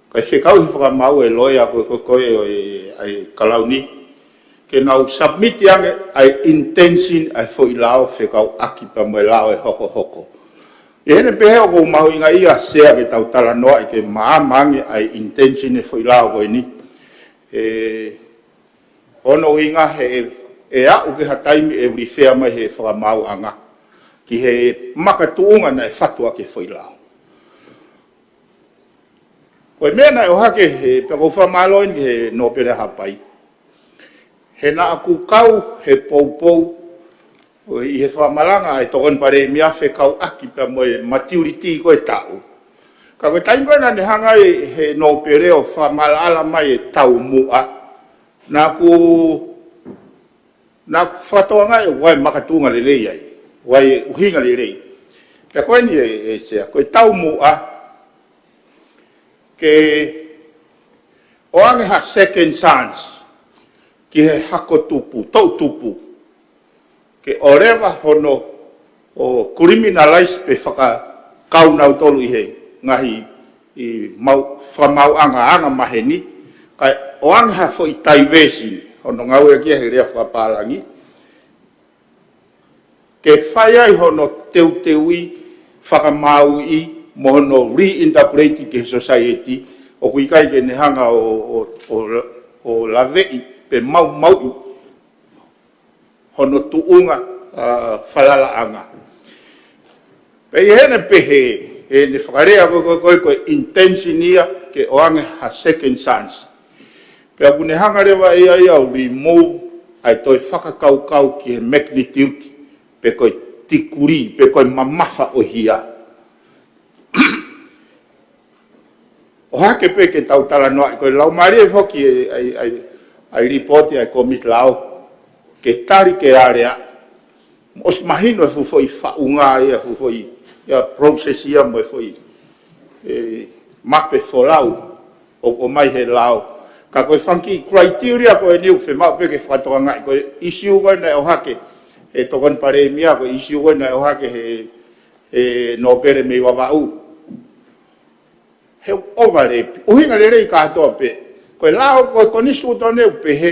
kae fekauʻi he fakamaau e loea ko, ko, ko ē ʻo e, ʻa e Kalauni. Ke nau submit ange ʻa e intention ʻa e foʻi lao fekauʻaki pea mo e lao ʻe hokohoko. ʻI heʻene pehē ʻoku mahuʻinga ia Sea ke tau talanoaʻi ke maama ange ʻa e intention e foʻi lao ko eni. ʻE, hono ʻuhinga he, ʻe aʻu ki ha taimi ʻe refer mai he fakamaauʻanga ki he makatuʻunga naʻe fatu ʻaki e foʻi lao. Ko e meʻa naʻe ʻohake he, pea ʻoku ou fakamālō eni he Nōpele Haʻapai. He naʻá ku kau he poupou, ʻi he fakamalanga ʻa e Tokoni Palēmia fekauʻaki pea mo e maturity ko e taʻu. Ka ko e taimi ko ē naʻá ne hanga ai he Nōpele ʻo fakamaʻalaʻala mai e taumuʻa, naʻá ku, naʻá ku fakatokangaʻi ʻoku ʻi ai e makatuʻunga lelei ai, ʻoku ʻi ai e ʻuhinga lelei. Pea ko eni ē, ē Sea, ko e taumuʻa ke ʻoange ha second chance ki he hako tupu, toʻu tupu, ke ʻoleva hono ʻo criminalize pe fakakau nautolu ʻi he ngaahi ʻi mau, fakamaauʻanga angamaheni, kae ʻoange ha foʻi diversion, hono ngāueʻaki ia he lea fakapālangi, ke fai ai hono teuteuʻi, fakamaauʻi, mo hono reintegrate ki he society, ʻoku ʻikai ke ne hanga ʻo, ʻo, ʻo, ʻo laveʻi, pe maumauʻi hono tuʻunga, ʻa, falalaʻanga. Pea ʻi heʻene pehē, heʻene fakalea ko, ko, ko, ko e intention ia ke ʻoange ha second chance. Pea ʻoku ne hanga leva ia ia ʻo remove ʻa e toe fakakaukau ki he magnitude, pe ko e tikuli, pe ko e mamafa ʻo e hia. ʻOhake pē ke tau talanoaʻi, ko e laumālie foki ʻa e, ʻa e, ʻa e, ʻa e lipooti ʻa e Kōmiti Lao, ke tali ke aleaʻi. Mo ʻosi mahino e fuʻu foʻi faʻunga ia, fuʻu foʻi ia process ia mo e foʻi, ē, mape folau ʻoku ʻomai he lao. Ka ko e fanga kiʻi criteria ko eni ʻoku fiemaʻu pē ke fakatokangaʻi, ko e ʻisiū ko ē naʻe ʻohake he Tokoni Palēmia, ko e ʻisiū ko ē naʻe ʻohake he, he Nōpele mei Vavaʻu. He ʻoku ʻovalēpi. ʻUhinga lelei kātoa pē. Ko e lao ko e konisitūtone ʻoku pehē,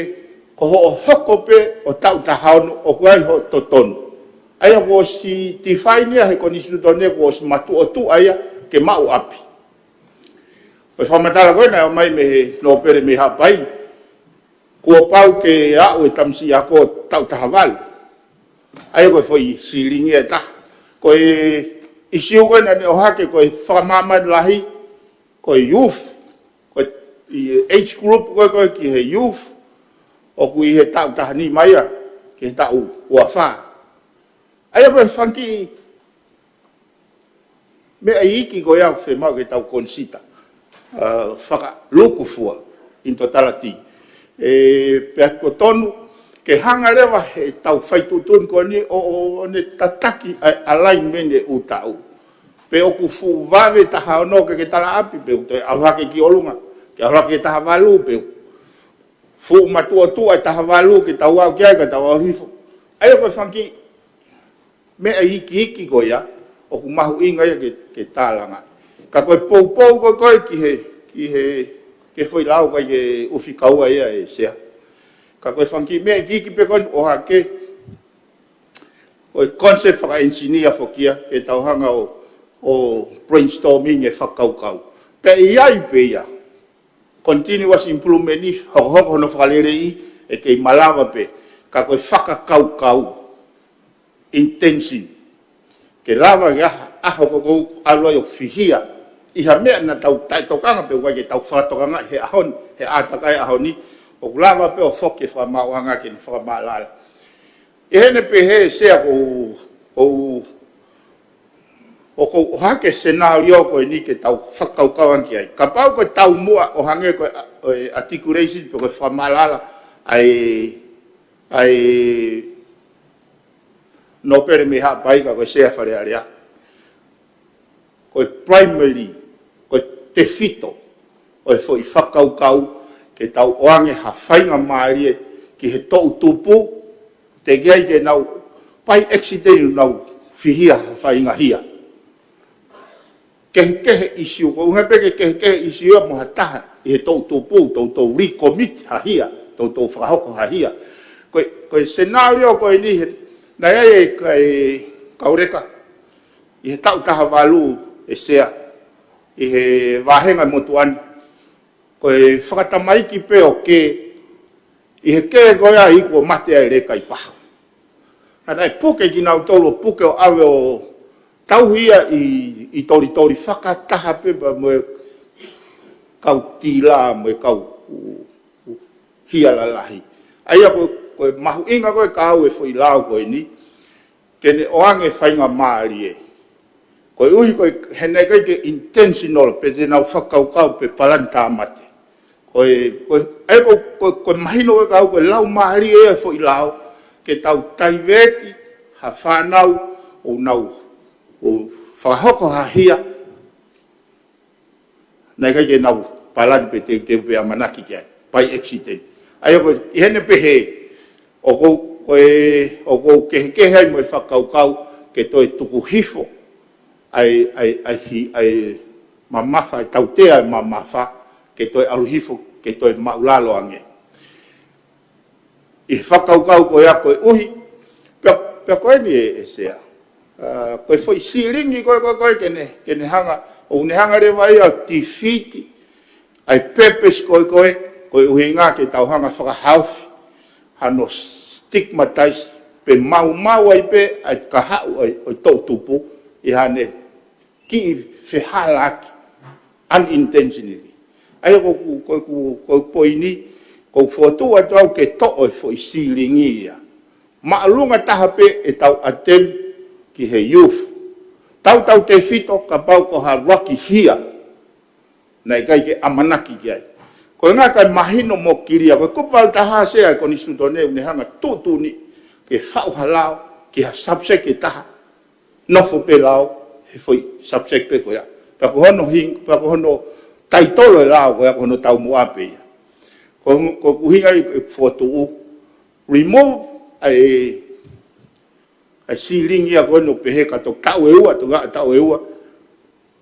ko hoʻo hoko pē ʻo taʻu taha ono ʻoku ʻi ai hoʻo totonu. ʻA ia kuo ʻosi define ia he konisitūtone, kuo ʻosi matuʻotuʻa ia ke maʻu ʻapi. Ko e fakamatala ko ē naʻe ʻomai mei he Nōpele mei Haʻapai, kuo pau ke aʻu e tamasiʻi ako taʻu taha valu. ʻA ia ko e foʻi ceiling ia ʻe taha. Ko e ʻisiū ko ē naʻe ʻohake ko e fakamāmani lahi, ko e youth, ko e ʻi he age group ko ē, ko ē ki he youth, ʻoku ʻi he taʻu taha nima ia ki he taʻu ua fā. ʻA ia ko e fanga kiʻi meʻa iiki ko ia ʻoku fiemaʻu ke tau consider, uh, fakalūkufua, in totality. ʻE, pea ʻoku totonu ke hanga leva he tau fai tuʻutuʻuni ko eni ʻo, ʻo, ʻo ne tataki ʻa e alignment ʻe ʻū taʻu. Pe ʻoku fuʻu vave taha ono ke ke tala ʻapi, pe ʻoku toe ʻalu hake ki ʻolunga, ke ʻalu hake ki he taha valu, pe ʻoku fuʻu matuʻotuʻa e taha valu ke tau aʻu ki ai ka tau ʻalu hifo. ʻA ia ko e fanga kiʻi meʻa iiki iiki ko ia, ʻoku mahuʻinga ia ke, ke tālanga. Ka ko e poupou ko ē ko ē ki he, ki he, ki he foʻi lao ko ē ke ʻufi kaua ia ʻe Sea. Ka ko e fanga kiʻi meʻa iiki iiki pē ko ē ʻohake, ko e concept fakaenisinia foki ia, ke tau hanga ʻo, ʻo brainstorming e fakakaukau. Pea ʻi ai pē ia, continuous improvement ni, hokohoko hono fakaleleiʻi, ʻe kei malava pē, ka ko e fakakaukau, intention. Ke lava ke ʻaho, ʻaho ko ē ʻoku ʻalu ai ʻo fihia ʻi ha meʻa naʻa tau taʻetokanga pe ʻoku ʻikai ke tau fakatokangaʻi he ʻaho ni, he ʻātakai ʻaho ni, ʻoku lava pē ʻo foki e fakamaauʻanga ke ne fakamaʻalaʻala. ʻI heʻene pehē ʻe Sea, ʻoku ou, ʻoku ou ʻohake e scenario ko eni ke tau fakakaukau ange ki ai. Kapau ko e taumuʻa ʻo hangē ko e, ʻo e articulation pe ko e fakamaʻalaʻala ʻa e, ʻa e Nōpele mei Haʻapai ka ko e Sea Fale Alea. Ko e primary, ko e tefito ʻo e foʻi fakakaukau ke tau ʻoange ha faingamālie ki he toʻutupu, teʻeki ai ke nau, by accident nau fihia ha faingahia. Kehekehe ʻisiū, ko e ʻuhinga pē ke kehekehe ʻisiū ia mo ha taha ʻi he toʻutupu, toutou recommit ha hia, toutou fakahoko ha hia. Ko e, ko e scenario ko eni he, naʻe ʻi ai e, ka e, kau leka, ʻi he taʻu taha valu ʻe Sea, ʻi he vāhenga motuʻa ni. Ko e fakatamaiki pē ʻo kē, ʻi he kē ko ia ʻoku mate ai e leka ʻi Pahu. Ka naʻe puke kinautolu, puke ʻo ʻave ʻo tauhi ia ʻi, ʻi Tolitoli fakataha pē pea mo e kau tila, mo e kau, u, u, hia lalahi. ʻA ia ko, ko e mahuʻinga ko ē ka ʻoku ʻi ai e foʻi lao ko eni, ke ne ʻoange faingamālie. Koeʻuhi ko e, he naʻe ʻikai ke intentional pe te nau fakakaukau pe palani tāmate. Ko e, ko e, ʻa ia ko, ko, ko e mahino ko ē ka ʻoku ʻi ai e laumālie ʻo e foʻi lao, ke tau taiveti ha fānau ʻoku nau, ʻoku fakahoko ha hia, naʻe ʻikai ke nau palani pe teuteu pe ʻamanaki ki ai, by accident. ʻA ia ko e, ʻi heʻene pehē, ʻoku ou, ko e, ʻoku ou kehekehe ai mo e fakakaukau ke toe tuku hifo ʻa e, ʻa e, ʻa e hi-, ʻa e mamafa, ʻa e tautea ʻa e mamafa, ke toe ʻalu hifo, ke toe maʻulalo ange. ʻI he fakakaukau ko ia koeʻuhi, pea, pea ko eni ʻe, ʻe Sea. ʻA, ko e foʻi silingi ko ē, ko ē, ko ē, ke ne, ke ne hanga, ʻoku ne hanga leva ia ʻo tifiti ʻa e purpose ko ē, ko ē, ko e ʻuhinga ke tau hanga fakahaofi hano stigmatize pe maumau ai pē ʻa e kahaʻu ʻo e, ʻo e toʻutupu ʻi haʻane kiʻi fehālaaki unintentionally. ʻA ia ko, ko, ko, ko, ko e poini, ʻoku ou fokotuʻu atu au ke toʻo e foʻi silingi ia. Māʻolunga taha pē ʻetau attempt ki he youth. Tautautefito kapau ko ha rocky hia naʻe ʻikai ke ʻamanaki ki ai. Ko e ʻuhinga kae mahino mo kilia, ko e kupu valu taha Sea ʻa e konisitūtone ʻoku ne hanga tuʻutuʻuni ke faʻu ha lao ki ha subject ʻe taha. Nofo pē lao he foʻi subject pē ko ia. Pea ko hono hi-, pea ko hono taitolo e lao ko ia, ko hono taumuʻa pē ia. Ko, ko e ʻuhinga ia ʻeku fokotuʻu, remove ʻa e, ʻa e ceiling ia ko eni ʻo pehē ka toki taʻu ʻe ua, toki ʻa taʻu ʻe ua.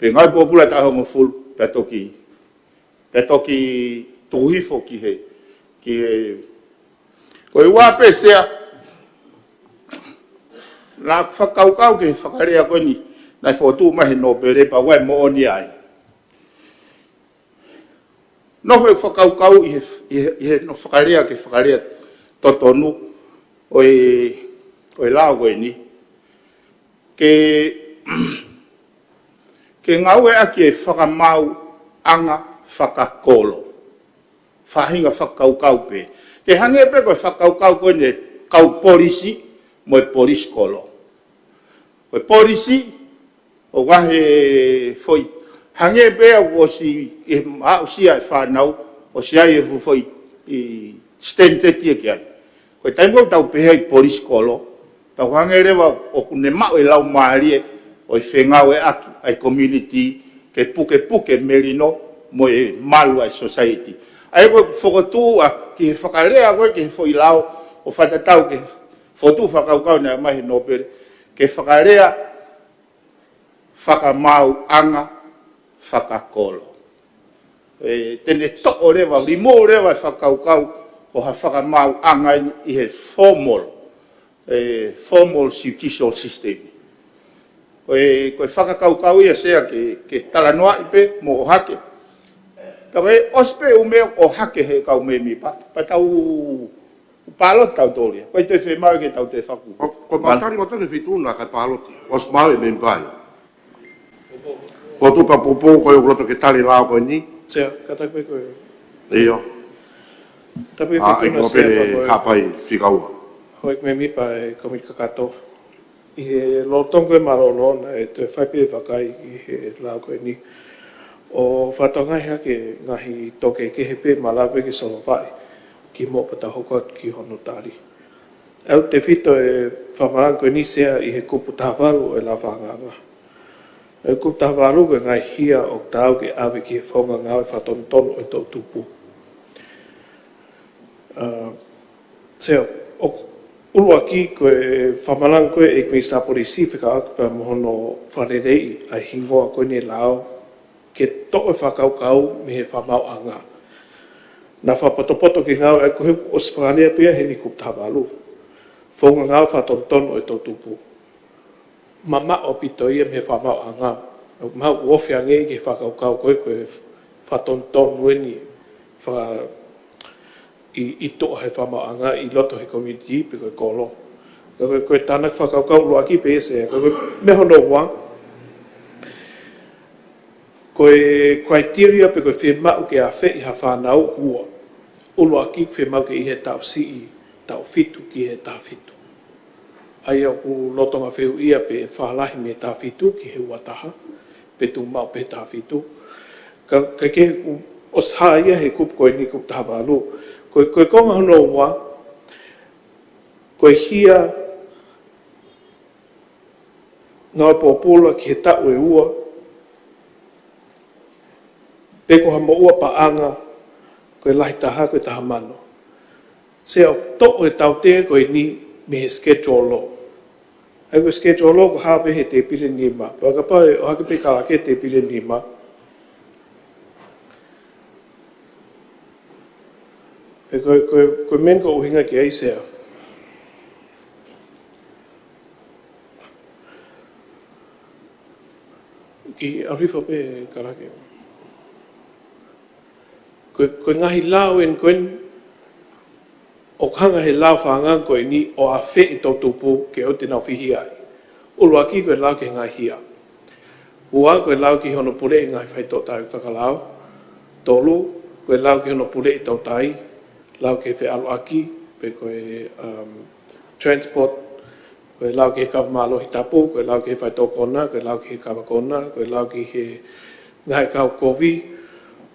Pea ngāue pōpula taʻu ʻe hongofulu, pea toki, pea toki tuku hifo ki he, ki he, ko e ua pē Sea, naʻa ku fakakaukau ki he fakalea ko eni, naʻe fokotuʻu mai he nōpele pea ʻoku ʻi ai e moʻoni ai. Nofo ʻeku fakakaukau ʻi he, ʻi he, ʻi he nofo fakalea ki he fakalea totonu ʻo e, ʻo e lao ko eni. Ke, ke ngāueʻaki e fakamaauʻanga fakakolo. Faʻahinga fakakaukau pē. Ke hangē pē ko e fakakaukau ko eni ʻa e kau polisi mo e polisi kolo. Ko e polisi, ʻoku ʻi ai e foʻi, hangē pē ʻoku ʻosi ʻi he aʻusia e fānau, ʻosi ʻi ai e fuʻu foʻi standard ia ki ai. Ko e taimi ʻoku tau pehē ai polisi kolo, tau hangē leva ʻoku ne maʻu e laumālie ʻo e fengāueʻaki ʻa e community ke pukepuke melino mo e malu ʻa e society. ʻA ia ko e fokotuʻu ʻa ki he fakalea ko ē ki he foʻi lao ʻo fakatatau ki he fokotuʻu fakakaukau naʻe ʻomai he nōpele, ke fakalea fakamaauʻanga fakakolo. ʻE, te ne toʻo leva, remove leva e fakakaukau ʻo ha fakamaauʻanga ʻi he formal, ʻe, formal judicial system. Ko e, ko e fakakaukau ia Sea ke, ke talanoaʻi pē mo ʻohake. Ka ko e ʻosi pē ʻū meʻa ʻohake he kau mēmipa, pea tau pāloti tautolu ia. Ko e toe fiemaʻu ke tau toe faku. Ko, ko e mātali mātali ke fituna ka pāloti. ʻOsi maʻu e mēmipa ia. Ko tu pa popo ko e ʻoku loto ke tali lao ko eni. Sea, kātaki pē ko e. ʻIo. Kātaki pē ʻa, fituna ʻeku Sea pele pa ko e. Hapai fika ua. Houʻeiki mēmipa e kōmiti kakato. ʻI he lolotonga e mālōlō naʻe toe fai pē vakai ʻi he lao ko eni. ʻO fakatokangaʻi hake ngaahi tō kehekehe pē malava ke solova ai ki muʻa pea tau hoko atu ki hono tali. ʻOku tefito e fakamalanga ko eni Sea ʻi he kupu taha valu ʻo e lao fakaangaanga. ʻI he kupu taha valu ko e ngaahi hia ʻoku taau ke ʻave ki he founga ngāue fakatonutonu ʻo e toʻutupu. ʻA, Sea, ʻo, ʻuluaki ko e fakamalanga ko ē ʻa e Minisitā Polisi fekauʻaki pea mo hono fakaleleiʻi ʻa e hingoa ko eni e lao ke toʻo e fakakaukau mei he fakamaauʻanga. Naʻa fakapotopoto ke ngāueʻaki ko e ʻosi fakalea pē ia heni kupu taha valu. Founga ngāue fakatonutonu ʻo e toʻutupu. Mamaʻo ʻaupito ia mei he fakamaauʻanga. Mahalo ʻoku ofi ange ki he fakakaukau ko ē ko e fakatonutonu eni, faka-, ʻi, ʻi tuʻa he fakamaauʻanga ʻi loto he community pe ko e kolo. Ka ko e, ko e tānaki fakakaukau ʻuluaki pē ia Sea. Ka ko e meʻa hono ua, ko e criteria pe ko e fiemaʻu ke afeʻi ha fānau ua. ʻUluaki fiemaʻu ke ʻi he taʻu siʻi, taʻu fitu ki he taha fitu. ʻA ia ʻoku lolotonga fehuʻia pe fakalahi mei he taha fitu ki he ua taha, pe tuʻu maʻu pē he taha fitu. Ka, ka ke u ʻosi hā ia he kupu ko eni kupu taha valu. Ko, ko e konga hono ua, ko e hia ngāue pōpula ki he taʻu ʻe ua, pe ko ha moʻua paʻanga, ko e lahi taha, ko e taha mano. Sea, ʻoku toʻo e tautea ko eni mei he schedule law. ʻA ia ko e schedule law ʻoku hā pē he tēpile nima. Pea kapau ʻe ʻohake pē Kalake tēpile nima. ʻE ko, ko, ko e meʻa ʻoku ou ʻuhinga ki ai Sea. Kiʻi ʻalu hifo pē Kalake. Ko, ko e ngaahi lao eni ko eni, ʻoku hanga he lao fakaangaanga ko eni ʻo afeʻi e toʻutupu ke ʻoua te nau fihia ai. ʻUluaki ko e lao ki he ngaahi hia. Ua ko e lao ki hono puleʻi e ngaahi faitoʻo tauhi fakalao. Tolu ko e lao ki hono puleʻi e tautai, lao ki he feʻaluʻaki, pe ko e, um, transport, ko e lao ki he kava mālohi tapu, ko e lao ki he faitoʻo kona, ko e lao ki he kava kona, ko e lao ki he ngaahi kau kovi,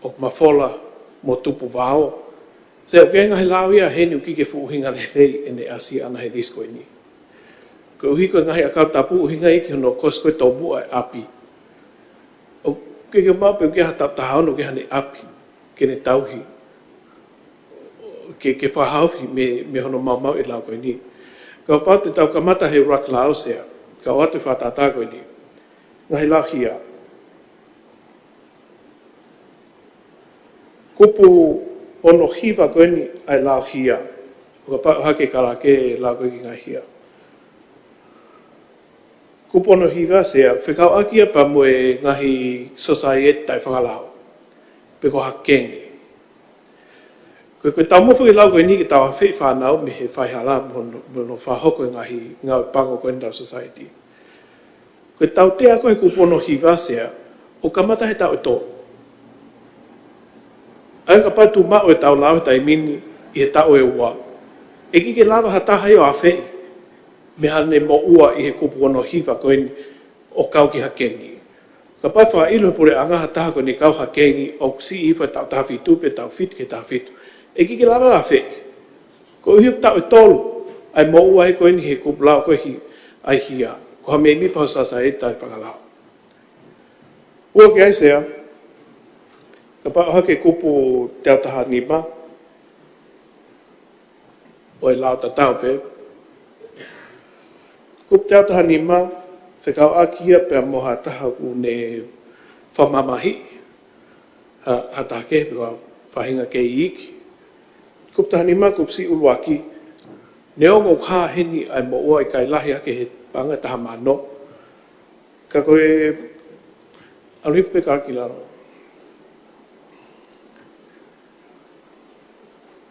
ʻoku mafola mo tupu vao. Sea, ʻoku ʻi ai e ngaahi lao ia heni ʻoku ʻikai ke fuʻu ʻuhinga lelei ʻene ʻasi ʻana he lisi ko eni. Koeʻuhi ko e ngaahi ʻakau tapu ʻoku ʻuhinga ia ki hono kosi ko ē tomuʻa e ʻapi. ʻOku ʻikai ke maʻu pe ʻoku ʻi ai ha taʻu taha ono ʻoku ʻi ai haʻane ʻapi ke ne tauhi. ke, ke fakahaofi mei, mei hono maumauʻi e lao ko eni. Kapau te tau kamata he ʻuluaki lao, Sea, ka ʻoatu e fakatātā ko eni. Ngaahi lao hia. Kupu ono hiva ko eni ʻa e lao hia. ʻO kapau ʻohake e kalake e lao ko ē ki he ngaahi hia. Kupu ono hiva, Sea, fekauʻaki ia pea mo e ngaahi sosaieti taʻefakalao. Pe ko ha kengi. Ko, ko e taumuʻa foki e lao ko eni ke tau afeʻi fānau mei he faihala mo hono, mo hono fakahoko e ngaahi ngāue pango ko eni ʻetau society. Ko e tautea ko ē he kupu ono hiva, Sea, ʻoku kamata he taʻu ʻe tolu. ʻA ia kapau ʻe tuʻu maʻu ʻetau lao he taimi ni ʻi he taʻu ʻe ua, ʻe ʻikai ke lava ha taha ia ʻo afeʻi mei haʻane moʻua ʻi he kupu ono hiva ko eni ʻo kau ki ha kengi. Kapau ʻe fakaʻilo he puleʻanga ha taha ko eni kau ha kengi ʻoku siʻi hifo he taʻu taha fitu pe taʻu fitu ki he taha fitu, ʻe ʻikai ke lava afeʻi. Koeʻuhi ʻoku taʻu ʻe tolu ʻa e moʻua ia ko eni he kupu lao ko ē ʻa e hia, ko ha mēmipa ho sosaieti taʻefakalao. Ua ki ai, Sea, kapau ʻohake e kupu teau taha nima, ʻo e lao tatau pē. Kupu teau taha nima, fekauʻaki ia pea mo ha taha ʻoku ne fakamamahiʻi ha, ha taha kehe pe ko ha faʻahinga kei iiki. Kupu taha nima, kupu siʻi ʻuluaki. Neongo ʻoku hā heni ʻa e moʻua, ʻikai lahi hake he paʻanga ʻe taha mano. Ka ko e, ʻalu hifo pē ka ki lalo.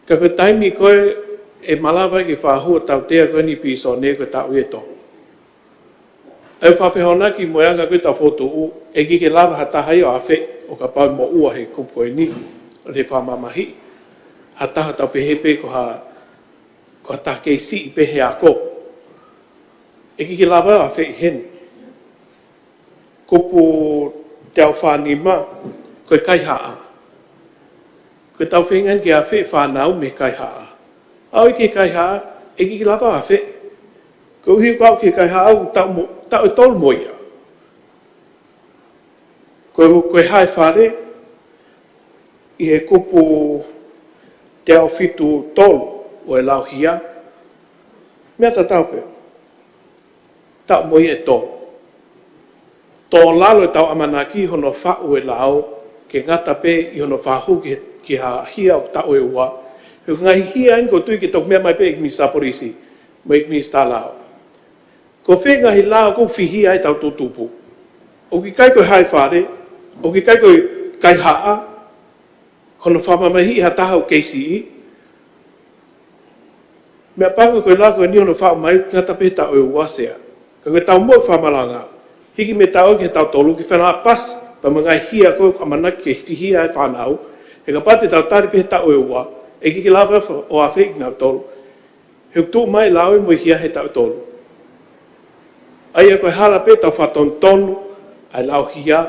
Ka ko e taimi ko ē ʻe malava ai ke fakahū ʻo tautea ko eni e pīsone ko e taʻu ia ʻe tolu. ʻA e fakafehoanaki mo e anga ko ē ʻetau fokotuʻu, ʻe ʻikai ke lava ha taha ia ʻo afeʻi ʻo kapau ʻe moʻua he kupu ko eni, ʻo ne fakamamahiʻi ha taha tau pehē pē ko ha, ko ha taha kei siʻi pē he ako. ʻE ʻikai ke lava ʻo afeʻi heni. Kupu teau fā nima, ko e kaihaʻa. Ko ʻetau feinga eni ke afeʻi fānau mei he kaihaʻa. ʻAlu ki he kaihaʻa, ʻe ʻikai ke lava afeʻi. Koeʻuhi ʻoku aʻu ki he kaihaʻa ʻoku taʻu mo, taʻu ʻe tolu mo ia. Ko, ko e hae fale, ʻi he kupu teau fitu tolu ʻo e lao hia, meʻa tatau pē. Taʻu mo ia ʻe tolu. Tō lalo ʻetau ʻamanaki hono faʻu e lao ke ngata pē ʻi hono fakahū ki, ki ha hia ʻoku taʻu ʻe ua. He ko e ngaahi hia eni ʻoku ou tui ʻe toki meʻa mai pē ʻEiki Minisitā Polisi mo e ʻEiki Minisitā Lao. Ko e fē ngaahi lao ʻoku fihia ai ʻetau toʻutupu? ʻOku ʻikai ko e hae fale, ʻoku ʻikai ko e kaihaʻa, ko hono fakamamahiʻi ha taha ʻoku kei siʻi. Meʻapango ko e lao ko eni hono faʻu mai, ngata pē he taʻu ʻe ua, Sea. Ka ko e taumuʻa e fakamalanga, hiki mei he taʻu ki he taʻu ʻe tolu ke fenāpasi pea mo e ngaahi hia ko ē ʻoku ʻamanaki ke fihia ai e fānau. He kapau te tau tali pē he taʻu ʻe ua, ʻe ʻikai ke lava ʻo afeʻi kinautolu. He ʻoku tuʻu mai e lao ia mo e hia he taʻu ʻe tolu. ʻA ia ko e hala pē ʻetau fakatonutonu ʻa e lao hia,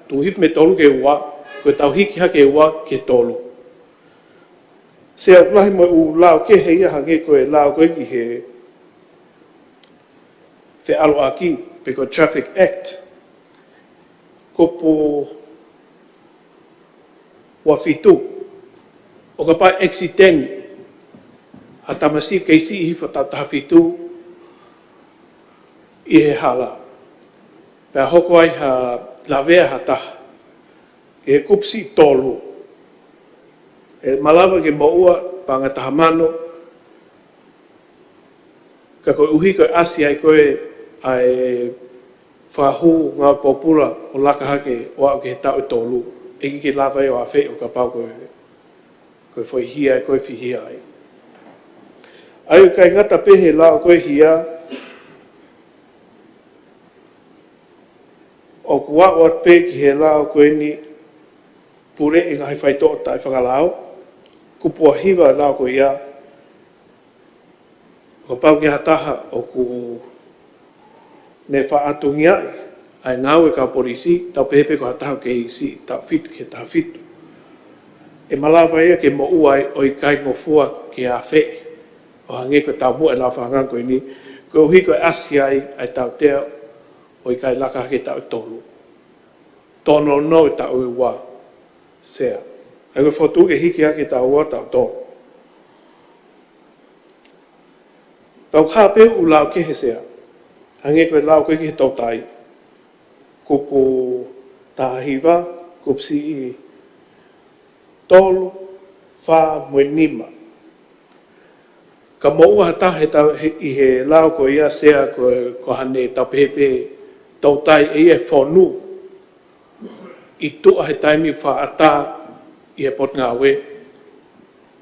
tuʻu hifo mei he tolu ki he ua, ko ʻetau hiki hake e ua ki he tolu. Sea, ʻoku lahi mo e ʻū lao kehe ia, hangē ko e lao ko ē ki he feʻaluʻaki pe ko e Traffic Act. Kupu ua fitu, ʻo kapau ʻe ʻekisiteni ha tamasiʻi kei siʻi hifo he taʻu taha fitu ʻi he hala, pea hoko ai ha lavea ha taha, ʻi he kupu siʻi tolu, ʻe malava ke moʻua paʻanga ʻe taha mano, ka koeʻuhi ko e ʻasi ai ko ē ʻa e fakahū ngāue pōpula ʻo laka hake ʻo aʻu ki he taʻu ʻe tolu, ʻe ʻikai ke lava ia ʻo afeʻi ʻo kapau ko e, ko e foʻi hia ko ē ʻe fihia ai. ʻA ia ʻoku ʻikai ngata pē he lao ko ē hia, ʻoku aʻu atu pē ki he lao ko eni puleʻi e ngaahi faitoʻo taʻefakalao, kupu ua hiva e lao ko ia, ʻo kapau ko ha taha ʻoku ne faʻatungiaʻi ʻa e ngāue ʻa e kau polisi, tau pehē pē ko ha taha ʻoku kei siʻi taʻu fitu ki he taha fitu, ʻe malava ia ke moʻua ai ʻo ʻikai ngofua ke afeʻi, ʻo hangē ko e taumuʻa e lao fakaangaanga ko eni, koeʻuhi ko e ʻasi ai ʻa e tautea ʻo ʻikai laka hake he taʻu ʻe tolu. Tō nounou e taʻu ʻe ua, Sea. ʻA ia ko e fokotuʻu ke hiki hake e taʻu ʻe ua, taʻu ʻe tolu. Tau hā pē ʻū lao kehe, Sea. Hangē ko e lao ko ē ki he toutai. Kupu taha hiva, kupu siʻi tolu, fā mo e nima. Ka moʻua ha taha he tau-, he, ʻi he lao ko ia, Sea, ko, ko haʻane tau pehē pē toutai ʻe ia e fonu ʻi tuʻa he taimi ʻoku fakaʻatā ʻi he potungāue,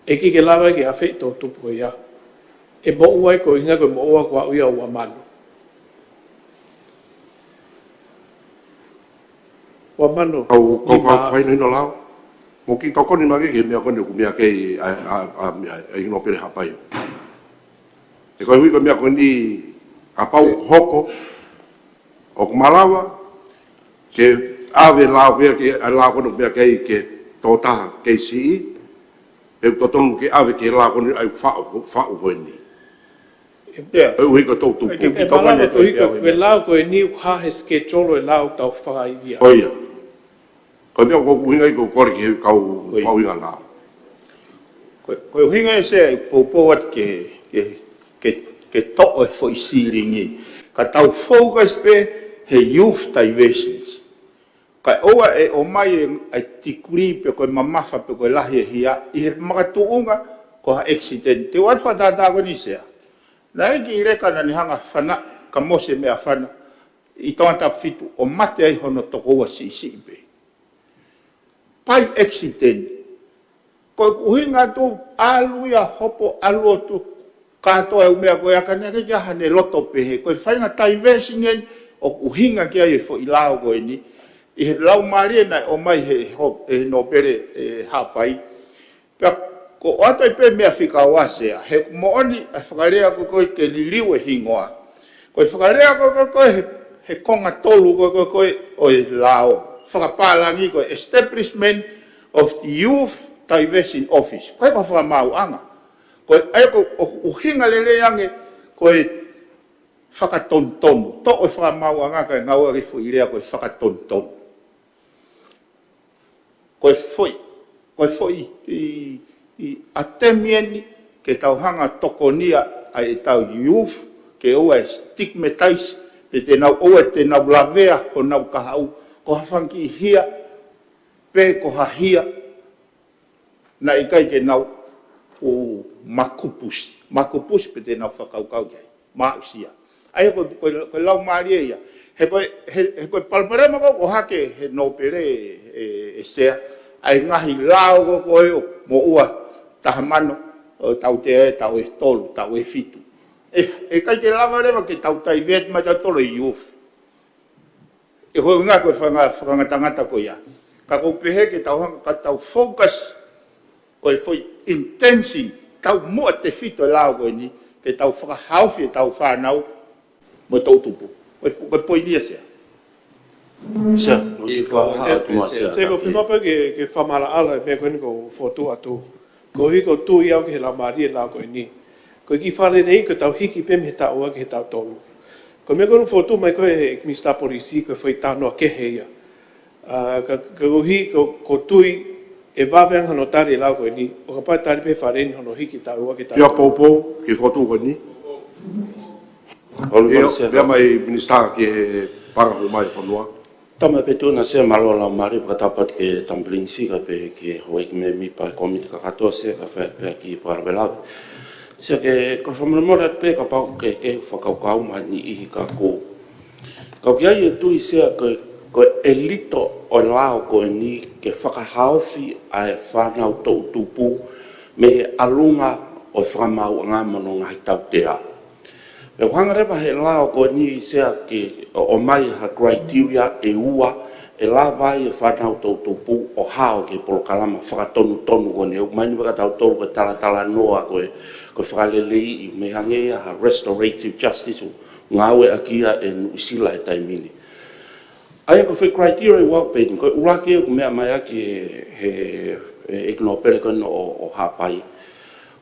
ʻe ʻikai ke lava ke ʻafeʻi toʻutupu ko ia. ʻE moʻua ai, ko e ʻuhinga ko e moʻua ko ia ʻo ua mano. Ua mano. Kau, kau nima. Fa-, faino hino lao. Mo ki tokoni mai ki he meʻa ko eni ʻoku meʻa ki ai ʻa, ʻa, ʻa, ʻa, ʻa ʻInoupele Haʻapai. He ko e ʻuhi ko e meʻa ko eni, kapau ʻoku hoko, ʻoku malava ke ʻave lao ko ia ki he, ʻa e lao ko eni ʻoku meʻa ki ai ki he tokotaha kei siʻi, ʻe totonu ke ʻave ki he lao ko eni ʻa e faʻu, faʻu ko eni. ʻIo. Ko e ʻuhi ko e toʻutupu. ʻIo, ʻe malava ko e ʻuhi ko e, ko e lao ko eni ʻoku hā he schedule ʻo e lao tau fakaivia. Ko ia. Ko e meʻa ʻoku ʻuhinga ai ko e kole ki he kau faʻu ʻuhinga lao. Ko e, ko e ʻuhinga ē, Sea, ʻeku poupou atu ke, ke, ke, ke toʻo e foʻi silingi. Ka tau focus pē he youth diversions. Kae ʻoua ʻe ʻomai e, e tikuli pe ko e mamafa pe ko e lahi e hia ʻi he makatuʻunga ko ha accident. Te u ʻoatu fakatātā ko eni, Sea. Naʻe ʻi ai e kiʻi leka naʻa ne hanga ʻo fana, ka mosi e meʻafana ʻi Tongatapu fitu ʻo mate ai hono tokoua siʻisiʻi pē. By accident. Ko e ʻuhinga atu ʻalu ia hopo ʻalu atu kātoa e ʻū meʻa ko ia ka naʻe ʻikai ke ʻi ai haʻane loto pehē. Ko e faʻahinga diversion eni ʻoku ʻuhinga ki ai e foʻi lao ko eni. ʻI he laumālie naʻe ʻomai he, he, he ʻInoupele, ʻe, Haʻapai. Pea ko e ʻoatu ai pē meʻa fika ua, Sea, he ʻoku moʻoni ʻa e fakalea ko ē ko ē ke liliu e hingoa. Ko e fakalea ko ē ko ē ko ē he, he konga tolu ko ē ko ē ko ē ʻo e lao fakapālangi ko e establishment of the youth diversion office. Ko e ko e fakamaauʻanga. Ko e ʻai ko e ʻuhinga lelei ange ko e fakatonutonu. Toʻo e fakamaauʻanga kae ngāueʻaki e foʻi lea ko e fakatonutonu. Ko e foʻi, ko e foʻi ʻi, ʻi ʻatemi eni ke tau hanga ʻo tokonia ʻa ʻetau youth, ke ʻoua ʻe stigmatize, pe te nau ʻoua te nau lavea honau kahaʻu ko ha fanga kiʻi hia, pe ko ha hia naʻe ʻikai ke nau ʻo makupusi, makupusi pe te nau fakakaukau ki ai. Maʻusia. ʻA ia ko e, ko e, ko e laumālie ia. He ko e, he, he ko e palopalema ko ē ʻoku hake he ʻInoupele ʻe, ʻe, ʻe Sea, ʻa e ngaahi lao ko ē ʻoku moʻua taha mano, ʻo tautea ʻe taʻu ʻe tolu, taʻu ʻe fitu. ʻE, ʻe ʻikai ke lava leva ke tau divert mai tautolu e youth. ʻE ko e ʻuhinga ko e fanga-, fakangatangata ko ia. Ka ʻoku ou pehē ke tau hanga, ka tau focus ko e foʻi intention, taumuʻa tefito e lao ko eni, ke tau fakahaofi ʻetau fānau mo e toʻutupu. Ko e, ko e poini ia, Sea. Sea, ʻoku ou fakahaʻu atu mo Sea. Sea, ʻoku ou fiemaʻu pē ke, ke fakamaʻalaʻala e meʻa ko eni ʻoku ou fokotuʻu atu. Koeʻuhi ʻoku ou tui au ki he laumālie e lao ko eni. Ko e kiʻi fakalelei ko ʻetau hiki pē mei he taʻu ua ki he taʻu tolu. Ko e meʻa ko ē ʻoku fokotuʻu mai ko ē ʻe he Minisitā Polisi ko e foʻi talanoa kehe ia. ʻA, ka, ka koeʻuhi ko, ʻoku ou tui ʻe vave ange hono tali e lao ko eni, ʻo kapau ʻe tali pē he fakalelei ni hono hiki taʻu ua ki he taʻu tolu. Pea poupou ki he fokotuʻu ko eni. ʻIo, meʻa mai Minisitā ki he paʻanga ʻoku ʻomai e fonua. Tama pē tu na Sea, mālō e laumālie, fakatapu atu ki he Tama Pilinisi kae pehē ki he houʻeiki mēmipa e kōmiti kakato Sea, kae fai pē ha kiʻi fakalavelave. Sea, ke, ko e fakamolemole atu pē kapau ʻoku ke, ke fakakaukau mai e niʻihi ka ko. Ka ʻoku ʻi ai e tui Sea ko e, ko e ʻelito ʻo e lao ko eni ke fakahaofi ʻa e fānau toʻutupu mei he ʻalunga ʻo e fakamaauʻanga mo hono ngaahi tautea. Pea ʻoku hanga leva he lao ko eni Sea ke ʻomai ha criteria ʻe ua ʻe lava ai e fānau toʻutupu ʻo hao ki he polokalama fakatonutonu ko eni. ʻOku mahino kiate kitautolu ko e talatalanoa ko e, ko e fakaleleiʻi, mei hangē ia ha restorative justice ʻoku ngāueʻaki ia ʻe Nuʻusila he taimi ni. ʻA ia ko e foʻi criteria ʻe ua pē eni, ko e ʻuluaki ʻoku meʻa mai ʻaki he, he, he ʻEiki Nōpele ko eni ʻo, ʻo Haʻapai.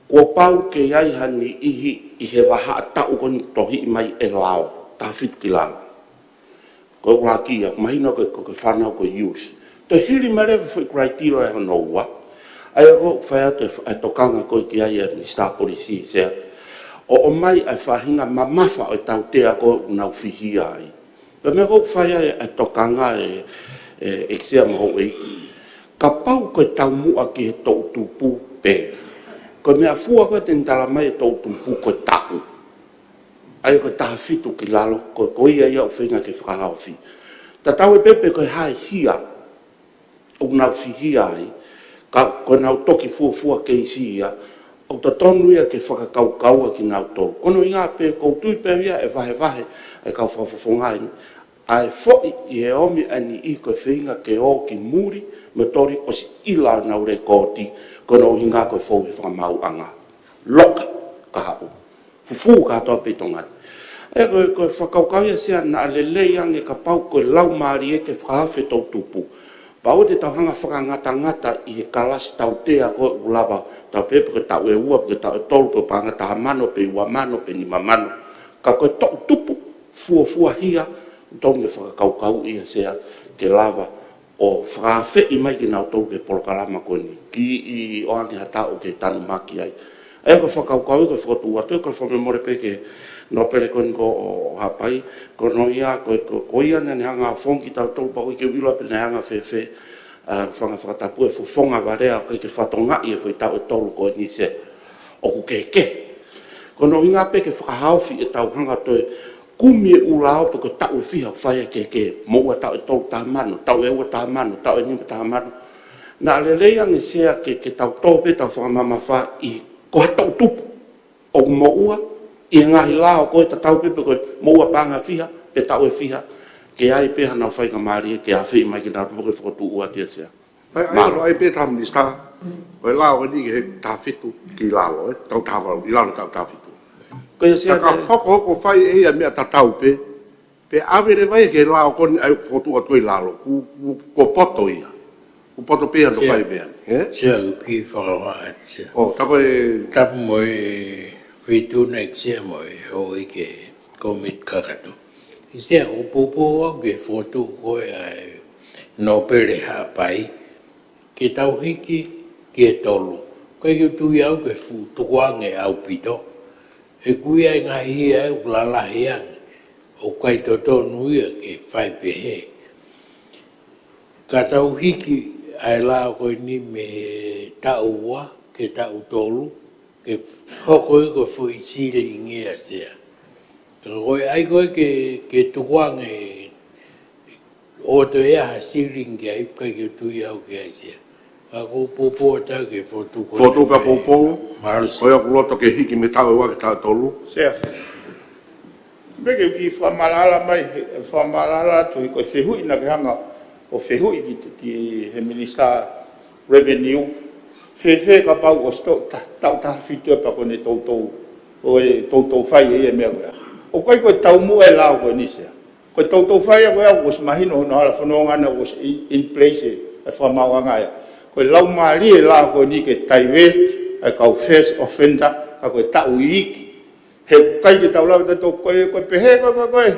Kuo pau ke ʻi ai ha niʻihi ʻi he vahaʻa taʻu ko eni tohiʻi mai e lao, taha fitu ki lalo. Ko e ʻuluaki ia, ʻoku mahino ko e, ko e, ko e fānau ko e youth. Toe hili mai leva e foʻi criteria hono ua, ʻa ia ʻoku fai atu e, e tokanga ko ē ki ai e Minisitā Polisi Sea. ʻo ʻomai ʻa e faʻahinga mamafa ʻo e tautea ko ē ʻoku nau fihia ai. Ko e meʻa ʻoku fai ai ʻa e tokanga ʻe, ʻe, ʻEiki Sea mo Houʻeiki. Kapau ko e taumuʻa ki he toʻutupu pē, ko e meʻafua ko ē te ne tala mai e toʻutupu ko e taʻu. ʻA ia ko e taha fitu ki lalo, ko, ko ia ia ʻoku feinga ke fakahaofi. Tatau ai pē pe ko e hā e hia ʻoku nau fihia ai, ka ko ʻenau toki fuofua keisi ia, ʻoku totonu ia ke fakakaukaua kinautolu. Ko hono ʻuhinga pē ʻoku ou tui pē au ia ʻe vahevahe ʻa e kau fakafofonga ni, ʻa e foʻi ʻi he ʻomi ʻa e niʻihi ko e feinga ke ō ki muli, mo e toli ʻosi ʻilo ʻenau lekooti, ko hono ʻuhinga ko e fou he fakamaauʻanga. Loka, ka haʻu. Fufū kātoa pē ʻi Tonga ni. ʻE, ko e, ko e fakakaukau ia Sea naʻa lelei ange kapau ko e laumālie ke fakahaofi e toʻutupu. Pau te tau hanga fakangatangata ʻi he kalasi tautea ko ē ʻoku lava, tau pehē pe ko e taʻu ʻe ua, pe ko e taʻu ʻe tolu, pe ko e paʻanga taha mano, pe ua mano, pe nima mano. Ka ko e toʻutupu, fuofua hia, totonu ke fakakaukauʻi ia Sea ke lava ʻo fakaafeʻi mai kinautolu ki he polokalama ko eni. Kiʻi ʻoange ha taʻu ke tanumaki ai. ʻA ia ko e fakakaukau ia ko e fokotuʻu atu ē, ko e fakamolemole pē ki he nōpele ko eni ko ē ʻo Haʻapai, ko hono ʻuhinga ko e, ko, ko ia naʻa ne hanga ʻo fakafofongaʻi kitautolu pea ʻoku ʻikai ke u ʻilo pe naʻe hanga ʻo fēfē, ʻa, fanga fakatapu e fofonga vale ʻa ʻoku ʻikai ke fatongia e foʻi taʻu ʻe tolu ko eni Sea. ʻOku kehekehe. Ko hono ʻuhinga pē ke fakahaofi ʻetau hanga ʻo toe kumi e ʻū lao pe ko e taʻu ʻe fiha ʻoku fai ai e kehekehe, moʻua taʻu ʻe tolu taha mano, taʻu ʻe ua taha mano, taʻu ʻe nima taha mano. Naʻa lelei ange Sea ke, ke tau tō pē ʻetau fakamamafa ʻi he ko ha toʻutupu ʻoku moʻua ʻi he ngaahi lao ko ē tatau pē pe ko e moʻua paʻanga ʻe fiha, pe taʻu ʻe fiha, ke ʻi ai pē haʻanau faingamālie ke afeʻi mai kinautolu, ko e fokotuʻu atu ia Sea. ʻAi, ʻai, Mālō. ʻAi pē taha minisitā, ko e lao ko eni ki he taha fitu ki lalo, ē, taʻu taha valu, ʻi lalo taʻu taha fitu. Ko ia Sea Ka, ka te hokohoko fai ʻe ia meʻa tatau pē, pea ʻave leva ia ki he lao ko eni ʻa ia ʻoku fokotuʻu atu ʻi lalo, ku, ku, kuo poto ia. Kuo poto pē ia ʻo Sea. Fai meʻa ni, ē? Sea, ʻoku kiʻi fakahā atu Sea. ʻO, tā ko e Tapu mo e feituʻu na ʻEiki Sea mo e houʻeiki komiti kakato. ʻEiki Sea, ʻoku ou poupou au ki he fokotuʻu ko ē ʻa e nōpele Haʻapai, ke tau hiki ki he tolu. ʻIkai ke u tui au ke fuʻu tukuange ʻaupito. He ʻoku ʻi ai e ngaahi hia ʻoku lalahi ange, ʻoku ʻikai totonu ia ke fai pehē. Ka tau hiki ʻa e lao ko eni mei he taʻu ua ki he taʻu tolu, ke hoko ia ko e foʻi ceiling ia Sea. Ka ko e ʻai ko ē ke, ke tukuange ʻo toe ʻi ai ha ceiling ki ai, ʻikai ke u tui au ki ai Sea. Ka ʻoku ou poupou atu ki he fokotuʻu ko ē Fokotuʻu ka ʻe fai. Poupou, Mālō Sea. Ko ia ʻoku loto ke hiki mei he taʻu ʻe ua ki he taʻu ʻe tolu. Sea. Meʻa ke u kiʻi fakamaʻalaʻala mai, he, fakamaʻalaʻala atu he ko e fehuʻi naʻa ke hanga ʻo fehuʻi ki, ki he minisitā revenue, fēfē kapau ʻosi to-, ta-, taʻu taha fitu ʻe pea ko ʻene toutou, ʻo e toutou fai ʻe ia e meʻa ko ia. ʻOku ʻikai ko e taumuʻa e lao ko eni Sea. Ko e toutou fai ia ko ia ʻoku ʻosi mahino hono hala fononga naʻe ʻosi in, in place ʻe he fakamaauʻanga ia. Ko e laumālie e lao ko eni ke taiveti ʻa e kau first offender, ka ko e taʻu iiki. He ʻikai ke tau lava tautolu ko e, ko e pehē ko e, ko e, ko e.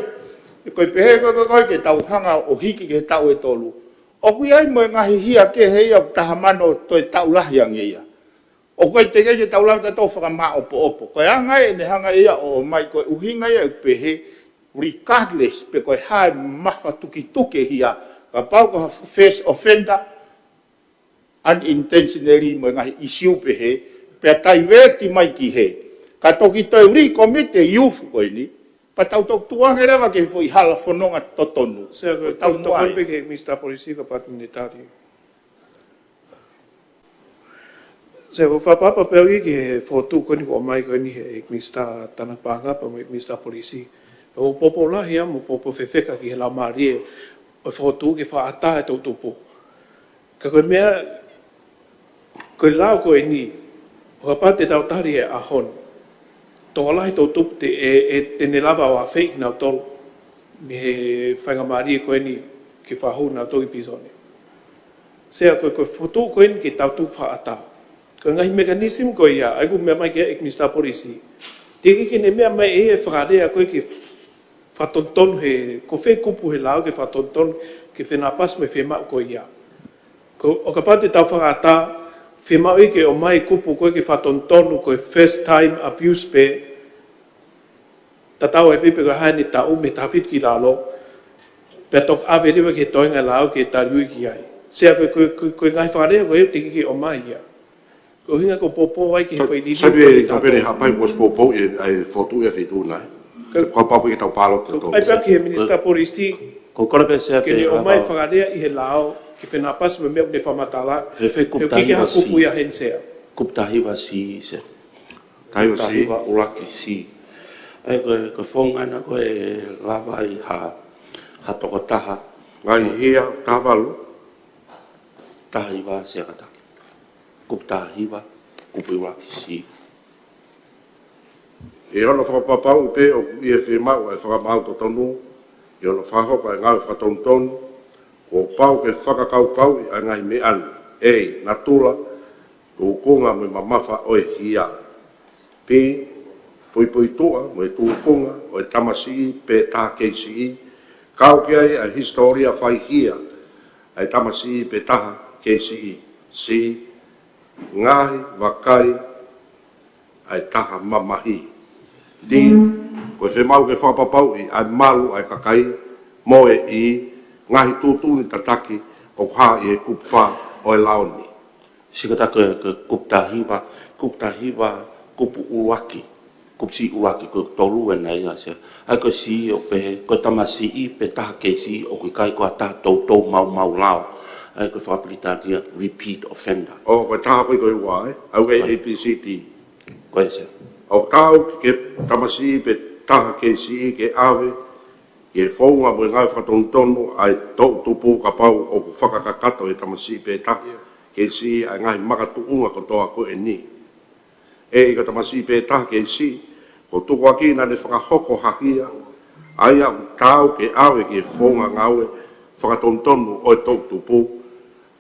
Ko e pehē ko e, ko e, ko e, ke tau hanga ʻo hiki ki he taʻu ʻe tolu. ʻOku ʻi ai mo e ngaahi hia kehe ia ʻoku taha mano toe taʻu lahi ange ia. ʻOku ʻikai te ke, ke tau lava tautolu fakamāʻopoʻopo. Ko e anga ʻene hanga ia ʻo ʻomai ko e ʻuhinga ia ʻoku pehē, regardless pe ko e hā e mafatukituki e hia, kapau ko ha first offender, unintentionally mo e ngaahi ʻisiū pehē, pea taiveti mai ki hē. Ka toki toe recommit e youth ko eni, pea tau toki tukuange leva ki he foʻi hala fononga totonu. Sea, ko e Tau tau muʻa ai. Pē ki he Minisitā Polisi ka pati minitari. Sea, ko e fakaʻapaʻapa pē au ia ki he fokotuʻu ko eni kuo ʻomai ko eni he Minisitā Tānaki Paʻanga pea mo e Minisitā Polisi. ʻOku ou poupou lahi au mo poupou fefeka ki he laumālie ʻo e fokotuʻu ke fakaʻatā e toʻutupu. Ka ko e meʻa, ko e lao ko eni, ʻo kapau te tau tali he ʻaho ni, tokolahi e toʻutupu te, ʻe, ʻe te ne lava ʻo afeʻi kinautolu mei he faingamālie ko eni ke fakahū kinautolu ki pīsone. Sea, ko e, ko e fokotuʻu ko eni ke tau tuku fakaʻatā. Ko e ngaahi mechanism ko ia, ʻa ia ʻoku meʻa mai ki ai e Minisitā Polisi. Teʻeki ke ne meʻa mai ʻe ia e fakalea ko ē ke fakatonutonu he, ko fē kupu he lao ke fakatonutonu ke fenāpasi mo e fiemaʻu ko ia. Ko, ʻo kapau te tau fakaʻatā, fiemaʻu ia ke ʻomai e kupu ko ē ke fakatonutonu ko e first time abuse pē, Tatau ai pē pe ko e hā ʻene taʻu mei he taha fitu ki lalo, pea toki ʻave leva ki he toenga lao ke tali ui ki ai. Sea, ko e, ko e, ko e, ko e ngaahi fakalea ko ē ʻoku teʻeki ke ʻomai ia. Ko e ʻuhinga ʻoku ou poupou ai ki he faʻahinga liliu Sabi ko e e tau pere hapai kuo ʻosi poupou e, e fotu e feituʻu nai. Ko e kapau pē ke tau pāloti ʻe tolu. ʻAi pē ki he Minisitā Polisi Ko e kole pē Sea ke ke ne ʻomai lava. fakalea ʻi he lao, ke fenāpasi mo e meʻa ʻoku ne fakamatala. Fēfē kupu He ʻoku ʻikai ke taha hiva ha kupu C. ia heni Sea. Kupu taha hiva C, Sea. Taha hiva C. Taha hiva ʻuluaki C. ʻAi ko e, ko e founga ena ko e lava ai ha, ha tokotaha. Ngaahi hia, taha valu. Taha hiva Sea kātaki. Kupu taha hiva, kupu ʻuluaki C. ʻI hono fakapapauʻi pē ʻoku ʻi he fiemaʻu ʻa e fakamaau totonu, ʻi hono fakahoko ʻa e ngāue fakatonutonu, kuo pau ke fakakaukauʻi ʻa e ngaahi meʻa ni. A, natula, tūkunga mo e mamafa ʻo e hia. B, puipuituʻa mo e tūkunga ʻo e tamasiʻi pe taha kei siʻi, kau ki ai ʻa e hisitōlia faihia ʻa e tamasiʻi pe taha kei siʻi. C, ngaahi vakai ʻa e taha mamahi. D, ko e fiemaʻu ke fakapapauʻi ʻa e malu ʻa e kakai mo e, E, ngaahi tuʻutuʻuni tataki ʻoku hā ʻi he kupu fā ʻo e lao ni. Sea kātaki ko e, ko e kupu taha hiva, kupu taha hiva, kupu ʻuluaki, kupu C ʻuluaki, ko e tolu ena ia Sea. ʻAi ko e C ʻoku pehē, ko e tamasiʻi pe taha kei siʻi ʻoku ʻikai ko ha taha toutou maumau lao. ʻAi ko e fakapilitānia repeat offender. ʻO, ko e taha ko ē ko e ua, ʻe? ʻAi ko e ʻAi. A B C D. Ko e Sea. ʻOku taau ki he tamasiʻi pe taha kei siʻi ke ʻave ki he founga mo e ngāue fakatonutonu ʻa e toʻutupu kapau ʻoku fakakakato ʻe he tamasiʻi pe taha kei siʻi ʻa e ngaahi makatuʻunga kotoa ko eni. ʻE, ʻi he tamasiʻi pe taha kei siʻi, kuo tukuakiʻi naʻa ne fakahoko ha hia, ʻa ia ʻoku taau ke ʻave ki he founga ngāue fakatonutonu ʻo e toʻutupu,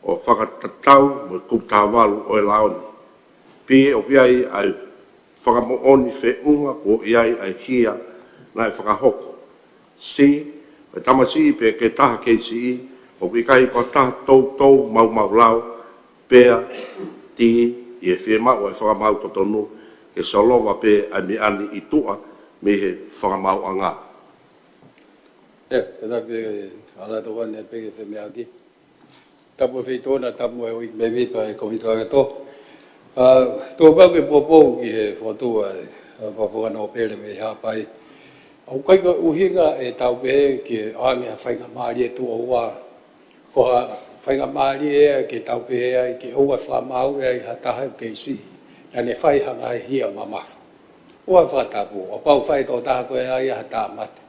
ʻo fakatatau mo e kupu taha valu ʻo e lao ni. B, ʻoku ʻi ai ʻa e fakamoʻoni feʻunga kuo ʻi ai ʻa e hia naʻe fakahoko. C, ko e tamasiʻi pe taha kei siʻi, ʻoku ʻikai ko ha taha toutou maumau lao, pea D, ʻi he fiemaʻu ʻa e fakamaau totonu, ke solova pē ʻa e meʻa ni ʻi tuʻa mei he fakamaauʻanga. ʻE, kātaki, ʻa e lau tokoni pē ki he femeʻaʻaki. Tapu e feituʻu na, tapu e ʻEiki Mēmipa ʻo e Komiti Vakato. ʻA, tuʻu pē ke poupou ki he fotu ʻa e, ʻa e fakafofonga nōpele mei Haʻapai. ʻOku ʻikai ko e ʻuhinga ʻetau pehē ke ʻoange ha faingamālie tuʻo ua. Ko ha faingamālie ia ke tau pehē ai ke ʻoua fakamaau ai ha taha ʻoku kei siʻi. Naʻa ne fai ha ngaahi hia mamafa. ʻOua fakatapu, ʻo pau fai tokotaha ko ē ia ha tāmate.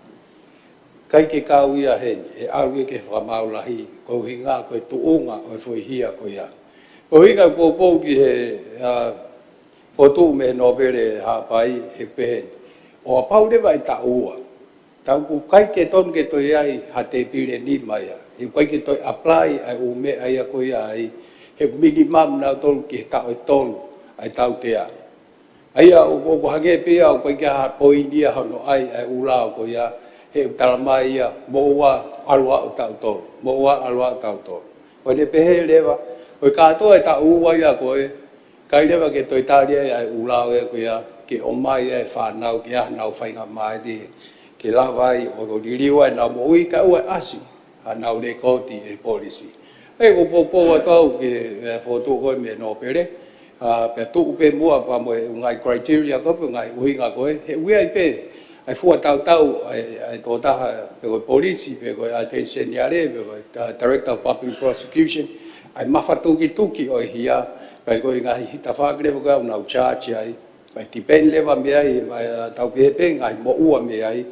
ʻIkai ke kau ia heni, ʻe ʻalu ia ki he fakamaau lahi, ko e ʻuhinga ko e tuʻunga ʻo e foʻi hia ko ia. Ko e ʻuhinga poupou ki he, ʻa, fotu mei he nōpele Haʻapai he pehē ni. ʻO pau leva ʻe taʻu ua. Taʻu ʻoku ʻikai ke tonu ke toe ʻi ai ha tēpile nima ia. He ʻoku ʻikai ke toe apply ʻa e ʻū meʻa ia ko ia ai. He minimum nautolu ki he taʻu ʻe tolu ʻa e tautea. ʻA ia, ʻo, ʻoku hangē pē ia, ʻoku ʻikai ke ʻi ai ha poini ia hono ʻai ʻa e ʻū lao ko ia, he ʻoku talamai ia, mou ō ʻo ʻalu ʻo taʻu tolu, mou ō ʻo ʻalu ʻo taʻu tolu. ʻO ne pehē leva, ʻo e kātoa e taʻu ua ia ko ē, ʻikai leva ke toe tali ai ʻa e ʻū lao ia ko ia, ke ʻomai ʻa e fānau, ke ʻi ai haʻanau faingamālie, ke lava ai, ʻo liliu ai ʻenau moʻui, kae ʻoua ʻe ʻasi haʻanau lēkooti ʻe he polisi. ʻE, ʻoku ou poupou atu au ki he, ʻe, fotu ko ē mei he nōpele, ʻa, pea tuʻu pē muʻa pea mo e ngaahi criteria ko ē, pe ngaahi ʻuhinga ko ē, he ʻoku ʻi ai pē ʻa e fua tautau ʻa e, ʻa e tokotaha, pe ko e polisi, pe ko e ʻAteni Seniale, pe ko e ta-, Director of Public Prosecution, ʻa e mafatukituki ʻo e hia, pe ko e ngaahi tafaʻaki leva ko ē ʻoku nau charge ai, ʻe depend leva mei ai, ʻa, tau pehē pē ngaahi moʻua mei ai,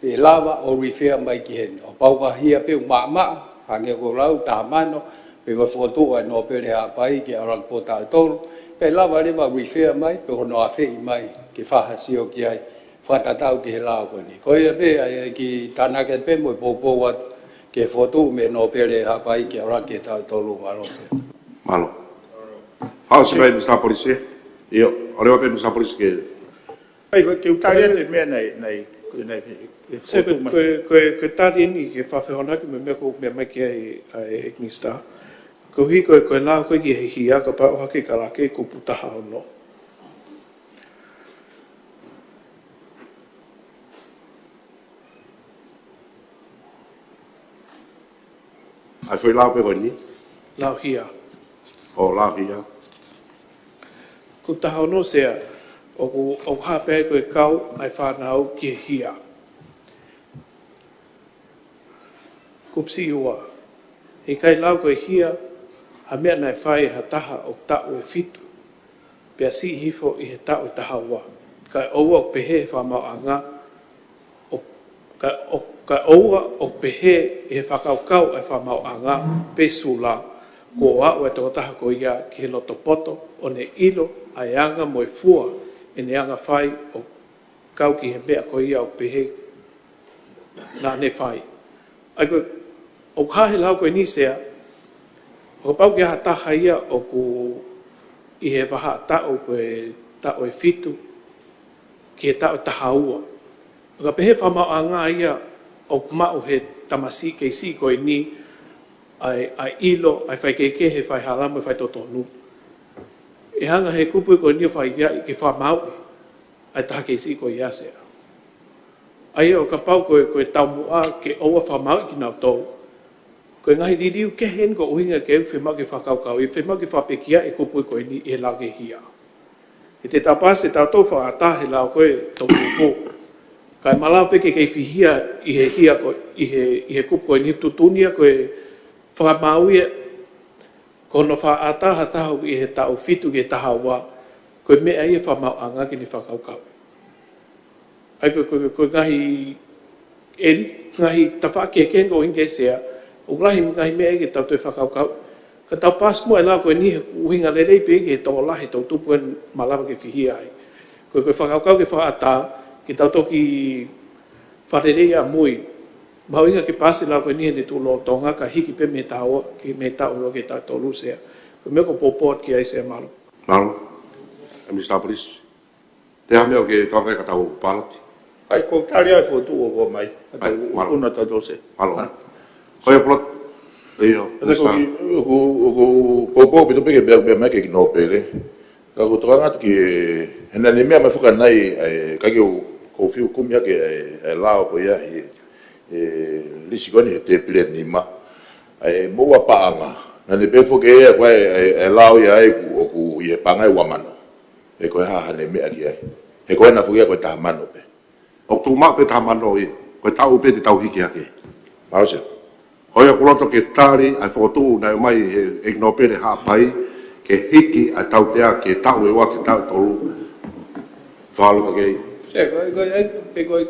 pe lava ʻo refer mai ki heni. ʻO pau ko ha hia pē ʻoku maʻamaʻa, hangē ko e lau taha mano, pe ko e fokotuʻu ʻa e nōpele Haʻapai ke ʻalu ki he taʻu ʻe tolu, pe lava leva refer mai, pe ko hono afeʻi mai, ke fai ha sio ki ai, fakatatau ki he lao ko eni. Ko ia pē, ʻa ia ke tānaki pē mo e poupou atu, ki he fotu mei he nōpele Haʻapai ke ʻalu ki he taʻu ʻe tolu, mālō Sea. Mālō. Fakaʻosi mai Minisitā Polisi. ʻIo, ʻoua leva pē Minisitā Polisi ke. ʻAi, ko e ke u tali atu e meʻa naʻe, naʻe, naʻe, e Sea, fotu ko, mai. Ko, ko, ko e tali eni ki he fakafehoanaki mo e meʻa ʻoku meʻa mai ki ai ʻa e ʻEiki Minisitā. Koeʻuhi ko e, ko e lao ko ē ki he hia kapau ʻoku ʻohake kalake kupu taha ono. ʻA e foʻi lao pē ko eni? Lao hia. ʻO lao hia. Kupu taha ono, Sea, ʻoku, ʻoku hā pē ko e kau ʻa e fānau ki he hia. Kupu siʻi ua, ʻikai lau ko e hia ha meʻa naʻe fai ʻe ha taha ʻoku taʻu ʻe fitu, pea siʻi hifo ʻi he taʻu ʻe taha ua. Kae ʻoua ʻoku pehē ʻe he fakamaauʻanga, ʻo, kae, ʻo, kae ʻoua ʻoku pehē ʻe he fakakaukau ʻa e fakamaauʻanga pe sula, kuo aʻu ʻa e tokotaha ko ia ki he loto poto ʻo ne ʻilo ʻa e anga mo e fua ʻene anga fai ʻo kau ki he meʻa ko ia ʻoku pehē naʻa ne fai. ʻA ia ko e, ʻoku hā he lao ko eni, Sea, ʻo kapau ko ha taha ia ʻoku ʻi he vahaʻa taʻu ko e taʻu ʻe fitu ki he taʻu ʻe taha ua, ʻo ka pehē ʻe he fakamaauʻanga ia ʻoku maʻu ʻe he tamasiʻi kei siʻi ko eni ʻa e, ʻa e ʻilo, ʻa e faikehekehe, faihala mo e faitotonu, ʻe hanga ʻe he kupu ko eni ʻo fai ia ke fakamāuʻi ʻa e taha kei siʻi ko ia, Sea. ʻA ia ʻo kapau ko e, ko e taumuʻa ke ʻoua ʻe fakamāuʻi kinautolu, ko e ngaahi liliu kehe eni ko e ʻuhinga ke u fiemaʻu ke fakakaukauʻi, fiemaʻu ke fakapekia e kupu ko eni ʻi he lao ki he hia. He te tau pasi ʻe tautolu fakaʻatā he lao ko e toʻutupu, kae malava pē ke kei fihia ʻi he hia ko, ʻi he, ʻi he kupu ko eni, tuʻutuʻuni ia ko e fakamāuʻi ia ko hono fakaʻatā ha taha ʻi he taʻu fitu ki he taha ua, ko e meʻa ia ʻa e fakamaauʻanga ke ne fakakaukauʻi. ʻA ia ko, ko, ko e ngaahi, ʻe li-, ngaahi tafaʻaki kehekehe ko eni, Sea, ʻoku lahi e ngaahi meʻa ia ke tau toe fakakaukauʻi. Ka tau pasi muʻa e lao ko eni he ʻuhinga lelei pē ki he tokolahi e toʻutupu ʻe malava ke fihia ai. Ko, ko e fakakaukau ke fakaʻatā, ke tau toki fakalelei ʻamui. Mahuʻinga ke pasi e lao ko eni he ne tuʻu lolotonga kae hiki pē mei he taʻu ua ki, mei he taʻu ua ki he taʻu ʻe tolu, Sea. Ko e meʻa ʻoku ou poupou atu ki ai, Sea, mālō. Mālō. ʻE Minisitā Polisi, te ha meʻa ʻoku ke tokangaʻi ka tau paloti? ʻAi, ko e tali ʻa e fokotuʻu ʻoku ʻomai. ʻAi, mālō. Una tautolu, Sea. Mālō. Ko ia, paloti. ʻIo, ʻoku, Minisitā. ʻOku, ʻoku, ʻoku poupou ʻaupito pē ki he meʻa, meʻa mai ki he Ekinopele. Ka ʻoku ou tokanga atu ki he, he naʻa ne meʻa mai foki ʻanai, ʻa e, ka ke u, ʻoku ou fiu ʻoku kumi ʻaki ʻa e, ʻa e lao ko ia he, he lisi ko eni he tēpile ʻe nima. ʻA e moʻua paʻanga. Naʻa ne pehē foki ʻe ia ko e, ʻa e, ʻa e lao ia ʻoku, ʻoku ʻi he paʻanga ʻe ua mano. He ko e hā haʻane meʻa ki ai? He ko ena foki ia ko e taha mano pē. ʻOku tuʻu maʻu pē taha mano ia, ko e taʻu pē te tau hiki hake. Mālō, Sea. Ko ia ʻoku ou loto ke tali ʻa e fokotuʻu naʻe ʻomai ʻe he Ekinopele Haʻapai, ke hiki ʻa e tautea ki he taʻu ʻe ua ki he taʻu ʻe tolu. Fakalotokei. Sea, ko e, ko e, pe ko e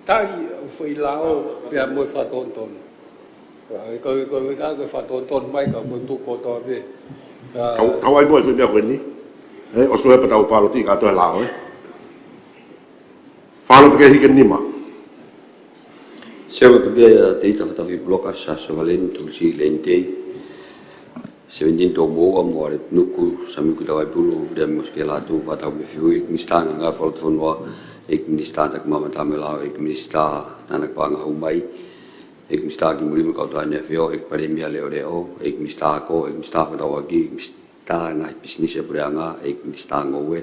tali ʻo e foʻi lao pea mo e fakatonutonu. Ko e, ko e, ko e, ka ko e fakatonutonu mai ka ko e tuʻu kotoa pē. Ka tau, tau ʻai muʻa e foʻi meʻa ko eni. ʻE, ʻosi ko ia pea tau paloti kātoa e lao, ē. Fakalotokei hiki ʻe nima. Sea, Lotokei ʻa Teita Fatafehi Puloka, Siaosi Sovaleni Tulisi Leinitei, Sevenitini Tomoua, Moale Tuʻinuku, Samiuki Tavaipulu, Viliami Mosi Kehelatu, Vātau Mefihui, ʻEiki Minisitā Ngāue ʻa e Fakafofonga, ʻEiki Minisitā Taki Maama Taha mo e Lao, ʻEiki Minisitā Tanaki Paʻanga Hū Mai, ʻEiki Minisitā Kiʻi Muli mo e Kau Tokāteline ʻAfio, ʻEiki Palēmia Leʻoleʻo, ʻEiki Minisitā Ako, ʻEiki Minisitā Fefakatauʻaki, ʻEiki Minisitā Ngaahi Pisinisi ʻa e Puleʻanga, ʻEiki Minisitā Ngoue,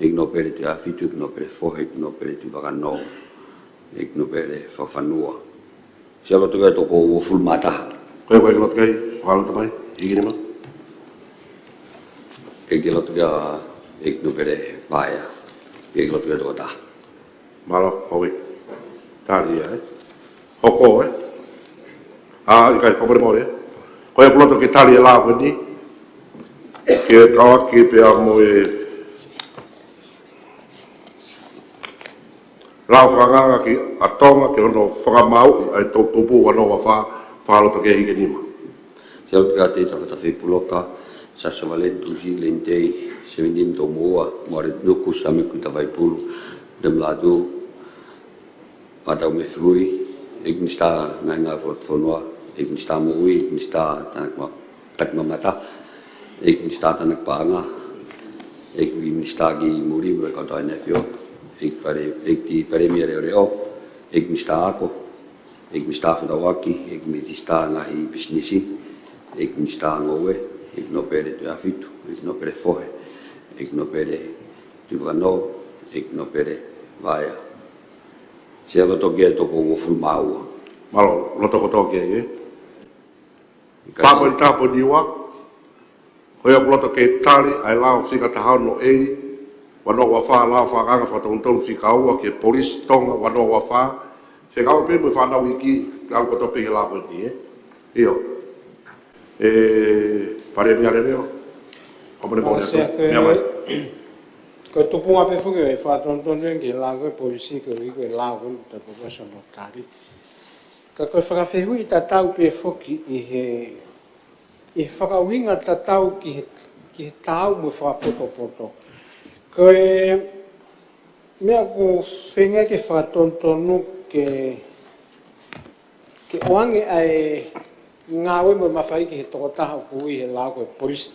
ʻEiki Nōpele Tuʻiʻāfitu, ʻEiki Nōpele Fohe, ʻEiki Nōpele Tuʻivakanō, ʻEiki Nōpele Fakafanua. Sea, Lotokei, toko uofulu mā taha. Ko ia, ko ia, Lotokei, fakalotokei mai hiki ʻe nima. ʻEiki Lotokei, ʻEiki Nōpele Vaea, ʻEiki Lotokei, toko taha. Mālō, ʻoku tali ia, ē? Hoko, ē? ʻA, ʻikai, fakamolemole, ē? Ko ia ʻoku ou loto ke tali e lao ko eni, ke kau ʻaki pea mo e lao fakaangaanga ʻa Tonga ki hono fakamāuʻi ʻa e toʻutupu ua noa ua fā, fakalotokei hiki ʻe nima. Sea, Lotokei ʻa Teita Fatafehi Puloka, Siaosi Sovaleni Tulisi Leinitei, Sevenitini Tomoua, Moale Tuʻinuku, Samiuki Tavaipulu, Viliami Lātū, Vātau Mefihui, ʻEiki Minisitā Ngaahi Ngāue ʻa e Fakafofonga, ʻEiki Minisitā Moʻui, ʻEiki Minisitā Tanaki Ma-, Taki Maama Taha, ʻEiki Minisitā Tanaki Paʻanga, ʻEiki Minisitā Kiʻi Muli mo e Kau Tokāteline ʻAfio, ʻEiki Pale-, ʻEiki Palēmia Leʻoleʻo, ʻEiki Minisitā Ako, ʻEiki Minisitā Fefakatauʻaki, ʻEiki Minisitā Ngaahi Pisinisi, ʻEiki Minisitā Ngoue, ʻEiki Nōpele Tuʻiʻāfitu, ʻEiki Nōpele Fohe, ʻEiki Nōpele Tuʻivakanō, ʻEiki Nōpele Vaea. Sea, Lotokei, toko uofulu mā ua. Mālō, loto kotoa ki ai, ē? Fā poini taha poini ua, ko ia ʻoku loto ke tali ʻa e lao fika taha ono A, ua noa ua fā, lao fakaanga fakatonutonu fika ua ki he Polisi Tonga, ua noa ua fā, fekauʻaki pē mo e fānau iiki, ʻalu kotoa pē ki he lao ko eni, ē? ʻIo. ʻE Palēmia Leoleo, ʻoku mole Ua mole se atu, ko e, meʻa mai. Ko e tupunga pē foki ʻe fakatonutonu ki he lao ko e polisi ko e ʻi ko e lao ko e tapu ko e sono tali. Ka ko e fakafehuʻi tatau pē foki ʻi he, ʻi he fakaʻuhinga tatau ki he, ki he taau mo e fakapotopoto. Ko e meʻa ʻoku feinga ke fakatonutonu ke, ke ʻoange ʻa e ngāue mo e mafai ki he tokotaha ʻoku ui he lao ko e polisi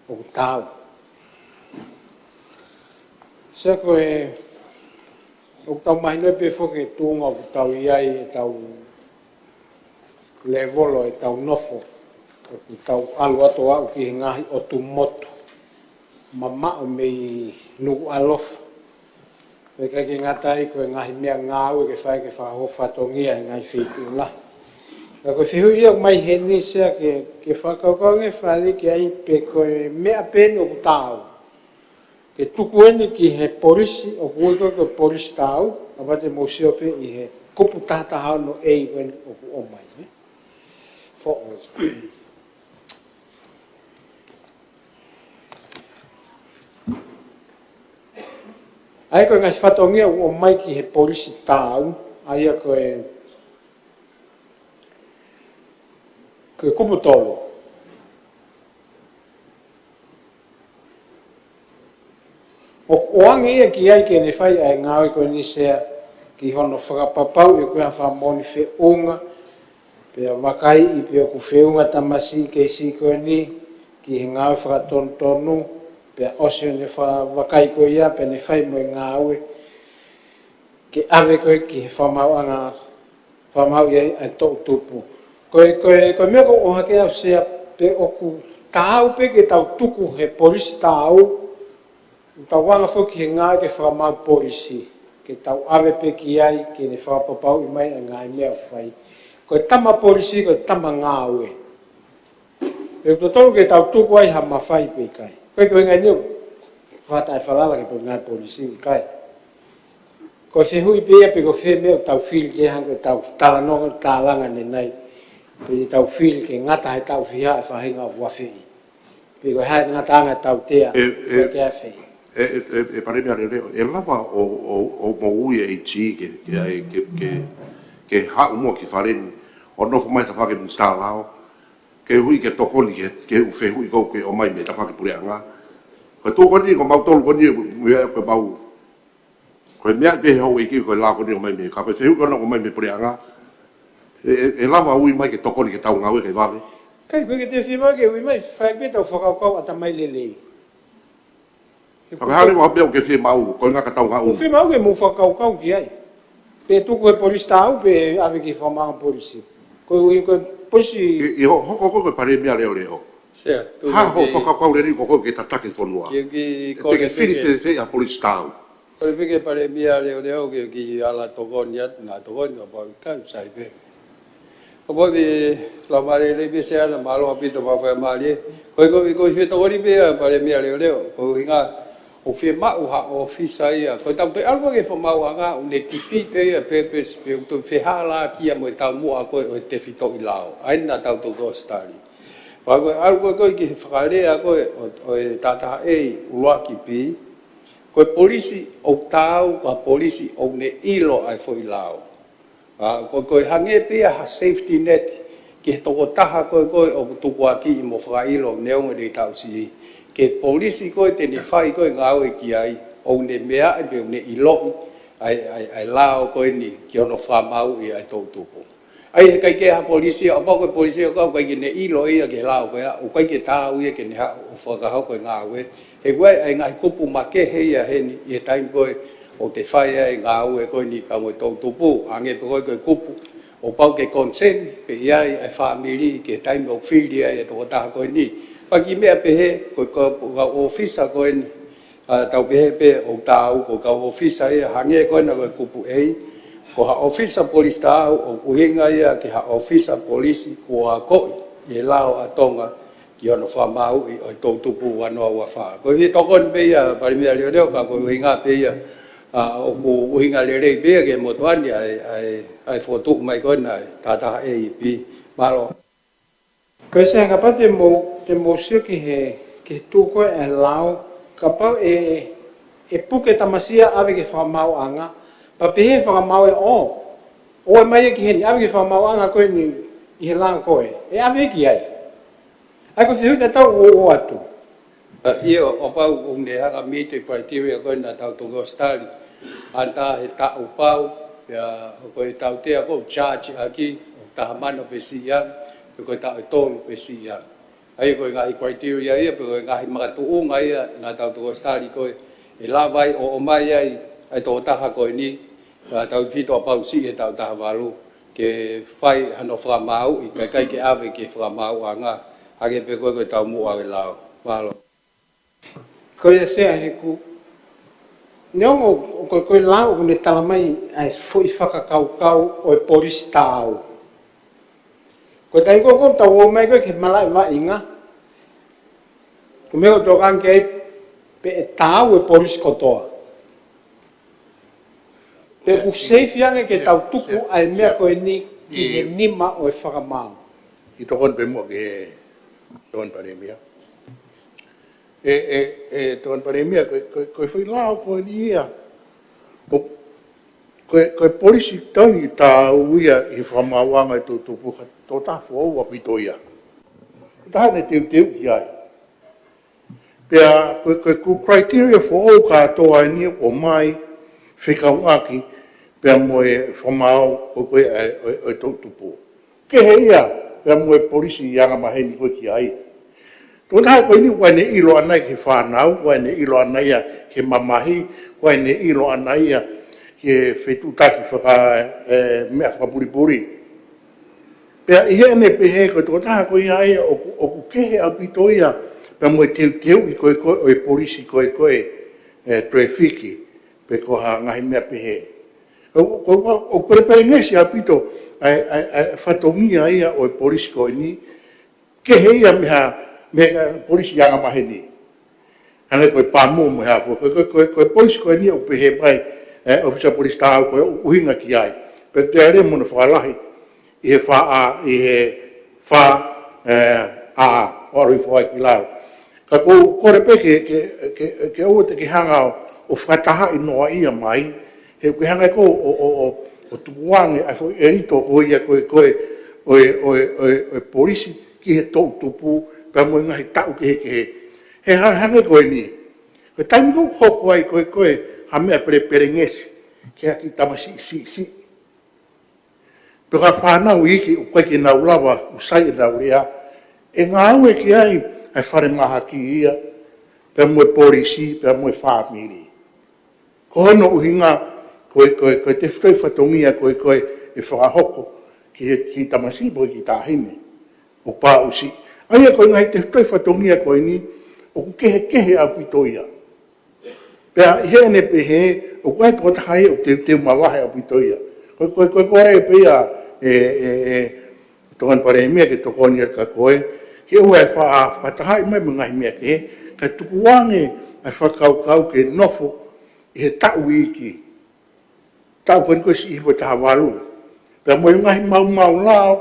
ʻoku taau. Sea ko e, ʻoku tau mahinoʻi pē foki e tuʻunga ʻoku tau ʻi ai ʻetau lēvolo ʻetau nofo, ʻoku tau ʻalu atu ʻo aʻu ki he ngaahi ʻotu motu mamaʻo mei Nukuʻalofa. Pea ʻikai ke ngata ai ko e ngaahi meʻangāue ke fai ke fakahoko fatongia he ngaahi feituʻu lahi. Ka ko e fehuʻi ia mai heni Sea ke, ke fakakaukau ange fali ki ai pe ko e meʻa pē eni ʻoku taau ke tuku eni ki he polisi, ʻoku ui ko e, ko e polisi taau, ʻa pea te mou sio pē ʻi he kupu taha taha ono A ko eni ʻoku ʻomai, ē? Foʻou. ʻA ia ko e ngaahi fatongia ʻoku ʻomai ki he polisi taau, ʻa ia ko e, ko e kupu tolu. ʻOku ʻoange ia ki ai ke ne fai ʻa e ngāue ko eni Sea ki hono fakapapauʻi ʻoku ʻi ai ha fakamoʻoni feʻunga, pea vakaiʻi pe ʻoku feʻunga tamasiʻi keisi ko eni ki he ngāue fakatonutonu, pea ʻosi ʻene fakavakai ko ia, pea ne fai mo e ngāue ke ʻave ko e ki he fakamaauʻanga, fakamaauʻi ai ʻa e toʻutupu. Ko e, ko e, ko e meʻa ʻoku ou ʻohake au Sea pe ʻoku taau pē ke tau tuku he polisi taau, tau anga foki he ngāue ke fakamaau polisi, ke tau ʻave pē ki ai, ke ne fakapapauʻi mai ʻa e ngaahi meʻa ʻoku fai. Ko e tama polisi, ko e tama ngāue. Pe ʻoku totonu ke tau tuku ai ha mafai pe ʻikai. Ko e, ko e ngaahi niu, fata e falala ke pe ngaahi polisi ʻikai. Ko e fehuʻi pē ia pe ko fē meʻa ʻoku tau fili ke hanga ʻo tau talanoa, tālanga ʻanenai. Pe tau fili ke ngata he tau fiha e faʻahinga ʻoku afeʻi. Pe ko e hā e ngataʻanga tautea, ʻE, ʻe, fai ke afeʻi. ʻE, ʻe, ʻe, ʻe Palēmia Leoleo, ʻe lava ʻo, ʻo, ʻo mou ui e AG ke, ke, ke, ke, ke haʻu muʻa ki fale ni, ʻo nofo mai tafaʻaki Minisitā Lao, ke ui ke tokoni ke, ke u fehuʻi ko ē ke ʻomai mei tafaʻaki puleʻanga. Ko e tuʻu ko eni, ko mautolu ko eni, meʻa ko e mau, ko e meʻa pē he houʻeiki ko e lao ko eni ʻomai mei, ka ko e fehuʻi ko ena ʻomai mei puleʻanga. ʻE, ʻe, ʻe lava ui mai ke tokoni ke tau ngāue ke vave. ʻIkai, ko e ke te fie mai ke ui mai, fai pē tau fakakaukau ʻatamai lelei. Ka ko e hā leva ʻa e meʻa ʻoku ke fiemaʻu, ko e ngaahi ka tau ngāue. ʻOku fiemaʻu ke mou fakakaukau ki ai. Pe tuku he polisi taau, pe ʻave ki he fakamaau polisi. Ko e ui, ko e polisi. ʻI, ʻi ho, hoko ko e Palēmia Leoleo. Sea, tuku Hā ki hoʻo fakakaukau lelei ko ē ke tataki fonua. Ki, ki, ʻE ko te ke le fili feke. Fēfē ʻa e polisi taau. Ko le feke Palēmia Leoleo ke ki ala tokoni atu, na tokoni, ʻo pau ʻikai, sai pē. ʻO pau ke lau mālie lelei pē Sea, mālō ʻaupito mo e faingamālie. Ko e, ko e, ko e fetokoni pē ʻa Palēmia Leoleo. Ko e ʻuhinga ʻoku fiemaʻu ha ʻōfisa ia. Ko e tau toe ʻalu ki he fakamaauʻanga, ʻoku ne kifi pē ia purpose, pe ʻoku toe fehālaaki ia mo e taumuʻa ko ē ʻo e tefitoʻi lao. ʻA ia naʻa tau toutou ʻosi tali. Pea ko e ʻalu ko ē ko ē ki he fakalea ko ē ʻo, ʻo e taha taha A ʻuluaki B. Ko e polisi ʻoku taau, ko e polisi ʻoku ne ʻilo ʻa e foʻi lao. ʻA, ko, ko e hangē pē ia ha safety net ki he tokotaha ko ē ko ē ʻoku tukuakiʻi mo fakaʻilo neongo ʻene taʻu siʻi. Ke polisi ko ē te ne fai ko ē ngāue ki ai, ʻoku ne meaʻi pe ʻoku ne ʻiloʻi ʻa e, ʻa e, ʻa e lao ko eni ki hono fakamaauʻi ʻa e toʻutupu. ʻA ia he ʻikai ke ha polisi, ʻo pau ko e polisi ʻoku ʻikai ke ne ʻilo ia ki he lao ko ia, ʻoku ʻikai ke taau ia ke ne haʻu ʻo fakahoko e ngāue. He ʻoku ʻi ai e ngaahi kupu makehe ia heni, ʻi he taimi ko ē ʻoku te fai ai e ngāue ko eni pea mo e toʻutupu, hangē pē ko ē ko e kupu ʻoku pau ke consent pē ia ʻa e fāmili ki he taimi ʻoku fili ai e tokotaha ko eni. Ka ko e kiʻi meʻa pehē, ko e, ko e, ko e ʻōfisa ko eni, ʻa, tau pehē pē ʻoku taau, ko e kau ʻōfisa ia, hangē ko ena ko e kupu A, ko ha ʻōfisa polisi taau, ʻoku ʻuhinga ia ki ha ʻōfisa polisi kuo akoʻi ʻi he lao ʻa Tonga ki hono fakamāuʻi ʻo e toʻutupu ua noa ua fā. Ko e tokoni pē ia Palēmia Leʻoleʻo, ka ko e ʻuhinga pē ia, ʻa, ʻoku ʻuhinga lelei pē ia ki he motuʻa ni ʻa e, ʻa e, ʻa e fokotuʻu mai ko ena ʻa e taha taha A E P. Mālō. Ko e Sea, kapau te mou, te mou sio ki he, ki he tuʻu ko ē ʻa e lao, kapau ʻe, ʻe puke tamasiʻi ia ʻave ki he fakamaauʻanga, pea pehē ʻe he fakamaau ʻe ʻo, ʻoua mai ia ki heni, ʻave ki he fakamaauʻanga ko eni ʻi he lao ko ē. ʻE ʻave ki ai. ʻA ia ko e fehuʻi tatau ʻoku ou ʻoatu. ʻA, ʻio, ʻo pau ʻoku ne hanga ʻo meet e criteria ko ena ʻa e tau Tonga Australia. ʻA e taha he taʻu pau, pea ko e tautea ko ē ʻoku charge ʻaki, ʻoku taha mano pe siʻi ange, pe ko e taʻu ʻe tolu pe siʻi ange. ʻA ia ko e ngaahi criteria ia, pe ko e ngaahi makatuʻunga ia naʻa tau Tonga Australia ko ē, ʻe lava ai ʻo ʻomai ai ʻa e tokotaha ko eni, ʻa e tautefito ʻa pau siʻi he taʻu taha valu, ke fai hano fakamāuʻi, kae ʻikai ke ʻave ki he fakamaauʻanga, hangē pē ko ē ko e taumuʻa ʻo e lao. Mālō. Ko ia Sea, he ʻoku, neongo ko, ko e lao ʻoku ne tala mai ʻa e foʻi fakakaukau ʻo e polisi taau. Ko e taimi ko ē ʻoku tau ō mai ko ē ki he malaʻe vaʻinga, ko e meʻa ʻoku tokanga ki ai pe ʻe taau e polisi kotoa. Pe ʻoku safe ange ke tau tuku ʻa e meʻa ko eni ki he nima ʻo e fakamaau. ʻI tokoni pē muʻa ki he Tokoni Palēmia. ʻE, ʻe, ʻe Tokoni Palēmia, ko e, ko e, ko e foʻi lao ko eni ia. Ko, ko e, ko e polisi taau ia ʻi he fakamaauʻanga ʻo e toʻutupu, ko e tokotaha foʻou ʻaupito ia. Ko e taha naʻe teuteu ki ai. Pea ko e, ko e ʻū criteria foʻou kātoa eni ʻoku ʻomai fekauʻaki pea mo e fakamaau ko ē ʻo e, ʻo e, ʻo e toʻutupu. Kehe ia pea mo e polisi angamaheni ko ē ki ai. Tokotaha ko eni ʻoku ʻikai ke ne ʻilo ʻaʻana ia ki he fānau, ʻoku ʻikai ke ne ʻilo ʻaʻana ia ki he mamahi, ʻoku ʻikai ke ne ʻilo ʻaʻana ia ki he fetuʻutaki faka, ē, meʻa fakapulipuli. Pea ʻi heʻene pehē ko e tokotaha ko ia ia ʻoku, ʻoku kehe ʻaupito ia pea mo e teuteuʻi ko ē ko ē ʻo e polisi ko ē ko ē, ē, traffic, pe ko ha ngaahi meʻa pehē. ʻOku, ʻoku, ʻoku, ʻoku pelepelengesi ʻaupito ʻa e, ʻa e, ʻa e fatongia ia ʻo e polisi ko eni, kehe ia mei ha, mei ha polisi angamaheni. Hangē ko e pamu mo e hā fua, ko e, ko e, ko e, ko e polisi ko eni ʻoku pehē mai ʻe he ʻōfisa polisi taau ko ē ʻoku ʻuhinga ki ai. Pea toe ʻalu mo hono fakalahi ʻi he fā A, ʻi he fā, ē, A, ʻo ʻalu hifo ai ki lalo. Ka ʻoku ou kole pē ke, ke, ke, ke ʻoua te ke hanga ʻo, ʻo fakatahaʻi noaʻia mai, he ʻoku ke hanga ʻe koe ʻo, ʻo, ʻo, ʻo tukuange ʻa e foʻi ʻelito ko ia ko ē, ko ē, ʻo e, ʻo e, ʻo e, ʻo e polisi ki he toʻutupu, pea mo e ngaahi taʻu kehekehe. He ha-, hangē ko eni. Ko e taimi ko ē ʻoku hoko ai ko ē, ko ē, ha meʻa pelepelengesi ki ha kiʻi tamasiʻi siʻisiʻi. Pe ko ha fānau iiki ʻoku ʻikai ke nau lava ʻo sai ʻenau lea, ʻe ngāue ki ai ʻa e falemahaki ia, pea mo e polisi, pea mo e fāmili. Ko hono ʻuhinga, ko e, ko e, ko e tefitoʻi fatongia ko ē, ko ē ʻe fakahoko ki he, ki he tamasiʻi pe ko e kiʻi taʻahine ʻoku pāʻusiʻi. ʻA ia ko e ngaahi tefitoʻi fatongia ko eni, ʻoku kehekehe ʻaupito ia. Pea ʻi heʻene pehē, ʻoku ʻi ai e tokotaha ia ʻoku teuteu mavahe ʻaupito ia. Ko e, ko e, ko e kole pē ia ʻe, ʻe, ʻe Tokoni Palēmia ke tokoni atu kia koe, ke ʻoua ʻe fa-, fakatahaʻi mai mo e ngaahi meʻa kehe, kae tukuange ʻa e fakakaukau ke nofo ʻi he taʻu iiki. Taʻu ko eni ko e siʻi hifo ʻe taha valu. Pea mo e ngaahi maumau lao,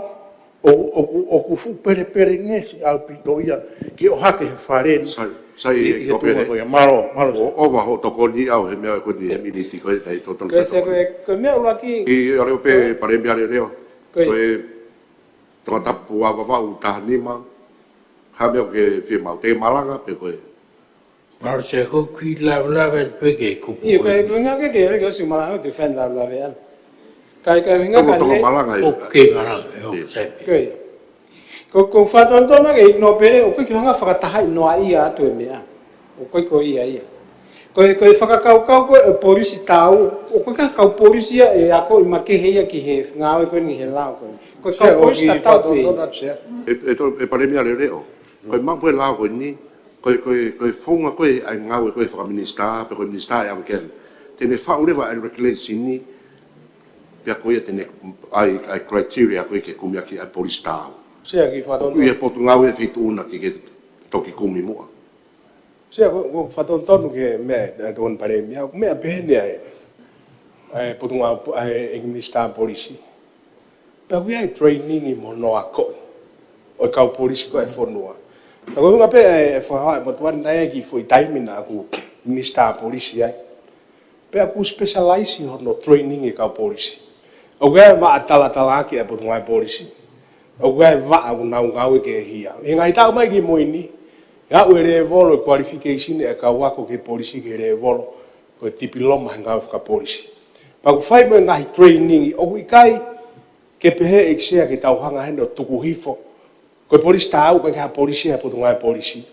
ʻo, ʻoku, ʻoku fuʻu pelepelengesi ʻaupito ia ke ʻohake he fale ni. Sai, sai, ʻi, ʻi he tuʻunga ko ia. Mālō, mālō. ʻO, ʻova hoʻo tokoni au he meʻa ko eni he miniti ko ē, ʻai totonu. Ko e Sea, ko e, ko e meʻa ʻuluaki. ʻI, ʻa leo pē, Palēmia Leʻoleʻo. Ko e. Ko e Tongatapu ua valu valu taha nima. Ha meʻa ʻoku ke fiemaʻu, te malanga pē ko ē. Mālō Sea, ko e kiʻi lavelave pē ke kupu. ʻIo, ko e ʻuhinga ke ke, ke ʻosi malanga te fai lavelave ʻalu. Kai, kai ʻuhinga ka tongo le- malanga ē. ʻOku ke malanga, ʻio, sai pē. Ko e. Ko, ko e fatongia ke ʻikai pē, ʻoku ʻikai ke hanga ʻo fakatahaʻi noaʻia atu e meʻa. ʻOku ʻikai ko ia ia. Ko e, ko e fakakaukau ko ē ʻo e polisi taau, ʻoku ʻikai ko ha kau polisi ia ʻe akoʻi makehe ia ki he ngāue ko eni he lao ko ē. Ko e kau polisi tatau pē. ʻE, ʻe Palēmia Leʻoleʻo. Ko e maʻu pē lao ko eni, ko e, ko e, ko e founga ko ē ʻa e ngāue ko ē fakaminisitā, pe ko e minisitā ʻe ʻave ki ai. Te ne faʻu leva ʻa e regulation ni, pea ko ia te ne ʻai, ʻai criteria ko ē ke kumi ʻaki ʻa e polisi taau. Sea ki ʻOku ʻi he potungāue ʻa e feituʻu na ke ke toki kumi muʻa. Sea ko, ko fatonutonu ki he meʻa ʻa e Tokoni Palēmia, ʻoku meʻa pehē ni ʻa e, ʻa e potungāue ʻa e ʻEiki Minisitā Polisi. Pea ʻoku ʻi ai e training mo hono akoʻi ʻo e kau polisi ko ē ʻa e fonua. Pea ko e ʻuhinga pē ʻa e fakahā ʻa e motuʻa ni naʻe ʻi ai ki he foʻi taimi naʻa ku Minisitā Polisi ai. Pea ʻoku specialize hono training e kau polisi. ʻOku ʻi ai e vaʻa talatalaaki ʻa e potungāue polisi. ʻOku ʻi ai e vaʻa ʻoku nau ngāue ki he hia. ʻI he ngaahi taʻu mai ki mui ni, ʻe aʻu e lēvolo e qualification ʻa e kau ako ki he polisi ki he lēvolo ko e tipiloma he ngāue fakapolisi. Pea ʻoku fai mo e ngaahi training ʻoku ʻikai ke pehē ʻEiki Sea ke tau hanga heni ʻo tuku hifo. Ko e polisi tāu, ko e hā polisi, ha potungāue polisi.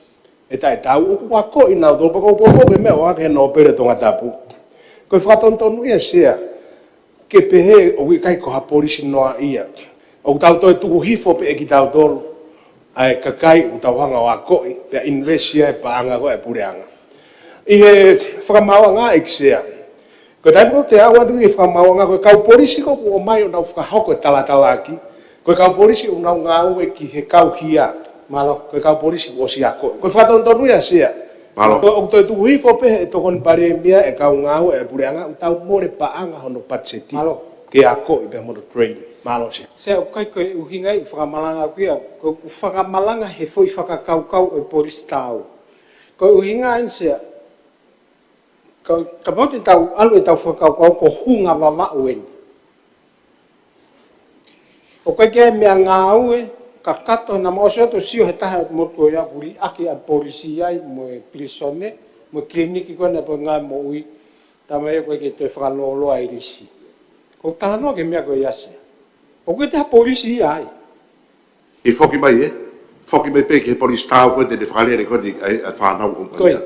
ʻE taʻe tau, ʻoku akoʻi nautolu, pea ko e poupou ko e meʻa ʻoku ʻohake he nōpele Tongatapu. Ko e fakatonutonu ia Sea, ke pehē ʻoku ʻikai ko ha polisi noa ia. ʻOku tau toe tuku hifo pē ʻe kitautolu ʻa e kakai ʻoku tau hanga ʻo akoʻi, pea invest ia e paʻanga ko ē ʻa e puleʻanga. ʻI he fakamaauʻanga ʻEiki Sea, ko e taimi ko ē te u ʻalu atu ki he fakamaauʻanga, ko e kau polisi ko ē ʻoku ʻomai ʻo nau fakahoko e talatalaaki, ko e kau polisi ʻoku nau ngāue ki he kau hia. Mālō. Ko e kau polisi ʻoku ʻosi akoʻi. Ko e fakatonutonu ia Sea. Mālō. Ko e ʻoku toe tuku hifo pē ʻe he Tokoni Palēmia e kau ngāue ʻa e puleʻanga ʻoku tau mole paʻanga hono patiseti. Mālō. Ke akoʻi pea mo hono train. Mālō Sea. Sea ʻoku ʻikai ko e ʻuhinga ia ʻoku fakamalanga ʻaku ia, ko ʻeku fakamalanga he foʻi fakakaukau ʻo e polisi tāu. Ko e ʻuhinga ia Sea, ka, kapau te tau ʻalu ʻetau fakakaukau ko Hunga Vavaʻu eni. ʻOku ʻikai ke ʻi ai e meʻangāue kakato naʻa mau ʻosi ʻoatu sio he taha ʻo e motu ko ia ʻoku liʻaki ʻa e polisi ai mo e pilīsone, mo e kiliniki ko ē naʻe pau ngāue moʻui, talamai ʻoku ʻikai ke toe fakalōloa e lisi. Ko e talanoa ki he meʻa ko ia Sea. ʻOku ʻikai toe ʻi ai ha polisi ia ai. ʻE foki mai ē. Foki mai pē ki he polisi tāu ko ē te ne fakalele ko ē ʻa e, ʻa e fānau ko ē. Ko ia.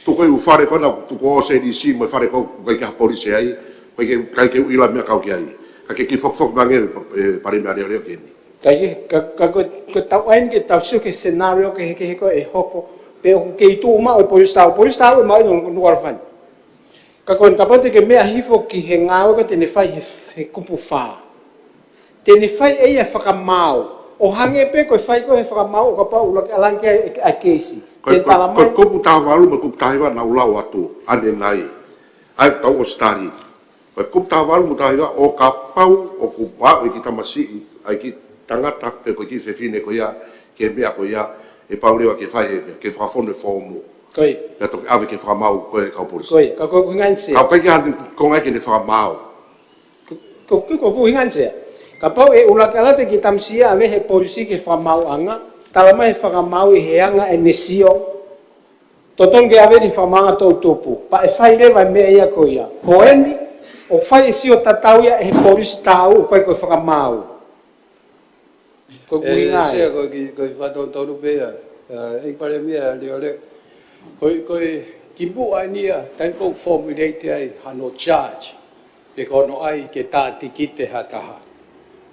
Tuku ʻeku fale ko ena, tuku ʻo se lisi mo e fale ko ē ʻoku ʻikai ke ʻi ai ha polisi ai. ʻOku ʻikai ke, ʻikai ke u ʻilo meʻa kau ki ai. Ka ke kiʻi fokifoki mai ange ē Palēmia Leʻoleʻo ki heni. Ka ʻi ai, ka, ka ko, ko e tau ʻai eni ke tau sio ki he scenario kehekehe ko ē ʻe hoko. Pe ʻoku kei tuʻu maʻu e polisi tāu, polisi tāu ʻe maʻu ʻi Nukuʻalofa ni. Ka ko eni kapau te ke meʻa hifo ki he ngāue ko ē te ne fai he, he kupu fā. Te ne fai ʻe ia e fakamaau. ʻO hangē pē ko e fai ko ē he fakamaau ʻo kapau ʻuluaki ʻalu ange ki ai e, e keisi. Ko e, ko e, talamai ko e kupu taha valu mo e kupu taha hiva naʻa ku lau atu ʻanenai. ʻA ia tau ʻosi tali. Ko e kupu taha valu mo taha hiva ʻo kapau ʻoku aʻu e kiʻi tamasiʻi, ʻa e kiʻi tangata pe ko e kiʻi fefine ko ia, ki he meʻa ko ia, ʻe pau leva ke fai he meʻa, ke fakafonu e foomu. Ko ia. Pea toki ʻave ki he fakamaau ko ē ʻa e kau polisi. Ko ia, ka ko e ʻuhinga eni Sea. Ka ʻoku ʻikai ke ʻi ai ha konga ia ke ne fakamaau. Ko, ko, ko, ko e ʻuhinga eni Sea. Kapau ʻe ʻuluaki ʻalu atu e kiʻi tamasiʻi ʻave he polisi ki he fakamaauʻanga, talamai ʻe he fakamaau ʻi he anga ʻene sio, totonu ke ʻave eni ki he fakamaauʻanga toʻutupu. Pea ʻe fai leva e meʻa ia ko ia. Ko eni, ʻoku fai e sio tatau ia ʻe he polisi tāu, ʻoku ʻikai ko e fakamaau. Ko e ʻuhinga ia. Sea, ko e kiʻi, ko e kiʻi fakatonutonu pē ia, ʻa e Palēmia Leʻoleʻo. Ko e, ko e kimuʻa eni ia, taimi ko ē ʻoku formulate ai hano charge, pe ko hono ʻai ke tā tikite ha taha.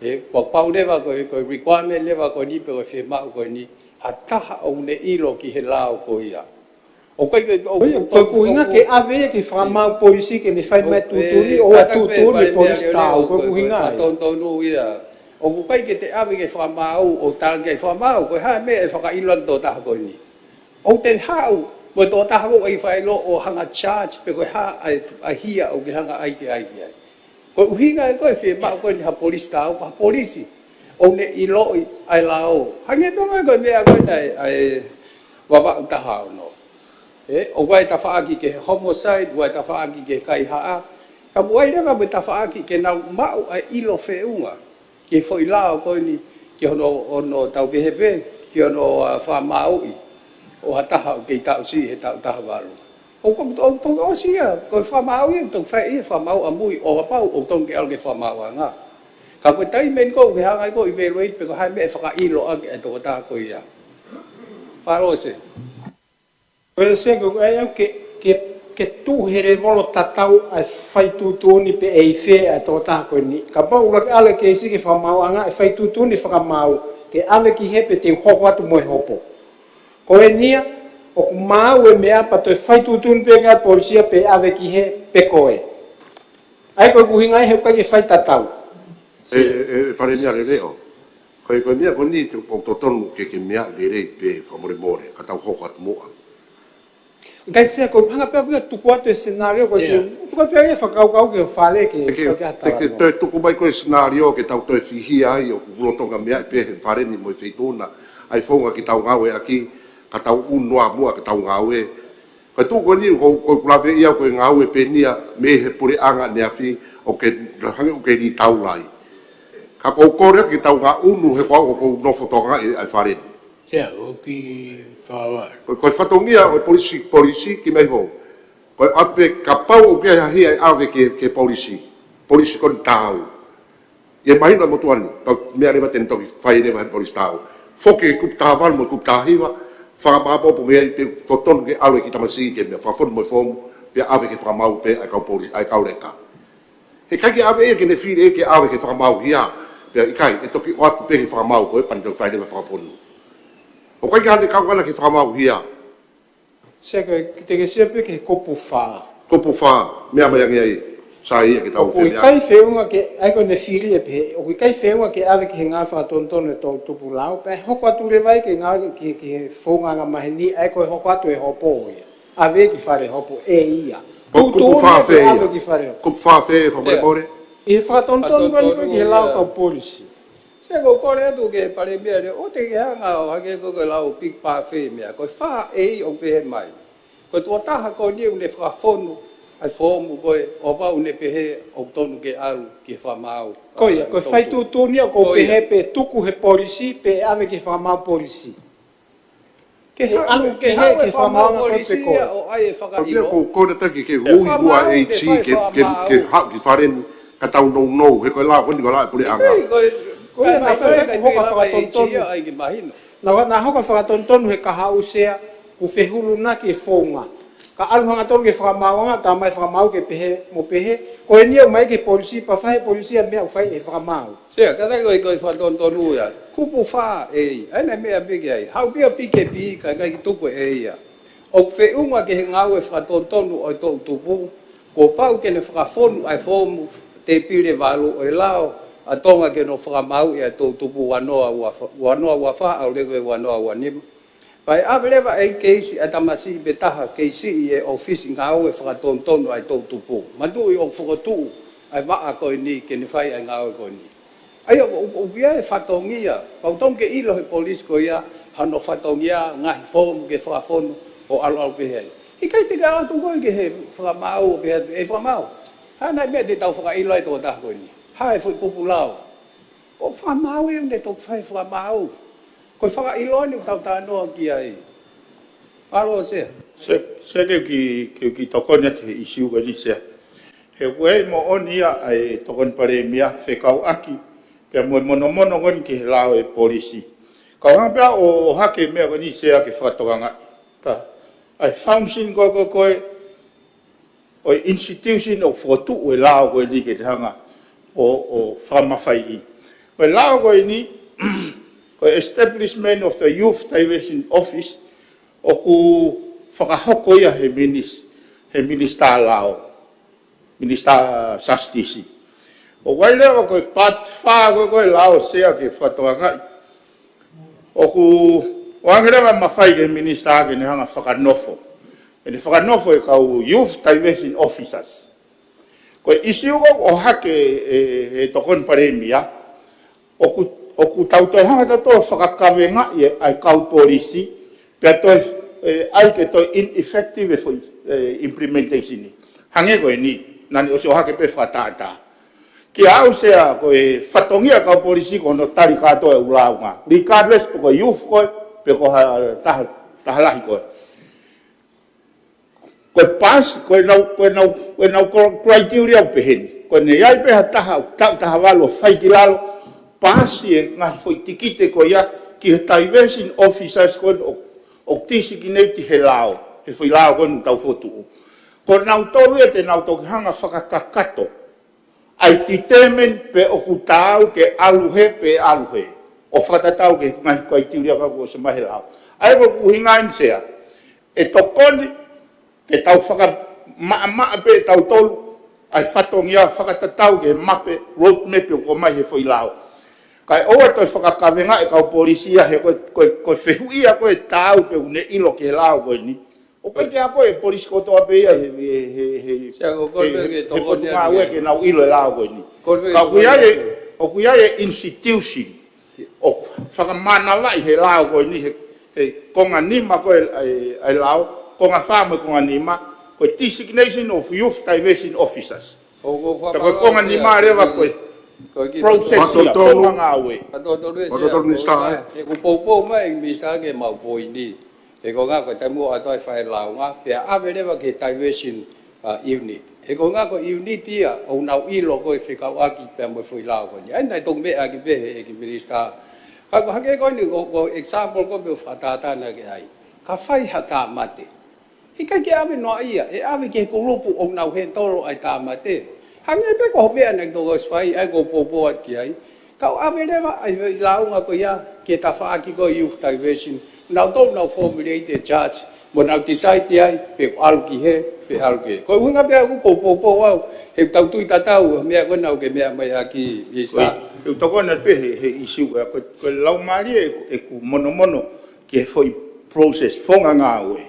ʻE, pau, pau leva ko e, ko e requirement leva ko eni pe ko e fiemaʻu ko eni, ha taha ʻoku ne ʻilo ki he lao ko ia. ʻOku ʻikai ke, ʻoku, ʻoku, ʻoku ʻuhinga ke ʻave ia ki he fakamaau polisi ke ne fai mai e tuʻutuʻuni, ʻo ʻa e tuʻutuʻuni e polisi tāu, ko e ʻuhinga ia. Fakatonutonu ia. ʻOku ʻikai ke te ʻave ki he fakamaau, ʻo tala ki he fakamaau, ko e hā e meʻa ʻe fakaʻilo ai e tokotaha ko eni. ʻOku te haʻu mo e tokotaha ko ē ʻoku fai ʻilo ʻo hanga charge, pe ko e hā ʻa e, ʻa e hia ʻoku ke hanga ʻai ke ʻai ki ai. Ko e ʻuhinga ia ko e fiemaʻu ko eni ha polisi tāu, ko ha polisi ʻoku ne ʻiloʻi ʻa e lao. Hangē pē ko e, ko e meʻa ko ena ʻa e, ʻa e Vavaʻu taha ono. ʻE, ʻoku ʻi ai e tafaʻaki ki he homicide, ʻoku ʻi ai e tafaʻaki ki he kaihaʻa. Ka ʻoku ʻi ai leva mo e tafaʻaki ke nau maʻu ʻa e ʻilo feʻunga ki he foʻi lao ko eni, ki hono, hono tau pehē pē, ki hono, ʻa, fakamaauʻi ʻo ha taha ʻoku kei taʻu siʻi he taʻu taha valu. ʻOku, ʻoku, ʻoku, ʻoku ʻosi ia, ko e fakamaau ia, ʻoku fai ia e fakamaau ʻamui ʻo kapau ʻoku totonu ke ʻalu ki he fakamaauʻanga. Ka ko e taimi eni ko ē ʻoku ke hanga ai ko ē ʻo evaluate pe ko e hā e meʻa ʻe fakaʻilo ʻaki e tokotaha ko ia. Mālō Sea. Ko e Sea, ko e ʻai au ke, ke, ke tuʻu he lēvolo tatau ʻa e fai tuʻutuʻuni pe ʻe ʻi fē ʻa e tokotaha ko eni. Kapau ʻuluaki ʻalu e keisi ki he fakamaauʻanga ʻe fai tuʻutuʻuni e fakamaau, ke ʻave ki hē pe te u hoko atu mo e hopo. Ko eni ia, ʻoku maau e meʻa pea toe fai tuʻutuʻuni pē ki ai e polisi ia pe ʻave ki hē pe ko ē. ʻA ia ko e ʻuhinga ia he ʻoku ʻikai ke fai tatau. ʻE, ʻe, ʻe Palēmia Leʻoleʻo. Ko e, ko e meʻa ko eni te u totonu ke, ke meʻa lelei pē fakamolemole, ka tau hoko atu muʻa. Kae Sea, ko e hanga pē ʻoku ʻikai tuku atu e senālio ko ē, Sea. Tuku atu pē e fakakaukau ki he fale ke, ke, ke, ke, ke toe tuku mai ko e senālio ke tau toe fihia ai ʻoku lolotonga meʻa pē he fale ni mo e feituʻu na. ʻAi founga ke tau ngāueʻaki, ka tau ʻunu muʻa ka tau ngāue. Ka tuku ko eni, ko, ko e kula fē ia ko e ngāue pē eni ia mei he puleʻanga ʻaneafi ʻoku ke, hangē ʻoku ke lī taula ai. Ka ko e kole ke tau ngāue ʻunu he ko au ʻoku ou nofo Tonga ʻi he fale ni. Sea, ʻoku ou fakaava. Ko, ko e fatongia ʻo e polisi, polisi ki mai hou. Ko e ʻoatu pē kapau ʻoku ʻi ai ha hia ʻe ʻave ki, ki he polisi. Polisi ko eni tāu. ʻI he māhina motuʻa ni, tau meʻa leva te ne toki fai leva he polisi tāu. Foki ki he kupu taha valu mo e kupu taha hiva, fakamāpopo mei ai pe ʻoku totonu ke ʻalu e kiʻi tamasiʻi ki he meʻa fakafonu mo e foomu, pea ʻave ki he fakamaau pē ʻa e kau polisi, ʻa e kau leka. He ʻikai ke ʻave ia ke ne fili ia ke ʻave ki he fakamaau hia, pea ʻikai, ʻe toki ʻoatu pē ki he fakamaau ko ē pea ne toki fai leva fakafonu. ʻOku ʻikai ke ʻave kau ngana ki he fakamaau hia. Sea, ko e, te ke sio pē ki he kupu fā. Kupu fā, meʻa mai ange ai, Sea, ia ke tau ʻOku ʻikai femeʻa. feʻunga ke, ʻa ia ko ʻene fili ʻe pehē, ʻoku ʻikai feʻunga ke ʻave ki he ngāue fakatonutonu e toʻutupu lao, pea hoko atu leva ia ke ngāue ki, ki he founga angamaheni, ʻa ia ko e hoko atu e hopo ia. ʻAve ki fale hopo ʻe ia. Ko e kupu Tuʻutuʻuni fā ia ke fē ia? ʻAve ki fale hopo. Kupu fā fē, fakamolemole? ʻI he fakatonutonu ko eni ko ē ki he lao kau polisi. Sea, ʻoku ou kole atu ki he Palēmia leva, ʻoua te ke hanga ʻo hangē ko e, ko e lau piki pā fē meʻa, ko e fā ʻe ia ʻoku pehē mai. Ko e tuʻo taha ko eni ʻoku ne fakafonu ʻa e foomu ko ē, ʻo pau ʻoku ne pehē ʻoku totonu ke ʻalu ki he fakamaau. Ko ia, ko e fai tuʻutuʻuni ia ʻoku Ko ia. pehē pē tuku he polisi, pea ʻave ki he fakamaau polisi. Ke Ke haʻu, ʻalu ke ke haʻu he e fakamaau fakamaau ko ē polisi pe ko ia ʻo ʻai e Ko e meʻa fakaʻilo. ʻoku ou kole atu ke, ke E ui fakamaau, ua ke ʻEiki, fai ke, ke, ke fakamaau. haʻu ki fale ni, ka tau nounou, he ko e lao ko eni ko e lao e puleʻanga. Ko e, ko e Ko ia, meʻa naʻe fai fai ko e hoka meʻa fakatonutonu. ʻEiki ia ʻai ke mahino. Naʻa, naʻa hoka fakatonutonu he kahaʻu Sea, ʻoku fehulunaki e founga. Ka ʻalu hangatonu ki he fakamaauʻanga, tā mai fakamaau ke pehē, mo pehē. Ko eni ʻoku ʻomai ki he polisi, pea fai he polisi ʻa e meʻa ʻoku fai ʻe he fakamaau. Sea, ka naʻe ko e, ko e fakatonutonu ia. Kupu fā ʻe ia. ʻA ia naʻe meʻa pē ki ai. Haʻu pē ia piki pē, ka ʻikai ke tuku ʻe ia. ʻOku feʻunga ki he ngāue fakatonutonu ʻo e toʻutupu, kuo pau ke ne fakafonu ʻa e foomu tēpile valu ʻo e lao ʻa Tonga ke nau fakamaauʻi ʻa e toʻutupu ua noa ua fā, ua noa ua fā, ʻalu leva ki he ua noa ua nima. Pea ʻave leva e keisi ʻa e tamasiʻi pe taha keisi ʻi he ʻōfisi ngāue fakatonutonu ʻa e toʻutupu. Manatuʻi ʻoku fokotuʻu ʻa e vaʻa ko eni ke ne fai ʻa e ngāue ko eni. ʻA ia, ʻoku, ʻoku, ʻoku ʻi ai e fatongia, pea ʻoku totonu ke ʻilo he polisi ko ia, hano fatongia, ngaahi foomu ke fakafonu, ʻo ʻalu ʻalu pehē ai. ʻIkai te ke ʻatu koe ki he fakamaau, ʻo pehē atu, ʻe fakamaau. Hā nai meʻa te tau fakaʻilo ai toko taha ko eni. Hā e foʻi kupu lao. Ko e fakamaau ia ʻoku ne toki fai fakamaau. Ko e fakaʻilo eni ʻoku tau talanoa ki ai. Mālō Sea. Sea, Sea ke u kiʻi, ke u kiʻi tokoni atu he ʻīsiu ko eni Sea. He ʻoku ʻi ai e moʻoni ia ʻa e tokoni Palēmia fekauʻaki pea mo e monomono ko eni ki he lao e polisi. Kau hanga pē ʻo, ʻo ʻohake e meʻa ko eni Sea ke fakatokangaʻi. Ka, ʻa e function ko ē, ko ē, ko ē, ʻo e institution ʻoku fokotuʻu e lao ko eni ke ne hanga ʻo, ʻo fakamafaiʻi. Ko e lao ko eni, ko e establishment of the Youth Diversion Office, ʻoku fakahoko ia he minis-, he minisitā lao. Minisitā Justice. ʻOku ʻi ai leva ko e part fā ko ē, ko e lao Sea ke fakatokangaʻi. ʻOku, ʻoange leva mafai ki he minisitā ke ne hanga fakanofo. Ke ne fakanofo e kau youth diversion officers. Ko e ʻīsiu ʻoku ʻohake ʻe, ʻe he tokoni Palēmia, ʻoku, ʻoku tau toe hanga tautolu ʻo fakakavengaʻi e, ʻa e kau polisi, pea toe, ʻe, ʻai ke toe ineffective e foʻi, e, implementation ni. Hangē ko eni, naʻa ne ʻosi ʻohake pē fakatātā. Kiate au Sea ko e fatongia kau polisi ko hono tali kātoa e ʻū lāunga. Regardless pe ko e youth koe, pe ko ha taha, taha lahi koe. Ko e paasi, ko ʻenau, ko ʻenau, ko ʻenau kro-, criteria ʻoku pehē ni. Ko ʻene ʻi ai pē ha taha, taʻu taha valu ʻo fai ki lalo, paasi e ngaahi foʻi tikite ko ia ki he diversion officers ko ē ʻoku, ʻoku designate he lao, he foʻi lao ko ē ʻoku tau fokotuʻu. Ko nautolu ia te nau toki hanga fakakakato ʻa e determine pe ʻoku taau ke ʻalu hē pe ʻalu hē. ʻO fakatatau ki he ngaahi criteria ko ē kuo ʻosi ʻomai he lao. ʻA ia ko ʻeku ʻuhinga eni Sea. ʻE tokoni ke tau fakamaʻamaʻa pē ʻe tautolu ʻa e fatongia fakatatau ki he mape, roadmap ʻoku ʻomai he foʻi lao. Kae ʻoua toe fakakavenga e kau polisi ia he ko e, ko e, ko e fehuʻi ia ko e taau pe ʻoku ne ʻilo ki he lao ko eni. ʻOku ʻikai ke ako e polisi kotoa pē ia he, he, he, he, Sia ko e kole he, ke he tokoni potungāue atu. Ke nau ʻilo e lao ko eni. Kole ke Ka ʻoku ʻi ai tokoni e, ʻoku ʻi ai e institution ʻoku fakamanavaʻi he lao ko eni he, he konga nima ko e, e, e lao, konga fā mo e konga nima, ko e designation of youth diversion officers. ʻOku ou Ka ko e konga fakaʻamu nima sia, leva ko ko e ko e ki- process ia, Fakatotonu. Fōngangāue. Fakatotonu sia, Fakatotonu, ko Mister, ka, eh. He ʻoku poupou mai, Mister, ke mau poini. He ko e ʻuhinga ko e taimi ʻoku ʻatu ai fai lāunga, pea ʻave leva ki he diversion, uh, unit. He ko e ʻuhinga ko e unit ia, ʻoku nau ʻilo ko e fekauʻaki pea mo e foʻi lao ko eni. ʻA ia naʻe toki meʻa ki ai pē he ʻEiki Minisitā. Ka ko e hangē ko eni, ko, ko e example ko ē ʻoku ou fakatātā ki ai. Ka fai ha tāmate. He ʻikai ke ʻave noa ia, ʻe ʻave ki he kulupu ʻoku nau handle ai e tāmate. Hangē pē ko e meʻa naʻe toki ʻosi fai, ʻa ia ʻoku ou poupou atu ki ai. Ka ʻoku ʻave leva ʻa e lāunga ko ia ki he tafaʻaki ko e youth diversion. Nautolu nau formulate e charge, mo nau decide ai, pe ʻoku ʻalu ki hē, pe ʻalu ki hē. Ko e ʻuhinga pē ʻoku ou poupou au, he ʻoku tau tui tatau, meʻa ko ē naʻa ke meʻa mai ʻaki, Minisitā. Ko e, ʻoku tokoni pē he, he issue ko e, ko e, ko e laumālie ʻeku, ʻeku monomono ki he foʻi process, fōngangāue.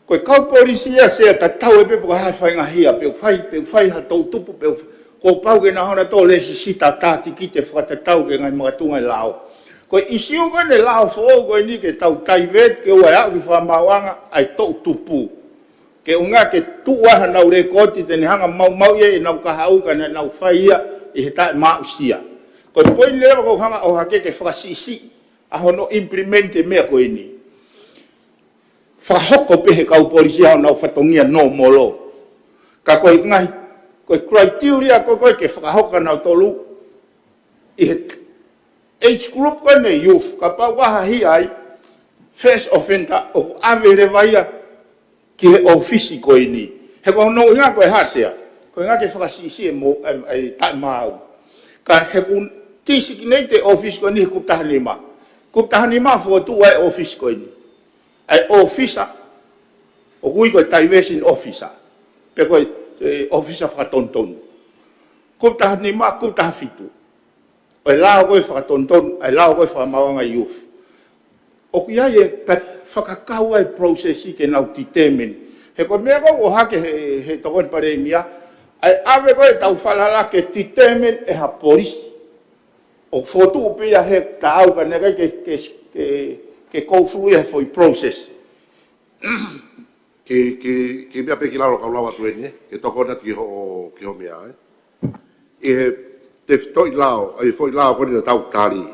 Ko e kau polisi ia Sea tatau ai pē pe ko e hā e faingataʻa, pe ʻoku fai, pe ʻoku fai ha toʻutupu, pe ʻoku f-, kuo pau ke nau hanga ʻo lēsisita, tā tikite, fakatatau ki he ngaahi makatuʻunga e lao. Ko e issue ko eni e lao foʻou ko eni ke tau divert ke ʻoua ʻe aʻu ki he fakamaauʻanga ʻa e toʻutupu. Ke ʻuhinga ke tuʻu ai hanau lēkooti te ne hanga ʻo maumauʻi ʻenau kahaʻu ka naʻa nau fai ia ʻi he taʻemaʻusia. Ko e poini leva ʻoku ou hanga ʻo ʻohake ke fakasiʻisiʻi ʻa hono implement e meʻa ko eni. Fakahoko pē he kau polisi ia honau fatongia nōmolo. Ka ko e ngaahi, ko e criteria ko ē ke fakahoko kia nautolu ʻi he age group ko eni youth, kapau ʻoku ʻahiʻahi ai, first offender, ʻoku ʻave leva ia ki he ʻōfisi ko eni. He ko hono ʻuhinga ko e hā Sea, ko e ʻuhinga ke fakasiʻisiʻi e mo, e, e taʻemaau. Ka he ʻoku designate e ʻōfisi ko eni he kupu taha nima. Kupu taha nima fokotuʻu ai e ʻōfisi ko eni. ʻA e ʻōfisa, ʻoku ui ko e diversion officer. Pe ko e, e ʻōfisa fakatonutonu. Kupu taha nima, kupu taha fitu. ʻO e lao ko ē fakatonutonu, ʻa e lao ko ē fakamaauʻanga youth. ʻOku ʻi ai e ka fakakau ai process ke nau determine. He ko e meʻa ko ē ʻoku ʻohake he, he Tokoni Palēmia, ʻa e ʻave ko ē ʻetau falala ke determine ʻe ha polisi. ʻOku fokotuʻu pē ia he taʻu ka naʻe ʻikai ke, ke, ke, ke go through ia he foʻi process. Ke, ke, ke meʻa pē ki lalo kau lava atu eni, eh? Ke tokoni atu ki hoʻo, ki hoʻo meʻa, eh? ʻI he tefitoʻi lao, ʻi he foʻi lao ko eni naʻa tau tali.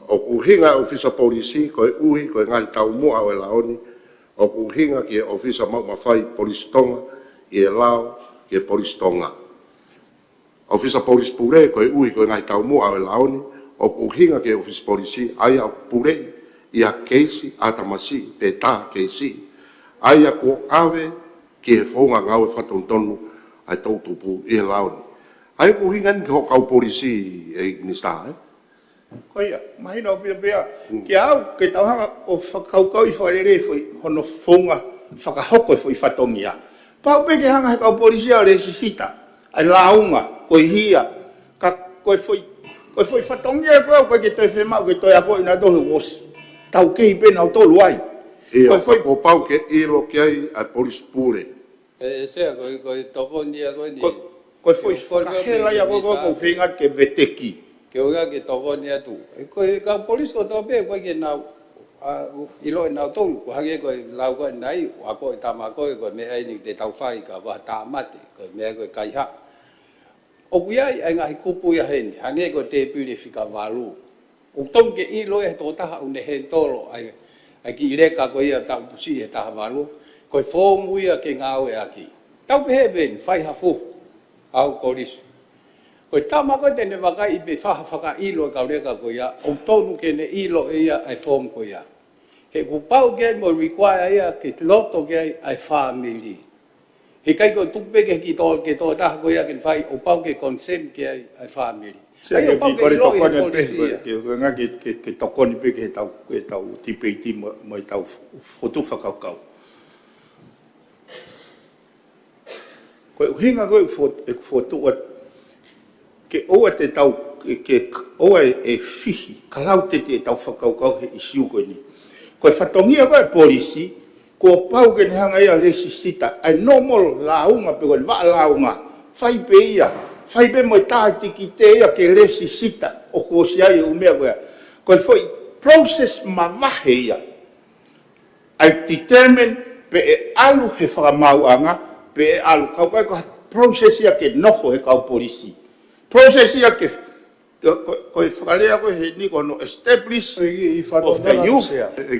ʻOku ʻuhinga e ʻōfisa polisi, koeʻuhi, ko e ngaahi taumuʻa ʻo e lao ni, ʻoku ʻuhinga ki he ʻōfisa maʻu mafai polisi Tonga, ʻi he lao, ki he polisi Tonga. ʻŌfisa Polisi Pule, koeʻuhi ko e ngaahi taumuʻa ʻo e lao ni, ʻoku ʻuhinga ki he ʻōfisa polisi, ʻa ia ʻoku puleʻi ʻi ha keisi ʻatamasiʻi pe tā keisi, ʻa ia kuo ʻave ki he founga ngāue fakatonutonu ʻa e toʻutupu ʻi he lao ni. ʻA ia ʻoku ʻuhinga eni ki hoʻo kau polisi ʻe Minisitā, ē? Ko ia, mahino ʻaupito pē ia. Kiate au, ke tau hanga ʻo fakakaukauʻi fakalelei foʻi, hono founga fakahoko e foʻi fatongia. Pau pē ke hanga he kau polisi ʻo lēsisita ʻa e lāunga, ko e hia, ka ko e foʻi, ko e foʻi fatongia ko ē ʻoku ʻikai ke toe fiemaʻu ke toe akoʻi nautolu he ʻosi tau kei pē nautolu ai. ʻIo, Ko e foʻi kuo pau ke ʻilo ki ai ʻa e polisi pule. ʻE, ʻe Sea, ko e, ko e tokoni ia ko eni. Ko, ko e foʻi fakahela ia ko ē ʻoku ou feinga ke veteki. Ke ʻuhinga ke tokoni atu. ʻE, ko e kau polisi kotoa pē, ʻoku ʻikai ke nau, ʻa, ʻilo ʻe nautolu, ʻoku hangē ko e lau ko ē naʻe ʻi ai, ʻa ko e tama ko ē, ko e meʻa eni te tau fai ka vaha tāmate, ko e meʻa ko e kaihaʻa. ʻOku ʻi ai ʻa e ngaahi kupu ia heni, hangē ko e tēpile fika valu. ʻOku tonu ke ʻilo ʻe he tokotaha ʻoku ne handle ʻa e, ʻa e kiʻi leka ko ia taʻu tusi ʻe taha valu, ko e foomu ia ke ngāueʻaki. Tau pehē pē eni, fai ha fuhu, ʻa hoʻo kolisi. Ko e tama ko ē te ne vakaiʻi pe fai ha fakaʻilo e kau leka ko ia, ʻoku tonu ke ne ʻilo ʻe ia ʻa e foomu ko ia. He kuo pau ke mo require ia ke loto ki ai ʻa e fāmili. He ʻikai ko e tuku pē ke ki tō, ke tokotaha ko ia ke ne fai, ʻoku pau ke consent ki ai ʻa e fāmili. Sea, ʻa ia ʻoku pau ke ʻiloʻi he kolisi ia. Ke, ke, ke, ke tokoni pē ke tau, ke tau tipeiti mo, mo e tau fotu fakakaukau. Ko e ʻuhinga ko ē ʻeku fo-, ʻeku fotu atu, ke ʻoua te tau ke, ke ʻoua ʻe fihi, ka lau tete ʻetau fakakaukau he ʻisiū ko eni. Ko e fatongia ko e polisi, kuo pau ke ne hanga ia ʻo lēsisita, ʻa e normal lāunga pe ko e vaʻa lāunga. Fai pē ia, fai pē mo e tā tikite ia ke lēsisita, ʻoku ʻosi ʻi ai e ʻū meʻa ko ia. Ko e foʻi process mavahe ia. ʻA e determine pe ʻe ʻalu he fakamaauʻanga, pe ʻe ʻalu kau kai ko ha process ia ke nofo he kau polisi. Process ia ke, ko, ko, ko e fakalea ko ē heni ko hono establish of the youth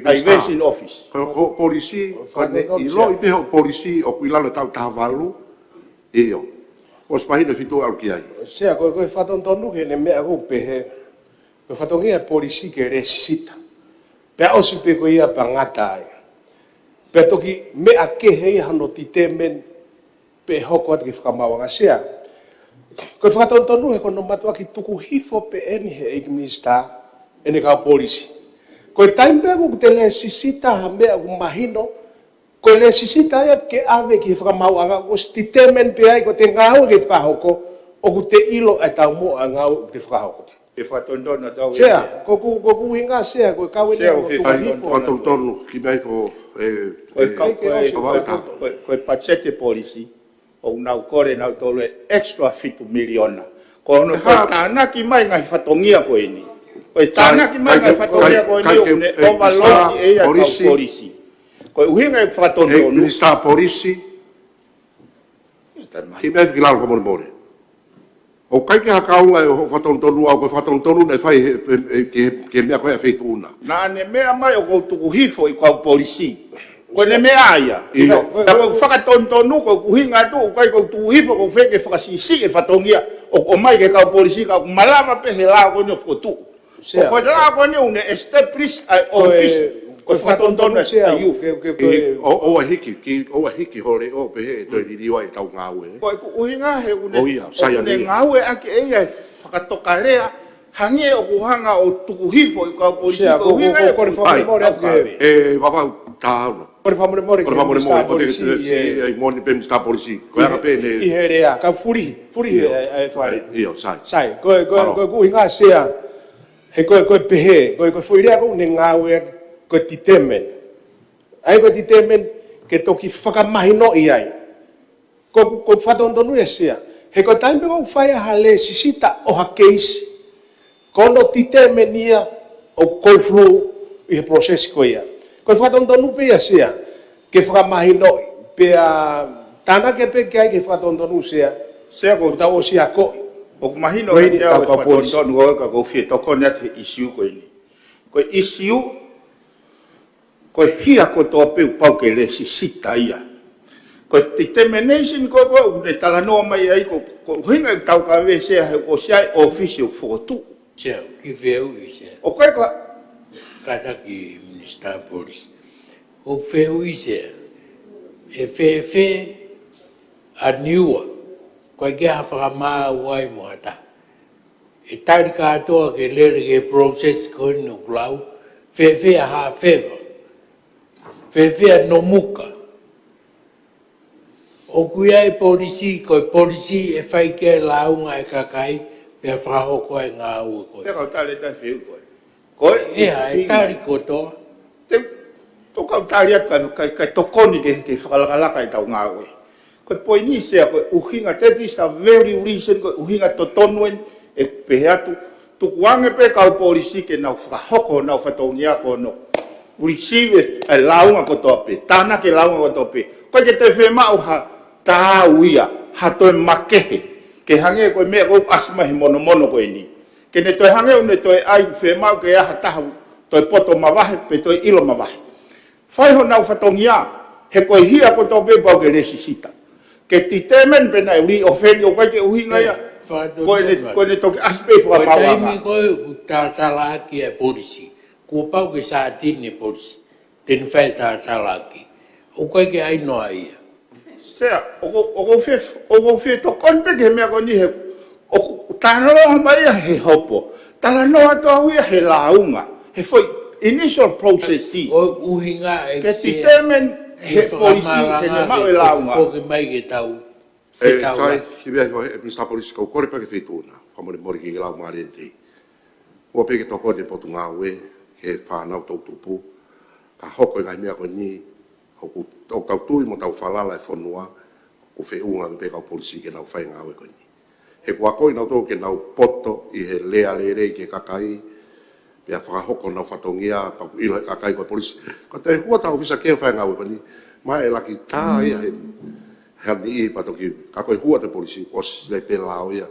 diversion office. Ko, ko polisi, ko ne ʻiloʻi pē hoʻo polisi ʻoku ʻi lalo taʻu taha valu, ʻio. ʻOsi mahino fitu ʻalu ki ai. Sea, ko, ko e fakatonutonu ki heʻene meʻa ʻoku pehē, ko e fatongia polisi ke lēsisita. Pea ʻosi pē ko ia pea ngata ai. Pea toki meʻa kehe ia hono determine pe hoko atu ki he fakamaauʻanga, Sea. Ko e fakatonutonu he ko hono mātuʻaki tuku hifo pē eni he ʻEiki Minisitā ʻene kau polisi. Ko e taimi pē ʻoku te lēsisita ha meʻa ʻoku mahino, ko e lēsisita ia ke ʻave ki he fakamaauʻanga, ʻosi determine pē ai ko e ngāue ke fakahoko, ʻoku te ʻilo ʻa e taumuʻa ʻa e ngāue ʻoku te fakahoko. ʻE fakatonutonu atu au Sea, ʻe ko ʻeku, ko ʻeku ʻuhinga Sea, ko e kau eni Sea, ʻoku ʻoku te tuku hifo. Fakatonutonu ki mai ko e, ko e e, kau, ko e, ko e, ko e, ko e patiseti polisi, ʻoku nau kole nautolu e extra fitu miliona. Ko hono ko e tānaki mai ngaahi fatongia ko eni. Ko e tānaki mai ngaahi fatongia ko eni, ʻoku ne overload ʻe ia kau polisi. Ko e ʻuhinga ʻeku fakatonutonu. Minisitā Polisi. Ki mai ki lalo fakamolemole. ʻOku ʻikai ke ha kaunga ʻe hoʻo fakatonutonu au, ko e fakatonutonu naʻe fai he, he, he, ki he, ki he meʻa ko ē ʻa e feituʻu na. Naʻa ne meʻa mai ʻoku ou tuku hifo ʻi kau polisi. Ko ʻene meʻa ia. ʻIo. Ka ko e fakatonutonu, ko e ʻuhinga atu, ʻoku ʻikai ko e tuku hifo, ko e fē ke fakasiʻisiʻi e fatongia, ʻo, ʻomai ki he kau polisi, ka ʻoku malava pē he lao ko eni ʻo fokotuʻu. Sea. Ko e lao ko eni ʻoku ne establish ʻa e office, ko e fakatonutonu ʻa e youth. Ke, ke, ke, ʻOua ʻe hiki, ki, ʻoua ʻe hiki hole ʻo pehē ʻe toe liliu ai ʻetau ngāue. Ko ʻeku ʻuhinga he ʻoku ne, ʻoku ne ngāueʻaki ʻe ia e fakatokalea, hangē ʻoku hanga ʻo tuku hifo ʻi kau polisi, ko e ʻuhinga ia ko e fakamolemole atu ke. ʻE Vavau Tauna. Ko e fakamolemole ki he Minisitā Polisi, ʻe, ʻe, ʻe, ʻe, Minisitā Polisi. Ko e anga pē ne. ʻI he lea, ka fulihi, fulihi ʻe, ʻe, ʻe fai. ʻIo, sai. Sai, ko e, ko e, ko e ʻuhinga Sea, he ko e, ko e pehē, ko e, ko e foʻi lea ko ē ʻoku ne ngāueʻaki ko e determine. ʻA ia ko e determine ke toki fakamahinoʻi ai. Ko, ko e fakatonutonu ia Sea. He ko e taimi pē ʻoku fai ai ha lēsisita ʻo ha keisi, ko hono determine ia ʻoku go through ʻi he process ko ia. Ko e fakatonutonu pē ia Sea, ke fakamahinoʻi, pea tānaki pē ki ai ke fakatonutonu Sea. Sea ko ʻoku tau ʻosi akoʻi. ʻOku mahino ko eni ʻa e fakatonutonu ko ē ka ʻoku ou fie tokoni atu he ʻisiū ko eni. Ko e ʻisiū, ko e hia kotoa pē ʻoku pau ke lēsisita ia. Ko e determination ko ē ʻoku ne talanoa mai ai ko, ko e ʻuhinga ʻoku tau kavei Sea he ʻoku ʻosi ʻi ai e office ʻoku fokotuʻu. Sea, ki he fehuʻi Sea. ʻOku ʻikai ko e kātaki Minisitā Polisi. ʻOku fehuʻi Sea, ʻe fēfē ʻa Niua, ko e ke ha fakamaau ai mo ha taha. ʻE tali kātoa ke lele ki he process ko eni ʻoku lau, fēfē ʻa Hafeva, fēfē ʻa Nomuka. ʻOku ʻi ai e polisi, ko e polisi ʻe fai ki ai e lāunga ʻa e kakai, pea fakahoko ai e ngāue ko ē. Pea kau tali e taha fehuʻi ko ē. Ko e ʻuhinga ʻe tali kotoa. Te, tau kau tali atu ka, ka, ka tokoni ke, ke fakalakalaka ʻetau ngāue. Ko e poini Sea ko e ʻuhinga, that is the very reason ko e ʻuhinga totonu eni ʻeku pehē atu, tukuange pē kau polisi ke nau fakahoko honau fatongia ko hono receive e lāunga kotoa pē, tānaki e lāunga kotoa pē. ʻOku ʻikai ke toe fiemaʻu ha taau ia, ha toe makehe, ke hangē ko e meʻa ʻoku ʻasi mai he monomono ko eni. Ke ne toe hangē ʻoku ne toe ʻai fiemaʻu ke ʻi ai ha taha toe poto mavahe, pe toe ʻilo mavahe. Fai honau fatongia, he ko e hia kotoa pē pau ke lēsisita. Ke determine pe naʻe uli ʻofeni ʻoku ʻikai ke ʻuhinga ia. Ko ʻene, ko ʻene toki ʻasi pē fakamaauʻanga. Ko e taimi ko ē ʻoku talatalaʻaki e polisi, kuo pau ke sātini e polisi, te ne fai talatalaʻaki. ʻOku ʻikai ke ʻai noa ia. Sea, ʻoku, ʻoku ou fie, ʻoku ou fie tokoni pē ki he meʻa ko eni he, ʻoku talanoa mai ia he hopo. Talanoa atu au ia he lāunga. He foʻi initial process. Ko e ʻuhinga ʻe ke Sea, determine he polisi, ke ne maʻu e lāunga. Foki mai ke tau ʻE, fetaulaki. Sai, ki mea ko e Minisitā Polisi, kau kole pē ki he Feituʻu na, fakamolemole ki he lau mālie ni. Ua pē ke tokoni e Potungāue ki he fānau toʻutupu, ka hoko e ngaahi meʻa ko eni, ʻoku, ʻoku tau tui mo tau falala e fonua, ʻoku feʻunga pē kau polisi ke nau fai e ngāue ko eni. He kuo akoʻi nautolu ke nau poto ʻi he lea lelei ki he kakai, pea fakahoko honau fatongia, pea ʻoku ʻilo ʻe he kakai ko e polisi. Ka te hua tau ʻōfisa kehe fai e ngāue ko eni, ma e laki tā ia he, he ani i pa toki, ka ko e hua ʻa e polisi, ʻosi lele pē lao ia,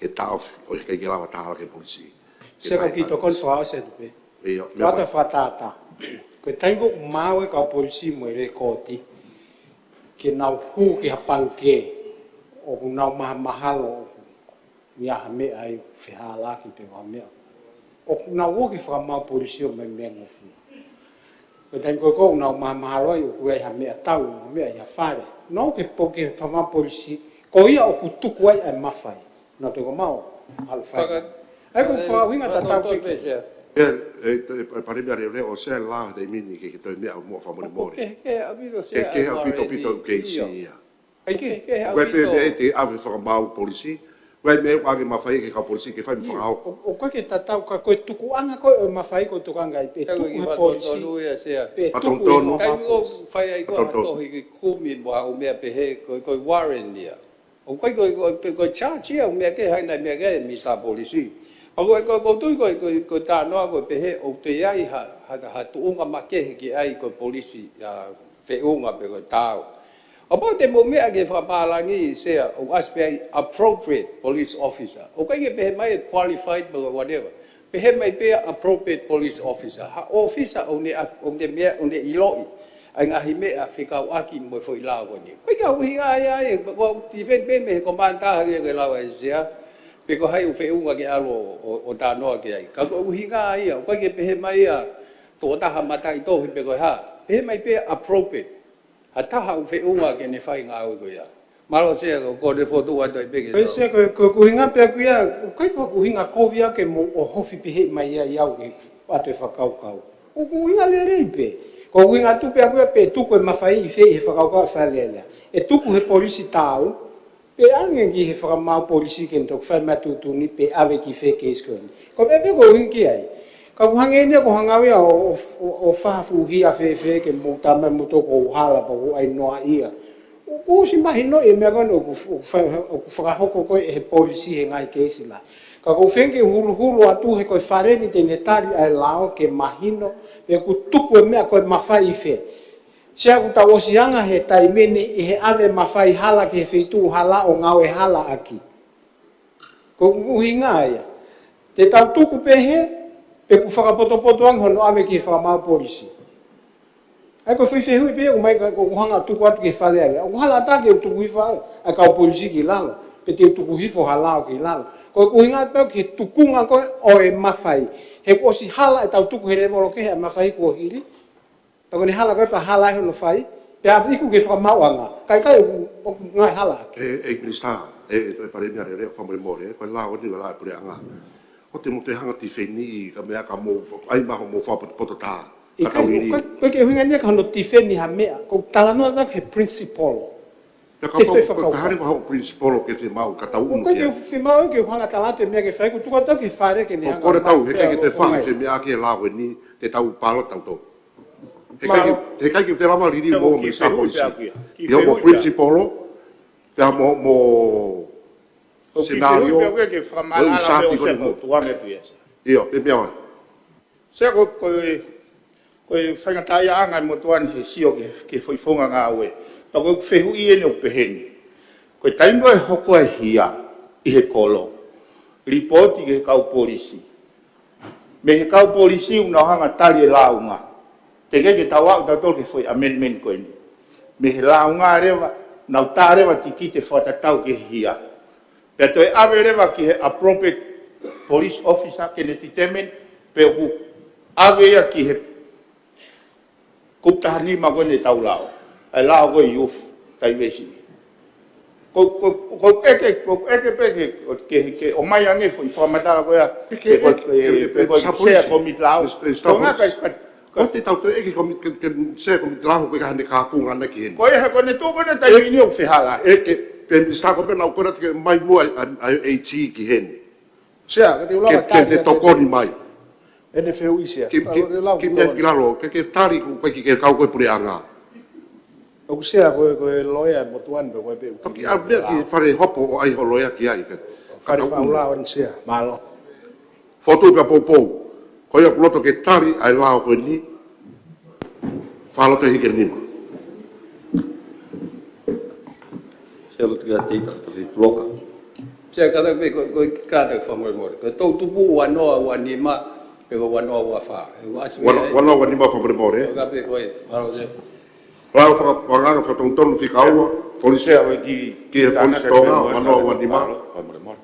ke taʻofi, ʻoku ʻikai ke lava tā hala ki he polisi. Ke Sea, ko fai e kiʻi ngāue. Tokoni fakaʻosi atu pē. ʻIo, meʻa Fata mai. Fakatātā. Ko e taimi ko ē ʻoku maau e kau polisi mo e lekooti, ke nau hū ki ha pangikē, ʻoku nau mahamahalo, ʻoku ʻi ai ha meʻa ai ʻoku fehālaaki pe ko ha meʻa. ʻOku nau ō ki he fakamaau polisi ʻo ʻomai meʻangofua. Ko e taimi ko ē ʻoku nau mahamahalo ai ʻoku ʻi ai ha meʻatau, ha meʻa ʻi ha fale. Nau ō ki he po-, ki he fakamaau polisi, ko ia ʻoku tuku ai ʻa e mafai. Nau toe ko mau, ʻalu fai. Faka-, ʻAi ko e, fakaʻuhinga tatau pē ki he. Ē, ē, ē, Palēmia, leʻo, leʻo, ʻosi e lao he taimi ni ke, ke toe meʻa mo fakamolemole. Ke, ke ʻaupito, Sea, ke, ke ʻaupito, ʻaupito, ke isi ia. ʻAi ke, ke ʻAukai pē ʻaupito. Meʻa ʻe te ʻave fakamaau polisi. ʻAukai meʻa ʻoku ʻoange mafai ki he kau polisi ke fai mo fakahoko. ʻO, ʻoku ʻikai ke tatau ka ko e tukuʻanga ko ē ʻo e mafai ko e tokanga ai pē tuku he polisi. Pe tuku he fakamaau polisi. Taimi ʻoku fai ai ko ha tohi ki kumi mo ha ʻū meʻa pehē ko, ko e warrant ia. ʻOku ʻikai ko, ko, ko, ko e charge ia, ʻū meʻa kehe, ʻai nai meʻa kehe, Minisitā Polisi. Ka ko, ko, ko tui ko, ko, ko e talanoa ko e pehē, ʻoku toe ʻi ai ha, ha, ha tuʻunga makehe ke ʻai ko e polisi, ʻa, feʻunga pe ko e tau. Kapau te mou meʻa ki he fakapālangi Sea, ʻoku ʻasi pē ai appropriate police officer. ʻOku ʻikai ke pehē mai e qualified pe ko e whatever. Pehē mai pē appropriate police officer. Ha ʻōfisa ʻoku ne af-, ʻoku ne meʻa, ʻoku ne ʻiloʻi ʻa e ngaahi meʻa fekauʻaki mo e foʻi lao ko eni. ʻOku ʻikai ke ʻuhinga ia, ʻa e, ko e tipeni pē mei he commander hangē ko e lau ʻa e Sea, pe ko hai ʻoku feʻunga ke ʻalu ʻo, ʻo, ʻo talanoa ki ai. Ka ko e ʻuhinga ia, ʻoku ʻikai ke pehē mai ia, tokotaha mataʻitohi pe ko e hā. Pehē mai pē appropriate. Ha taha ʻoku feʻunga ke ne fai e ngāue ko ia. Mālō Sea, ko, ko e fotu atu ai pē ke Ko e tau. Sea, ko, ko e ʻuhinga pē ʻaku ia, ʻoku ʻikai ko e ʻuhinga kovi ia ke mou ʻohofi pehē mai ia ʻi au ke ʻatu e fakakaukau. Ko e ʻuhinga lelei pē. Ko e ʻuhinga atu pē ʻaku ia pe tuku e mafai ʻi fē ʻi he fakakaukau ʻa e Fale Alea. ʻE tuku he polisi tau, pe ʻoange ki he fakamaau polisi ke ne toki fai mai e tuʻutuʻuni pe ʻave ki fē keisi ko eni. Ko e pē ko e ʻuhinga ki ai. Ka ʻoku hangē ni ia ko e hanga ia ʻo, ʻo, ʻo, ʻo fakafuhi ʻa fēfē ke mou tama mo toko hala pe ko e ʻai noa ia. ʻOku ʻosi mahinoʻi e meʻa ko eni ʻoku, ʻoku fa-, ʻoku fakahoko ko ē ʻe he polisi he ngaahi keisi lahi. Ka ʻoku ou feinga ke huluhulu atu he ko e Fale ni te ne tali ʻa e lao ke mahino, pe ʻoku tuku e meʻa ko e mafai ʻi fē. Sea, ʻoku tau ʻosi anga he taimi ni ʻi he ʻave mafai hala ki he feituʻu hala ʻo ngāue hala ʻaki. Ko e ʻuhinga ia. Te tau tuku pehē, pe ʻoku fakapotopoto ange hono ʻave ki he fakamaau polisi. ʻAi ko e foʻi fehuʻi pē ʻoku ʻomai ka ʻoku hanga ʻo tuku atu ki he Fale Alea. ʻOku hala ʻatā ke u tuku hifo ʻa e kau polisi ki lalo. Pe te u tuku hifo ha lao ki lalo. Ko e ʻuhinga pē ki he tukunga ko ē ʻo e mafai. He kuo ʻosi hala ʻetau tuku he lēvolo kehe ʻa e mafai kuo hili. Pea ko ʻene hala ko ē pea hala ai hono fai, pea iku ki he fakamaauʻanga. Kae ʻikai ʻoku, ʻoku ngāue hala ʻaki. ʻE, ʻe Minisitā, ʻe, ʻe Palēmia, leʻo, leʻo, fakamolemole, ko e lao ni, ko e lao e puleʻanga. ʻOua te mou toe hanga ʻo tifeni ka meʻa ka mou, ʻai mai hoʻomou fakapotopoto tā. ʻIkai, ka tau lili. Ko e, ko e ʻuhinga ni ia ka hono tifeni ha meʻa, ko e talanoa atu he principle. Pea ka Ke fai fou, fakakaukau. Ka hale ʻa hoʻo principle ke fiemaʻu ka tau ʻunu ki ai. ʻOku ʻikai ke fiemaʻu ke u hanga ʻo tala atu e meʻa ke fai, ʻoku tuku atu ki he Fale ke ne hanga ʻo ʻomai. Ko e kole atu, he ʻikai ke te faʻa fai meʻa ki he lao ko eni, te tau pāloti tautolu. He ʻikai ke, he ʻikai ke te lava liliu mo Minisitā Polisi. Ki he hoʻomou principle, pea mo, mo scenario, ʻo e usati ko eni mo. ʻIo, pe meʻa mai. Sea, ko, ko e, ko e faingataʻaʻiaʻanga ʻa e motuʻa ni he sio ki he, ki he foʻi founga ngāue. Pea ko e fehuʻi eni ʻoku pehē ni. Ko e taimi ko ē ʻe hoko ai e hia ʻi he kolo, lipooti ki he kau polisi. Mei he kau polisi ʻoku nau hanga ʻo tali e lāunga. Teʻeki ke tau aʻu tautolu ki he foʻi amendment ko eni. Mei he lāunga leva, nau tā leva tikite fakatatau ki he hia. Pea toe ʻave leva ki he appropriate police officer ke ne determine pe ʻoku ʻave ia ki he kupu taha nima ko eni ʻetau lao. ʻA e lao ko e youth diversity. Ko, ko, ko ʻeke, ko ʻeke pē ke, ke, ke ʻomai ange foʻi fakamatala ko ia. ʻE ke, ke, ke, ke, ke, ke, Sea Komiti Lao. Ko e ngaahi ka, ka, ka. Ko e te tau toe ʻeke Komiti, ke, ke Sea Komiti Lao ko e ka hane ka kunga na ki heni. Ko e he ko ʻene tō ko ʻene taimi ni ʻoku fehālaaki. ʻE ke, Pea Minisitā, ko e meʻa naʻa ku kole atu ke mai muʻa ʻa, ʻa, ʻa e AG ki heni. Sea, ka te u lau ke, ke tali te atu tokoni mai. Ene feu isi a. Ki, ki, ki meʻa ki lalo, ke, ke tali ko e kiʻi kau ko e puleʻanga. ʻOku Sea ko e, ko e loea mo tuan pe ko e pe. Toki ʻalu meʻa ki fale hopo ʻo ʻai ho loea ki ai ke. Fale faʻu lao ʻeni Sea, mālō. Fotu pea poupou. Ko ia ʻoku loto ke tali ʻa e lao ko eni. Fakahā loto hiki e nima. Sea, loto ke ʻatā ʻa e taha fakapuloka. Sea, kātaki pē, ko, ko e kātaki fakamolemole. Ko e toʻutupu ua noa ua nima, pe ko ua noa ua fā. Ua noa ua nima fakamolemole. Ko ka pē ko e, mālō Sea. Lao faka-, fakanganga fakatonutonu fika ua, polisi, ki he Polisi Tonga, ua noa ua nima. Fakamolemole.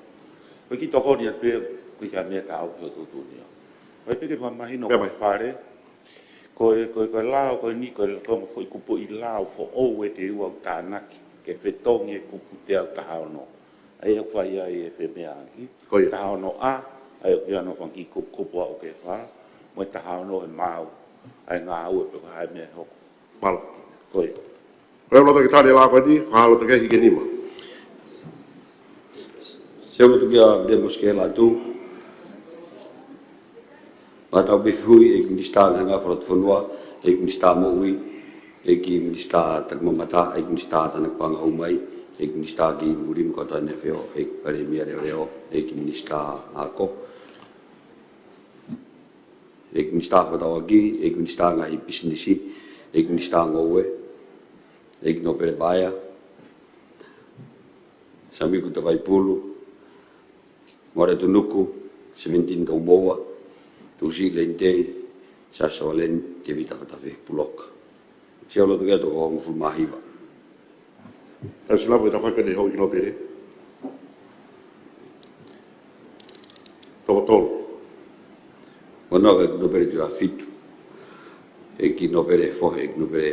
Ko e kiʻi tokoni atu pē, ko e kiʻi meʻa ka au ki ho tuʻutuʻuni. Ko e peke fakamahino ko e fale, ko e, ko e, ko e lao, ko eni, ko e, ko e foʻi kupuʻi lao foʻou ʻe teua ʻoku tānaki, ke fetongi e kupu teau taha ono. ʻA ia ʻoku fai ai e femeaʻaki. Ko ia. Taha ono A, ʻa ia ʻoku ʻi ai hono fanga kiʻi kupukupu ʻoku ke fā, mo e taha ono ʻe maau, ʻa e ngāue pe ko e hā e meʻa ʻe hoko. Mālō. Ko ia. Ko ia ʻoku loto ke tali e lao ko eni, fakahā loto ke hiki e nima. Sea, loto ke ʻatā ʻa e mosi ke la tu. Fakatau pē fehuʻi, ʻEiki Minisitā Ngaahi Ngafa Lotofonua, ʻEiki Minisitā Moʻui, ʻEiki Minisitā Takimamata, ʻEiki Minisitā Tānaki Paʻanga ʻUmai, ʻEiki Minisitā Kimulimu, ko Tane Feo, ʻEiki Palēmia Leoleo, ʻEiki Minisitā Ako, ʻEiki Minisitā Fakatauʻaki, ʻEiki Minisitā Ngaahi Pisinisi, ʻEiki Minisitā Ngoue, ʻEiki Nōpele Vaea, Samiku Tavaipulu, Moale Tunuku, Sevenitini Toumoua, Tusi Lentei, Sasa Valeni, Tevita Fatafe Puloka. Sea, loto ke ʻatā ko e hongofulu mā hiva. Tau silapu e tafaʻaki ʻo e houʻeiki nōpele. Toko tolu. Ua noa ko e nōpele Tuʻiʻāfitu. ʻEiki Nōpele Fohe, ʻEiki Nōpele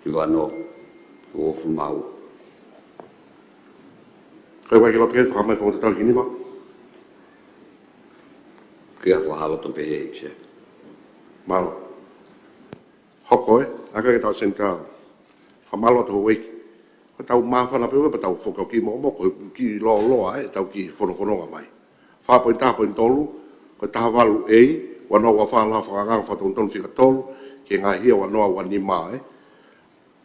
Tuʻivānoa, hongofulu mā ua. Ko e ʻikai ke loto ke fakahā mai fakatatau hiki e nima. Ke fakahā loto pē he ʻEiki Sea. Mālō. Hoko ē, ʻa ia ke tau senitā. Fakamālō atu houʻeiki. Ko ʻetau māfana pē ʻoku tau foki ʻo kiʻi mokomoko, kiʻi lōloa ē, ʻetau kiʻi fonofononga mai. Fā poini taha poini tolu, ko e taha valu A, ua noa ua fā lao fakanganga fakatonutonu fika tolu, ki he ngaahi hia ua noa ua nima ē.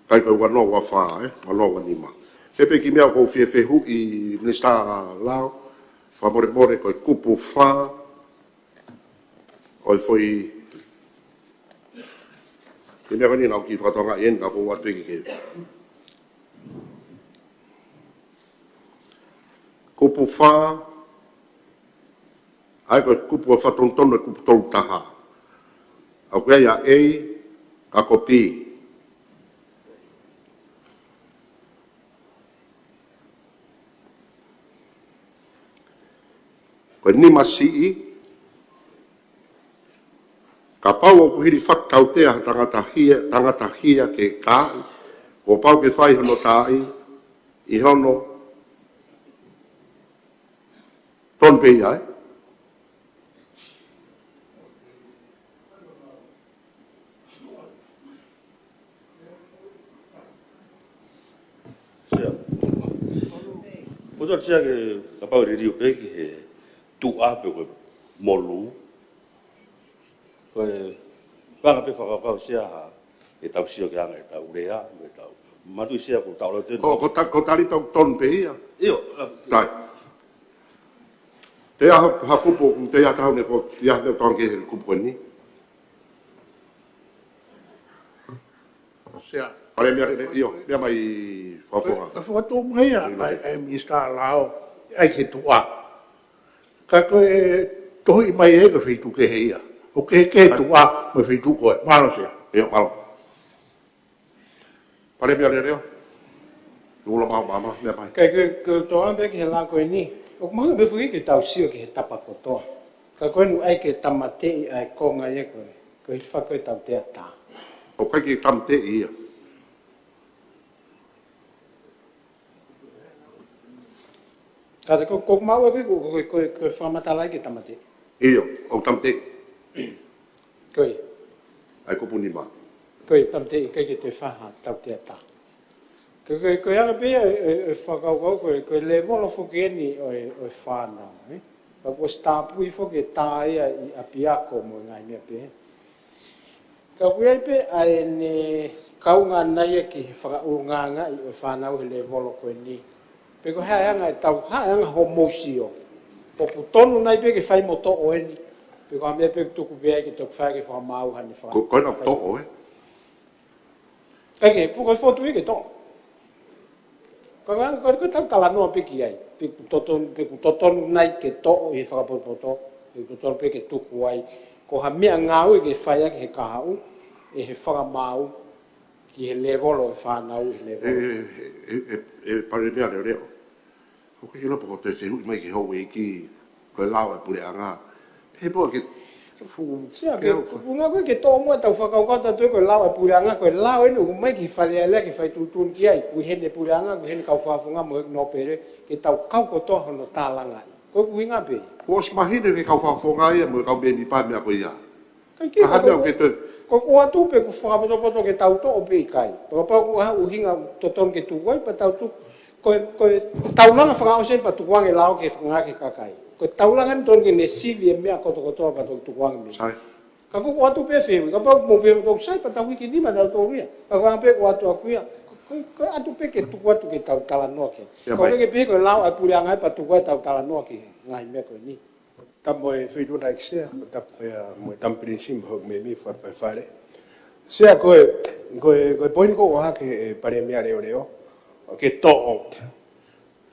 ʻIkai ko e ua noa ua fā ē, ua noa ua nima. Pea pē kiʻi meʻa ʻoku ou fie fehuʻi Minisitā Lao, fakamolemole ko e kupu fā, ʻo e foʻi, kiʻi meʻa ko eni naʻa ku kiʻi fakatokangaʻi eni ka ʻoku ou ʻoatu pē ki he kupu fā, ʻa ia ko e kupu ʻoku fakatonutonu e kupu tolu taha. ʻOku ʻi ai ʻa A, ka ko e B. Ko e nima siʻi, kapau ʻoku hilifaki tautea ha tangata hia, tangata hia ke taaʻi, kuo pau ke fai hono taaʻi ʻi hono tonu pē ia ē. Sea. Ko e tau Sea ke kapau ʻe liliu pē ki he tuʻa pe ko e molu. Ko e panga pē fakakaukau Sea ha, ʻetau sio ki he anga ʻetau lea, ʻetau. Mātuʻaki Sea ko e tau lau te. Ko, ko ta-, ko e tali tau tonu pē ia. ʻIo, ʻa. Sai. Te aha, ha kupu, te aha taha ne ko, te aha ne tong ke he kupu ko eni. Sea. Palēmia, ʻio, meʻa mai Fakafofonga. Ka fakatau mai ia, ʻa e, ʻa e Minisitā Lao, ʻai ke tuʻa. Ka ko e tohi mai ē ko e feituʻu kehe ia. ʻOku kehe, kehe tuʻa, mo e feituʻu ko ē. Mālō Sea. ʻIo, mālō. Palēmia Leoleo. Lula mau mama, meʻa mai. Ka ko e, ko e toʻa pē ki he lao ko eni. ʻOku mahuʻinga pē foki ke tau sio ki he tapa kotoa. Ka ko eni ʻai ke tāmateʻi ʻa e konga ia ko ē. Ko e hilifaki ko ē tautea tā. ʻOku ʻikai ke tāmateʻi ia. Kātaki ko, ko mau ē ko, ko, ko, ko, ko e fakamatala ia ke tāmateʻi. ʻIo, ʻoku tāmateʻi. Ko ia. ʻA e kupu nima. Ko ia, tāmateʻi, ʻikai ke toe fai ha tautea tā. Ko, ko, ko e anga pē ia ʻo e, ʻo e fakakaukau ko e, ko e lēvolo foki eni ʻo e, ʻo e fānau, ē? Ka kuo ʻosi tāpui foki e tā ia ʻi ʻapiako mo e ngaahi meʻa pehē. Ka ʻoku ʻi ai pē ʻa ʻene kaunga ʻana ia ki he fakaʻulungaanga ʻi ʻo e fānau he lēvolo ko eni. Pe ko e hā e anga ʻetau, hā e anga hoʻomou sio. ʻOku tonu nai pē ke fai mo toʻo eni. Pe ko ha meʻa pē ʻoku tuku pē ai ke toki fai ke fakamaau haʻane faka-, Ko, ko ena fai. Toʻo, ē? ʻIkai ke, ko e fotu ia ke toʻo. Ka, ka, ka, ka tau talanoa pē ki ai. Pe ʻoku totonu, pe ʻoku totonu nai ke toʻo ʻi he fakapotopoto, pe ʻoku totonu pē ke tuku ai. Ko ha meʻangāue ke fai ʻaki he kahaʻu, ʻe he fakamaau, ki he lēvolo ʻo e fānau, he lēvolo. ʻE, ʻe, ʻe, ʻe, ʻe Palēmia Leoleo. ʻOku ʻikai ke lava pē ke toe fehuʻi mai ki he houʻeiki, ko e lao ʻa e puleʻanga. He pō ke fu-, Sea, ke, ke au ko, ko ngā koe ke toʻo muʻa ʻetau fakakaukau ʻatautolu ko e lao ʻa e puleʻanga, ko e lao eni ʻoku ʻomai ki he Fale Alea ke fai tuʻutuʻuni ki ai, ko e heni e puleʻanga, ko e heni kau fakafofonga mo e nōpele, ke tau kau kotoa hono tālangaʻi. Ko e ʻuhinga pē. Kuo ʻosi mahino ki he kau fakafofonga ia mo e kau mēmipa e meʻa ko ia. ʻIkai ke, Ka hane ko, au ke toe. Ko, ko ʻoatu pē ʻoku fakapotopoto ke tau toʻo pe ʻikai. Pea kapau ʻoku ʻi ai ha ʻuhinga totonu ke tuku ai, pea tau tuku. Ko, ko e taulanga fakaʻosi pea tukuange lao ke fakangā ki he kakai. Ko e taulanga ni totonu ke ne sivi e meʻa kotokotoa pea toki tukuange mei. Sai. Ka ko, ko ʻoatu pē fehuʻi, kapau ʻoku mou pehē ʻoku sai pea tau hiki nima tautolu ia. Ka ko e anga pē ʻoku ʻoatu ʻaku ia. Ko, ko, ko e ʻatu pē ke tuku atu ke tau talanoa ki ai. Ia, Ka mai. ʻoku ke pehē ko e lao ʻa e puleʻanga pea tuku ai tau talanoa ki he ngaahi meʻa ko eni. Tapu mo e Feituʻu Naʻe Sea, tapu mo e, mo e Tama Pilinisi mo e mēmipa ʻo e Fale. Sea, ko e, ko e, ko e poini ʻoku ʻohake ʻe Palēmia Leoleo, ke toʻo.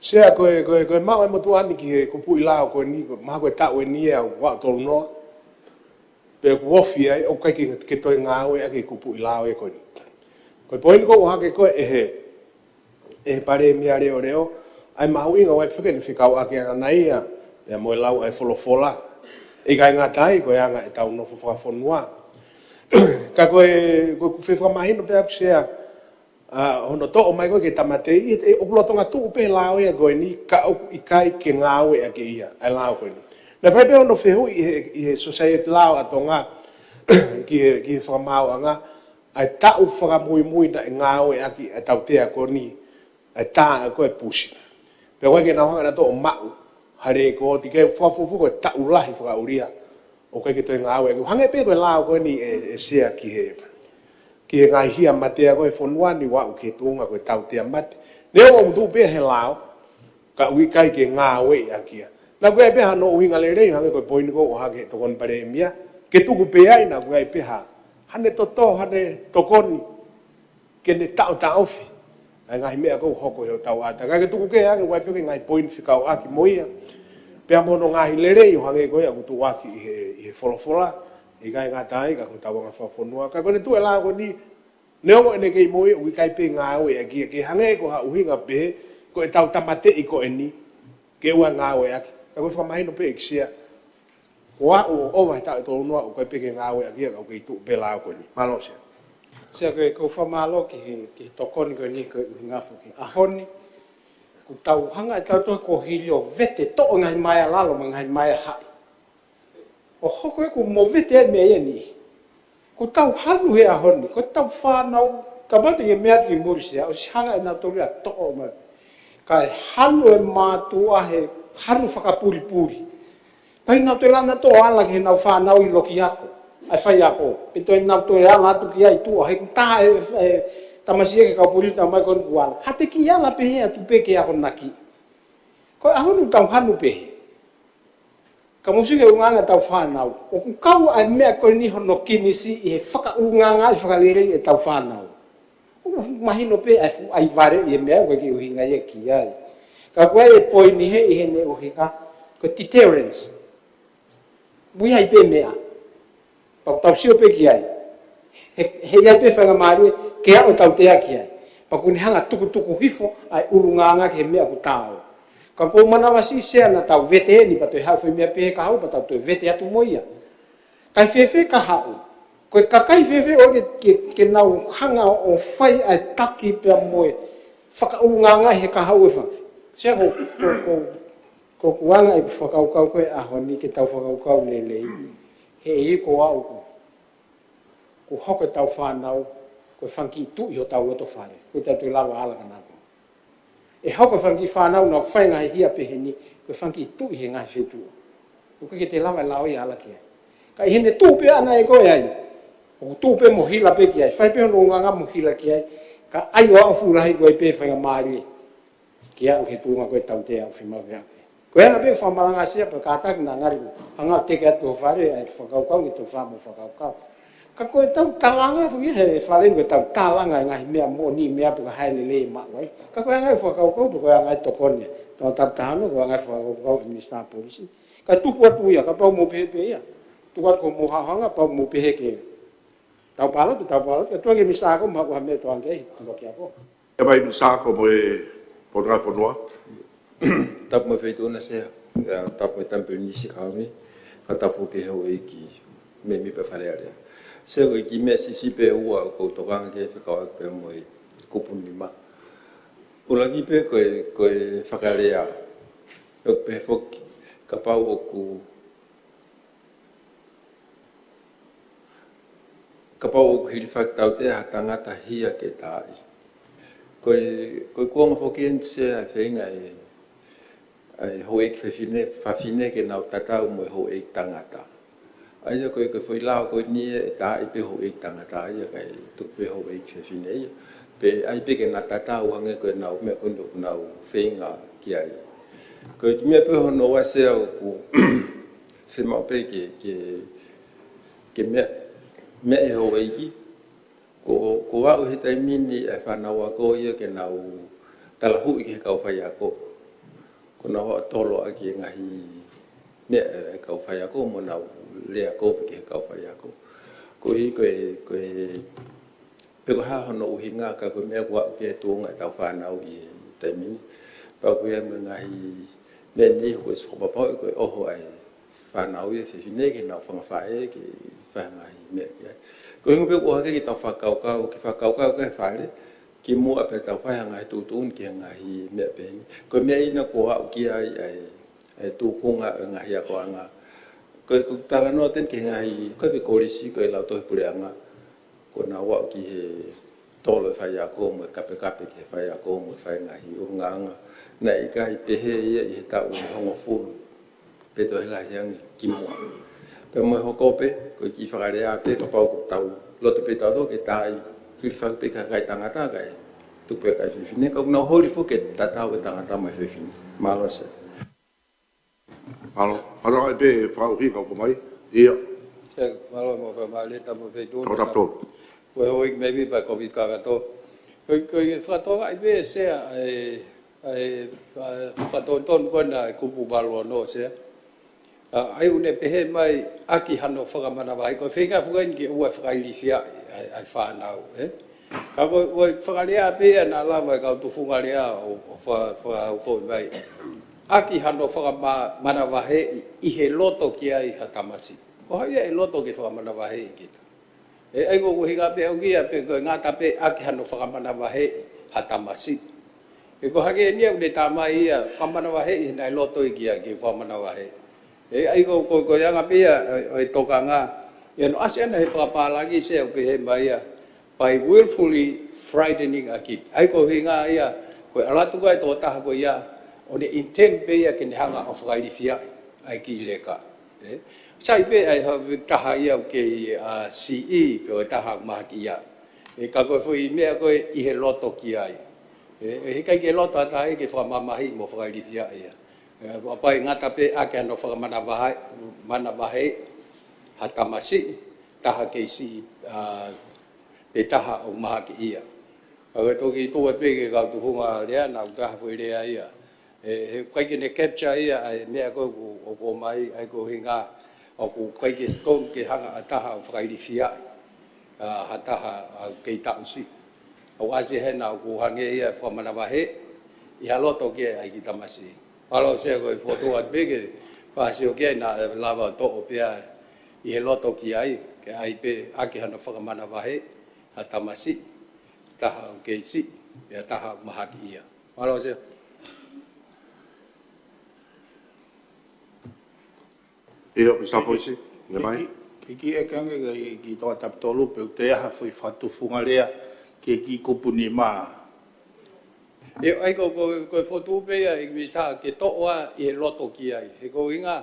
Sea, ko e, ko e, ko e maʻu ʻa e motuʻa ni ki he kupuʻi lao ko eni, ko e mahalo ko e taʻu eni ʻe ua tolu noa. Pe kuo ofi ai, ʻoku ʻikai ke, ke toe ngāueʻaki e kupuʻi lao ē ko eni. Ko e poini ʻoku ʻohake ko ē ʻe he, ʻe he Palēmia Leoleo, ʻa e mahuʻinga ʻoku ʻai foki ʻene fekauʻaki ʻana ia, pea mo e lau ʻa e folofola. ʻIkai ngata ai, ko e anga ʻetau nofo fakafonua. Ka ko e, ko e fefakamahino pē ʻaku Sea, ʻa, hono toʻo mai ko ē ke tāmateʻi, ʻe, ʻoku lolotonga tuʻu pē lao ia ko eni, ka ʻoku ʻikai ke ngāueʻaki ia, ʻa e lao ko eni. Naʻe fai pē hono fehuʻi ʻi he, ʻi he Society Lao ʻa Tonga, ki he, ki he fakamaauʻanga, ʻa e taʻu fakamuimui naʻe ngāueʻaki ʻa e tautea ko eni, ʻa e tā ko ē pusi. Pea ʻoku ʻikai ke nau hanga ʻe nautolu ʻo maʻu ha lēkooti ke fakafuofua ko e taʻu lahi fakaʻulia ʻoku ʻikai ke toe ngāueʻaki. Hangē pē ko e lao ko eni ʻe, ʻe Sea ki he, ki he ngaahi hia mate ko ē he fonua ni ʻo aʻu ki he tuʻunga ko e tautea mate. Neongo ʻoku tuʻu pē ia he lao, ka ʻoku ʻikai ke ngāueʻaki ia. Naʻa ʻoku ʻi ai pē hano ʻuhinga lelei, hangē ko e poini ʻoku ʻohake ʻe he Tokoni Palēmia, ke tuku pē ai, naʻa ʻoku ʻi ai pē ha, haʻane toto, haʻane tokoni, ke ne taʻotaʻofi ʻa e ngaahi meʻa ʻoku hoko he ʻoku tau ʻata. Ka ke tuku kehe ange, ʻoku ʻi ai pē ke ngaahi poini fekauʻaki mo ia. Pea mo hono ngaahi lelei ʻo hangē ko ia ʻoku tuʻuaki ʻi he, ʻi he folofola, ʻikai ngata ai, ka ko e tauʻanga fakafonua. Ka ko ʻene tuʻu e lao ko eni, neongo ʻene kei moʻui, ʻoku ʻikai pē ngāueʻaki ia, ke hangē ko ha ʻuhinga pehē, ko ʻetau tāmateʻi ko eni, ke ʻoua ngāueʻaki. Ka ko e fakamahino pē ʻeku Sea, ko aʻu ʻo ʻova he taʻu ʻe tolu noa ʻoku ʻikai pē ke ngāueʻaki ia ka ʻoku kei tuʻu pē lao ko eni. Mālō Sea. Sea ko e, ʻoku ou fakamālō ki he, ki he tokoni ko eni ko e ʻuhinga foki. ʻAho ni, ʻoku tau hanga ʻe tautolu ko hili ʻo vete toʻo ngaahi maea lalo mo ngaahi maea haʻi. ʻO hoko ʻeku movete ai meʻa ia ni. ʻOku tau hanu he ʻaho ni, ko ʻetau fānau, ka mate ke meʻa ki muli Sea, ʻosi hanga ʻe nautolu ia ʻo toʻo mai. Kae hanu e mātuʻa he hanu fakapulipuli. Pea ʻi heʻenau toe lana toʻo ala ki heʻenau fānau ʻi loki ako, ʻa e faiako. Pe toe nau toe ala atu ki ai tuʻa, he ʻoku taha e, e, tamasiʻi ke kau puli tau mai ko eni kuo ala. Hā te kiʻi ala pehē atu pē ke akonaki. Ko e ʻaho ni ʻoku tau hanu pehē. Ka mou sio ki he ʻulungaanga ʻetau fānau. ʻOku kau ʻa e meʻa ko eni hono kinisi ʻi he fakaʻulungaanga ʻi he fakalelei ʻetau fānau. ʻOku mahino pē ʻa e fuʻu ʻaivale ʻi he meʻa ʻoku ʻikai ke ʻuhinga ia ki ai. Ka ko e poini he ʻi heʻene ʻuhinga, ko e deterrence. Mui hai pē meʻa. Pea ʻoku tau sio pē ki ai. He, he ʻi ai pē faingamālie, ke aʻu ʻo tautea ki ai. Pea ʻoku ne hanga tukutuku hifo ʻa e ʻulungaanga ki he meʻa ʻoku taau. Ka ʻoku ou manavasiʻi Sea naʻa tau vete eni pea toe haʻu foʻi meʻa pehē kahaʻu pea tau toe vete atu mo ia. Kae fēfē kahaʻu. Ko e kakai fēfē ʻoku ke, ke, ke nau hanga ʻo fai ʻa e taki pea mo e fakaʻulungaanga he kahaʻu ʻe fā. Sea ko, ko, ko, ko ʻeku anga ʻeku fakakaukau ko e ʻaho ni ke tau fakakaukau lelei. He ʻi ko aʻu ko, ko hoko ʻetau fānau, Ko e fanga kiʻi tuʻi hotau loto fale, ko ʻetau toe lava ala ka nako. ʻE hoko e fanga kiʻi fānau naʻa nau fai e ngaahi hia pehē ni, ko e fanga kiʻi tuʻi he ngaahi feituʻu. ʻOku ʻikai ke te lava ʻe lao ia ala ki ai. Ka ʻi heʻene tuʻu pē ʻana ʻe koe ai, ʻoku tuʻu pē mo hila pē ki ai, fai pē hono unganga mo hila ki ai, kae ʻai ʻo aʻu fuʻu lahi ko e pē faingamālie ke aʻu ki he tuʻunga ko ē ʻoku tau toe aʻu fiemaʻu ke aʻu ki ai. Ko e anga pē fakamalanga Sea pea kātaki naʻa ngali hanga ʻo teke atu ho fale ʻa e fakakaukau ke toe fai mo fakakaukau. Ka ko ʻetau talanga foki he fale ni ko ʻetau talanga e ngaahi meʻa moʻoni, meʻa pē ka hae lelei maʻu ai. Ka ko e anga e fakakaukau, pe ko e anga e tokoni. Tau tapu taha noa, ko e anga e fakakaukau ʻa e Minisitā Polisi. Ka tuku atu ia, kapau mou pehē pē ia. Tuku atu ko hoʻomou haʻohaʻonga, kapau mou pehē ke tau palōmesi, tau palōmesi, ka tuku ki he Minisitā ko ē mo ha meʻa ʻe toe ʻai ki ai, ʻalu ki ai ko ē. ʻE mai Minisitā ko ē mo e Potungāue Fonua. Tapu mo e Feituʻu na Sea, ʻa, tapu mo e Tampelinisi Kaomi, fakatapu ki he houʻeiki mēmipa Fale Alea. Sea, ko e kiʻi meʻa siʻisiʻi pē ʻe ua ʻoku ou tokanga ki ai fekauʻaki pē mo e kupu nima. ʻUluaki pē ko e, ko e fakalea. ʻOku pehē foki, kapau ʻoku kapau ʻoku hilifaki tautea ha tangata hia ke taaʻi. Ko e, ko e kuonga foki eni Sea ʻa e feinga ʻa e, ʻa e houʻeiki fefine, fafine ke nau tatau mo e houʻeiki tangata. ʻA ia ko e, ko e foʻi lao ko eni ʻe taaʻi pē houʻeiki tangata ia kae tuku pē houʻeiki fefine ia. Pe ʻai pē ke na tatau hangē ko ʻenau meʻa ko eni ʻoku nau feinga ki ai. Ko e kiʻi meʻa pē hono ua Sea ʻoku fiemaʻu pē ke, ke, ke meʻa, meʻa ʻe he houʻeiki. Ko, ko e aʻu he taimi ni ʻa e fānau ako ia ke nau talahuʻi ki he kau faiako. Ko ʻenau tolo ʻaki e ngaahi meʻa ʻa e kau faiako mo nau lea kovi ki he kau faiako. Koeʻuhi ko e, ko e pe ko e hā hono ʻuhinga ka ko e meʻa ʻoku aʻu ki he tuʻunga ʻetau fānau ʻi he taimi ni. Pea ʻoku ʻi ai mo e ngaahi meʻa ni ʻoku ʻosi fakapapauʻi ko e ʻoho ʻa e fānau ia fefine ke nau fanga faʻē ke fai ha ngaahi meʻa ki ai. Ko e ʻuhinga pē ʻoku ʻohake ke tau fakakaukau, ke fakakaukau ki he fale, kimuʻa pea tau fai ha ngaahi tuʻutuʻuni ki he ngaahi meʻa pehē ni. Ko e meʻa ia ʻoku aʻu ki ai ʻa e, ʻa e tūkunga ʻo e ngaahi akoʻanga. Ko e, ko e talanoa atu eni ki he ngaahi, ko e kolisi, ko e lautohi puleʻanga. Ko ʻenau aʻu ki he tolo e faiako mo e kapekape ki he faiako mo e fai e ngaahi ʻulungaanga. Naʻe ʻikai pehē ia ʻi he taʻu ʻe hongofulu pe toe lahi ange kimuʻa. Pea mo e hoko pē, ko e kiʻi fakalea pē, kapau ʻoku tau loto pē tautolu ke taaʻi, hilifaki pē ki he kakai tangata kae tuku pē ki he kakai fefine, ka ʻoku nau holi foki ke tatau e tangata mo e fefine. Mālō Sea. Mālō, ʻalu ai pē fakaʻuhinga ʻoku mai. ʻIo. Sea, mālō mo e fakamālō atu mo e Feituʻu na. Tau tapu tolu. Ko e houʻeiki mēmipa Kōviti kakato. Ko e, ko e fakatokangaʻi pē Sea, ʻa e, ʻa e, ʻa e fakatonutonu ko ena ʻa e kupu valu ono Sea. ʻA, ʻa ia ʻoku ne pehē mai ʻaki hano fakamanavahē, ko e feinga foki eni ke ʻoua ʻe fakailifiaʻi ʻa e, ʻa e fānau, ē? Ka ko e, ko e fakalea pē ia naʻa lava e kau tufunga lea ʻo, ʻo fa-, fakahoko mai. ʻAki hano fakama-, manavahē ʻi he loto ki ai ha tamasiʻi. Ko hai ia ʻe loto ke fakamanavahē kita? ʻE, ʻa ia ko e ʻuhinga pē ʻoku ʻi ai pē ko e ngata pē ʻaki hano fakamanavahē ha tamasiʻi. ʻE ko hake eni ʻoku ne tā mai ia fakamanavahē ʻi he naʻe loto ia ki ai ke fakamanavahē. ʻE, ʻa ia ko, ko, ko e anga pē ia ʻo, ʻo e tokanga. ʻI hono ʻasi ʻana he fakapālangi Sea ʻoku pehē mai ia, by willfully frightening a kid. ʻA ia ko e ʻuhinga ia, ko e ʻalu atu ko ē ʻa e tokotaha ko ia, ʻo ne intend pē ia ke ne hanga ʻo fakailifiaʻi ʻa e kiʻi leka. ʻE, sai pē ʻa e ha-, taha ia ʻoku kei, ʻa, siʻi, pe ko e taha ʻoku mahakiʻia. ʻE, ka ko e foʻi meʻa ko ē ʻi he loto ki ai. ʻE, ʻe ʻikai ke loto ʻa e taha ia ke fakamamahiʻi mo fakailifiaʻi ia. ʻE, ʻa ia ʻoku ngata pē ʻaki hano fakamanavahē, manavahē ha tamasiʻi, taha kei siʻi, ʻa, pe taha ʻoku mahakiʻia. Ka ko e toki tuʻu pē ki he kau tufunga lea naʻa ʻoku taha foʻi lea ia. ʻE, he ʻikai ke ne capture ia ʻa e meʻa ko ē ʻoku, ʻoku ʻomai, ʻa ia ko e ʻuhinga ʻoku ʻikai ke tonu ke hanga ʻe ha taha ʻo fakailifiaʻi, ʻa, ha taha ʻoku kei taʻu siʻi. ʻOku ʻasi hena ʻoku hangē ia fakamanavahē ʻi ha loto ki ai ʻa e kiʻi tamasiʻi. Mālō Sea ko e fokotuʻu atu pē ke fakasio ki ai naʻa lava toʻo pē ʻi he loto ki ai, ke ʻai pē ʻaki hano fakamanavahē ha tamasiʻi, taha ʻoku kei siʻi, pea taha ʻoku mahakiʻia. Mālō Sea. ʻIo, Minisitā Polisi, ne mai. Ki, ki, ki ʻeke ange ki, ki Tongatapu tolu pe ʻoku toe ʻi ai ha foʻi fakatufunga lea ke ki kupu nima. ʻE ʻai ko, ko, ko e fotu pē ia ʻe Misa ke toʻo ā ʻi he loto ki ai. He ko e ʻuhinga,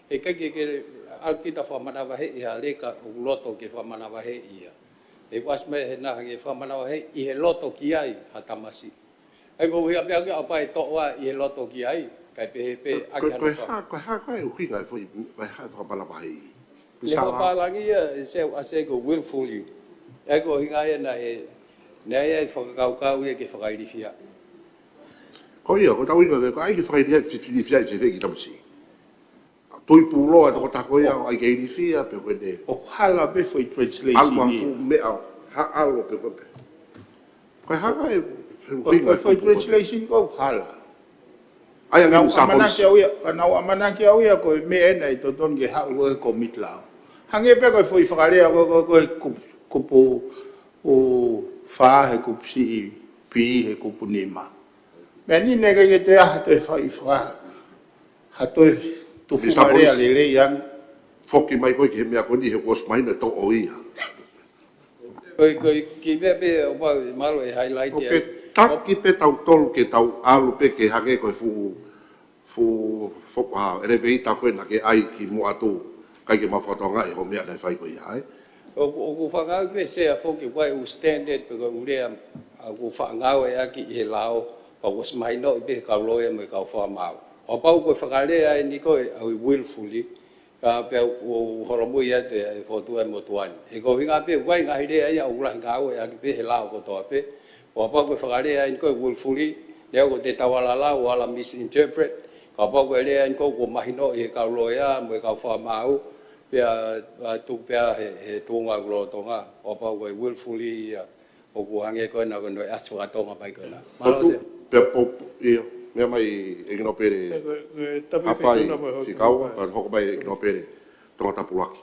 he ʻikai ke, ke ʻalu kita fakamanavahē ʻi ha leka ʻoku loto ke fakamanavahē ia. ʻE ʻasi mai he naʻa ke fakamanavahē ʻi he loto ki ai ha tamasiʻi. ʻAi ko e ʻuhinga pē ʻa e ʻapaʻapa ʻe toʻo ā ʻi he loto ki ai, kae pehē pē ʻa Ko, ke ko e hano fa. hā, ko e hā, ko e ʻuhinga e foʻi, ko e hā e fakamanavahē. Misa Lā. Fakapālangi ia, ʻe se, ʻa se ko willfully. ʻAi ko e ʻuhinga ia naʻe, naʻe ʻai fakakaukau ia ke fakailifia. Ko ia, ko e tau ʻuhinga, ko e ʻai ke fakailifia, fi-, fi-, ilifia, fi-, fi-, ki tamasiʻi. Tui pūloa, toko tako ia, ʻai ke ilifia, pe ko e ne. ʻOku hala pē foʻi translation ʻAlu ma ia. fuʻu meʻa, ha ʻalu pe ko e pē. Ko e hanga e, Ko, ko e foʻi translation ko hala. ʻAi ange Nau Misa ʻamanaki Polisi. au ia, ka nau ʻamanaki au ia ko e meʻa ena ʻe totonu ke haʻu ko e ko mitlao. Hangē pē ko e foʻi fakalea ko, ko, ko e kupu, kupu ʻo fā he kupu siʻi, pī he kupu nima. Meʻa ni ne ke ke te aha toe fai faka, ha toe tufu Misa fakalea Polisi. lelei ange. Foki mai koe ki he meʻa ko eni he kuo ʻosi mahino e toʻo ia. Ko e, ko e, ki he meʻa pē ʻoku ou mālō e highlight ʻOku ia. ke taki pē tautolu ke tau ʻalu pē ke hangē ko e fuʻu, fuʻu, fuʻu, ha, elevator ko ena ke ʻai ki muʻa atu, ʻikai ke mau fakatokangaʻi hoʻo meʻa naʻe fai ko ia, ē? ʻOku, ʻoku ou fakaʻau pē Sea foki ko e ʻū standard pe ko e ʻū lea ʻoku ou faʻa ngāueʻaki ʻi he lao, pea kuo ʻosi mahinoʻi pē he kau loea mo e kau fakamaau. ʻO kapau ko e fakalea eni ko e ʻa e willfully, Ka pea ʻoku holomui atu e fotu e motuʻa ni. He ko e ʻuhinga pē ʻoku ʻi ai e ngaahi lea ia ʻoku lahi ngāueʻaki pē he lao kotoa pē. ʻO kapau ko e fakalea eni ko e willfully, lea ko e te tau ala lau, ala misinterpret. Ka kapau ko e lea eni ko e kuo mahinoʻi he kau loea mo e kau fakamaau, pea, ʻa, tuku pē he, he tuʻunga ʻoku lolotonga. ʻO kapau ko e willfully ia, ʻoku hangē ko ena ko e ʻasi fakatonga mai ko ena. Mālō Sea. Pea po, ʻio, meʻa mai ʻEiki Nōpele. Ko e, ko e tapu Hapai Fetuna mo e hotu Fikaua, mai. Pea hoko mai ʻEiki Nōpele Tongatapu Laki.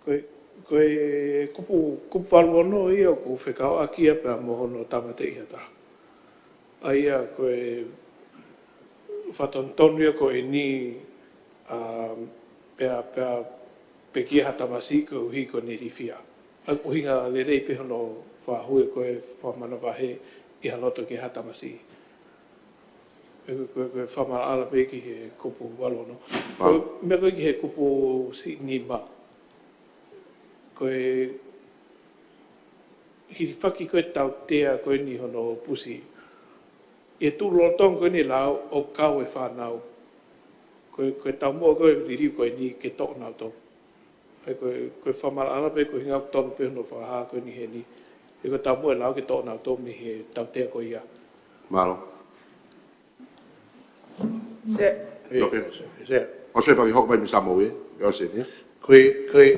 Ko e, ko e kupu, kupu valu ono ia ʻoku fekauʻaki ia pea mo hono tāmateʻi ha taha. ʻA ia ko e fatonutonu ia ko eni, ʻa, pea, pea, pekia ha tamasiʻi koeʻuhi ko ʻene ilifia. ʻA, ʻuhinga lelei pē hono fakahū ko e fakamanavahē ʻi ha loto ki ha tamasiʻi. Ko e, ko e, ko e fakamaʻalaʻala pē ki he kupu valu ono. Ko e Wow. meʻa ko ē ki he kupu siʻi nima. Ko e hilifaki ko e tautea ko eni hono pusi. ʻI he tuʻu lolotonga ko eni lao ʻoku kau e fānau. Ko e, ko e taumuʻa ko e liliu ko eni ke toʻo nautolu. ʻA ia ko e, ko e fakamaʻalaʻala pē ko e ʻuhinga ʻoku tonu pē hono fakahā ko eni heni. ʻA ia ko e taumuʻa e lao ke toʻo nautolu mei he tautea ko ia. Mālō. Sea. ʻIo, Sea. ʻOsi pē pea ke hoko mai Misa Moʻui, ʻio Sea, ʻio. Ko e, ko e,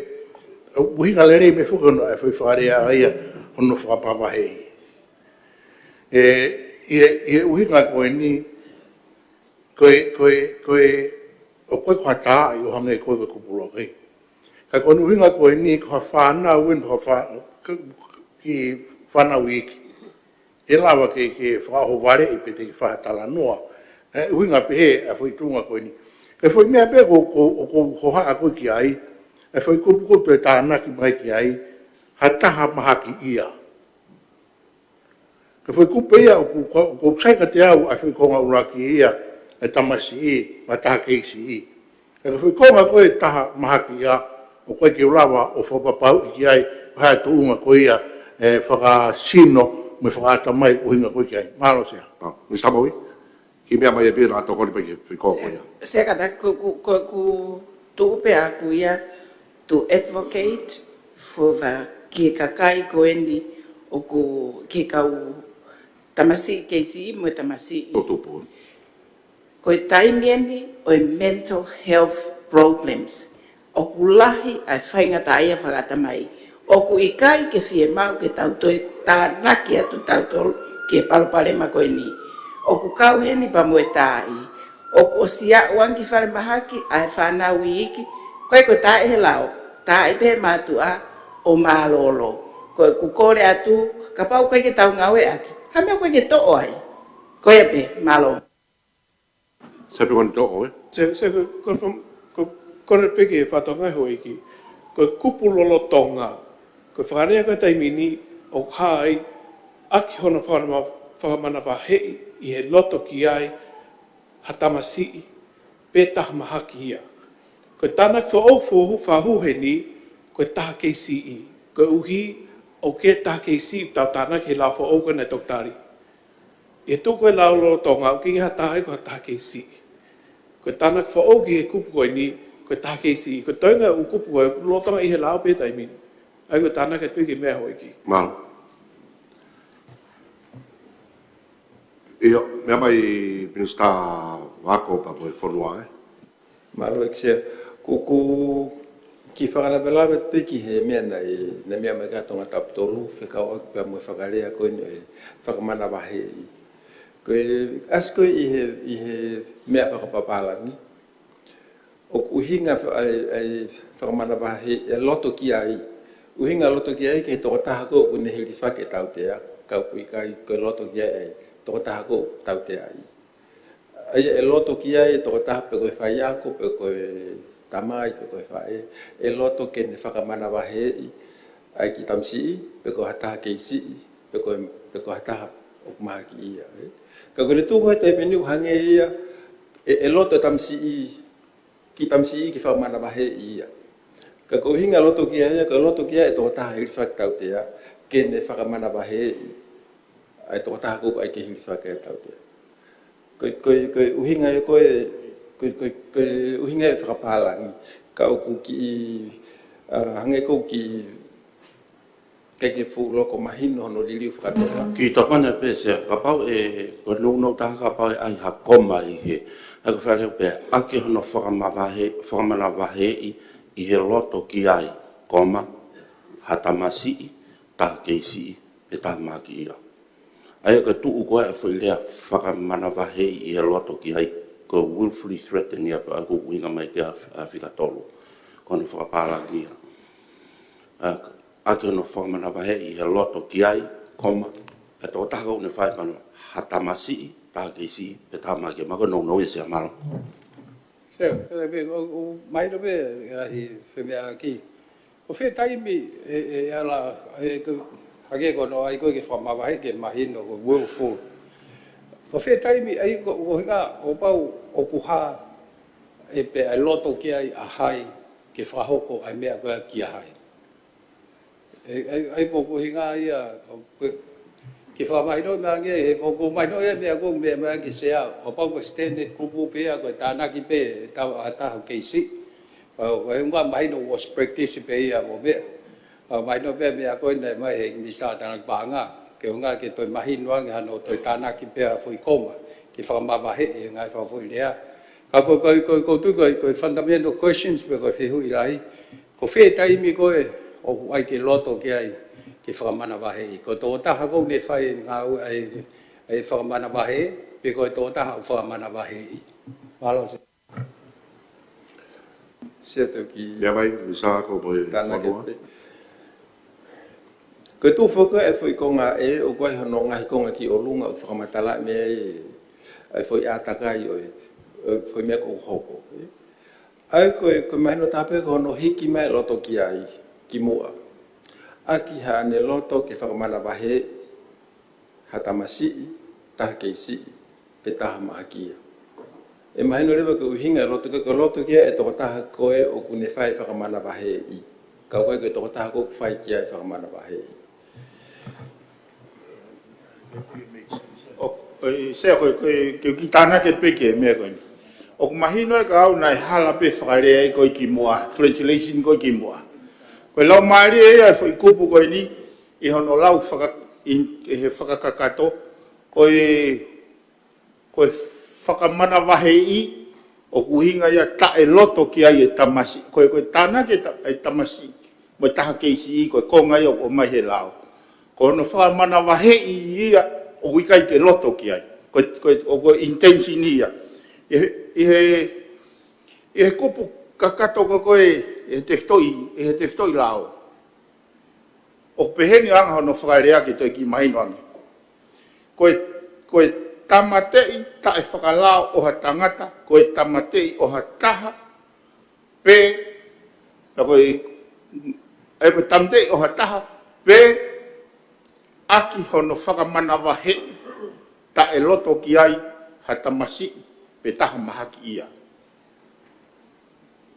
ʻuhinga lelei pē foki hono, ʻa e foʻi fakalea ia, hono fakapapahē. ʻE, ʻi he, ʻi he ʻuhinga ko eni, ko e, ko e, ko e, ʻoku ʻikai ko ha taaʻi ʻo hangē ko e, ko e kupu loki. Ka ko hono ʻuhinga ko eni, ko ha fānau eni, ko ha fā-, ki fānau iiki. ʻE lava ke, ke fakaʻohovaleʻi pe te ke fakatalanoa. ʻE, ʻuhinga pehē ʻa e foʻi tuʻunga ko eni. Ko e foʻi meʻa pē ko, ko, ko, ko haʻa ko ki ai. ʻA e foʻi kupu ko e toe tānaki mai ki ai. Ha taha mahakiʻia. Ko e foʻi kupu ia ʻoku, ko, ko sai ka te au, ʻa e foʻi konga ʻuluaki ia, ʻa e tamasiʻi, mo e taha kei siʻi. Ka ko e foʻi konga ko e taha mahakiʻia, ʻoku ʻikai ke u lava ʻo fakapapauʻi ki ai, ko e hā e tuʻunga ko ia, ʻe fakasino, mo e fakaʻatamai ʻuhinga ko ē ki ai. Mālō Sea. Pau. Misa Moʻui, ki he meʻa mai ʻe pē naʻa tokoni pē ki he foʻi konga ko ia. Sea ka ta ku, ku, ku, ku tuʻu pē ʻaku ia, to advocate for the, ki he kakai ko eni, ʻoku ki he kau tamasiʻi kei siʻi mo e tamasiʻi. Ko tupu. Ko e taimi eni ʻo e mental health problems. ʻOku lahi ʻa e faingataʻaʻia fakaʻatamai. ʻOku ʻikai ke fiemaʻu ke tau toe tānaki atu tautolu ki he palopalema ko eni. ʻOku kau heni pea mo e taaʻi. ʻOku ʻosi aʻu ange ki falemahaki ʻa e fānau iiki. Ko e ko e taaʻi he lao. Taaʻi pē he mātuʻa ʻo mālōlō. Ko e ʻoku kole atu, kapau ʻikai ke tau ngāueʻaki. Ha meʻa ʻoku ʻikai ke toʻo ai. Ko ia pē, mālō. Sea pē ko eni toʻo, ē? Sea, sea ko, ko, ko, ko e pē ke fakatonga houʻeiki. Ko e kupu lolotonga. Ko e fakalea ko e taimi ni ʻoku hā ai ʻaki hono fakama-, fakamanavaheʻi ʻi he loto ki ai ha tamasiʻi pe taha mahaki ia. Ko e tānaki foʻou foʻou fahu heni, ko e taha kei siʻi. Koeʻuhi ʻoku ʻi ai e taha kei siʻi ʻoku tau tānaki he lao foʻou ko ena ʻa e toketā. ʻI he tuʻu ko ē ʻa e lao lolotonga ʻoku ʻikai ha taha ia ko ha taha kei siʻi. Ko e tānaki foʻou ki he kupu ko eni, ko e taha kei siʻi. Ko e toenga ʻo e kupu ko ē lolotonga ʻi he lao pē taimi ni. ʻA ia ko e tānaki atu ki he meʻa houʻeiki. Mālō. ʻIo, meʻa mai Minisitā Ako pea mo e fonua, ē. Mālō ʻEiki Sea. Ko, ko e kiʻi fakalavelave pē ki he meʻa naʻe, naʻe meʻa mai ki ai Tongatapu tolu, fekauʻaki pea mo e fakalea ko eni ʻo e fakamanavaheʻi. Ko e ʻasi ko ē ʻi he, ʻi he meʻa fakapapālangi. ʻOku ʻuhinga ʻa e, ʻa e fakamanavaheʻi, ʻe loto ki ai. ʻUhinga loto ki ai ki he tokotaha ko ē ʻoku ne hilifaki e tautea, ka ʻoku ʻikai ko e loto ki ai ʻa e tokotaha ko ē ʻoku tautea ai. ʻA ia ʻe loto ki ai e tokotaha pe ko e faiako, pe ko e tamai, pe ko e faʻē, ʻe loto ke ne fakamanavaheʻi ʻa e kiʻi tamasiʻi, pe ko ha taha kei siʻi, pe ko e, pe ko ha taha ʻoku mahaki ia, ē. Ka ko ʻene tuʻu ko ē he taimi ni ʻoku hangē ia, ʻe, ʻe loto e tamasiʻi, kiʻi tamasiʻi ke fakamanavaheʻi ia. Ka ko e ʻuhinga loto ki ai ia, ko e loto ki ai e tokotaha hilifaki tautea, ke ne fakamanavaheʻi ʻa e tokotaha ko ē ʻoku ʻai ke hilifaki e tautea. Ko e, ko e, ko e ʻuhinga ia ko ē, ko e, ko e, ko e ʻuhinga ia fakapālangi. Ka ʻoku kiʻi, ʻa, hangē ʻoku kiʻi, ʻikai ke fuʻu loko mahino hono liliu fakapela. Kiʻi tokoni pē Sea, kapau ʻe, ko e nounou taha kapau ʻe ʻai ha koma ʻi he, ʻa ia ko e fakalea pē, ʻaki hono fakamavahe-, fakamanavaheʻi ʻi he loto ki ai, koma, ha tamasiʻi, taha kei siʻi, pe taha mahaki ia. ʻA ia ko e tuʻu ko ē ʻa e foʻi lea fakamanavaheʻi ʻi he loto ki ai, ko e willfully threaten ia pea ʻoku ʻuhinga mai ki ai ʻa e f-, ʻa e fika tolu. Ko hono fakapālangi ia. ʻA, ʻaki hono fakamanavaheʻi ʻi he loto ki ai, koma, ʻa e tokotaha ko ē ʻoku ne fai mana ha tamasiʻi, taha kei siʻi, pe taha mahaki ia. Ma ko e nounou ia Sea, mālō. Sea, ʻoku, ʻoku mahino pē ʻa e femeʻaʻaki. Ko fē taimi ʻe, ʻe ala, ʻe, ko, hangē ko hono ʻai ko ē ke fakamavaheʻi ke mahino ko e willful. Ko fē taimi ʻa ia ko, ko e ʻuhinga ʻo pau ʻoku hā ʻe pē ʻa e loto ki ai ʻa hai ke fakahoko ʻa e meʻa ko ē kia hai. ʻE, ʻe, ʻe, ko, ko e ʻuhinga ia, ko, ko, ke fakamahino mai ange, he ko, ko e mahino ia meʻa ko, meʻa, meʻa ki Sea, ʻo pau ko e standard kupu pē ia, ko e tānaki pē, ta, ʻa e taha kei siʻi. ʻO, ko e ʻuhinga mahino was practice pē ia mo meʻa. ʻO mahino pē meʻa ko ē naʻe mai he Minisitā Tānaki Paʻanga, ke ʻuhinga ke toe mahino ange hano toe tānaki pē ʻa e foʻi koma, ke fakamavaheʻi e ngaahi fakafoʻi lea. Ka ko, ko, ko, ko e tuʻu ko, ko e fundamental questions pē ko e fehuʻi lahi. Ko fē taimi ko ē ʻoku ʻai ke loto ki ai ke fakamanavaheʻi. Ko e tokotaha ko ē ʻoku ne fai e ngāue ʻa e, ʻa e fakamanavaheʻi, pe ko e tokotaha ʻoku fakamanavaheʻi. Mālō Sea. Sea Toki. Meʻa mai, Minisitā Ako mo e fonua. Ko e tuʻu foki ʻa e foʻi konga ʻe, ʻoku ʻi ai hono ngaahi konga ki ʻolunga ʻoku fakamatalaʻi mei ai ʻa e foʻi ʻātakai ʻo e, ʻo e foʻi meʻa ʻoku hoko. ʻA ia ko e, ko e mahino taha pē ko hono hiki mai loto ki ai, kimuʻa. ʻAki haʻane loto ke fakamanavaheʻi ha tamasiʻi, taha kei siʻi, pe taha mahaki ia. ʻE mahino leva ko e ʻuhinga e loto ki ai, ko e loto ki ai e tokotaha ko ē ʻoku ne fai e fakamanavaheʻi. Ka ʻoku ʻikai ko e tokotaha ko ē ʻoku fai ki ai e fakamanavaheʻi. ʻO, ʻe, Sea ko e, ko e, ke u kiʻi tānaki pē ki he meʻa ko eni. ʻOku mahino ʻe au naʻe hala pē fakalea ia ko ē kimuʻa, translation ko ē kimuʻa. Ko e laumālie ia e foʻi kupu ko eni, ʻi hono lau faka-, in, ʻi he fakakakato, ko e, ko e fakamanavaheʻi, ʻoku ʻuhinga ia taʻe loto ki ai e tamasiʻi, ko e, ko e tānaki e ta-, e tamasiʻi, mo e taha kei siʻi, ko e konga ia ʻoku ʻomai he lao. Ko hono fakamanavaheʻi ia, ʻoku ʻikai ke loto ki ai. Ko e, ko e, ʻo ko e intention ia. ʻI he, ʻi he, ʻi he kupu kakato ko ē, ʻi he tefitoʻi, ʻi he tefitoʻi lao. ʻOku pehē ni ʻa hono fakalea ke toe kiʻi mahino ange. Ko e, ko e tāmateʻi taʻefakalao ʻo ha tangata, ko e tāmateʻi ʻo ha taha, pe, na ko e, ʻe ko e tāmateʻi ʻo ha taha, pe, ʻaki hono fakamanavaheʻi taʻe loto ki ai ha tamasiʻi pe taha mahaki ia.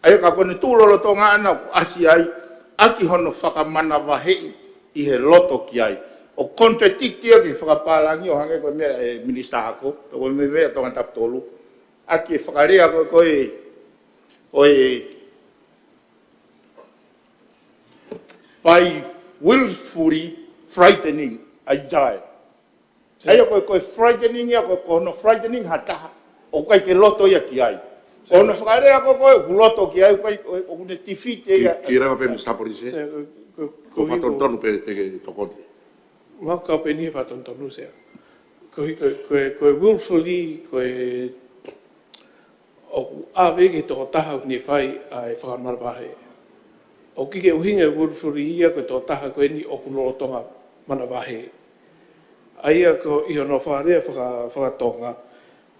ʻA ia ka ko ʻene tuʻu lolotonga ʻana ʻoku ʻasi ai, ʻaki hono fakamanavaheʻi ʻi he loto ki ai. ʻOku contradict ia ki he fakapālangi ʻo hangē ko e meʻa ʻa e Minisitā Ako, pe ko e meʻa ʻa Tongatapu tolu. ʻAki e fakalea ko e, ko e, ko e by willfully frightening a child. ʻA ia ko e, ko e frightening ia, ko e, ko hono frightening ha taha, ʻoku ʻikai ke loto ia ki ai. Ko hono fakalea ko e, ko e, ʻoku loto ki ai, ʻoku ʻikai, ʻoku ne defeat ia. Ki, ki rava pē, Mister Polisi. Ko, ko, ko, ko e fakatonutonu pē te ke tokoni. Mau kau pē ʻeni he fakatonutonu, Sea. Ko e, ko e, ko e, ko e willfully, ko e ʻoku ʻave ki he tokotaha ʻoku ne fai ʻa e fakamanavahē. ʻOku ʻikai ke ʻuhinga e willfully ia ko e tokotaha ko eni ʻoku lolotonga manavahē. ʻA ia ko ʻi hono fakalea faka-, fakatonga,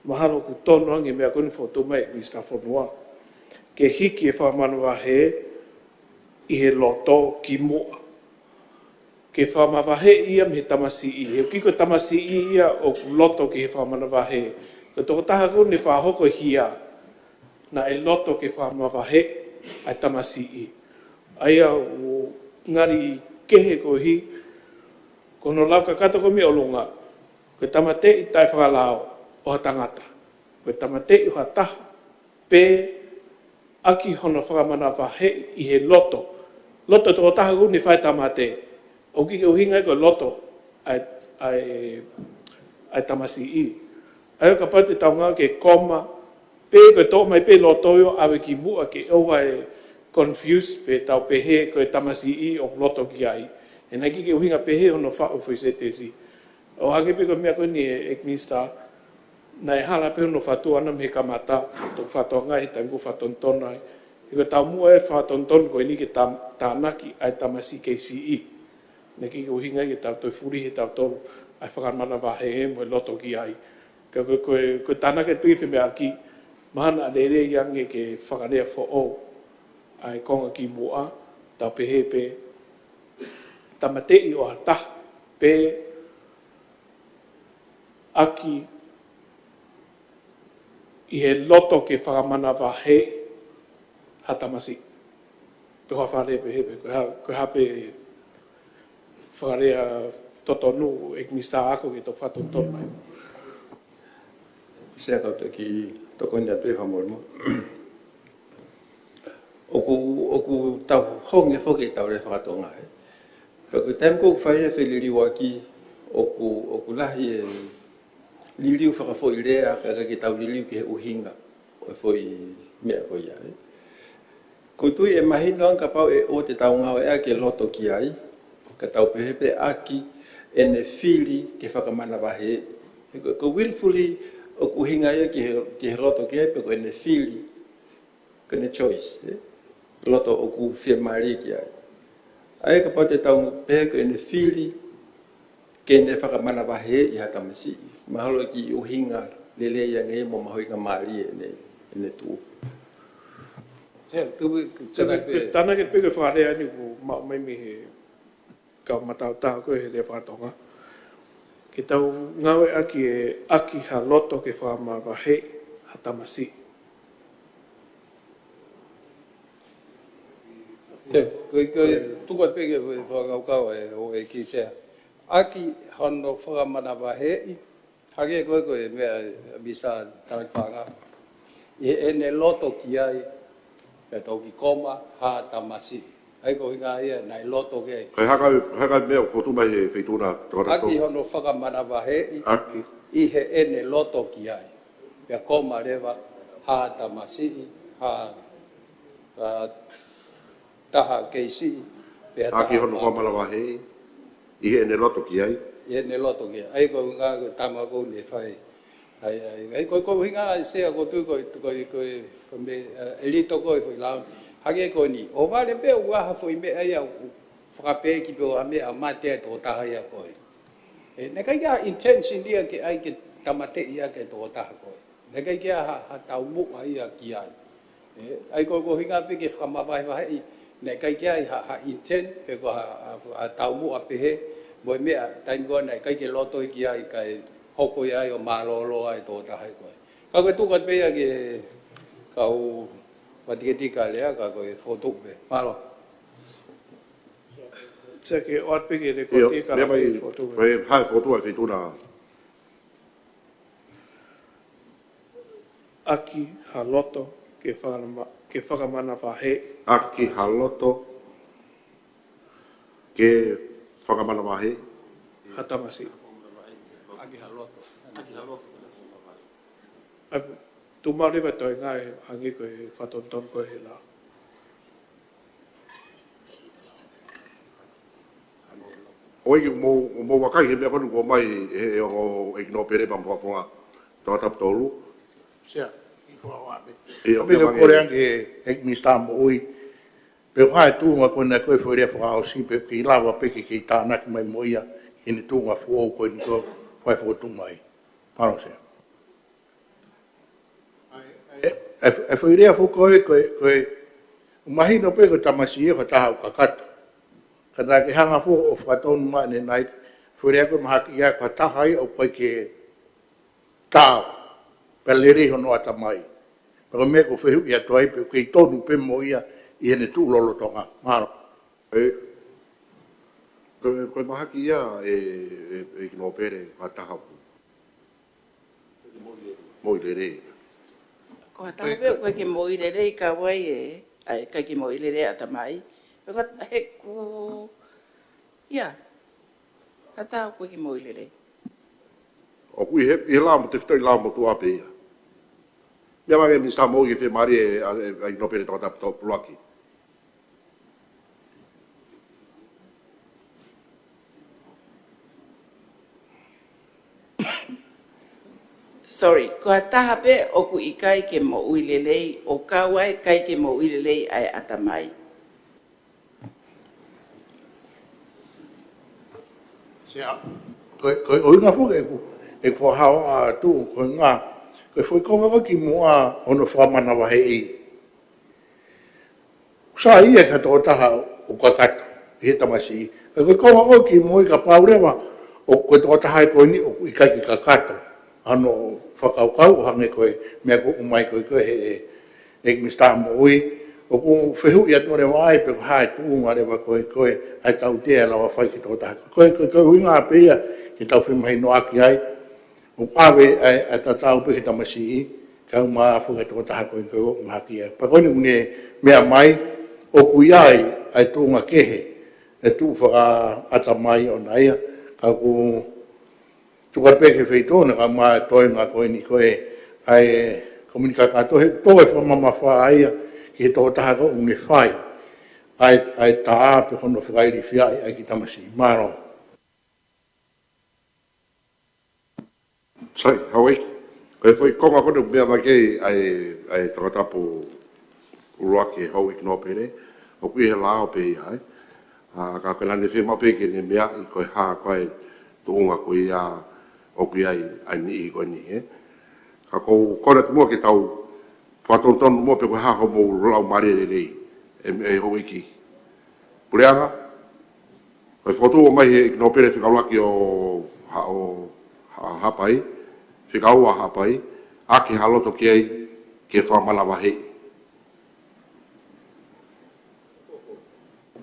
mahalo ʻoku tonu ange e meʻa ko eni fotu mai Minisitā Fonua. Ke hiki e fakamanavahē ʻi he loto ki muʻa. Ke fakamavaheʻi ia mei he tamasiʻi. He ʻoku ʻikai ko e tamasiʻi ia ʻoku loto ki he fakamanavahē. Ko e tokotaha ko eni ne fakahoko e hia, naʻe loto ke fakamavaheʻi ʻa e tamasiʻi. ʻA ia ʻoku ngali kehe koeʻuhi ko hono lau kakato ko ē mei ʻolunga, ko e tāmateʻi taʻefakalao ʻo ha tangata, ko e tāmateʻi ʻo ha taha, pe ʻaki hono fakamanavaheʻi ʻi he loto. Loto tokotaha ko eni fai tāmate. ʻOku ʻikai ke ʻuhinga ia ko e loto ʻa e, ʻa e, ʻa e tamasiʻi. ʻA ia kapau te tau ngāueʻaki e koma, pe ko e toʻo mai pē loto ʻo ʻave ki muʻa ke ʻoua ʻe confuse pe tau pehē ko e tamasiʻi ʻoku loto ki ai. He naʻe ʻikai ke ʻuhinga pehē hono faʻu foʻi sētesi. ʻO hangē pē ko e meʻa ko eni ʻEiki Minisitā, naʻe hala pē hono fatu ʻana mei he kamata, toki fakatonga he taimi ko ē fakatonutonu ai. He ko e taumuʻa e fakatonutonu ko eni ke tam-, tānaki ʻa e tamasiʻi kei siʻi. Naʻe ʻikai ke ʻuhinga ia ke tau toe fuli he tautolu ʻa e fakamanavahē mo e loto ki ai. Ka ko e, ko e, ko e tānaki atu pē ki he meʻa ʻaki, mahalo naʻa lelei ange ke fakalea foʻou ʻa e konga ki muʻa, tau pehē pē tāmateʻi ʻo ha taha, pe ʻaki ʻi he loto ke fakamanavahē ha tamasiʻi. Pe ko ha fakalea pehē pē, ko e hā, ko e hā pē fakalea totonu ʻEiki Minisitā Ako ke toki fakatonutonu mai. Sea, kau toki tokoni atu e fakamolemole. ʻOku, ʻoku tau honge foki ʻetau lea fakatonga, ē. Pea ko e taimi ko ē ʻoku fai ai e feliliuaki, ʻoku, ʻoku lahi e liliu fakafoʻilea, ka ʻikai ke tau liliu ki he ʻuhinga ʻo e foʻi meʻa ko ia, ē. ʻOku ou tui ʻe mahino ange kapau ʻe ʻoua te tau ngāueʻaki e loto ki ai, ka tau pehē pē ʻaki ʻene fili ke fakamanavahē. He ko, ko e willfully ʻoku ʻuhinga ia ki he, ki he loto ki ai pe ko ʻene fili, ko ʻene choice, ē? Loto ʻoku fiemālie ki ai. ʻA ia kapau te tau pehē ko ʻene fili ke ne fakamanavahē ʻi ha tamasiʻi, mahalo ʻe kiʻi ʻuhinga lelei ange ia mo mahuʻingamālie ʻene, ʻene tuʻu. Sea, tuku, tuku, Sea, ko e tānaki pē ko e fakalea eni ʻoku maʻu mai mei he kau mataotao ko ē he lea fakatonga. Ke tau ngāueʻaki e ʻaki ha loto ke fakamanavahē ha tamasiʻi. Te, ko e, ko e, tuku atu pē ki he fakakaukau ʻa e ʻEiki Sea. ʻAki hono fakamanavahē, hangē ko e, ko e meʻa ʻa Minisitā Talaki Paʻanga. ʻI heʻene loto ki ai, pea toki koma ha tamasiʻi. ʻA ia ko e ʻuhinga ia naʻe loto ki ai. Ko e hā e, hā e meʻa ʻoku fotu mai he feituʻu na, Tongatapu tolu? ʻAki hono fakamanavahē. ʻAki. ʻI heʻene loto ki ai. Pea koma leva ha tamasiʻi, ha, ha taha kei siʻi, pe ha taha. ʻAki hono fakamanavahē ʻi heʻene loto ki ai. ʻI heʻene loto ki ai. ʻA ia ko e ʻuhinga ko e tama ko eni ʻe fai. ʻA ia, ʻa ia, ʻa ia ko e, ko e ʻuhinga ʻa e Sea ʻoku ou tui ko e, ko e, ko e, ko e meʻa, ē, ʻe lito ko e foʻi lau. Hangē ko eni. ʻOhovale pē ʻoku ʻi ai ha foʻi meʻa ia ʻoku fakapeki pe ko ha meʻa mate ʻa e tokotaha ia ko ē. Ē, naʻe ʻikai ke ʻi ai ha intention ia ke ʻai ke tāmateʻi ʻaki e tokotaha ko ē. Naʻe ʻikai ke ʻi ai ha, ha taumuʻa ia ki ai. Ē, ʻa ia ko e, ko e ʻuhinga pē ke fakamavahevaheʻi, naʻe ʻikai ke ʻi ai ha, ha intent, pe ko ha, ha, ha taumuʻa pehē, Mo e meʻa, taimi ko ē naʻe ʻikai ke loto ki ai, kae hoko ia ai ʻo mālōlō ai e tokotaha ko ē. Ka ko e tuku atu pē ia ki he kau matiketika lea, ka ko e fokotuʻu pē. Mālō. Sea ke ʻoatu pē ki he ʻIo, lekooti ka meʻa mai, ko e fokotuʻu pē. Ko e hā e fokotuʻu ʻa e feituʻu na? ʻAki ha loto ke fakamana-, ke fakamanavahē. ʻAki ha loto ke fakamanavahē. Ha tamasiʻi. ʻAki ha loto. ʻAki ha loto. ʻAi, tuʻu maʻu leva e toenga ʻo hangē ko e fakatonutonu ko ē he lao. ʻOku mou, mou vakai he meʻa ko eni ʻoku ʻomai he, he ongo ʻEiki Nōpele pea mo e fakafofonga Tongatapu tolu. Sea, ʻi fakaʻoa pē. ʻIo, ʻoku pehē meʻa ʻoku kole ange ʻe he Minisitā Moʻui, pe ko e hā e tuʻunga ko ena ko e foʻi lea fakaʻosi pe ʻoku kei lava pē ke kei tānaki mai mo ia ʻi heʻene tuʻunga foʻou ko eni ko e fai fokotuʻu mai. Mālō Sea. ʻE, ʻe, ʻe foʻi lea foʻou ko e, ko e, ko e, ʻoku mahino pē ko e tamasiʻi ʻe ko ha taha ʻoku kakato. Ka naʻa ke hanga foki ʻo fakatonu mai ʻanenai, foʻi lea ko e mahaki ia ko ha taha ia ʻoku ʻikai ke taau. Pea lelei hono ʻatamai. Pea ko e meʻa ʻoku ou fehuʻi atu ai pe ʻoku kei tonu pē mo ia ʻi heʻene tuʻu lolotonga. Mālō. ʻE, ko e, ko e mahaki ia ʻe, ʻe, ʻEiki Nōpele, ko ha taha ʻoku moʻui lelei. Ko ha taha pē ʻoku ʻikai ke moʻui lelei ka ʻoku ʻikai ē, ʻa e ʻikai ke moʻui lelei ʻatamai. Pe ko ha taha ʻoku, ia, ha taha ʻoku ʻikai ke moʻui lelei. ʻOku ʻi he, ʻi he lao mo e tefitoʻi lao motuʻa pē ia. Meʻa mai ange Minisitā Moʻui ke fiemālie ʻa, ʻa, ʻEiki Nōpele Tongatapu ʻuluaki. Sorry, ko ha taha pē ʻoku ʻikai ke moʻui lelei, ʻo kau ai ʻikai ke moʻui lelei ʻa e ʻatamai. Sea, ko e, ko e ʻuhinga foki ʻeku, ʻeku fakahā atu, ko e ʻuhinga, ko e foʻi konga ko ē kimuʻa hono fakamanavaheʻi. Sai ia ki ha tokotaha ʻoku kakato ʻi he tamasiʻi. Ka ko e konga ko ē kimuʻa kapau leva ʻoku ko e tokotaha ko eni ʻoku ʻikai ke kakato. Hono fakakaukau ʻo hangē ko e meʻa ʻoku ʻomai ko ē ko ē he, he, he Minisitā Moʻui. ʻOku fehuʻi atu leva ai pe ko e hā e tuʻunga leva ko ē ko ē ʻa e tautea ʻe lava fai ki he tokotaha. Ko e, ko e, ko e ʻuhinga pē ia ke tau femahinoʻaki ai. ʻOku ʻave ʻa e, ʻa e tatau pē ki he tamasiʻi, kae ʻumaʻā foki e tokotaha ko ē ko ē ʻoku mahaki ai. Pea ko eni ʻoku ne meʻa mai, ʻoku ʻi ai ʻa e tuʻunga kehe, e tuʻu fakaʻatamai ʻoʻona ia, ka ʻoku tuku atu pē ki he feituʻu na kae ʻumaʻā e toenga ko eni ko ē, ʻa e kominikakato he toe fakamamafa ia ki he tokotaha ko ē ʻoku ne fai ʻa e, ʻa e tā pe ko hono fakailifiaʻi ʻa e kiʻi tamasiʻi. Mālō. Sai, Hauʻeiki. Ko e foʻi konga ko ē ʻoku meʻa mai ki ai ʻa e, ʻa e Tongatapu ʻuluaki, Hauʻeiki Nōpele, ʻoku ʻi he lao pē ia, ē. ʻA, ka ko e naʻa ne fiemaʻu pē ke ne meaʻi ko e hā ko ē tuʻunga ko ia ʻoku ʻi ai ʻa e niʻihi ko eni, ē. Ka ʻoku ou kole atu muʻa ke tau fakatonutonu muʻa pe ko e hā hoʻomou laumālie lelei, ē, ē Houʻeiki. Puleʻanga, ko e fokotuʻu mai he ʻEiki Nōpele fika ʻuluaki ʻo Ha-, ʻo Ha-, Haʻapai, fika ua Haʻapai, ʻaki ha loto ki ai ke fakamanavaheʻi.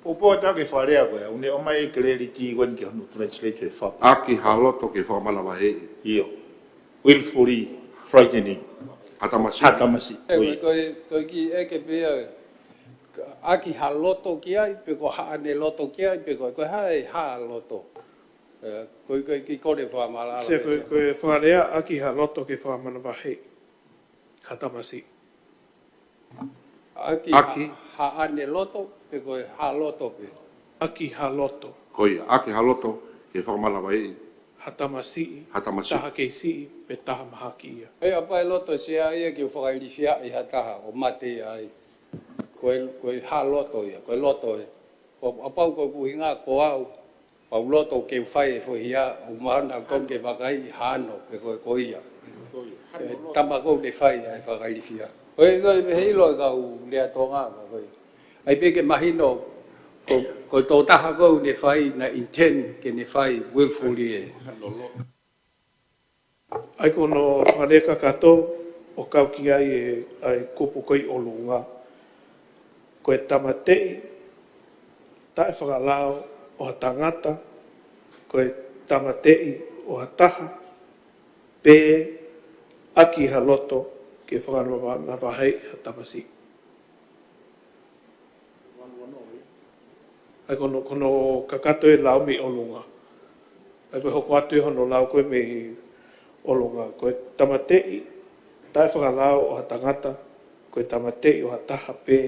Poupou atu ke fakalea ko ē, ʻoku ne ʻomai e clearity ko eni ki hono translate he faka. ʻAki ha loto ke fakamanavaheʻi. ʻIo. Willfully frightening. Ha tamasiʻi. Ha tamasiʻi. ʻE, ko e, ko e, ko e kiʻi ʻeke pē ia, ʻaki ha loto ki ai, pe ko haʻane loto ki ai, pe ko, ko e hā e ha loto. ʻE, ko e, ko e kiʻi kole fakamaʻalaʻala. Sea, ko e, ko e fakalea ʻaki ha loto ke fakamanavaheʻi. Ha tamasiʻi. ʻAki ʻAki. Ha, haʻane loto, pe ko e ha loto pē. ʻAki ha loto. Ko ia, ʻaki ha loto ke fakamanavaheʻi. Ha tamasiʻi. Ha tamasiʻi. Taha kei siʻi, pe taha mahaki ia. ʻE, ʻa pau e loto Sea ia ke fakailifiaʻi ha taha ʻo mate ai. Ko e, ko e ha loto ia, ko e loto ē. Ko, ʻa pau ko ʻeku ʻuhinga ko au, pau loto ke u fai e foʻi hia, ʻoku mahalo naʻa tonu ke vakai hano, pe ko, ko ia. ʻE, tama ko ē ne fai ʻa e fakailifia. Ko e, ko e, he ʻilo e kau lea Tonga, ko e. ʻAi pē ke mahino, Ko, ko e tokotaha ko ē naʻe fai, naʻe intend ke ne fai willfully ē. ʻA ia ko hono fakalea kakato ʻo kau ki ai ē, ʻa e kupu ko ē ʻi ʻolunga. Ko e tāmateʻi taʻefakalao ʻo ha tangata, ko e tāmateʻi ʻo ha taha, pe ʻaki ha loto ke fakanavahei ha tamasiʻi. ʻA ia ko hono, ko hono kakato ʻe lau mei ʻolunga. ʻA ia ko e hoko atu ē hono lau ko ē mei ʻolunga. Ko e tāmateʻi taʻefakalao ʻo ha tangata, ko e tāmateʻi ʻo ha taha pe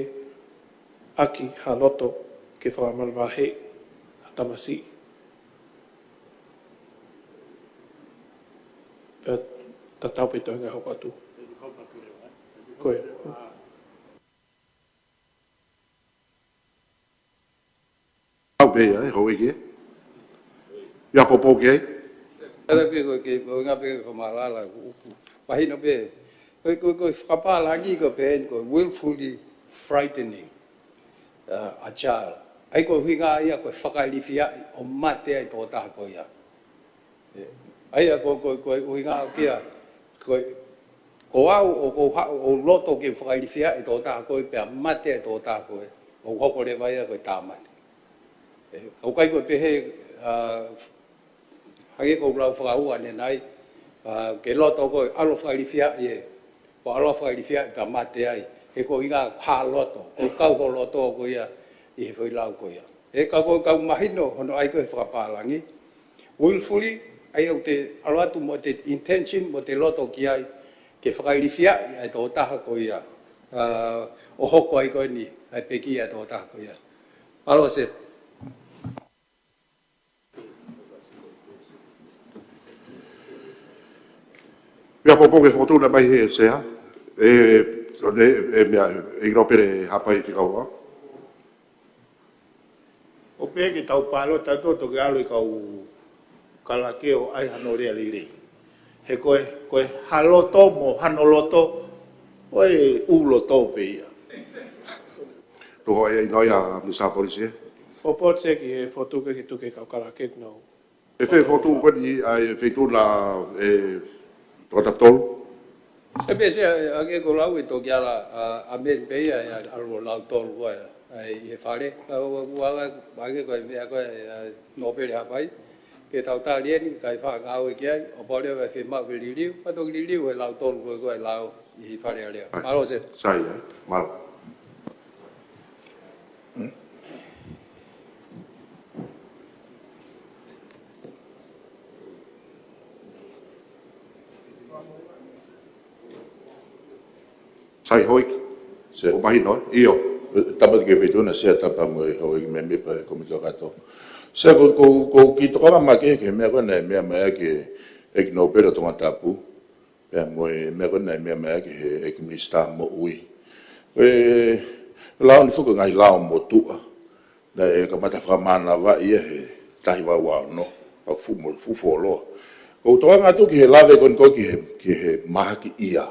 ʻaki ha loto ke fakanavahei ha tamasiʻi. Pea tatau pē toenga hoko atu. Ko e. Au pē ia, ē, houʻeiki ē. Ia poupou ki ai. Ala pē ko ke, ko ngā pē ko malala, uku. Mahino pē. Ko, ko, ko e fakapālangi ko e pehē ni ko e willfully frightening, uh, a child. ʻA ia ko e ʻuhinga ia ko e fakailifiaʻi ʻo mate ai tokotaha ko ia. ʻE, ʻa ia ko, ko, ko e ʻuhinga ʻoku ʻikai, ko, ko au ʻoku ou haʻu ʻo loto ke fakailifiaʻi tokotaha ko ē pea mate ai tokotaha ko ē, ʻoku hoko leva ia ko e tāmate. ʻE, ʻoku ʻikai ko e pehē, ʻa, hangē ko e lau fakaua ʻanenai, ʻa, ke loto ko ē ʻalu ʻo fakailifiaʻi ē, ʻo ʻalu ʻo fakailifiaʻi pea mate ai, he ko e ʻuhinga ha loto, ko e kau ho loto ko ia ʻi he foʻi lau ko ia. ʻE, ka ko e kau mahino hono ʻai ko ē he fakapālangi, willfully, ʻa ia ʻoku te ʻalu atu mo e intention, mo e loto ki ai, ke fakailifiaʻi ʻa e tokotaha ko ia, ʻa, ʻo hoko ai ko eni ʻa e pekia ʻa e tokotaha ko ia. Mālō Sea. Ia poupou ke fokotuʻu mai he Sea. ʻE, ʻe, ʻe, meʻa, ʻe ʻInoupele Haʻapai Fika Ua. ʻO pehē ke tau palota ʻo toki ʻalu ʻi kau kalake ʻo ʻai hano lea lelei. He ko e, ko e ha loto mo hano loto, ko e ʻū loto pē ia. Tuku ʻe ʻInoa ia Minisitā Polisi ē. ʻO Polisi ē ki he fokotuʻu ke tuku ki he kau kalake no. ʻE fē fokotuʻu ko eni ʻa e feituʻu na ʻe Toketā Tolu? Sea pē Sea, ʻa ia ko e lau ʻe toki ala, ʻa, amend pē ia, ʻa, ʻalu ʻo lau tolu ko ē, ʻa, ʻi he fale. Ka ʻoku, ʻoku ala, ʻa ia ko e meʻa ko ē, ʻa, ʻInoupele Haʻapai. Ke tau tali eni, kae fakangāue ki ai, ʻo pau leva ʻe fiemaʻu ke liliu, ka toki liliu he lau tolu ko ē, ko e lau ʻi he Fale Alea. ʻAi. Mālō Sea. Sai, ʻai. Mālō. Sai houʻeiki. Sea. ʻOku mahino, ʻio. Tapa ki he feituʻu na Sea, tapa mo e houʻeiki mēmipa e Kōmiti Kakato. Sea ko, ko, ko e kiʻi tokanga mai ki he, ki he meʻa ko ē naʻe meʻa mai ʻaki ʻe he ʻEiki Nōpele ʻo Tongatapu. Pea mo e meʻa ko ē naʻe meʻa mai ʻaki ʻe he ʻEiki Minisitā Moʻui. ʻE, lao ni fuka ngaahi lao motuʻa. Naʻe kamata fakamānavaʻi ia he taha hiva ua ono. Pea fuʻu mo, fuʻu fuoloa. ʻOku ou tokanga atu ki he lave ko eni ko ē ki he, ki he mahakiʻia.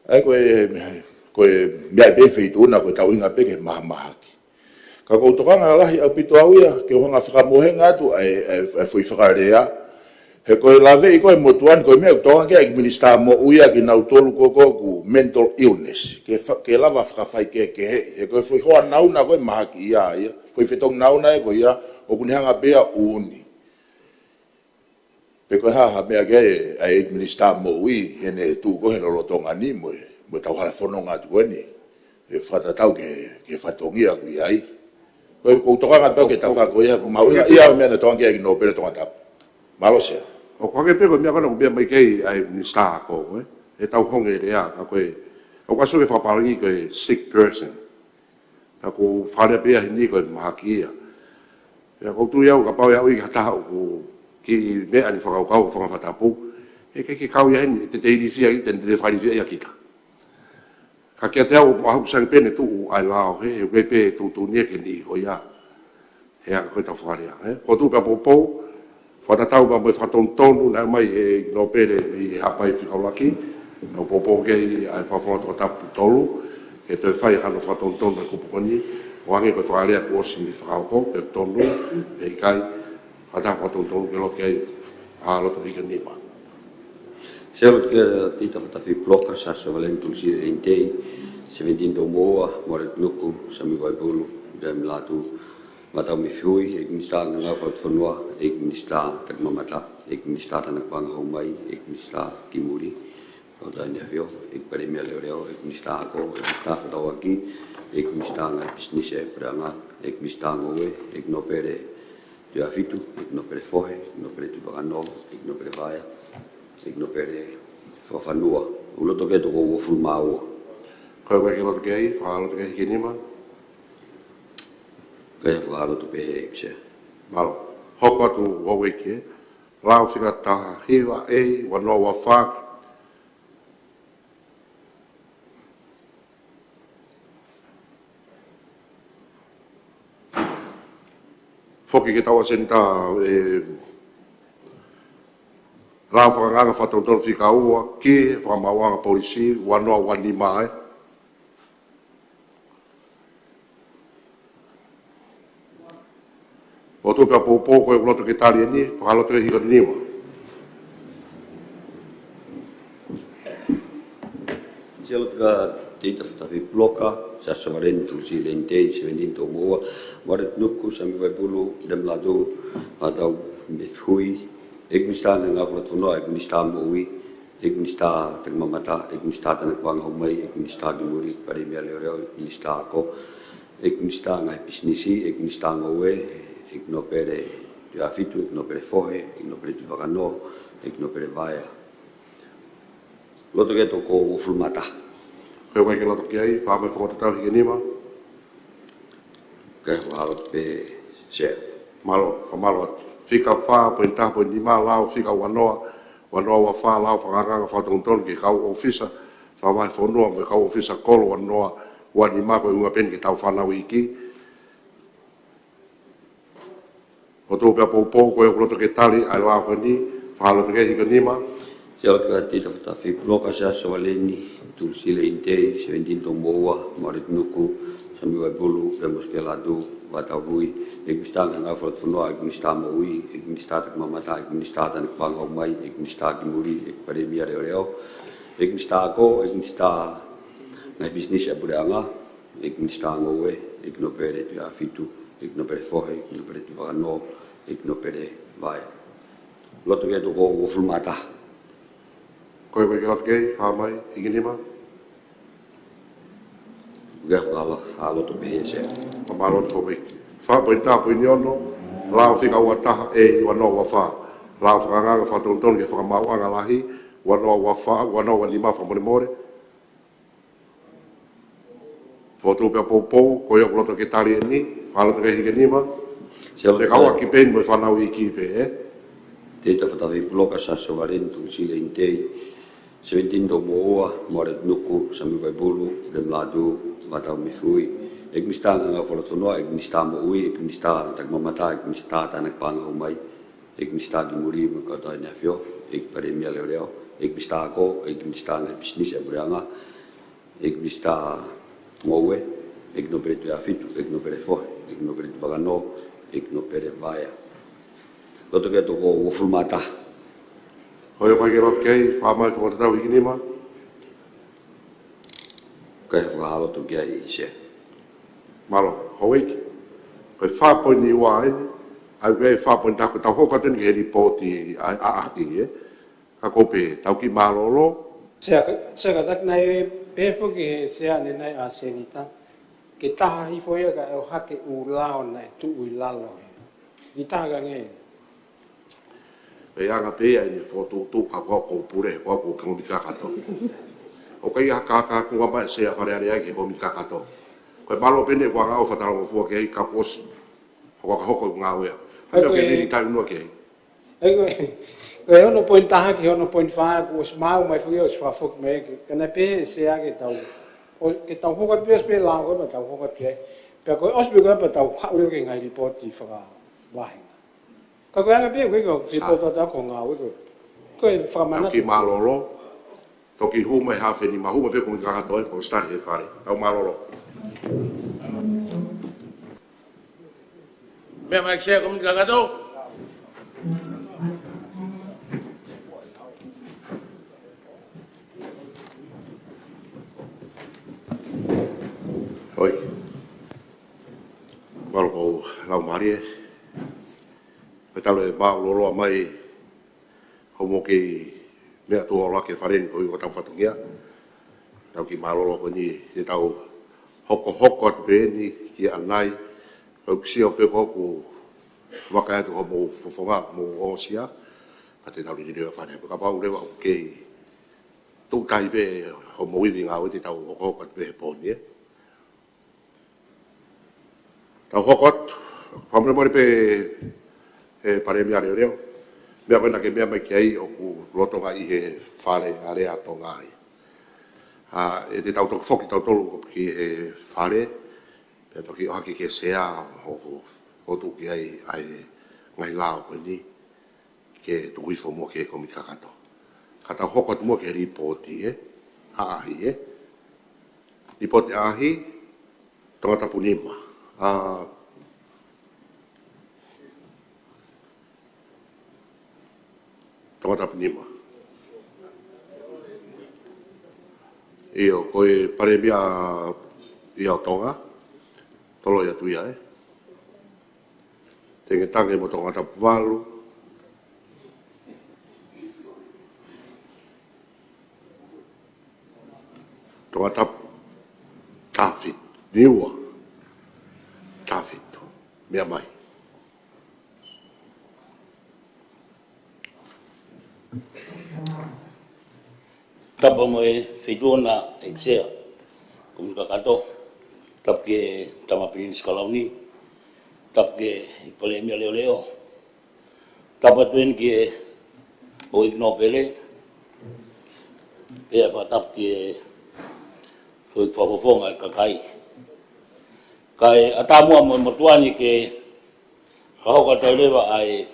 ʻA ia ko e, ko e meʻa pē feituʻu na ko e tauʻinga pē ki he mahamahaki. Ka ʻoku ou tokanga lahi ʻaupito au ia, ke u hanga ʻo fakamohenga atu ʻa e, ʻa e, ʻa e foʻi fakalea. He ko e laveʻi ko ē motuʻa ni, ko e meʻa ʻoku tokanga ki ai ʻa e Minisitā Moʻui ʻa kinautolu ko ē ʻoku mental illness. Ke fa-, ke lava fakafaikehekeheʻi. He ko e foʻi hoa nauna ko ē mahakiʻia ia. Foʻi fetongi nauna ē ko ia, ʻoku ne hanga pē ia ʻo ʻuuni. Pe ko e hā ha meʻa ki ai ʻa e Minisitā Moʻui, heʻene tuʻu ko ē he lolotonga ni mo e, mo e tau hala fononga atu ko eni. ʻE fakatatau ki he, ki he fatongia ʻoku ʻi ai. Ko e, ʻoku ou tokanga atu ki he tafaʻaki ko ia, ʻoku mahuʻinga ia ʻa e meʻa naʻe tokanga ki ai ʻa e ʻEiki Nōpele Tongatapu. Mālō Sea. ʻOku hangē pē ko e meʻa ko ena ʻoku meʻa mai ki ai ʻa e Minisitā ko ē, ē? He tau honge lea, ka ko e, ʻoku ʻasi ki he fakapālangi ko e sick person. Ka ko e fakalea pē ia heni ko e mahakiʻia. Pea ʻoku ou tui au kapau ʻe aʻu ki ha taha ʻoku kiʻi meʻa ni fakakaukau ʻo fanga fakatapu. ʻE ʻikai ke kau ia heni, te te ilifia, te te fakailifia ia kita. Ka kiate au ʻoku ou saiʻia pē ʻene tuʻu ʻa e lao he, he ʻoku ʻikai pē tuʻutuʻuni ia ke niʻihi ko ia. He ʻa ko e tau fakalea, ē? Ko e tuʻu pē ʻa poupou, fakatatau pē mo e fakatonutonu naʻe ʻomai ʻe he ʻEiki Nōpele mei Haʻapai Fika Ua ki, ʻoku ou poupou ki ai ʻa e fakafofonga Tongatapu tolu, ke toe fai hano fakatonutonu ʻa e kupu ko eni, ʻO hangē ko e fakalea kuo ʻosi fakahopo, pea tonu, pea ʻikai ha taha fakatonutonu ke loto ki ai, fakaloto hiki nima. Sea loto ki he Tita Fatafi Puloka, Siaosi Savaleni Tulusile Leinitei, Seventini Toumoʻua, Moale Tunuku, Sami Vaipulu, Lemi Latu, Vatau Mifui, ʻEiki Minisitā Ngāue Fakalotofonua, ʻEiki Minisitā Takimamata, ʻEiki Minisitā Tānaki Paʻanga Houmai, ʻEiki Minisitā Kimuli, Kautaʻi ʻEne ʻAfio, ʻEiki Palēmia Leoleo, ʻEiki Minisitā Ako, ʻEiki Minisitā Fetauʻaki, ʻEiki Minisitā Ngaahi Pisinisi ʻa e Puleʻanga, ʻEiki Minisitā Ngoue, ʻEiki Nōpele Tuʻiʻāfitu, ʻEiki Nōpele Fohe, ʻEiki Nōpele Tuʻivakanō, ʻEiki Nōpele Vaea, ʻEiki Nōpele Fakafanua. ʻOku loto ki ai e toko uofulu mā ua. Ko e ʻikai ke loto ki ai, fakaloto ki ai hiki nima. Ko e fakaloto pē ʻe Sea. Mālō. Hoko atu Houʻeiki ē. Lao fika taha hiva ʻe ua noa ua fā. Foki ki he Tauʻasenita, ē, Lao Fakaangaanga Fakatonutonu fika ua ki he Fakamaauʻanga Polisi ua noa ua nima ē. Fokotuʻu pea poupou, ko ia ʻoku loto ke tali eni, fakaloto ke hiki nima. Sea loto ki he Tita Fatafi Puloka, Siaosi Savaleni Tulusile Leinitei, Seventini Toumoʻua, Moale Tunuku, Sami Vaipulu, Lemi Latu, Vatau Mifui, ʻEiki Minisitā Ngāue Fakalotofonua, ʻEiki Minisitā Moʻui, ʻEiki Minisitā Takimamata, ʻEiki Minisitā Tānaki Paʻanga Houmai, ʻEiki Minisitā Kimuli, ʻEiki Palēmia Leoleo, ʻEiki Minisitā Ako, ʻEiki Minisitā Ngaahi Pisinisi, ʻEiki Minisitā Ngoue, ʻEiki Nōpele Tuʻiʻāfitu, ʻEiki Nōpele Fohe, ʻEiki Nōpele Tuʻivakanō, ʻEiki Nōpele Vaea. Loto ki ai e toko uofulu mā taha. Ko e ʻikai ke loto ki ai, fai mai fakatatau hiki nima. Ko e fakaloto pē Sea. Mālō, fakamālō atu. Fika fā poini taha poini nima, lao fika ua noa, ua noa ua fā, Lao Fakaangaanga Fakatonutonu ki he kau ʻōfisa fakavahefonua mo e kau ʻōfisa kolo ua noa ua nima, ko e ʻuhinga pē eni ki he tau fānau iiki. Fokotuʻu pea poupou, ko ia ʻoku loto ke tali ʻa e lao ko eni, fakaloto ke hiki nima. Sea loto ki he Tita Fatafi Puloka, Siaosi Savaleni Tulusile Leinitei, Seventini Toumoʻua, Moale Tunuku, Sami Vaipulu, Lemi Latu, Vatau Mifui, ʻEiki Minisitā Ngāue Fakalotofonua, ʻEiki Minisitā Moʻui, ʻEiki Minisitā Takimamata, ʻEiki Minisitā Tānaki Paʻanga Houmai, ʻEiki Minisitā Kimuli, ʻEiki Palēmia Leoleo, ʻEiki Minisitā Ako, ʻEiki Minisitā Ngaahi Pisinisi ʻa e Puleʻanga, ʻEiki Minisitā Ngoue, ʻEiki Nōpele Tuʻiʻāfitu, ʻEiki Nōpele Fohe, ʻEiki Nōpele Tuʻivakanō, ʻEiki Nōpele Vaea. Loto ki ai e toko uofulu mā taha. Ko e ʻikai ke loto ki ai, fai mai hiki nima. Ko e fakaloto pē Sea. Fakamālō atu Houʻeiki. Fā poini taha poini ono, lao fika ua taha ʻe ua noa ua fā. Lao Fakaangaanga Fakatonutonu ki he Fakamaauʻanga Lahi ua noa ua fā, ua noa ua nima, fakamolemole. Fokotuʻu pea poupou, ko ia ʻoku loto ke tali eni, fakaloto ke hiki nima. Sea loto ki he Tita Fatafi Puloka, Siaosi Savaleni Tulusile Leinitei, Seventini Toumoʻua, Moale Tunuku, Sami Vaipulu, Lemi Latu, Vatau Mifui, ʻEiki Minisitā Ngāue Fakalotofonua, ʻEiki Minisitā Takimamata, ʻEiki Minisitā Kimuli, ʻEiki Palēmia Leoleo, ʻEiki Minisitā Ako, ʻEiki Minisitā Ngaahi Pisinisi ʻa e Puleʻanga, ʻEiki Minisitā Ngoue, ʻEiki Minisitā Fohe, ʻEiki Nōpele Tuʻiʻāfitu, ʻEiki Nōpele Fohe, ʻEiki Nōpele Vaea. Loto ki ai e toko uofulu mā taha. Ko e ʻikai ke loto ki ai, fai mai fakatatau hiki nima. Ko e ʻikai ke loto ki ai, fai mai hiki nima. Sea loto ki he Tita Fatafi Puloka, Siaosi Savaleni Tulusile Leinitei, Seventini Toumoʻua, Moale Tunuku, Sami Vaipulu, Lemi Latu, Vatau Mifui, ʻEiki Minisitā Ngāue Fakalotofonua, ʻEiki Minisitā Kimuli, ʻEiki Palēmia Leoleo, ʻEiki Minisitā Ako, ʻEiki Minisitā Ngaahi Pisinisi ʻa e Puleʻanga, ʻEiki Minisitā Ngoue, ʻEiki Minisitā Fohe, ʻEiki Nōpele Tuʻiʻāfitu, ʻEiki Nōpele Vaea. Tita Fatafi Puloka, Siaosi Savaleni Tulusile Leinitei, Seventini Toumoʻua, Moale Tunuku, Sami Vaipulu, Lemi Latu, Vatau Mifui, ʻEiki Minisitā Ngāue Fakalotofonua, ʻEiki Minisitā Moʻui, ʻEiki Minisitā Takimamata, ʻEiki Minisitā Tānaki Paʻanga Houmai, ʻEiki Minisitā Kimuli mo e Kautaʻi ʻEne ʻAfio, ʻEiki Palēmia Leoleo, ʻEiki Minisitā Ako, ʻEiki Minisitā Ngaahi Pisinisi ʻa e Puleʻanga, ʻEiki Minisitā Ngoue, ʻEiki Nōpele Tuʻiʻāfitu, ʻEiki Nōpele Fohe, ʻEiki Nōpele Tuʻivakanō, ʻEiki Nōpele Vaea. Loto ki ai e toko uofulu mā taha. Ko ia ʻoku ʻikai ke loto ki ai, fai mai fakatatau hiki nima. Ko e fakaloto ki ai Sea. Mālō, Houʻeiki. Ko e fā poini ua eni, ʻa ia ko e fā poini taha, ko e tau hoko atu eni ki he lipooti ʻa, ʻa, ʻa, ʻi, ē. Ka ʻoku ou pehē, tau kiʻi mālōlō. Sea, Sea kātaki, naʻe pehē foki ʻe he Sea ʻanenai ʻa e Senita, ke taha hifo ia kae ʻohake ʻū lao naʻe tuʻu ʻi lalo. ʻI taha ka nge. ʻE anga pē ia ʻene fokotuʻutuʻu ka ko au ʻoku ou pule, ko au ʻoku ou kei komiti kakato. ʻOku ʻikai ha kākā kuo ʻomai ʻe he Sea Fale Alea ia ki he komiti kakato. Ko e mālō pē eni ʻeku anga ʻo fakatalangofua ki ai ka kuo ʻosi. Hoko ka hoko ʻeku ngāue. Hangē ko e, pē eni taimi noa ki ai. ʻE ko e, ko e ono poini taha ki he ono poini fā kuo ʻosi maʻu mai foki, ʻosi fakafoki mai ke, ka naʻe pehē ʻe he Sea ke tau, ʻo, ke tau hoko atu pē, ʻosi pē lao ko ē pea tau hoko atu ai. Pea ko e ʻosi pē ko ē pea tau haʻu leva ki he ngaahi lipooti fakavahenga. Ka ko e anga pē ko e, ko e fie poto atu ko e ngāue ko ē. Ko e fakamanatu. Tau kiʻi mālōlō. Toki hū mai hafe nima, hū mai pē komiti kakato ē, ko e study he Fale. Tau mālōlō. Meʻa mai ki he Sea Komiti Kakato. ʻOi. Mālō ʻoku ou laumālie. Pea talu e mālōlō mai hoʻomou kei meʻa tuʻo ʻalu ki he Fale ni koeʻuhi ko hotau fatongia. Tau kiʻi mālōlō ko eni, te tau hokohoko atu pē eni ki ʻanai, ʻoku ou sio pē ko ʻeku vakai atu hoʻomou fofonga, mou ʻosi ia, ka te tau liliu e Fale. Pea kapau leva ʻoku kei tuʻu tai pē hoʻomou ivi ngāue te tau hokohoko atu pē he pō ni, ē. Tau hoko atu, fakamolemole pē, ʻe Palēmia Leoleo. Meʻa ko ē naʻa ke meʻa mai ki ai ʻoku lolotonga ʻi he Fale Alea Tonga ai. ʻA, ʻe te tau toki foki tautolu ki he Fale, pea toki ʻohake ki he Sea ʻo, ʻo, ʻo tuʻu ki ai ʻa e ngaahi lao ko eni ke tuku hifo muʻa ki he Komiti Kakato. Ka tau hoko atu muʻa ki he lipooti, ē? ʻAʻahi, ē? Lipooti ʻaʻahi, Tongatapu nima. ʻA, Tongatapu nima. ʻIo, ko e Palēmia ia ʻo Tonga, toloi atu ia, ē? Tengetange mo Tongatapu valu. Tongatapu taha fitu. Niua taha fitu. Meʻa mai. Tapu mo e Feituʻuna ʻEiki Sea Komiti Kakato, tapu ki he Tama Pilinisi Kalauni, tapu ki he Palēmia Leoleo, tapu atu eni ki he Houʻeiki Nōpele, pea fakatapu ki he Houʻeiki Fakafofonga ʻo e kakai. Kae ʻatā muʻa mo e motuʻa ni ke fakahoko atu ai leva ʻa e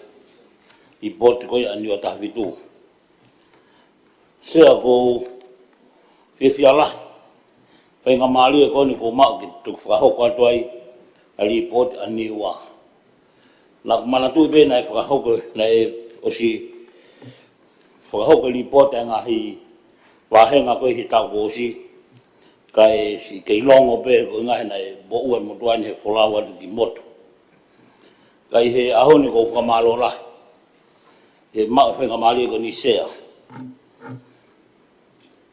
lipooti ko ia ʻa Niua taha fitu. Sea, ʻoku ou fiefia lahi. Faingamālie ko eni kuo u maʻu ke toki fakahoko atu ai ʻa e lipooti ʻa Niua. Naʻa ku manatuʻi pē naʻe fakahoko, naʻe ʻosi fakahoko e lipooti ʻa e ngaahi vāhenga ko ē he taʻu kuo ʻosi. Kae siʻi kei longo pē ko e ngaahi naʻe moʻua e motuʻa ni he folau atu ki motu. Ka ʻi he ʻaho ni ʻoku ou fakamālō lahi he maʻu e faingamālie ko eni, Sea,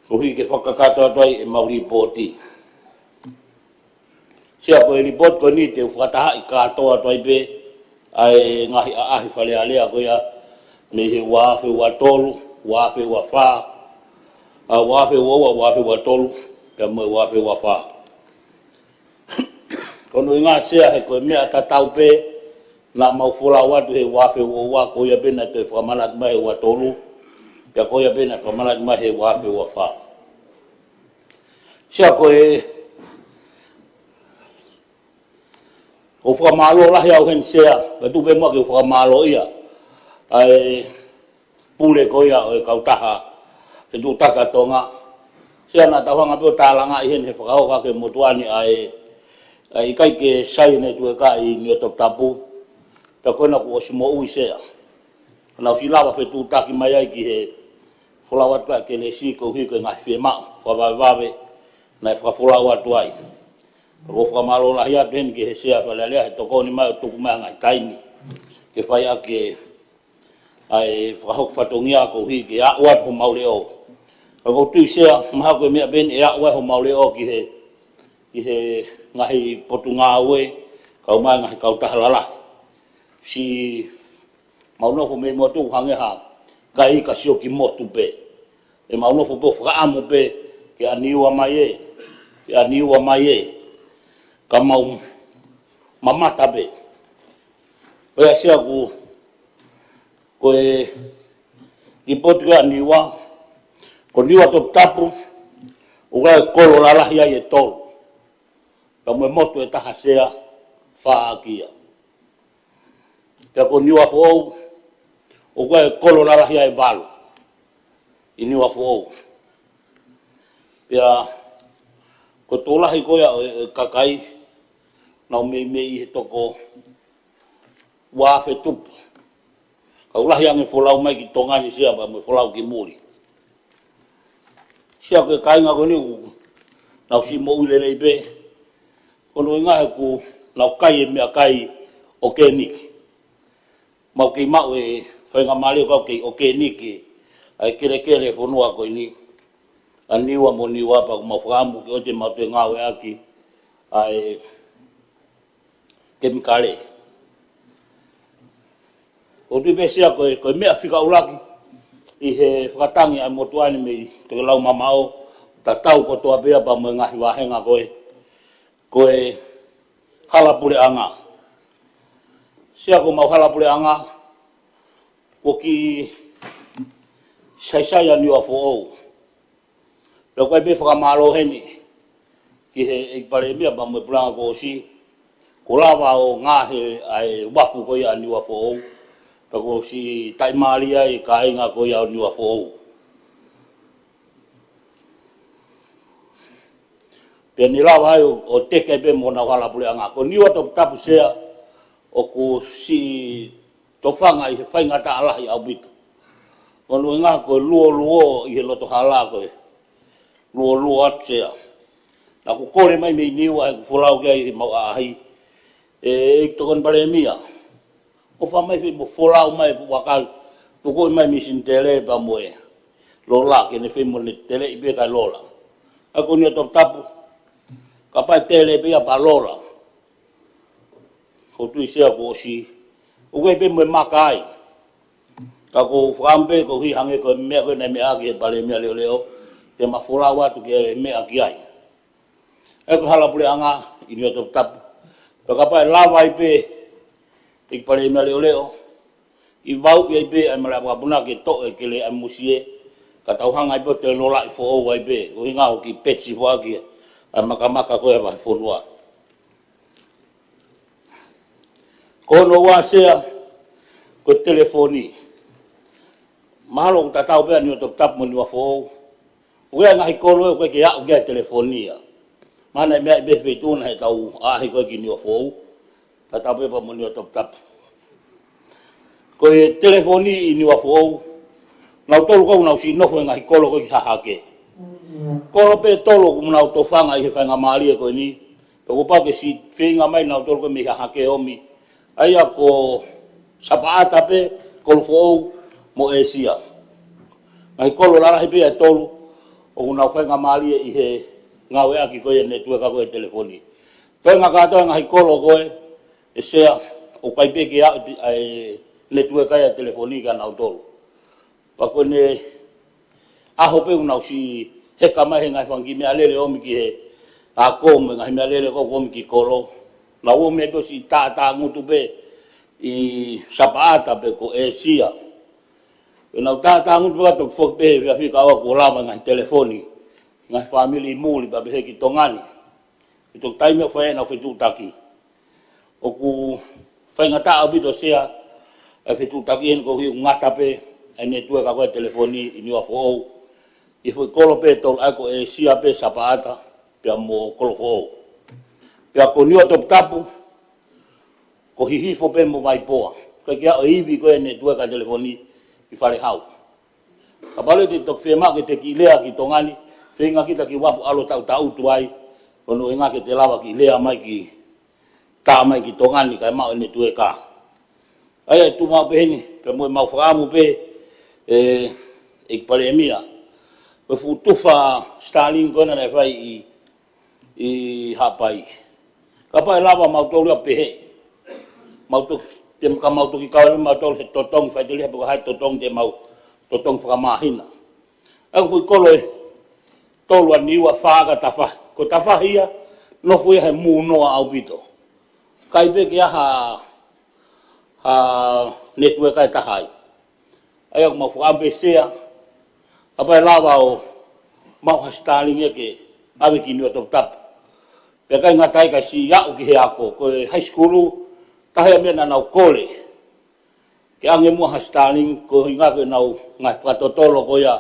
koeʻuhi ke fakakakato atu ai ʻemau lipooti. Sea, ko e lipooti ko eni te u fakatahaʻi kātoa atu ai pē ʻa e ngaahi ʻaʻahi Fale Alea ko ia mei he ua afe ua tolu, ua afe ua fā, ʻa, ua afe ua ua, ua afe ua tolu, pea mo e ua afe ua fā. Ko hono ʻuhinga, Sea, he ko e meʻa tatau pē naʻa mau folau atu he ua afe ua ua, ko ia pē naʻe toe fakamanatu mai he ua tolu, pea ko ia pē naʻe fakamanatu mai he ua afe ua fā. Sea, ko e, ʻoku ou fakamālō lahi au heni, Sea, pea tuku pē muʻa ke u fakamālōʻia ʻa e pule ko ia ʻo e kautaha fetuʻutaki ʻa Tonga. Sea, naʻa tau hanga pē ʻo tālangaʻi heni he fakahoko ʻa e motuʻa ni ʻa e, ʻa e ʻikai ke sai ʻene tuʻu ʻi he kakai ʻi Niuatoputapu. Pea ko ena kuo ʻosi moʻui, Sea. Naʻa ku ʻosi lava fetuʻutaki mai ai ki he folau atu ʻa e kelesi koeʻuhi ko e ngaahi fiemaʻu fakavavevave naʻe fakafolau atu ai. Pea ʻoku ou fakamālō lahi atu heni ki he Sea Fale Alea he tokoni mai ʻo tuku mai ʻa e ngaahi taimi ke fai ʻaki ʻa e fakahoko fatongia koeʻuhi ke aʻu atu homau leʻo. Ka ʻoku ou tui, Sea, mahalo ko e meʻa pē eni ʻe aʻu ai homau leʻo ki he, ki he ngaahi potungāue, kau mai ngaahi kautaha lalahi. Siʻi mau nofo mei motu hangē ha kakai ka sio ki motu pē. ʻE mau nofo pē ʻo fakaʻamu pē ke ʻa Niua mai ē, ke ʻa Niua mai ē. Ka mau mamata pē. Pea, Sea, ʻoku, ko e lipooti ko ia ʻa Niua, ko Niuatoputapu, ʻoku ʻi ai e kolo lalahi ai ʻe tolu. Pea mo e motu ʻe taha, Sea, fā ʻaki ia. Pea ko Niuafoʻou, ʻoku ʻi ai e kolo lalahi ai ʻe valu ʻi Niuafoʻou. Pea ko e tokolahi ko ia ʻo e, ʻo e kakai naʻa nau meimei ʻi he toko ua afe tupu. Ka ʻoku lahi ange folau mai ki Tonga ni, Sea, pea mo e folau ki muli. Sea, ko e kāinga ko eni ʻoku nau siʻi moʻui lelei pē. Ko hono ʻuhinga he ʻoku nau kai e meʻakai ʻokeniki. Mau kei maʻu e faingamālie ʻoku kei ʻokeniki ʻa e kelekele fonua ko eni, ʻa Niua mo Niua, pea ʻoku mau fakaʻamu ke ʻoua te mau toe ngāueʻaki ʻa e kemikale. ʻOku ou tui pē, Sea, ko e, ko e meʻa fika ʻuluaki ʻi he fakatangi ʻa e motuʻa ni mei Tokelau Mamaʻo, tatau kotoa pē ia pea mo e ngaahi vāhenga ko ē, ko e hala puleʻanga. Sea, ko homau hala puleʻanga, ʻoku kiʻi saisai ʻa Niuafoʻou. Pea ʻoku ʻi ai pē fakamālō heni ki he ʻEiki Palēmia pea mo e puleʻanga kuo ʻosi, kuo lava ʻo ngaohi ʻa e uafu ko ia ʻa Niuafoʻou. Pea kuo ʻosi taʻimālie ai e kāinga ko ia ʻo Niuafoʻou. Pea ne lava ai ʻo, ʻo teke pē mo honau hala puleʻanga. Ko Niuatoputapu, Sea, ʻoku siʻi tofanga ʻi he faingataʻa lahi ʻaupito. Ko hono ʻuhinga ko e luoluo ʻi he loto hala ko ē. Luoluo atu, Sea. Naʻa ku kole mai mei Niua he ʻoku folau ki ai ʻemau ʻaʻahi, ʻe ʻEiki Tokoni Palēmia, ʻofa mai fai mo folau mai e puʻu ʻakau, tuku mai mei Sinitele pea mo e lola ke ne fai mo ne teleʻi pē kae lola. ʻA ia ko Niuatoputapu, kapau ʻe tele pē ia pea lola, ʻoku ou tui, Sea, kuo ʻosi, ʻoku ʻi ai pē mo e maka ai. Ka ʻoku ou fakaʻamu pē koeʻuhi hangē ko e meʻa ko ē naʻe meʻa ki ai e Palēmia Leʻoleʻo, te ma folau atu ke meʻa ki ai. ʻA ia ko e hala puleʻanga ʻi Niuatoputapu, pea kapau ʻe lava ai pē, ʻEiki Palēmia Leʻoleʻo, ʻi vau ʻi ai pē ʻa e malaʻe vakapuna ke toʻo e kele ʻa e musie, ka tau hanga ai pē ʻo toe lolaʻi foʻou ai pē, ko e ʻuhinga ʻoku kiʻi peti foaki ʻa e makamaka ko ē ʻa e vahefonua. Ko hono ua, Sea, ko e telefoni. Mahalo ʻoku tatau pē ʻa Niuatoputapu mo Niuafoʻou. ʻOku ʻi ai e ngaahi kolo ʻoku ʻikai ke aʻu ki ai e telefoni ia. Mahalo naʻe meʻa ʻi he feituʻu naʻe tau ʻaʻahi ko ē ki Niuafoʻou, tatau pē pea mo Niuatoputapu. Ko e telefoni ʻi Niuafoʻou, nautolu ʻoku nau siʻi nofo he ngaahi kolo ko ē ki Hahake. Kolo pē ʻe tolu ʻoku nau tofanga ʻi he faingamālie ko eni. Pea kuo pau ke siʻi feinga mai nautolu ko ē mei Hahake ʻo ʻomi. ʻA ia ko Sapaʻata pē, Kolofoʻou mo ʻĒsia. Ngaahi kolo lalahi pē ia ʻe tolu ʻoku nau faingamālie ʻi he ngāueʻaki ko ē ʻa e netiueka ko ē ʻa e telefoni. Toenga kātoa e ngaahi kolo ko ē, ʻe Sea, ʻoku ʻikai pē ke aʻu ʻa e netiueka ʻa e telefoni kia nautolu. Pea ko ʻene ʻaho pē ʻoku nau siʻi heka mai he ngaahi fanga kiʻi meʻalele ʻo ʻomi ki he ako mo e ngaahi meʻalele ko ē ʻoku ʻomi ki kolo. Nau ō mai pē ʻo siʻi tātāngutu pē ʻi Sapaʻata pe ko ʻĒsia. Pea nau tātāngutu pē ʻo toki foki pē he efiafi kae ʻoua kuo lava e ngaahi telefoni, ngaahi fāmili ʻi muli pea pehē ki Tonga ni. ʻI he toki taimi ʻoku fai ai ʻenau fetuʻutaki. ʻOku faingataʻa ʻaupito, Sea, ʻa e fetuʻutaki eni koeʻuhi ʻoku ngata pē ʻa e netiueka ko ē ʻa e telefoni ʻi Niuafoʻou. ʻI he foʻi kolo pē ʻe tolu, ʻa ia ko ʻĒsia pē, Sapaʻata pea mo Kolofoʻou. Pea ko Niuatoputapu, ko Hihifo pē mo Vaipoa. ʻOku ʻikai ke aʻu e ivi ko ē ʻa e netiueka ʻa e telefoni ki Falehau. Kapau leva te toki fiemaʻu ke te kiʻi lea ki Tonga ni, feinga kita ke uafu ʻalu ʻo taʻutaʻutu ai, ko hono ʻuhinga ke te lava kiʻi lea mai ki, tā mai ki Tonga ni kae maʻu e netiueka. ʻA ia ʻe tuʻu maʻu pē heni, pea mo ʻemau fakaʻamu pē, ʻe, ʻEiki Palēmia, ko e fuʻu tufa Starlink ko ena naʻe fai ʻi ʻi Haʻapai. Kapau ʻe lava mautolu ia ʻo pehē, mau toki, te ka mau toki kau ai mautolu he totongi faʻiteliha pe ko e hā e totongi te mau totongi fakamāhina. ʻA ia ko e foʻi kolo ʻe tolu ʻa Niua, Fā ka Tafahi. Ko Tafahi ia, nofo ia he mūnoa ʻaupito. ʻIkai pē ke ʻi ai ha, ha netiueka ʻe taha ai. ʻA ia ʻoku mau fakaʻamu pē, Sea, kapau ʻe lava ʻo maʻu ha Starlink ia ke ʻave ki Niuatoputapu. Pea ʻikai ngata ai, kae siʻi aʻu ki he ako, ko e high school, taha ia e meʻa naʻa nau kole ke ʻange muʻa ha Starlink, ko e ʻuhinga ko ʻenau ngaahi fakatotolo ko ia,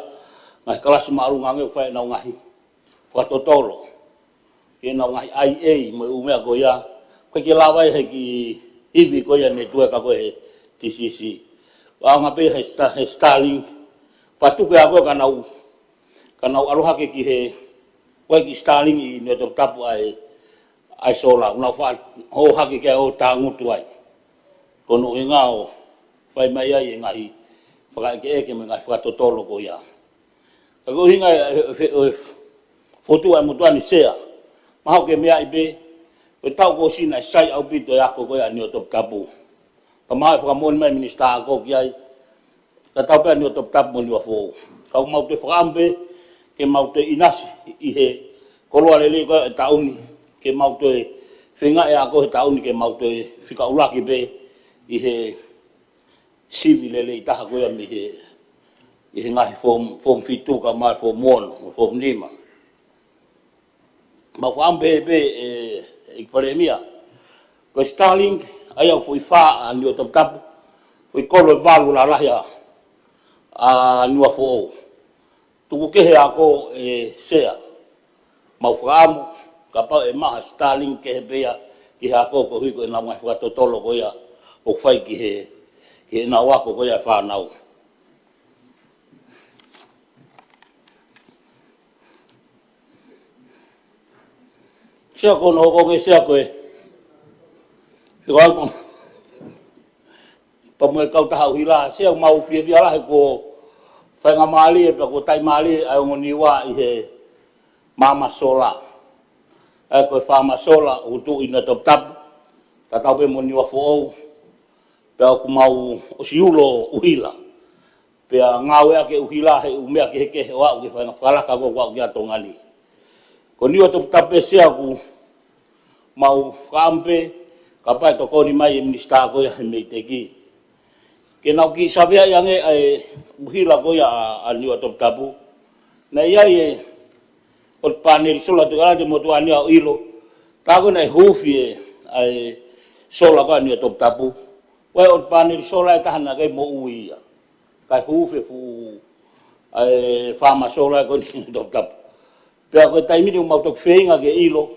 ngaahi kalasi māʻolunga ange ʻoku fai ʻenau ngaahi fakatotolo ki heʻenau ngaahi I A mo e ʻū meʻa ko ia, ʻoku ʻikai ke lava ia he kiʻi ivi ko ia netiueka ko ē he T C C. ʻAonga pē he Sta-, he Starlink. Fatuke ako ka nau, ka nau ʻalu hake ki he, ʻoku ʻi Starlink ʻi Niuatoputapu ʻa e, ʻa e sola. Nau faʻa hō hake ki ai ʻo tangutu ai. Ko hono ʻuhinga ʻoku fai mai ai e ngaahi fakaʻekeʻeke mo e ngaahi fakatotolo ko ia. Ka ko e ʻuhinga e, e, e, e, fotu ʻa e motuʻa ni Sea. Mahalo ke meaʻi pē, ko e taʻu kuo ʻosi naʻe sai ʻaupito e ako ko ia ʻa Niuatoputapu. Ka mahalo ʻe fakamoʻoni mai e minisitā ako ki ai, ka tau pē ʻa Niuatoputapu mo Niuafoʻou. Ka ʻoku mau toe fakaʻamu pē, ke mau toe ʻinasi ʻi he koloa lelei ko ia e taʻu ni, ke mau toe feinga e ako he taʻu ni, ke mau toe fika ʻuluaki pē ʻi he sivi lelei taha ko ia mei he, ʻi he ngaahi form, form fitu ka mai form ono, form nima. Mau fakaʻamu pē, pē, e, e Palēmia. Ko e Starlink, ʻa ia ʻoku foʻi fā ʻa Niuatoputapu, foʻi kolo ʻe valu lalahi ʻa, ʻa Niuafoʻou. Tuku kehe ako e Sea. Mau fakaʻamu, kapau ʻe maʻu ha Starlink kehe pē ia, ki he ako koeʻuhi ko ʻenau ngaahi fakatotolo ko ia, ʻoku fai ki he, ki heʻenau ako ko ia e fānau. Sea ko hono hoko ki he Sea ko e. Sea ko e ako. Pea mo e kautaha ʻuhila, Sea mau fiefia lahi kuo faingamālie, pea kuo taʻimālie ʻa e ongo Niua ʻi he maama sola. ʻA ia ko e faama sola, ʻoku tuʻu ʻi Niuatoputapu, tatau pē mo Niuafoʻou, pea ʻoku mau ʻosi ulo ʻuhila. Pea ngāueʻaki e ʻuhila he ʻū meʻa kehekehe ʻo aʻu ki he faʻahinga fakalaka ko ē ʻoku aʻu ki ai ʻa Tonga ni. Ko Niuatoputapu pē Sea ʻoku mau fakaʻamu pē, kapau ʻe tokoni mai e minisitā ko ia he MEIDECC. Ke nau kiʻi saveaʻi ange ʻa e ʻuhila ko ia ʻa, ʻa Niuatoputapu. Naʻe ʻi ai e ʻotu paneli sola, tuku ā te motuʻa ni ʻo ʻilo. Tā ko ē naʻe huufi e, ʻa e sola ko ia ʻa Niuatoputapu. Ko e ʻotu paneli sola ʻe taha naʻe ʻikai moʻui ia. Kae huufi e fuʻu, ʻa e faama sola ko eni Niuatoputapu. Pea ko e taimi ni ʻoku mau toki feinga ke ʻilo,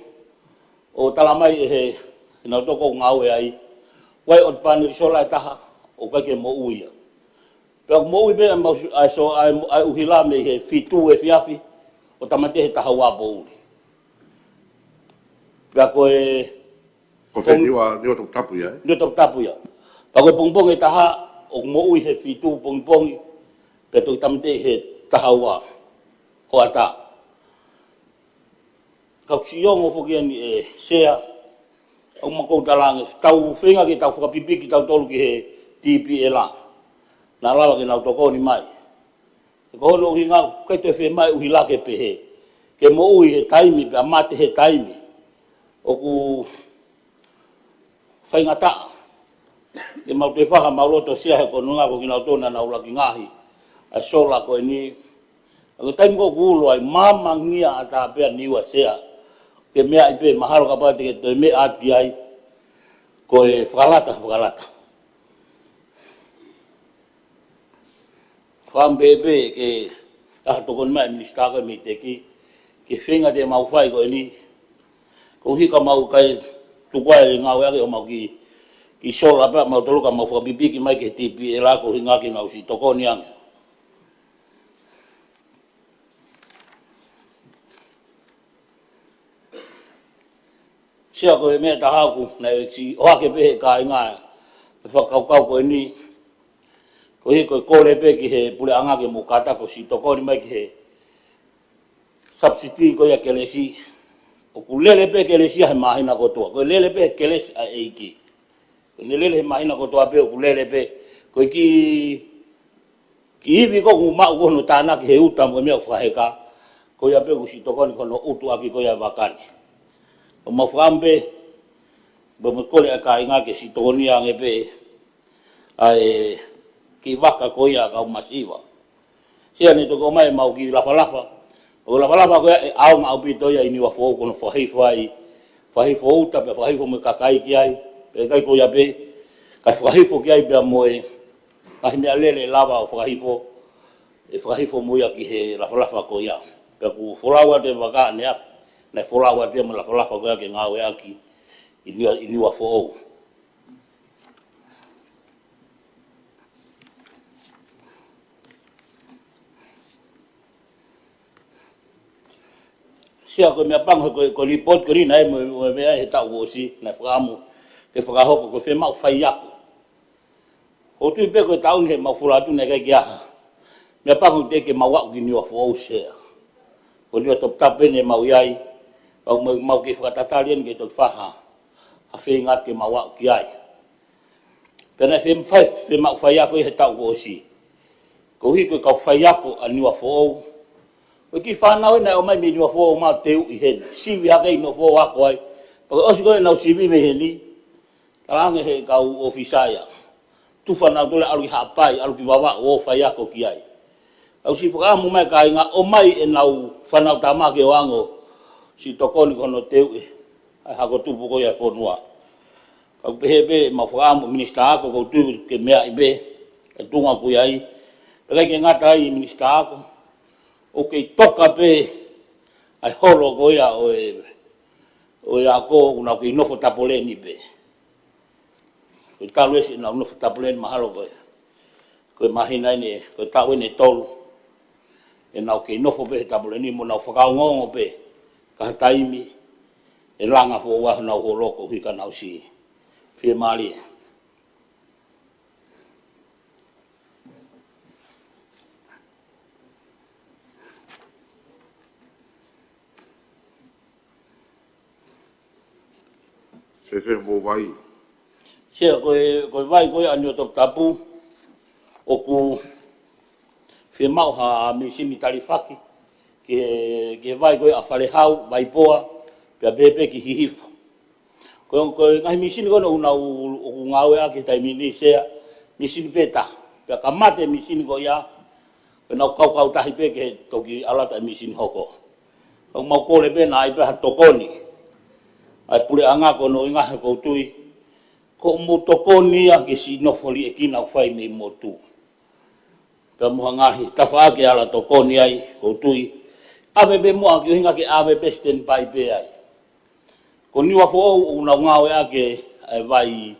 ʻo tala mai ʻe he, he nau toko ngāue ai. Ko e ʻotu paneli sola ʻe taha, ʻoku ʻikai ke moʻui ia. Pea ʻoku moʻui pē ʻa e mau si-, ʻa e so-, ʻa e, ʻa e ʻuhila mei he fitu efiafi, ʻo tāmateʻi he taha ua poʻuli. Pea ko e Ko e fē Pong- Niua, Niuatoputapu ia, ē? Niuatoputapu ia. Pea ko e pongipongi ʻe taha, ʻoku moʻui he fitu pongipongi, pea toki tāmateʻi he taha ua hoʻatā. Ka ʻoku siʻi ongo foki eni ʻe Sea, ʻoku mau kau talaange, tau feinga ke tau fakapipiki tautolu ki he TPLR. Naʻa lava ke nau tokoni mai. Ko hono ʻuhinga, ʻikai toe fiemaʻu e ʻuhila ke pehē. Ke moʻui he taimi, pea mate he taimi. ʻOku faingataʻa. Ke mau toe fai ha mau loto Sea he ko hono ʻuhinga ko kinautolu naʻa nau laki ngaohi ʻa e sola ko eni. ʻA ko e taimi ko ē ʻoku ulo ai, mamangia ʻatā pē ʻa Niua Sea. Ke meaʻi pē, mahalo kapau te ke toe meʻa atu ki ai. Ko e fakalata, fakalata. Fakaʻamu pē pē ke ʻai ha tokoni mai e minisitā ko ē MEIDECC, ke feinga te mau fai ko eni. Koeʻuhi ka mau ʻikai tuku ai e ngāueʻaki ʻo mau kiʻi, kiʻi sola pē ʻa mautolu ka mau fakapipiki mai ki he TPLR ko e ʻuhinga ke nau siʻi tokoni ange. Sea ko e meʻa ʻe taha ʻoku, naʻe ʻosi ʻohake pē he kāinga e fakakaukau ko eni. Koeʻuhi ko e kole pē ki he puleʻanga ke mou kātaki ʻo siʻi tokoni mai ki he subsidy ko ia kelesi. ʻOku lele pē kelesi ia he māhina kotoa. Ko e lele pē he kelesi ʻa e ʻEiki. Ko ʻene lele he māhina kotoa pē ʻoku lele pē. Ko e kiʻi, kiʻi ivi ko ē ʻoku maʻu ko hono tānaki he uta mo e meʻa ʻoku fakaheka. Ko ia pē ʻoku siʻi tokoni ko hono utuʻaki ko ia e vaka ni. ʻOku mau fakaʻamu pē, pea mo e kole ʻa e kāinga ke siʻi tokoni ange pē ʻa e kiʻi vaka ko ia ʻa e kau masiva. Sea naʻe toki ʻomai ʻemau kiʻi lafalafa. Ko e lafalafa ko ia ʻe ʻaonga ʻaupito ia ʻi Niuafoʻou ko hono fakahifo ai, fakahifo uta pea fakahifo mo e kakai ki ai. Pea ʻikai ko ia pē, kae fakahifo ki ai pea mo e ngaahi meʻalele ʻe lava ʻo fakahifo, ʻe fakahifo mo ia ki he lafalafa ko ia. Pea ʻoku folau atu e vaka ʻaneafi, naʻe folau atu ia mo e lafalafa ko ia ke ngāueʻaki ʻi Niua, ʻi Niuafoʻou. Sea, ko e meʻapango ko e, ko e lipooti ko eni naʻe mo, mo e meʻa he taʻu kuo ʻosi, naʻe fakaʻamu ke fakahoko, ko e fiemaʻu faiako. ʻOku ou tui pē ko e taʻu ni he mau fula atu naʻe ʻikai ke ʻi ai ha meʻapango teʻeki ke mau aʻu ki Niuafoʻou, Sea. Ko Niuatoputapu eni ʻemau ʻi ai, pea mau, mau kei fakatatali eni ke toki fai ha feinga ke mau aʻu ki ai. Pea naʻe fie-, fai, fiemaʻu faiako ia he taʻu kuo ʻosi. Koeʻuhi ko e kau faiako ʻa Niuafoʻou, ko e kiʻi fānau eni naʻe ʻomai mei Niuafoʻou ʻo teuʻi heni. Sivi hake ʻi Niuafoʻou ʻo ako ai. Pea ko e ʻosi ko ē ʻenau sivi mei heni, talaange ʻe he kau ʻōfisa ia, tufa nautolu ʻo ʻalu ki Haʻapai, ʻalu ki Vavaʻu ʻo faiako ki ai. Kau siʻi fakaʻamu mai kāinga, ʻomai ʻenau fānau tama ke ō ʻo ango siʻi tokoni ki hono teuʻi ʻa e hako tupu ko ia ʻo e fonua. Kau pehē pē ʻemau fakaʻamu Minisitā Ako, ʻoku ou tui ke meaʻi pē e tuʻunga ʻoku ʻi ai. Pea ʻikai ke ngata ai, Minisitā Ako, ʻoku kei toka pē ʻa e holo ko ia ʻo e, ʻo e ako, ʻoku nau kei nofo tapoleni pē. Ko e talu ʻesi ʻenau nofo tapoleni, mahalo ko e, ko e māhina eni, ko e taʻu eni ʻe tolu ʻenau kei nofo pē he tapoleni mo nau fakaongoongo pē, ka ʻi ha taimi ʻe langa foʻou ai honau holo koeʻuhi ka nau siʻi fiemālie. Fēfē hoʻomou vai? Sea, ko e, ko e vai ko ia ʻa Niuatoputapu, ʻoku fiemaʻu ha mīsini talifaki ki he, ki he vai ko ia ʻa Falehau, Vaipoa, pea pehē pē ki Hihifo. Ko, ko e ngaahi mīsini ko ena ʻoku nau, ʻoku ngāueʻaki he taimi ni, Sea, mīsini pē taha. Pea ka mate e mīsini ko ia, ko ʻenau kaukau tahi pē ke toki ʻalu atu e mīsini hoko. Ka mau kole pē naʻa ʻi ai pē ha tokoni ʻa e puleʻanga, ko hono ʻuhinga he ʻoku ou tui ko hoʻomou tokoni ia ki he siʻi nofo liʻekina ʻoku fai mei motu. Pea mo ha ngaahi tafaʻaki ʻe ala tokoni ai, ʻoku ou tui, ʻave pē muʻa ki he ʻuhinga ke ʻave pē, standby pē ai. Ko Niuafoʻou ʻoku nau ngāueʻaki ʻa e vai,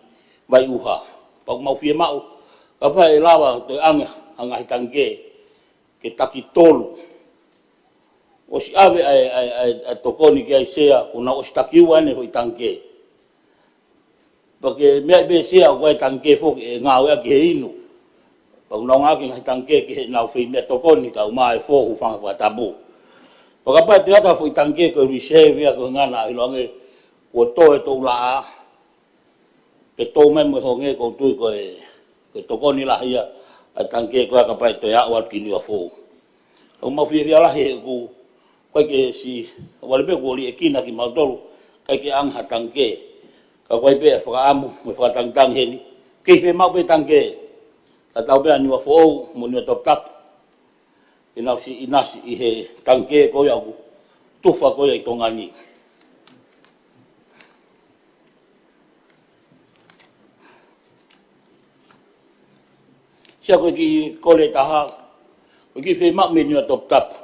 vai ʻuha. Pea ʻoku mau fiemaʻu, kapau ʻe lava toe ʻange ha ngaahi tangikē ke taki tolu. ʻOsi ʻave ʻa e, ʻa e, ʻa e, ʻa e tokoni ki ai, Sea, kuo nau ʻosi taki ua ʻene foʻi tangikē. Pea ke meaʻi pē, Sea, ʻoku ʻi ai e tangikē foki ʻe ngāueʻaki he inu. Pea ʻoku nau ngāueʻaki e ngaahi tangikē ki heʻenau fai meʻatokoni kae ʻumaʻā e fō, hūfanga he fakatapu. Pea kapau ʻe toe ʻi ai ha foʻi tangikē ko e reserve ia, ko e ʻuhinga naʻa ʻiloange kuo tō e toʻu laʻā, pea tō mai mo e honge, ʻoku ou tui ko e, ko e tokoni lahi ia ʻa e tangikē ko ia kapau ʻe toe aʻu atu ki Niuafoʻou. ʻOku mau fiefia lahi he ʻoku ʻikai ke siʻi, ʻoku vale pē kuo liʻekina kimautolu, ʻikai ke ʻange ha tangikē. Ka ʻoku ʻi ai pē e fakaʻamu mo e fakatangitangi heni, kei fiemaʻu pē tangikē. Tatau pē ʻa Niuafoʻou mo Niuatoputapu ke nau siʻi ʻinasi ʻi he tangikē ko ia ʻoku tufa ko ia ʻi Tonga ni. Sea, ko e kiʻi kole ʻe taha, ko e kiʻi fiemaʻu mei Niuatoputapu.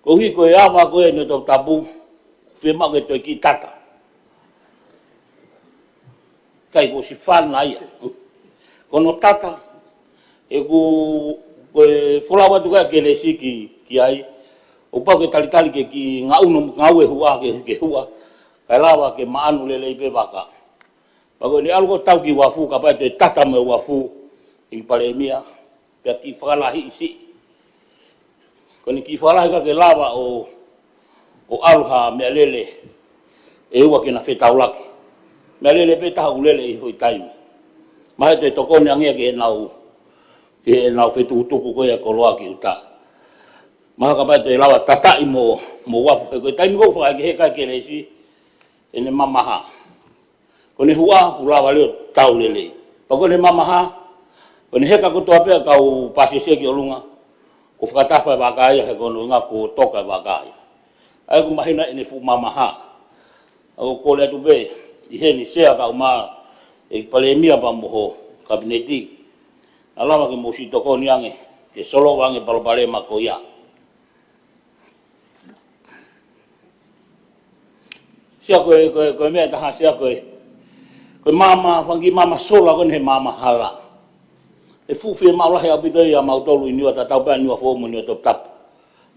Koeʻuhi ko e ava ko ē ʻa Niuatoputapu, fiemaʻu ke toe kiʻi tata. ʻIkai, kuo ʻosi fana ia. Ko hono tata, ʻoku, ko e folau atu ko ē ʻa Kelesi ki, ki ai, ʻoku pau ke talitali ke kiʻi ngaʻunu, ngaue huʻa ke, ke huʻa, kae lava ke maʻanu lelei pē vaka. Pea ko ʻene ʻalu ko ē ʻo tau ki uafu, kapau ʻe toe tata mo e uafu, ʻEiki Palēmia, pea kiʻi fakalahi siʻi. Ko ʻene kiʻi fakalahi ka ke lava ʻo, ʻo ʻalu ha meʻalele ʻe ua ke na fetaulaki. Meʻalele pē taha ʻoku lele ʻi he foʻi taimi. Mahalo ʻe toe tokoni ange ia ki heʻenau, ki heʻenau fetukutuku ko ia e koloa ki ʻuta. Mahalo kapau ʻe toe lava tataʻi mo, mo uafu, he ko e taimi ko ē ʻoku fakaʻekeʻeke ai ʻa Kelesi, ʻene mamaha. Ko ʻene huʻa, kuo lava leva ʻo tau lelei. Pea ko ʻene mamaha, ko ʻene heka kotoa pē ʻa e kau pāsese ki ʻolunga, kuo fakatafa e vaka ia, he ko hono ʻuhinga kuo toka e vaka ia. ʻA ia ʻoku mahino ʻene fuʻu mamaha. ʻOku ou kole atu pē ʻi heni, Sea, kae ʻumaʻā e Palēmia pea mo ho Kapineti, naʻa lava ke mou siʻi tokoni ange ke solova ange e palopalema ko ia. Sea, ko e, ko e, ko e meʻa ʻe taha, Sea, ko e, ko e maama, fanga kiʻi maama sola ko eni he maama hala. ʻE fuʻu fiemaʻu lahi ʻaupito ia ʻa mautolu ʻi Niua, tatau pē ʻa Niuafoʻou mo Niuatoputapu.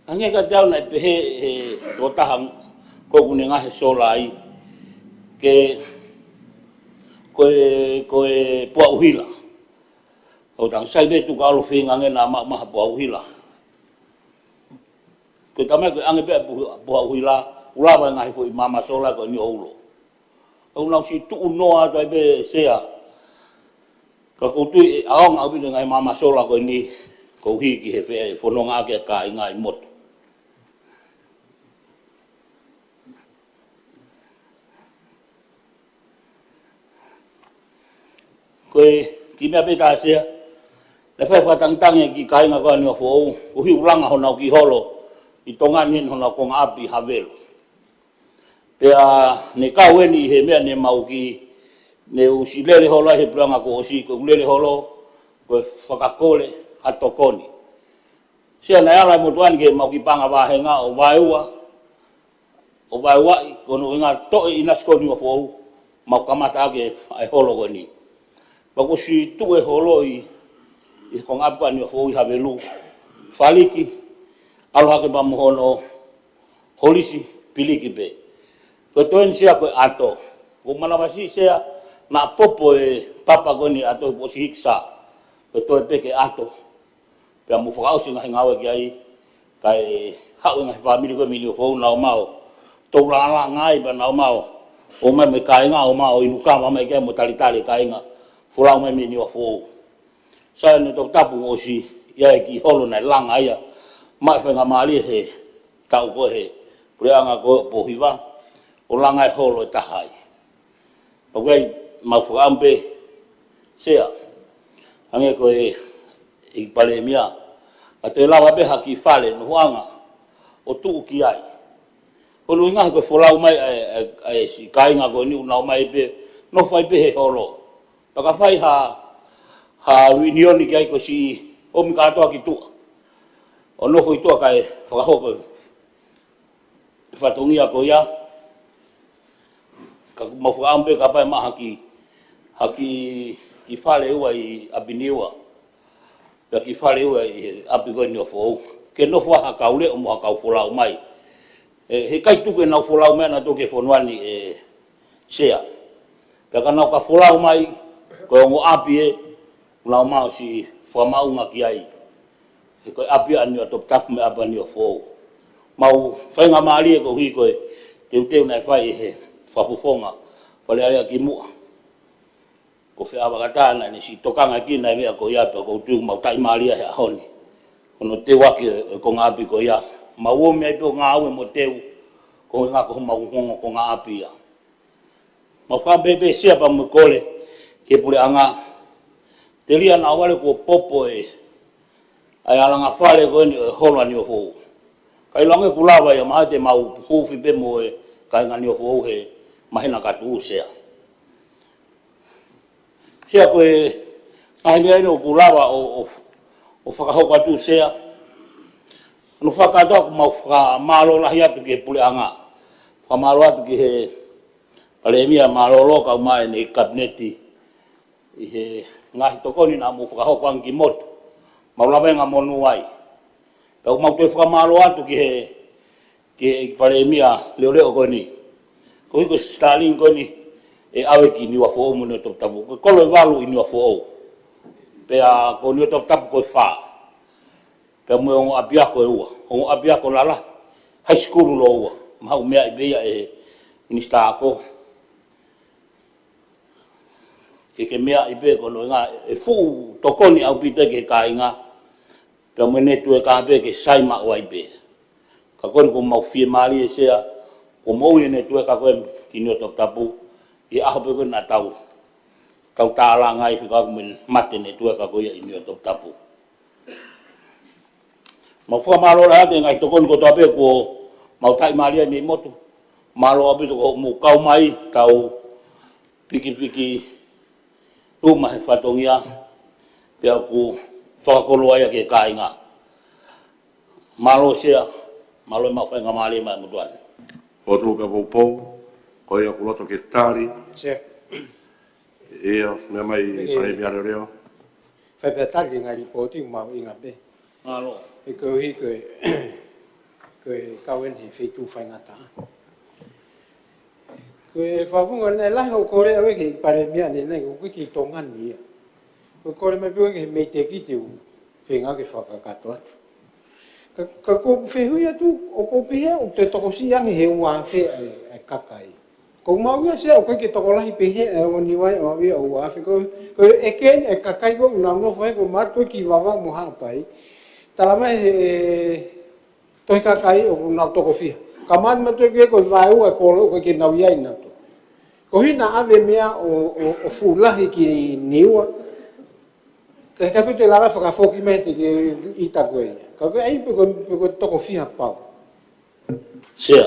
Hangē kiate au naʻe pehē he tokotaha ko ē ʻoku ne ngaahi sola ai, ke ko e, ko e Puaʻuhila. ʻO tau sai pē tuku ʻalu feinga ange naʻa maʻu mai ha Puaʻuhila. Ko e taimi ko ē ʻange pē ʻa e Puaʻuhila, ʻoku lava e ngaahi foʻi maama sola ko eni ʻo ulo. ʻOku nau siʻi tuʻu noa atu ai pē Sea. Ka ʻoku ou tui ʻe ʻaonga ʻaupito e ngaahi maama sola ko eni, koeʻuhi ki he feʻauhi fononga ʻa e kāinga ʻi motu. Ko e kiʻi meʻa pē tā Sea, naʻe fai fakatangitangi ki he kāinga ko eni ʻo Foʻou, koeʻuhi ʻoku langa honau kiʻi holo ʻi Tonga ni, honau konga ʻapi Havelu. Pea ne kau eni he meʻa ne mau kiʻi, ne u siʻi lele holo ai he puleʻanga kuo ʻosi, ko ʻeku lele holo, ko e fakakole ha tokoni. Sea, naʻe ala e motuʻa ni ke mau kiʻi paʻanga vāhenga ʻo vaeua, ʻo vaeuaʻi, ko hono ʻuhinga toʻe ʻinasi ko eni ʻo Foʻou, mau kamata ʻaki e holo ko eni. Pea kuo ʻosi tuʻu e holo ʻi, ʻi he konga ʻapi ko eni ʻo Foʻou ʻi Havelu, faliki, ʻalu hake pea mo hono holisi, piliki pē. Ko e toe eni Sea ko e ʻato. ʻOku ou manavasiʻi Sea, naʻa popo e papa ko eni ʻato kuo ʻosi hiki Sea. Ko e toe pē ke ʻato. Pea mou fakaʻosi e ngaahi ngāue ki ai, kae haʻu e ngaahi fāmili ko ē mei Niuafoʻou naʻa mau tau lālanga ai pea naʻa mau ō mai mo e kāinga, ō mai ʻo inu kava mai ki ai mo talitali e kāinga, folau mai mei Niuafoʻou. Sai, ne toputapu ʻosi ia e kiʻi holo naʻe langa ia, maʻu e faingamālie he taʻu ko ē he puleʻanga ko ē ʻo Pōhiva, ʻo langa e holo ʻe taha ai. Pea ʻoku ʻi ai, mau fakaʻamu pē Sea, hangē ko e, ʻEiki Palēmia, ka toe lava pē ha kiʻi fale nofoʻanga ʻo tuʻu ki ai. Ko hono ʻuhinga he ko e folau mai ʻa e, ʻa e, ʻa e siʻi kāinga ko eni ʻoku nau ō mai pē, nofo ai pē he holo. Pea ka fai ha, ha reunion ki ai ko e siʻi ō mai kātoa ki tuʻa. ʻO nofo ʻi tuʻa kae fakahoko e fatongia ko ia. Ka ʻoku mau fakaʻamu pē kapau ʻe maʻu ha kiʻi, ha kiʻi, kiʻi fale ʻe ua ʻi ʻApi Niua, pea kiʻi fale ʻe ua ʻi he ʻapi ko eni ʻo Foʻou, ke nofo ai ha kau leʻo mo ha kau folau mai. ʻE, heʻikai tuku ʻenau folau mai ʻanautolu ki he fonua ni ʻe Sea. Pea ka nau ka folau mai, ko e ongo ʻapi ē, ʻoku nau maʻu siʻi fakamaʻunga ki ai. He ko e ʻapi ʻa Niuatoputapu mo e ʻapi ʻa Niuafoʻou. Mau faingamālie koeʻuhi ko e teuteu naʻe fai ʻe he fakafofonga Fale Alea ki muʻa, ko Feʻavakataʻa, naʻa ne siʻi tokanga ki he ngaahi meʻa ko ia, pea ʻoku ou tui ʻoku mau taʻimālie he ʻaho ni. Ko hono teuaki e, e konga ʻapi ko ia. Mau ō mai pē ʻo ngāue mo teu, ko e ʻuhinga ko homau ongo konga ʻapi ia. Mau fakaʻamu pē Sea pea mo e kole ki he puleʻanga, telia naʻa ʻohovale kuo popo e, ʻa e alanga fale ko eni ʻo e holo ʻa Niuafoʻou. Ka ʻiloange ʻoku lava ia, mahalo te mau huufi pē mo e kāinga Niuafoʻou he māhina ka tuʻu Sea. Sea, ko e ngaahi meʻa eni ʻoku lava ʻo, ʻo, ʻo fakahoko atu Sea. Hono fakakātoa ʻoku mau fakamālō lahi atu ki he puleʻanga. Fakamālō atu ki he Palēmia, mālōlō kau mai ʻene kapineti ʻi he ngaahi tokoni naʻa mou fakahoko ange ki motu. Mau lava e ngaahi monū ai. Pea ʻoku mau toe fakamālō atu ki he, ki he ʻEiki Palēmia leʻoleʻo ko eni. Koeʻuhi ko e Starlink ko eni ʻe ʻave ki Niuafoʻou mo Niuatoputapu. Ko e kolo ʻe valu ʻi Niuafoʻou. Pea ko Niuatoputapu ko e fā. Pea mo e ongo ʻapiako ʻe ua. Ongo ʻapiako lalahi. High school lōua. Mahalo ʻe meaʻi pē ia ʻe he Minisitā Ako. Ke, ke meaʻi pē, ko hono ʻuhinga ʻe fuʻu tokoni ʻaupito ki he kāinga. Pea mo e netiueka pē ke sai maʻu ai pē. Ka ko eni ʻoku mau fiemālie Sea, kuo moʻui e netiueka ko ē ki Niuatoputapu, ʻi he ʻaho pē ko ē naʻa tau, tau tālanga ai fika ʻoku mou mate e netiueka ko ia ʻi Niuatoputapu. Mau fakamālō lahi atu he ngaahi tokoni kotoa pē kuo mau taʻimālie ai mei motu. Mālō ʻaupito ko hoʻomou kau mai, tau pikipiki uma he fatongia, pea ʻoku fakakoloa ia ki he kāinga. Mālō Sea, mālō e maʻu faingamālie mai motuʻa ni. Fotu pea poupou, ko ia ʻoku loto ke tali. Sea. ʻIo, meʻa mai. ʻIo. Palēmia leʻoleʻo. Fai pē tali ngaahi lipooti mahuʻinga pē. Mālō. ʻE koeʻuhi ko e Ko e kau eni he feituʻu faingataʻa. Ko e fakafofonga naʻe lahi hoʻo kole ʻaʻau ki he Palēmia ʻanenai, ko e kiʻi Tonga ni ia. Ko e kole mai pē ki he MEIDECC te u feinga ke fakakakato atu. Ka, ka ko e fehuʻi atu, ʻoku ou pehē ʻoku toe tokosiʻi ange he ua afe ʻa e, ʻa e kakai. Ko e maʻu ia Sea ʻoku ʻikai ke tokolahi pehē ʻa e ongo Niua ʻoku maʻu ia ʻo ua afe. Ko, ko e ʻeke eni ʻa e kakai ko ē ʻoku nau nofo ai, ko e maʻu ko ē ki Vavaʻu mo Haʻapai. Tala mai he, Tohi Kakai ʻoku nau toko fiha. Ka maʻu mai ʻe he kakai ko e vaeua e kolo ʻoku ʻikai ke nau ʻi ai nautolu. Ko e hā naʻa ʻave meʻa ʻo, ʻo, ʻo fuʻu lahi ki Niua. Ka, ka fete lava fakafoki mai te ke ʻita ko ia. Ka ko e ʻai pē ko, pē ko e toko fiha pau. Sea,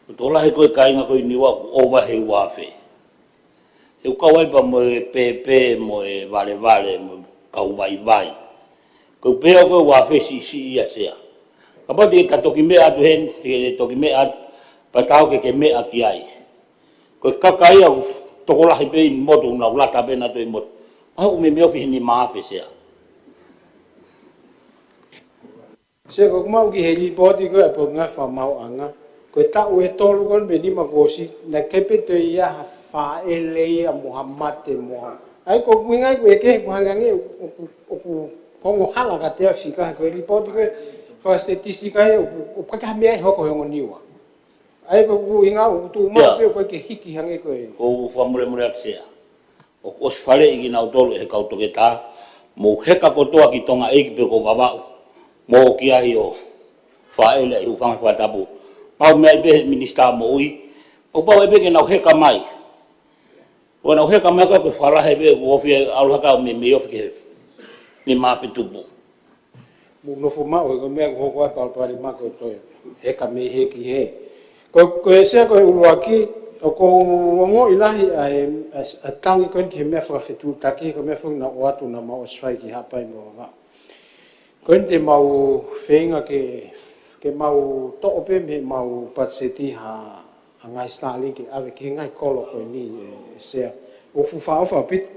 ʻoku tokolahi ko e kāinga ko ē ʻi Niua ʻoku ʻova he ua afe. He ʻoku kau ai pea mo e pēpē, mo e valevale, mo e kau vaivai. Ko e pehē ko e ua afe siʻisiʻi ia Sea. Kapau te ta toki meʻa atu heni, te ke toki meʻa atu, pea ta ō ke ke meʻa ki ai. Ko e kakai ia ʻoku tokolahi pē ʻi motu, nau lata pē nautolu ʻi motu. Mahalo ʻoku meimei ofi he nima afe Sea. Sea, ko ʻeku maʻu ki he lipooti ko ē ʻa e Potungāue Fakamaauʻanga. Ko e taʻu ʻe tolu ko ē mei he nima kuo ʻosi, naʻe ʻikai pē toe ʻi ai ha fāʻele ia mo ha mate mo ha. ʻA ia ko e ʻuhinga ia ʻoku ʻeke he ʻoku hangē ʻoku, ʻoku, ʻoku ongo hala kiate au e fika, ko e lipooti ko ē fakasitetisika ia ʻoku, ʻoku ʻikai ha meʻa ʻe hoko he ongo Niua. ʻA ia ko e ʻuhinga ʻoku tuʻu mai Ia. pē ʻoku ʻikai ke hiki hangē ko e. ʻOku ou fakamolemole atu Sea. ʻOku ʻosi faleʻi kinautolu ʻe he kau toketā, mou heka kotoa ki Tonga ʻEiki pe ko Vavaʻu. Mou ō ki ai ʻo fāʻele ʻi he hūfanga he fakatapu. Pau meʻa ʻi pē he Minisitā Moʻui. ʻOku pau ai pē ke nau heka mai. ʻO nau heka mai ka ko e fakalahi pē ʻoku ofi ai ʻalu hake ʻo meimei ofi ki he nima afe tupu. Mou nofo maʻu he ko e meʻa ʻoku hoko ai palopalema ko e toe heka mei he ki he. Ko, ko e Sea ko e ʻuluaki, ʻoku ou ongoʻi lahi ʻa e, ʻa e, ʻa e tangi ko eni ki he meʻa fakafetuʻutaki, ko e meʻa foki naʻe ʻoatu naʻa mau ʻosi fai ki Haʻapai mo Vavaʻu. Ko eni te mau feinga ke, ke mau toʻo pē mei heʻemau patiseti ha, ha ngaahi Starlink ke ʻave ki he ngaahi kolo ko eni ē, ē Sea. ʻOku fuʻu fakaʻofa ʻaupito.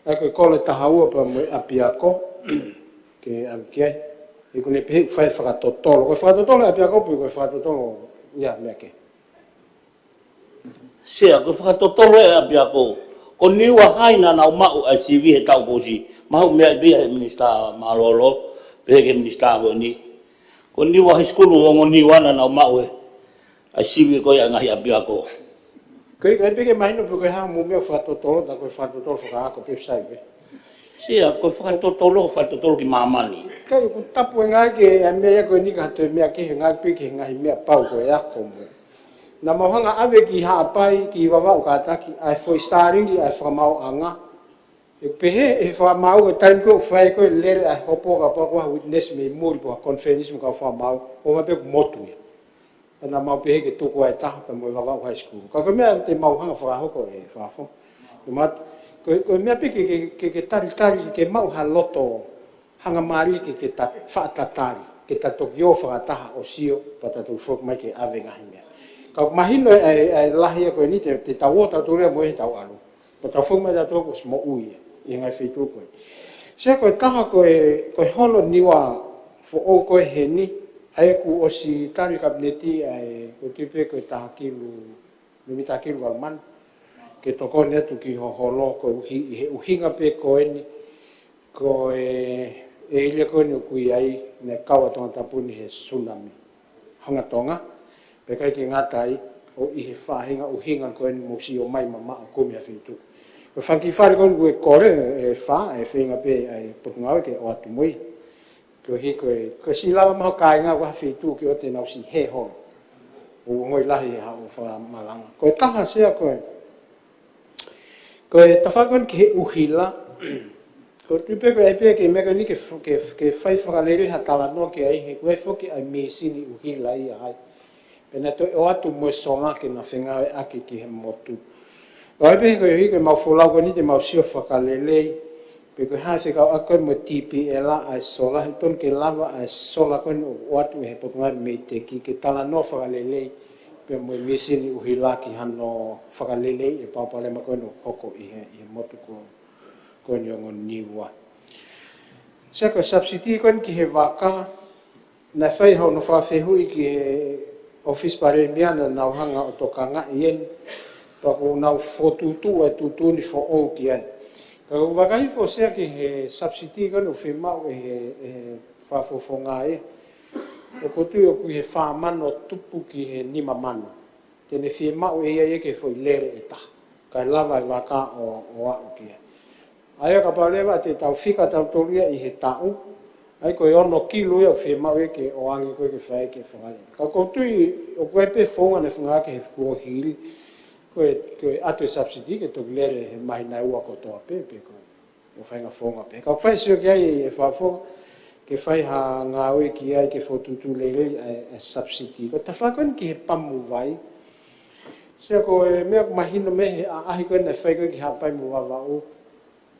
ʻA ia ko e kolo ʻe taha ua pea mo e ʻapiako ke ʻave ki ai. ʻOku ne pehē ʻoku fai fakatotolo. Ko e fakatotolo ʻapiako pe ko e fakatotolo ia meʻa kehe. Sea, ko e fakatotolo ʻapiako. Ko Niua Hai naʻa nau maʻu ʻa e sivi he taʻu kuo ʻosi. Mahalo meʻa ʻi pē ia he Minisitā mālōlō, pehē ki he Minisitā ko eni. Ko Niua Hai School ongo Niua naʻa nau maʻu ʻa e sivi ko ia ʻa e ngaahi ʻapiako. Ko e ʻikai pē ke mahino pe ko e hā hoʻomou meʻa fakatotolo, tā ko e fakatotolo fakaako pe sai pē. Sea, ko e fakatotolo, fakatotolo ki māmani. Ka ʻoku tapu e ngaahi ke ʻa e meʻa ia ko eni ka toe meʻa ki he ngaahi pē ki he ngaahi meʻa pau ko e ako mo. Naʻa mau hanga ʻave ki Haʻapai, ki Vavaʻu kātaki, ʻa e foʻi Starlink, ʻa e fakamaauʻanga. ʻE pehē, ʻe fakamaau e taimi ko ē ʻoku fai ko ē lele ʻa e hopo kapau ko ha witness mei muli pe ko ha conference mo e kau fakamaau, ʻo ma pē ʻoku motu ia. Pea naʻa mau pehē ke tuku ai e taha pea mo e Vavaʻu High School. Ka ko e meʻa te mau hanga fakahoko ē fakafo. Ko e mat-, ko e, ko e meʻa pē ke, ke, ke, ke talitali, ke maʻu ha loto, hanga mālie ke, ke ta-, faʻa tatali, ke ta toki ō fakataha ʻo sio, pea ta toki foki mai ke ʻave ngaahi meʻa. Ka ʻoku mahino e, e, e lahi ia ko eni te, te tau ō tautolu ia mo e he tau ʻalu. Pea tau foki mai tautolu kuo ʻosi moʻui ia, ʻi he ngaahi feituʻu ko ē. Sea ko e taha ko e, ko e holo Niua foʻou ko ē heni, ʻa ia kuo ʻosi tali Kapineti ʻa e, ko e tui pē ko e taha kilu, meimei taha kilu valu mano. Ke tokoni atu ki ho holo, ko e ʻuhi-, ʻi he ʻuhinga pē ko eni, ko e, e ʻēlia ko eni ʻoku ʻi ai, naʻe kau ʻa Tongatapu ni he tsunami. Hanga Tonga, pea ʻikai ke ngata ai, ʻo ʻi he faʻahinga ʻuhinga ko eni mou sio mai mamaʻo kumi ha feituʻu. Ko e fanga kiʻi fale ko eni ʻoku kole, ʻe fā, ʻe feinga pē ʻa e Potungāue ke ʻoatu mo ia. Koeʻuhi ko e, ko e siʻi lava mai ho kāinga ʻo ha feituʻu ke ʻoua te nau siʻi hē holo. ʻOku ongoʻi lahi haʻo fakamalanga. Ko e taha Sea ko e, ko e tafaʻaki ko eni ki he ʻuhila. ʻOku ou tui pē ko e ʻai pē ke meʻa ko eni ke f-, ke, ke fai fakalelei ha talanoa ki ai he ʻoku ʻi ai foki ʻa e mīsini ʻuhila ia ai. Pea naʻe toe ʻoatu mo e sola ke na fengāueʻaki ki he motu. ʻO ʻai pē koeʻuhi ko ʻemau folau ko eni te mau sio fakalelei. Pe ko e hā e fekauʻaki ko ē mo e TPL ʻa e sola, he tonu ke lava ʻa e sola ko eni ʻoku ʻoatu ʻe he Potungāue MEIDECC ke talanoa fakalelei. Pea mo e mīsini ʻuhila ki hano fakalelei e palopalema ko eni ʻoku hoko ʻi he, ʻi he motu ko, ko eni ongo Niua. Sea ko e subsidy ko eni ki he vaka, Naʻe fai hono fakafehuʻi ki he ʻofisi palēmia naʻa nau hanga ʻo tokangaʻi eni, pea kuo nau fokotuʻutuʻu e tuʻutuʻuni foʻou ki ai. Ka ʻoku ou vakai foki Sea ki he subsidy ko eni ʻoku fiemaʻu ʻe he, ʻe he fakafofonga ē. ʻOku ou tui ʻoku ʻi he fā mano tupu ki he nima mano. Te ne fiemaʻu ʻe ia ia ke foʻi lele ʻe taha. Kae lava e vaka ʻo, ʻo aʻu ki ai. ʻA ia kapau leva te tau fika tautolu ia ʻi he taʻu, ʻa ia ko e ono kilu ia ʻoku fiemaʻu ia ke ʻoange ko ē ke fai ke fai. Ka ʻoku ou tui ʻoku ʻi ai pē founga naʻe fungaki he kuohili, ko e, ko e ʻatu e subsidy ke toki lele he māhina ʻe ua kotoa pē, pe ko e ʻo fai ha founga pē. Ka ʻoku fai e sio ki ai e fakafofonga, ke fai ha ngāue ki ai ke fokotuʻutuʻu lelei e, e subsidy. Ko e tafaʻaki ko eni ki he pamu vai. Sea, ko e meʻa ʻoku mahino mei he ʻaʻahi ko ē naʻe fai ko ē ki Haʻapai mo Vavaʻu,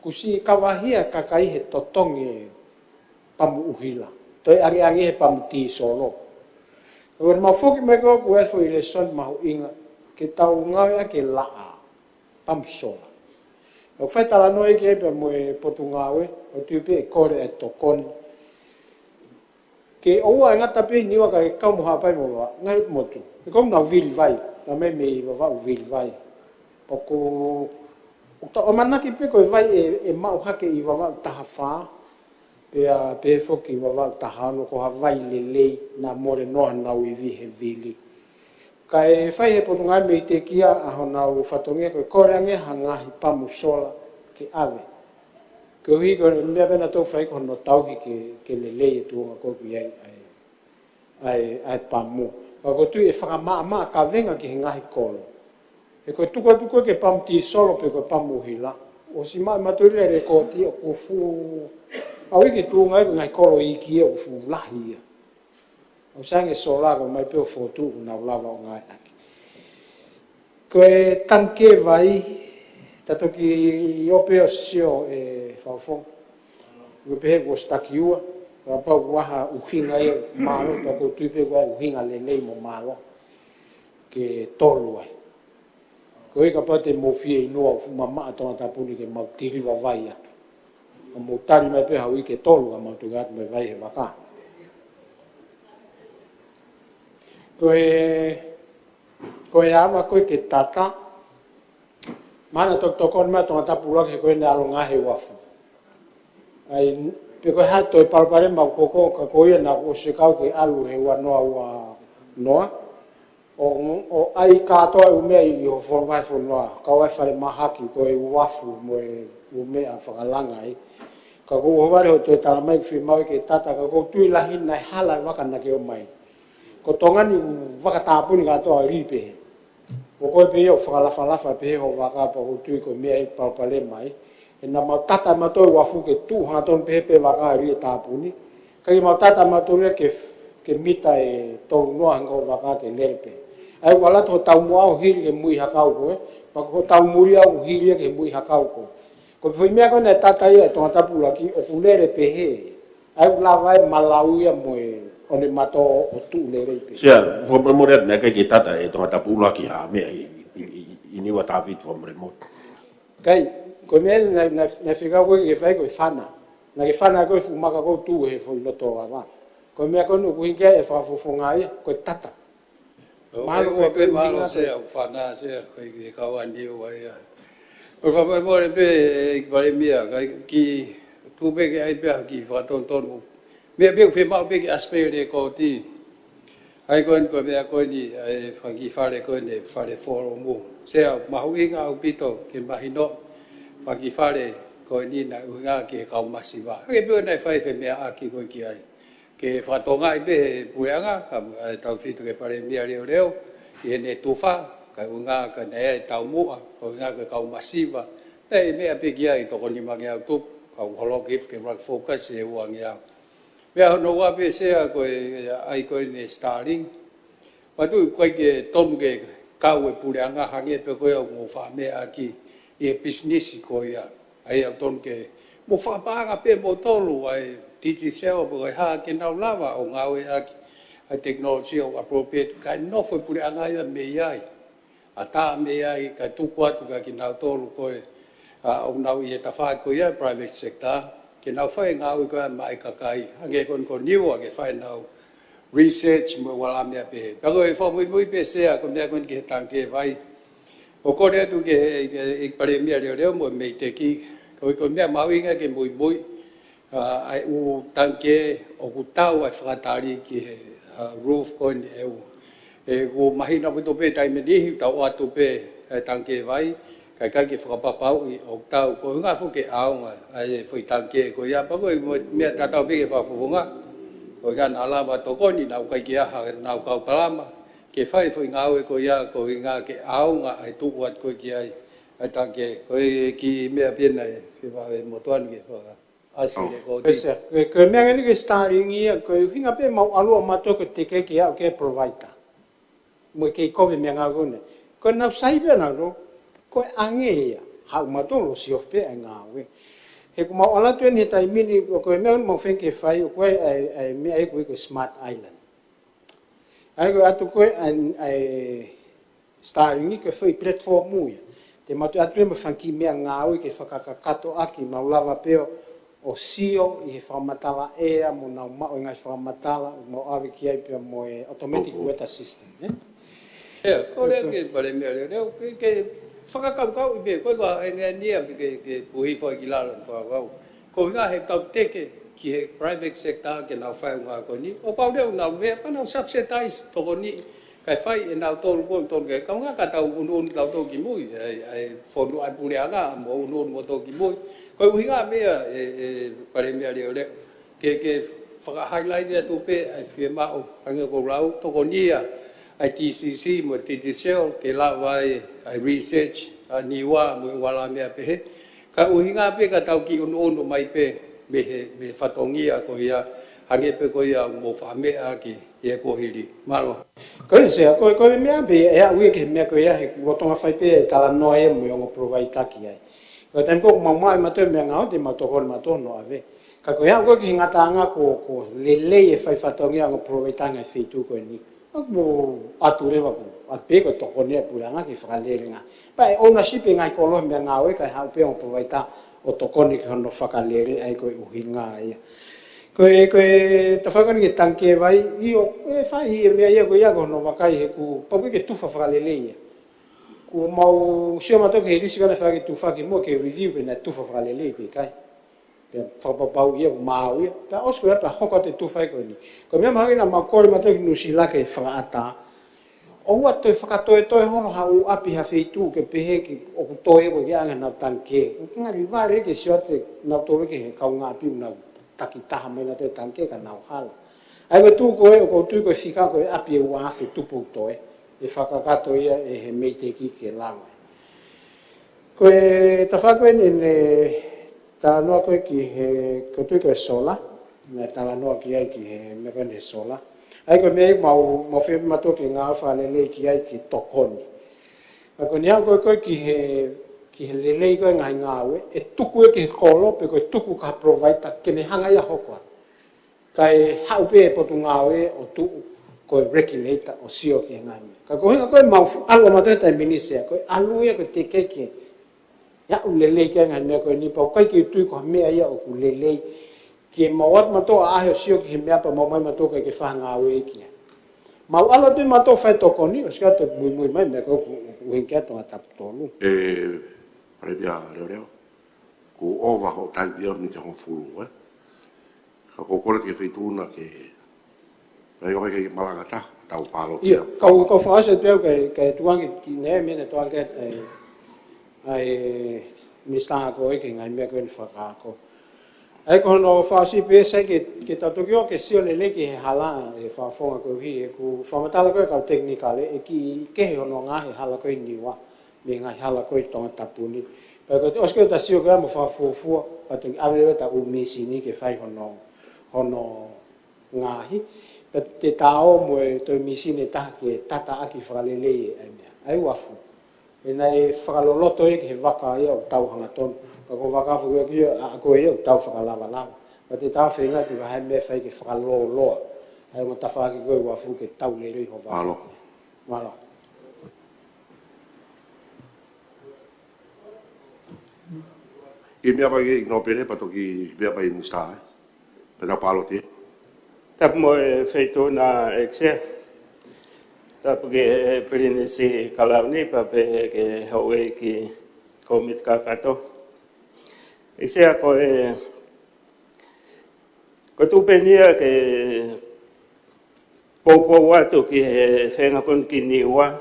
kuo ʻosi kavahia e kakai he totongi e pamu ʻuhila. Toe ʻangeʻange he pamu tīsolo. Ko ʻemau foki mai ko ē ʻoku ʻi ai e foʻi lēsoni mahuʻinga ke tau ngāueʻaki e laʻā, pamu sola. ʻOku fai talanoa ki ai pea mo e Potungāue, ʻoku ou tui pē ʻe kole e tokoni. Ke ʻoua ʻe ngata pē ʻi Niua kae kau mo Haʻapai mo Vavaʻu, ngaahi motu. He ʻoku nau vili vai, talamai mei Vavaʻu vili vai. Pea ʻoku, ʻoku tau ʻamanaki pē ko e vai ʻe, ʻe maʻu hake ʻi Vavaʻu taha fā, pea pehē foki ʻi Vavaʻu taha ono, ko ha vai lelei naʻa mole noa honau ivi he vili. Kae fai he Potungāue mei Tekia ʻa honau fatongia ko e kole ange ha ngaahi pamu sola ke ʻave. Koeʻuhi ko e meʻa pē naʻa tau fai ko hono tauhi ke, ke lelei e tuʻunga ko ē ʻoku ʻi ai ʻa e, ʻa e, ʻa e pamu. Ka ʻoku ou tui ʻe fakamaʻamaʻa kavenga ki he ngaahi kolo. He ko e tuku atu ko ē ki he pamu tīsolo pe ko e pamu ʻuhila, ʻosi maʻu ʻe mautolu e lekooti ʻoku fuʻu, ʻa ia ki he tuʻunga ʻi he ngaahi kolo iiki ʻoku fuʻu lahi ia. ʻOku sai ange sola ko e mai pē ʻo fokotuʻu ʻoku nau lava ʻo ngāueʻaki. Ko e tangikē vai, ta toki ō pē ʻo sio e fakafofonga. Ko e pehē kuo ʻosi taki ua, kapau ʻoku ʻi ai ha ʻuhinga ia ʻoku mālohi, pea ʻoku ou tui pē ʻoku ʻi ai e ʻuhinga lelei mo mālohi ke tolu ai. Koeʻuhi kapau te mou fieinua ʻo fuʻu mamaʻo Tongatapu ni ke mau tiliva vai atu, ka mou tali mai pē ha uike ʻe tolu ka mau toki ʻatu mai vai he vaka. Ko e, ko e ava ko ē ke tata, mahalo naʻe toki tokoni mai Tongatapu ʻUluaki he ko ʻene ʻalu ʻo ngaohi e uafu. ʻA ia, pe ko e hā toe palopalema ʻoku koko, ka ko ia naʻa ku ʻosi kau ke ʻalu he ua noa ua noa. ʻO, ʻo ʻai kātoa e ʻū meʻa ʻi hoʻo fo-, vahefonua, kau ai e falemahaki ko e uafu mo e ʻū meʻa fakalanga ai. Ka ʻoku ou ʻohovale hoʻo toe talamai ʻoku fiemaʻu ke tata, ka ʻoku ou tui lahi naʻe hala e vaka naʻa ke ʻomai. Ko Tonga ni ʻoku vaka tāpuni kātoa ʻo lī pē. Ko koe pē ia ʻoku fakalafalafa pē hoʻo vaka pea ʻoku ou tui ko e meʻa ia ʻoku palopalema ai. He naʻa mau tata ʻe mautolu e uafu ke tuʻu hangatonu pē he pē vaka ʻo lī ʻo tāpuni. Ka ʻi heʻemau tata ʻe mautolu ia ke, ke mita ʻe tolu noa hangē ko e vaka ke lele pē. ʻA ia ʻoku ʻalu atu hoʻo taumuʻa ʻo hili ki he muihakau ko ē, pea ko hoʻo taumuli ʻoku hili ia ki he muihakau ko ē. Ko e foʻi meʻa ko ē naʻe tata ia ʻe Tongatapu ʻUluaki ʻoku lele pehē. ʻA ia ʻoku lava ai e malau ia mo e ʻonematō ʻo tuʻu lelei pē. Sea, fakamolemole atu, naʻe ʻikai ke tata ʻe Tongatapu ʻUluaki ha meʻa ʻi, ʻi, ʻi, ʻi Niua, Tavita, fakamolemole. Kai, ko e meʻa naʻe, naʻe, naʻe fekau ko ē ke fai ko e fana. Naʻa ke fana ko ē e fuʻu maka ko ē ʻoku tuʻu he foʻi loto ava. Ko e meʻa ko ē ʻoku ʻuhinga ki ai e fakafofonga ia, ko e tata. ʻO, mālō ʻoku ʻikai pē ke mālō ʻuhinga Sea, ko e ʻoku fana Sea, ʻikai ke kau ʻa Niua ia. ʻOku ou fakamolemole pē, ʻEiki Palēmia, kae kiʻi tuʻu pē ke ʻai pē ha kiʻi fakatonutonu. Meʻa pē ʻoku fiemaʻu pē ke ʻasi pē ʻi he lekooti. ʻA ia ko eni ko e meʻa ko eni, ʻa e fanga kiʻi fale ko eni, fale folomu. Sea, mahuʻinga ʻaupito ke mahino, fanga kiʻi fale ko eni naʻe ʻuhinga ki he kau masiva. Hangē pē naʻe fai e femeʻaʻaki ko ē ki ai. Ke fakatokangaʻi pē ʻe he puleʻanga, ka, ʻa e tautefito ki he Palēmia leʻoleʻo, ʻi heʻene tufa, kae ʻuhinga ka naʻe ʻi ai e taumuʻa, kae ʻuhinga ki he kau masiva. Naʻe meʻa pē ki ai toko nimangeau tupu, ka ʻoku holoki hifo ke refocus he uangeau. Meʻa hono ua pē Sea ko e, ʻa ia ko eni e Starlink. Pea ʻoku ʻikai ke tonu ke kau e puleʻanga hangē pē ko ia ʻoku mou fakameʻaʻaki ʻi he pisinisi ko ia. ʻA ia ʻoku tonu ke mou fakapaʻanga pē moutolu ʻa e Digicel pe ko e hā ke nau lava ʻo ngāueʻaki ʻa e technology ʻoku appropriate kae nofo e puleʻanga ia mei ai. ʻAtā mei ai kae tuku atu kia kinautolu ko ē, ʻa, ʻoku nau ʻi he tafaʻaki ko ia, private sector, ke nau fai e ngāue ko ia maʻa e kakai. Hangē ko eni ko Niua ke fai ʻenau research mo e ua lā meʻa pehē. Pea ko e fakamuimui pē Sea, ko e meʻa ko eni ki he tangikē vai. ʻOku ou kole atu ki he, ki he, ki he Palēmia Leoleo mo e MEIDECC. Ko e, ko e meʻa mahuʻinga ke muimui, ʻa, ʻa e ʻū tangikē ʻoku tau ai fakatali ki he, ʻa, roof ko eni ʻe ua. ʻOku mahino ʻaupito pē taimi ni, tau ʻoatu pē ʻa e tangikē vai, kae ʻikai ke fakapapauʻi ʻoku tau, ko e ʻuhinga foki ke ʻaonga ʻa e foʻi tangikē ko ia, pea ko e meʻa tatau pē ki he fakafofonga, ko e ʻuhinga naʻa lava tokoni, naʻa ʻikai ke ʻi ai haʻanau kau palama ke fai foʻi ngāue ko ia, ko e ʻuhinga ke ʻaonga ʻa e tuʻu atu ko ē ki ai ʻa e tangikē. Ko e kiʻi meʻa pē ia naʻe fie vave mo Tuʻani ke faka- ʻAsi ʻo. Ko e Sea, ko e, ko e meʻa eni ko e Starlink ia, ko e ʻuhinga pē mau ʻalu ʻa mautolu ko e teʻeki ke aʻu ki he provider. Mo e kei kovi meʻangāue ko eni. Ko ʻenau sai pē ʻanautolu, ko e ʻange ia. Haʻu mautolu ʻo sio pē ʻa e ngāue. He ʻoku mau ʻalu atu eni he taimi ni, ko e meʻa eni mau feinga ke fai, ʻoku ʻi ai ʻa e, ʻa e meʻa ʻoku ui ko e Smart Island. ʻA ia ko e ʻatu ko ē ʻa e, ʻa e Starlink ko e foʻi platform ia. Te mau toe ʻatu ia mo e fanga kiʻi meʻangāue ke fakakakato ʻaki, mau lava pē ʻo, ʻo sio ʻi he fakamatala ʻea mo ʻenau maʻu e ngaahi fakamatala, mau ʻave ki ai pea mo e automatic weather system, ē? ʻIo, ko e lea ki he Palēmia Leoleo, ke, ke fakakaukauʻi pē, ko e ka e ngaahi nia, ke, ke puhi fai ki lalo, fakakau. Ko e ʻuhinga he tau teke ki he private sector ke nau fai ʻa e ngāue ko eni. ʻO pau leva ʻenau meʻa, pea nau subsidize tokoni, kae fai ʻe nautolu ko ē, tonu ke, kaungā ka tau ʻunuʻunu tautolu ki mui, ʻa e, ʻa e fonu ʻa e puleʻanga, mo ʻunuʻunu mautolu ki mui. Ko e ʻuhinga meʻa ʻe, ʻe Palēmia Leoleo, ke, ke faka-highlight atu pē ʻa e fiemaʻu, hangē ko e lau, tokoni ia ʻa e TCC mo e Digicel, ke lava ʻa e, ʻa e research, ʻa Niua mo e ua lā meʻa pehē. Ka ʻuhinga pē ka tau kiʻi ʻunuʻunu mai pē mei he, mei he fatongia ko ia, hangē pē ko ia mo fakameʻa ki he kuohili. Mālō. Ko e Sea, ko e, ko e meʻa pē, ʻe aʻu ia ki he meʻa ko ia, he ʻoku Tonga fai pē ʻa e talanoa ia mo e ongo provider ki ai. Ko e taimi ko ē ʻoku mau maʻu ʻe mautolu e meʻangāue, te mau tokoni mautolu ʻo ʻave. Ka ko e aʻu ko ē ki he ngataʻanga ko, ko e lelei e fai fatongia ongo provider ngaahi feituʻu ko eni. ʻOku mau ʻatu leva ko, ʻa pē ko e tokoni ʻa e puleʻanga ke fakalele ngaahi. Pea ʻe ownership e ngaahi kolo he meʻangāue kae haʻu pē ongo provider ʻo tokoni ki hono fakalele, ʻa ia ko e ʻuhinga ia. Ko e, ko e tafaʻaki ni ki he tangikē vai, ʻio, ʻe fai e meʻa ia ko ia ko hono vakai he ʻoku pau ke tufa fakalelei ia. ʻOku mau sio mautolu ki he lisi ko ē naʻe fai ke tufa ki muʻa ke review pe naʻe tufa fakalelei pe ʻikai. Pea fakapapauʻi ia ʻoku maau ia. Pea ʻosi ko ia pea hoko atu e tufa ko eni. Ko e meʻa mahino naʻa mau kole mautolu ki Nuʻusila ke fakaʻatā. ʻOua toe fakatoetoe holo ha ʻū ʻapi ha feituʻu ke pehē ke ʻoku toe ko e ke ʻange ʻenau tangikē. ʻOku ngali vale ke sio atu nautolu ki he kaungāʻapi ʻoku nau takitaha mai nautolu e tangikē ka nau hala. ʻA ia ko e tuʻu ko ē, ʻoku ou tui ko e fika ko e ʻapi ʻe ua afe tupu toe. ʻE fakakakato ia ʻe he MEIDECC ke lava. Ko e tafaʻaki ko eni ʻene talanoa ko ē ki he, ʻoku ou tui ko e solar, naʻe talanoa ki ai ki he meʻa ko eni he solar. ʻA ia ko e meʻa ia ʻoku mau, mau fie mautolu ke ngāue fakalelei ki ai ke tokoni. Ka ko eni aʻu ko ē ko ē ki he, ki he lelei ko ē ngaahi ngāue, ʻe tuku ia ki he kolo, pe ko e tuku ki ha provider, ke ne hanga ia ʻo hoko atu. Kae haʻu pē e potungāue ʻo tuʻu ko e regulator ʻo sio ki he ngaahi meʻa. Ka ko e ʻuhinga ko ē mau fu-, ʻalu ʻa mautolu he taimi ni Sea, ko e ʻalu ia ko e teʻeki ke aʻu lelei ki ai e ngaahi meʻa ko eni pea ʻoku ʻikai ke u tui ko ha meʻa ia ʻoku lelei. Ke mau ʻatu mautolu ʻo ʻaʻahi ʻo sio ki he meʻa pea mau ʻomai mautolu kae ke fai ha ngāue ki ai. Mau ʻalu atu mautolu ʻo fai tokoni, ʻosi ka toe muimui mai meʻa ko ē ʻoku, ʻoku ʻuhinga ki ai Tongatapu tolu. ʻE, Palēmia Leoleo. Kuo ʻova hoʻo taimi ia miniti hongofulu, ē? Ka ʻoku ou kole ki he feituʻu na ke, ʻai ʻo ʻai ke malanga taha, tau pāloti. ʻIo, kau, kau fakaʻosi atu au ke, ke tuku ange ki he meʻa naʻe tuku ange ʻe, ʻe Minisitā Ako ē ki he ngaahi meʻa ko eni fakaako. ʻA ia ko hono fakaʻosi pē Sea ke, ke tau toki ō ke sio lelei ki he hala ʻe fakafofonga koeʻuhi, he ʻoku fakamatala ko ē kau technical ē, ʻe kiʻi kehe hono ngaohi e hala ko ē ʻi Niua mei he ngaahi hala ko ē ʻi Tongatapu ni. Pea ko e ʻosi ko ē ʻeta sio ko ia mo fakafuofua, pea toki ʻave leva ʻeta ʻū mīsini ke fai hono, hono ngaohi. Pea te ta ō mo e toe mīsini ʻe taha ke tataʻaki fakalelei e meʻa. ʻA ia uafu. ʻE naʻe fakaloloto ia ki he vaka ia ʻoku tau hangatonu. Ka ko e vaka foki ia, ʻa, ko ia ʻoku tau fakalavalava. Pea te ta ō feinga ke vahe meʻa fai ke fakalōloa. ʻA ia mo e tafaʻaki ko ē uafu ke tau lelei ho vaka. Mālō. Mālō. ʻI he meʻa mai ki he nōpele, pea toki meʻa mai Minisitā, ē? Pea tau pāloti, ē? Tapu mo e Feituʻu na ʻEiki Sea. Tapu ki he Pilinisi Kalauni pea pehē ki he houʻeiki komiti kakato. ʻEiki Sea, ko e, ko e tuʻu pē eni ia ke poupou atu ki he feinga ko eni ki Niua,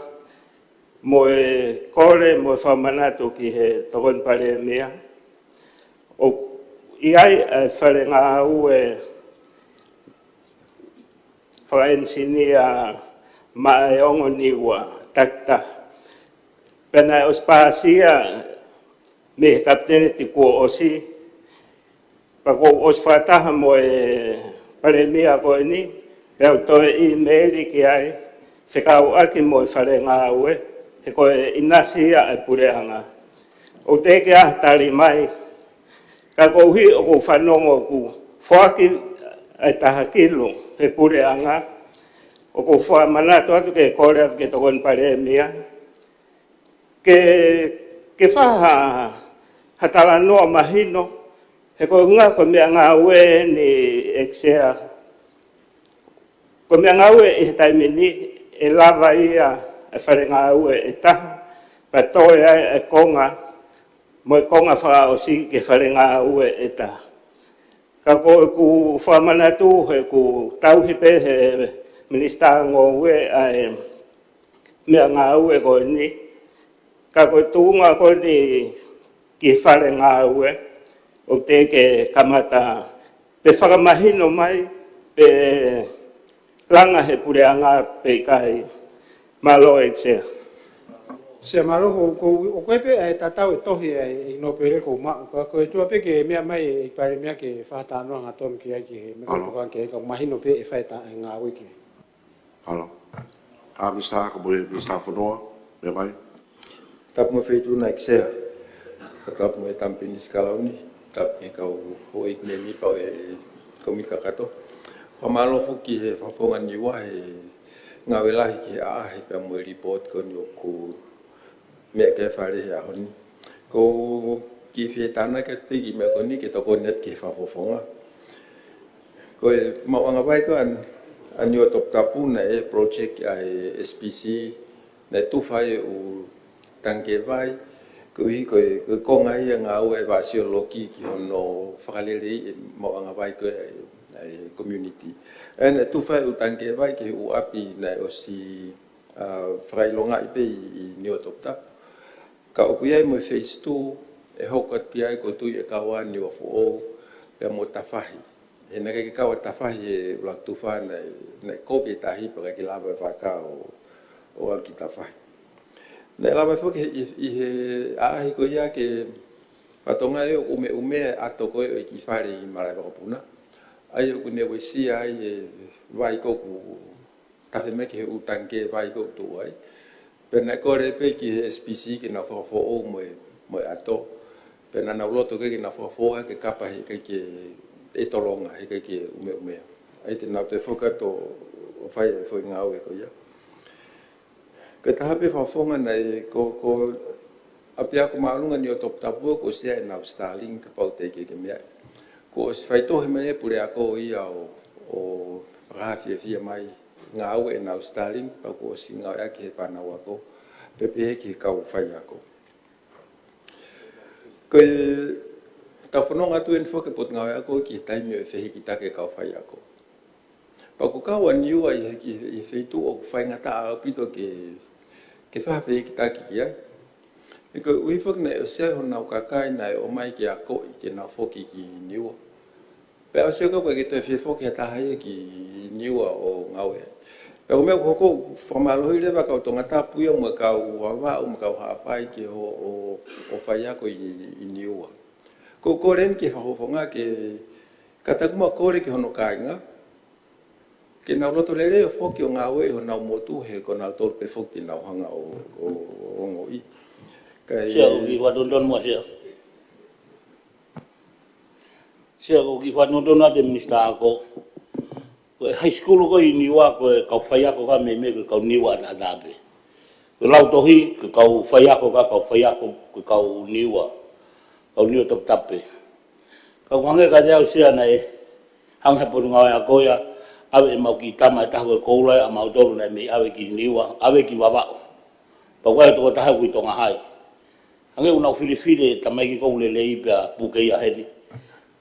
mo e kole mo e fakamanatu ki he Tokoni Palēmia. ʻOku ʻi ai e fale ngāue fakaʻenisinia maʻa e ongo Niua, takitaha. Pea naʻe ʻosi pāsia mei he Kapineti kuo ʻosi, pea kuo u ʻosi fakataha mo e Palēmia ko eni, pea u toe ʻīmeili ki ai, fekauʻaki mo e fale ngāue, he ko e ʻinasi ia e puleʻanga. ʻOku teʻeki ai ha tali mai, ka koeʻuhi ʻoku ou fanongo ʻoku foaki e taha kilu he puleʻanga, ʻoku ou fakamanatu atu ke kole atu ki he Tokoni Palēmia, ke, ke fai ha, ha talanoa mahino, he ko e ʻuhinga ko e meʻangāue ni, ʻEiki Sea, ko e meʻangāue ʻi he taimi ni, ʻe lava ia e fale ngāue ʻe taha, pea toe ai e konga, mo e konga fakaʻosi ki he fale ngāue ʻe taha. Ka ko ʻeku fakamanatu, he ʻoku tauhi pē he Minisitā Ngoue ʻa e meʻangāue ko eni. Ka ko e tuʻunga ko eni ki he fale ngāue, ʻoku teʻeki ke kamata pe fakamahino mai, pe langa he puleʻanga pe ʻikai. Mālō, ʻEiki Sea. Sea, mālō, ko, ko, ʻoku ʻi ai pē e tatau e tohi ʻa e, ʻe Nōpele ʻoku ou maʻu, ka ko e tuʻu pē ke meʻa mai e Palēmia ke fakatalanoa hangatonu ki ai ki he meʻa Mālō. Ko ē ke, ka mahino pē ʻe fai e ta-, e ngāue ki ai. Mālō. ʻA Minisitā, ko e Minisitā Fonua, meʻa mai. Tapu mo e Feituʻu na ʻEiki Sea. Tapu mo e Pilinisi Kalauni, tapu ki he kau houʻeiki mēmipa ʻo e komiti kakato. Fakamālō foki ki he Fakafofonga Niua he ngāue lahi ki he ʻaʻahi pea mo e lipooti ko eni ʻoku meʻa ki ai e Fale he ʻaho ni. Ko e kiʻi fie tānaki atu pē ki he meʻa ko eni ke tokoni atu ki he Fakafofonga. Ko e maʻuʻanga vai ko ē ʻa Niua Toputapu naʻe project ʻa e S P C, naʻe tufa ai e ʻū tangikē vai, koeʻuhi ko e, ko e konga ia e ngāue e vaʻa siolokī ki hono fakaleleiʻi e maʻuʻanga vai ko ē ʻa e, ʻa e community. ʻA ia naʻe tufa ai e ʻū tangikē vai ki he ʻū ʻapi naʻe ʻosi, ʻa, fakaʻilongaʻi pē ʻi, ʻi Niua Toputapu. Ka ʻoku ʻi ai mo e phase two, ʻe hoko atu ki ai ko e Tuʻi ʻe Kava, Niuafoʻou, pea mo Tafahi. He naʻe ʻikai ke kau ʻa Tafahi he ʻuluaki tufa naʻe, naʻe kovi e tahi pea ʻikai ke lava e vaka ʻo, ʻo aʻu ki Tafahi. Naʻe lava foki ʻi, ʻi he ʻaʻahi ko ia ke fatongia ʻe ʻumeʻume e ʻato ko ē ʻo e kiʻi fale ʻi Malaʻevakapuna. ʻA ia ʻoku ne uesia ai e vai ko ē ʻoku tafe mai ki he ʻū tangikē vai ko ē ʻoku tuʻu ai. Pea naʻe kole pē ki he S P C ke nau fakafoʻou mo e, mo e ʻato. Pea naʻa nau loto ke, ke nau fakafoʻou ke kapa he ʻikai ke, ʻe tolonga, he ʻikai ke ʻumeʻumea. ʻA ia te nau toe foki atu ʻo fai e foʻi ngāue ko ia. Ko e taha pē Fakafofonga naʻe, ko, ko ʻapiako māʻolunga Niua Toputapu ko e ʻosi ʻenau Starlink kapau te ke, ke meaʻi. Kuo ʻosi faitohi mai e puleako ia ʻo, ʻo fakafiefia mai ngāue ʻenau Starlink, pea kuo ʻosi ngāueʻaki he fānau ako, pea pehē ki he kau faiako. Ko e tau fononga atu eni foki Potungāue Ako ki he taimi ʻo e fehikitaki e kau faiako. Pea ʻoku kau ʻa Niua ʻi he, ʻi he, ʻi he feituʻu ʻoku faingataʻa ʻaupito ke, ke fai ha fehikitaki ki ai. He koeʻuhi foki naʻe ʻosi ʻi ai honau kakai naʻe ʻomai ke akoʻi ke nau foki ki Niua. Pea ʻosi ʻa e kau ʻikai ke toe fie foki ha taha ia ki Niua ʻo ngāue ai. Pea ko e meʻa ʻoku hoko, fakamālohi leva kau Tongatapu ia mo e kau Vavaʻu mo e kau Haʻapai ke ō, ō, ō faiako ʻi, ʻi Niua. Ko e kole eni ki he Fakafofonga ke, ka taku mau kole ki hono kāinga, ke nau loto lelei ʻo foki ʻo ngāue ʻi honau motu he ko nautolu pē foki te nau hanga ʻo, ʻo, ʻo ongoʻi. Kae Sea, ʻoku ou kiʻi fakatonutonu muʻa Sea. Sea, ʻoku ou kiʻi fakatonutonu atu e Minisitā Ako. Ko e high school ko ē ʻi Niua, ko e kau faiako ka meimei ko e kau Niua ʻataʻatā pē. Ko e lautohi, ko e kau faiako ka kau faiako, ko e kau Niua. Kau Niua Toputapu pē. Ka ʻoku hangē kiate au Sea naʻe hanga ʻe he Potungāue Ako ia ʻAve ʻemau kiʻi tama ʻe taha ko e koula ʻa mautolu naʻe mei ʻave ki Niua, ʻave ki Vavaʻu. Pea ko e tokotaha ʻoku ʻi Tonga Hai. Hangē ʻoku nau filifili e tamaiki ʻoku lelei pea puke ia heni.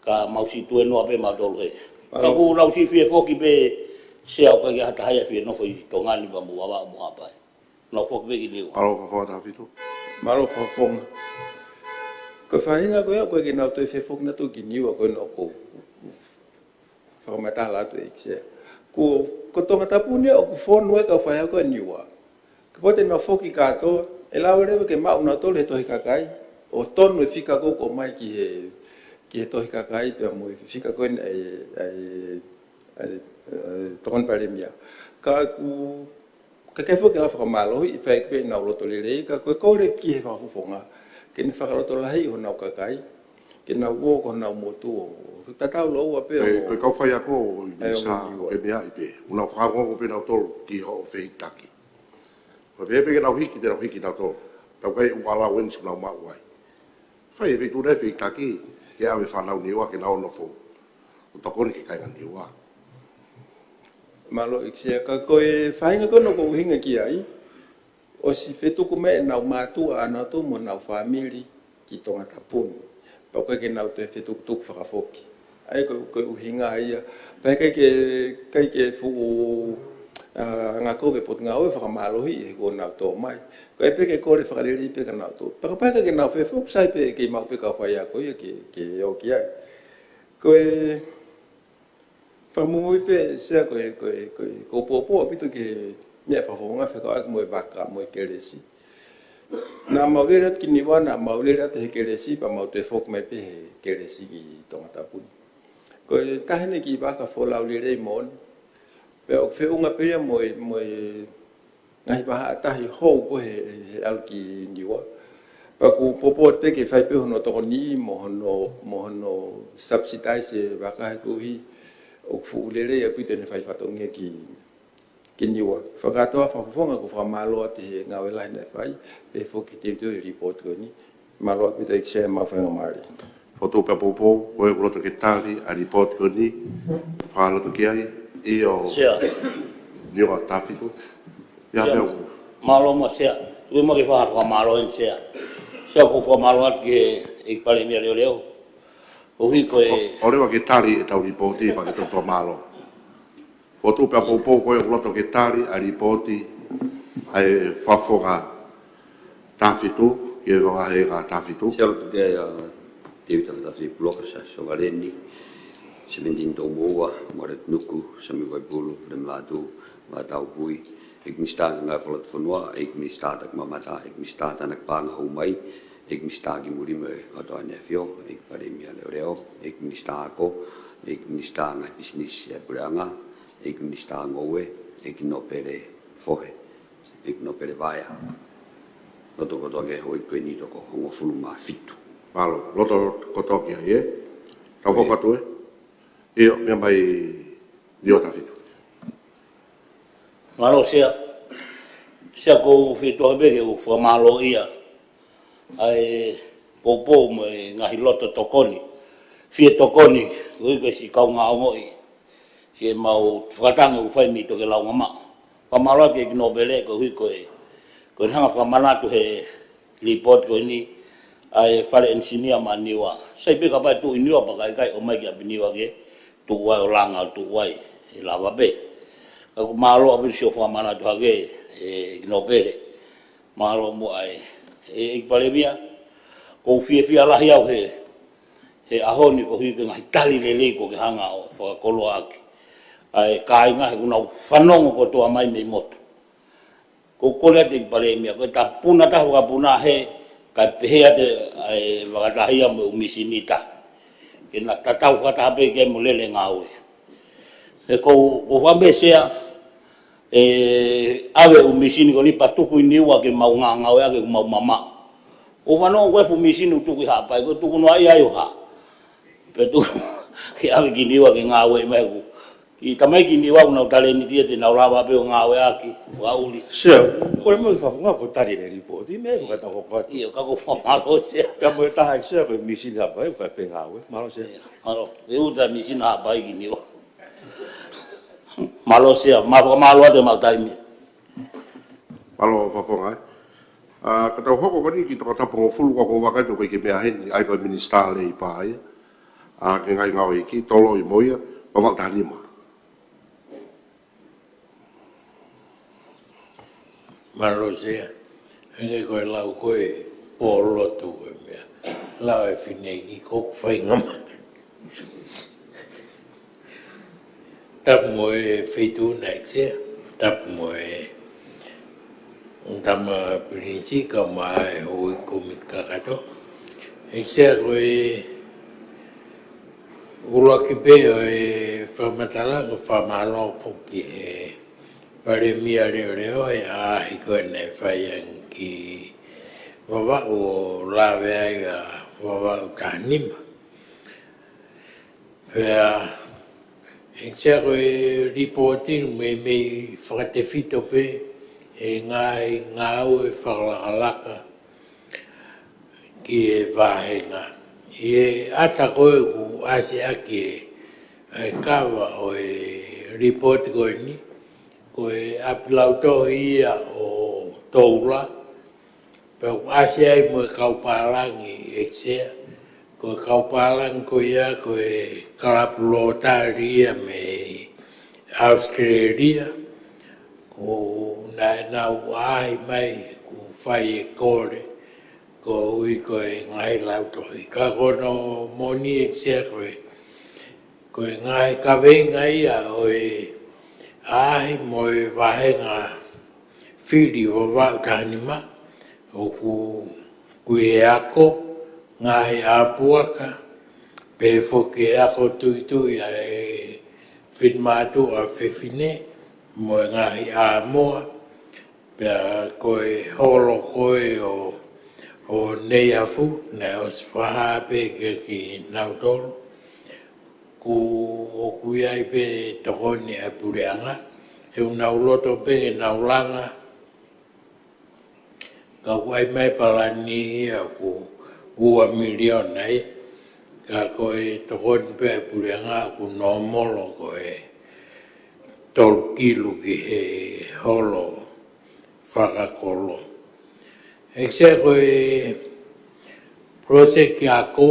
Ka mau siʻi tuenoa pē mautolu he. Ka ʻoku nau siʻi fie foki pē Sea, ʻoku ʻikai ha taha ia fie nofo ʻi Tonga ni pea mo Vavaʻu mo Haʻapai. Nau foki pē ki Niua. Mālō Fakafofonga Tahafitu. Mālō Fakafofonga. Ko e faʻahinga ko ia ʻoku ʻikai ke nau toe fie foki nautolu ki Niua, ko ena ʻoku ou fakamatala atu ʻEiki Sea. Ko, ko Tongatapu ni ʻoku fonu e kau faiako ʻa Niua. Kapau te nau foki kātoa, ʻe lava leva ke maʻu nautolu he tohi kakai, ʻo tonu e fika ko ē ʻoku ʻomai ki he, ki he tohi kakai, pea mo e fika ko ē ʻa e, ʻa e, ʻa e, ʻa e, Tokoni Palēmia. Ka ʻoku ʻikai ke foki ke lava fakamālohiʻi, fai pē ʻenau loto lelei, ka ko e kole ki he Fakafofonga ke ne fakalotolahiʻi honau kakai, ke nau ō ki honau motu ʻo tatau lōua pē ʻa e, ʻo, ko e kau faiako ʻo e, ʻa e, Minisitā, ʻo Niua. Ke meaʻi pē, ʻoku nau fakaongoongo pē nautolu ki hoʻo fehikitaki. Fai pē pē ke nau hiki, te nau hiki nautolu. Tau kai ʻū allowance ʻoku nau maʻu ai. Fai e feituʻu naʻe fehikitaki ke ʻave fānau Niua ke nau nofo ʻo tokoni ki he kāinga Niua. Mālō ʻEiki Sea, ka ko e faʻahinga ko ena ʻoku ou ʻuhinga ki ai, ʻosi fetuku mai ʻenau mātuʻa ʻanautolu mo ʻenau fāmili ki Tongatapu ni. Pea ʻoku ʻikai ke nau toe fetukutuku fakafoki. ʻA ia ko, ko e ʻuhinga ia. Pea ʻikai ke, ʻikai ke fuʻu, ʻa, ngāue ʻa e Potungāue fakamālohiʻi he kuo nau tō mai. Ko e pē ke kole fakalelei pē kia nautolu. Pea kapau ʻikai ke nau fie foki, sai pē ke maʻu pē kau faiako ia ke, ke ō ki ai. Ko e fakamuimui pē Sea ko e, ko e, ko e, ʻoku ou pōpō ʻaupito ki he meʻa Fakafofonga fekauʻaki mo e vaka, mo e kelesi. Naʻa mau lele atu ki Niua, naʻa mau lele atu he kelesi, pea mau toe foki mai pē he kelesi ki Tongatapu ni. Ko e taha eni e kiʻi vaka folau lelei moʻoni. Pea ʻoku feʻunga pē ia mo e, mo e ngaahi vahaʻa tahi hou ko ē he, he ʻalu ki Niua. Pea ʻoku ou pōpō atu pē ke fai pē hono tokoniʻi mo hono, mo hono subsidize e vaka he koeʻuhi ʻoku fuʻu lelei ʻaupito ʻene fai fatongia ki, ki Niua. Fakakātoa Fakafofonga, ʻoku ou fakamālō atu he ngāue lahi naʻe fai, pehē foki ki he teuteu e lipooti ko eni. Mālō ʻaupito ʻEiki Sea, mau faingamālie. Fotu pea poupou, ko e ʻoku loto ke tali ʻa e lipooti ko eni, fakaloto ki ai, ʻio. Sea. Niua Tahafitu. Ia Sea, pea u. Mālō mo Sea. Tuku muʻa ke fai ha fakamālō eni Sea. Sea, ʻoku ou fakamālō atu ki he ʻEiki Palēmia Leoleo. ʻOku ʻi ko e. ʻO, ʻoua leva ke tali ʻetau lipooti, pea ke toki fakamālō. Fotu pea poupou, ko e ʻoku loto ke tali ʻa e lipooti ʻa e Fakafofonga Tahafitu, ki he Vahevahe Tahafitu. Sea, loto ke ʻa Tēvita Fatafi Puloka, Sea Sovaleni, Sevenitini Toumoua, Moale Tunuku, Sami Vaipulu, Lema Lātū, Vātau Pui, ʻEiki Minisitā Ngāue Fakalotofonua, ʻEiki Minisitā Takimamata, ʻEiki Minisitā Tānaki Paʻanga Hū Mai, ʻEiki Minisitā ki Muli mo e ʻOtua ʻEne ʻAfio, ʻEiki Palēmia Leoleo, ʻEiki Minisitā Ako, ʻEiki Minisitā Ngaahi Pisinisi ʻa e Puleʻanga, ʻEiki Minisitā Ngoue, ʻEiki Nōpele Fohe, ʻEiki Nōpele Vaea. Loto kotoa ki he houʻeiki ko eni toko hongofulu mā fitu. Mālō, loto kotoa ki ai, ē? Tau hoko atu, ē? ʻIo, meʻa mai Niua Tahafitu. Mālō Sea. Sea, ʻoku ou fie tohi pē ke u fakamālōʻia ʻa e poupou mo e ngaahi loto tokoni. Fie tokoni, koeʻuhi ko e siʻi kaungā ongoʻi. Siʻemau fakatangi ʻoku fai mei Tokelau ngamaʻo. Fakamālō atu ki he ʻEiki Nōpele koeʻuhi ko e, ko e hanga fakamanatu he lipooti ko eni ʻa e fale ʻenisinia maʻa Niua. Sai pē kapau ʻe tuʻu ʻi Niua pea ʻikai ʻomai ki ʻapi Niua ke tuʻu ai ʻo langa ʻo tuʻu ai ʻe lava pē. Ka ʻoku mālō ʻaupito siʻo fakamanatu hake ʻEiki Nōpele. Mālō muʻa e, ʻEiki Palēmia. ʻOku ou fiefia lahi au he, he ʻaho ni koeʻuhi ko e ngaahi tali lelei kuo ke hanga ʻo fakakoloaʻaki ʻa e kāinga he ʻoku nau fanongo kotoa mai mei motu. ʻOku ou kole atu ʻEiki Palēmia, ko e tapuna taha fakapuna he, kae pehē atu ʻa e vakatahi ia mo e ʻū mīsini taha. Ke na tatau fakataha pē ke mo lele ngāue. He ʻoku ou, ʻoku ou fakameʻa Sea, ʻe ʻave ʻū mīsini ko eni pea tuku ʻi Niua ke mau ngāngāueʻaki ʻoku mau mamaʻo. ʻOku ou fanongo ko e fuʻu mīsini ʻoku tuku ʻi Haʻapai, ko e tuku noa ia ʻi ʻOha. Pea tuku ke ʻave ki Niua ke ngāueʻi mai ʻoku. Kiʻi tamaiki ʻi Niua ʻoku nau talēniti ia te nau lava pē ʻo ngāueʻaki, ʻo ʻuli. Sea, ko e meʻa Fakafofonga ʻoku tali ʻe he lipooti, meʻa ʻoku tau hoko atu. ʻIo, ka ʻoku ou fakamālō Sea. Pea mo e taha ʻEiki Sea, ko e mīsini Haʻapai, ʻoku fai pē ngāue. Mālō Sea. Mālō, ʻe uta mīsini Haʻapai ki Niua. Mālō Sea, ma fakamālō atu e maʻu taimi. Mālō Fakafofonga. Ka tau hoko ko eni ki he toko tapu hongofulu, ko e vakai atu ko e kiʻi meʻa heni, ʻa ia ko e Minisitā Leipa ia, ʻa e ngaahi ngāue ki toloi mo ia, Vavaʻu taha nima. Mālō Sea, hangē ko e lau ko e pōlotu e meʻa. Lau e fineʻeiki ko e faingamālie. Tapu mo e Feituʻu na ʻEiki Sea, tapu mo e Tama Pilinisi kae ʻumaʻā e houʻeiki kōmiti kakato. ʻEiki Sea, ko e ʻuluaki pē ʻo e fakamatala, ko e fakamālō foki ki he Palēmia Leʻoleʻo he ʻaʻahi ko ē naʻe fai ange ki Vavaʻu ʻo lave ai ʻa Vavaʻu taha nima. Pea, ʻEiki Sea, ko e lipooti ni meimei fakatefito pē he ngaahi ngāue fakalakalaka ki he vāhenga. ʻI he ʻata ko ē kuo ʻasi ʻaki e kava ʻo e lipooti ko eni, ko e ʻapi lautohi ia ʻo Toula, pea kuo ʻasi ai mo e kau pālangi, ʻEiki Sea. Ko e kau pālangi ko ia, ko e kalapu Lotari ia mei ʻAositelēlia, ko ē naʻa nau ʻaʻahi mai, kuo fai e kole, koeʻuhi ko e ngaahi lautohi. Ka ko hono moʻoni, ʻEiki Sea, ko e, ko e ngaahi kaveinga ia ʻo e ʻaʻahi mo e vāhenga fili Vavaʻu taha nima, ʻoku ʻi he ako, ngaahi ʻā puaka, pehē foki e ako tuitui ʻa e finemātuʻa fefine mo e ngaahi ʻā moa, pea ko e holo ko ē ʻo, ʻo Neiafu, naʻe ʻosi fakahā pē kiate kinautolu, kuo ʻoku ʻi ai pē tokoni ʻa e puleʻanga, he ʻoku nau loto pē ke nau langa, ka ʻoku ʻi ai mai e palani ia ʻoku ua miliona ai, ka ko e tokoni pē ʻa e puleʻanga ʻoku nōmolo ko e tolu kilu ki he holo fakakolo. ʻEiki Sea, ko e project ako,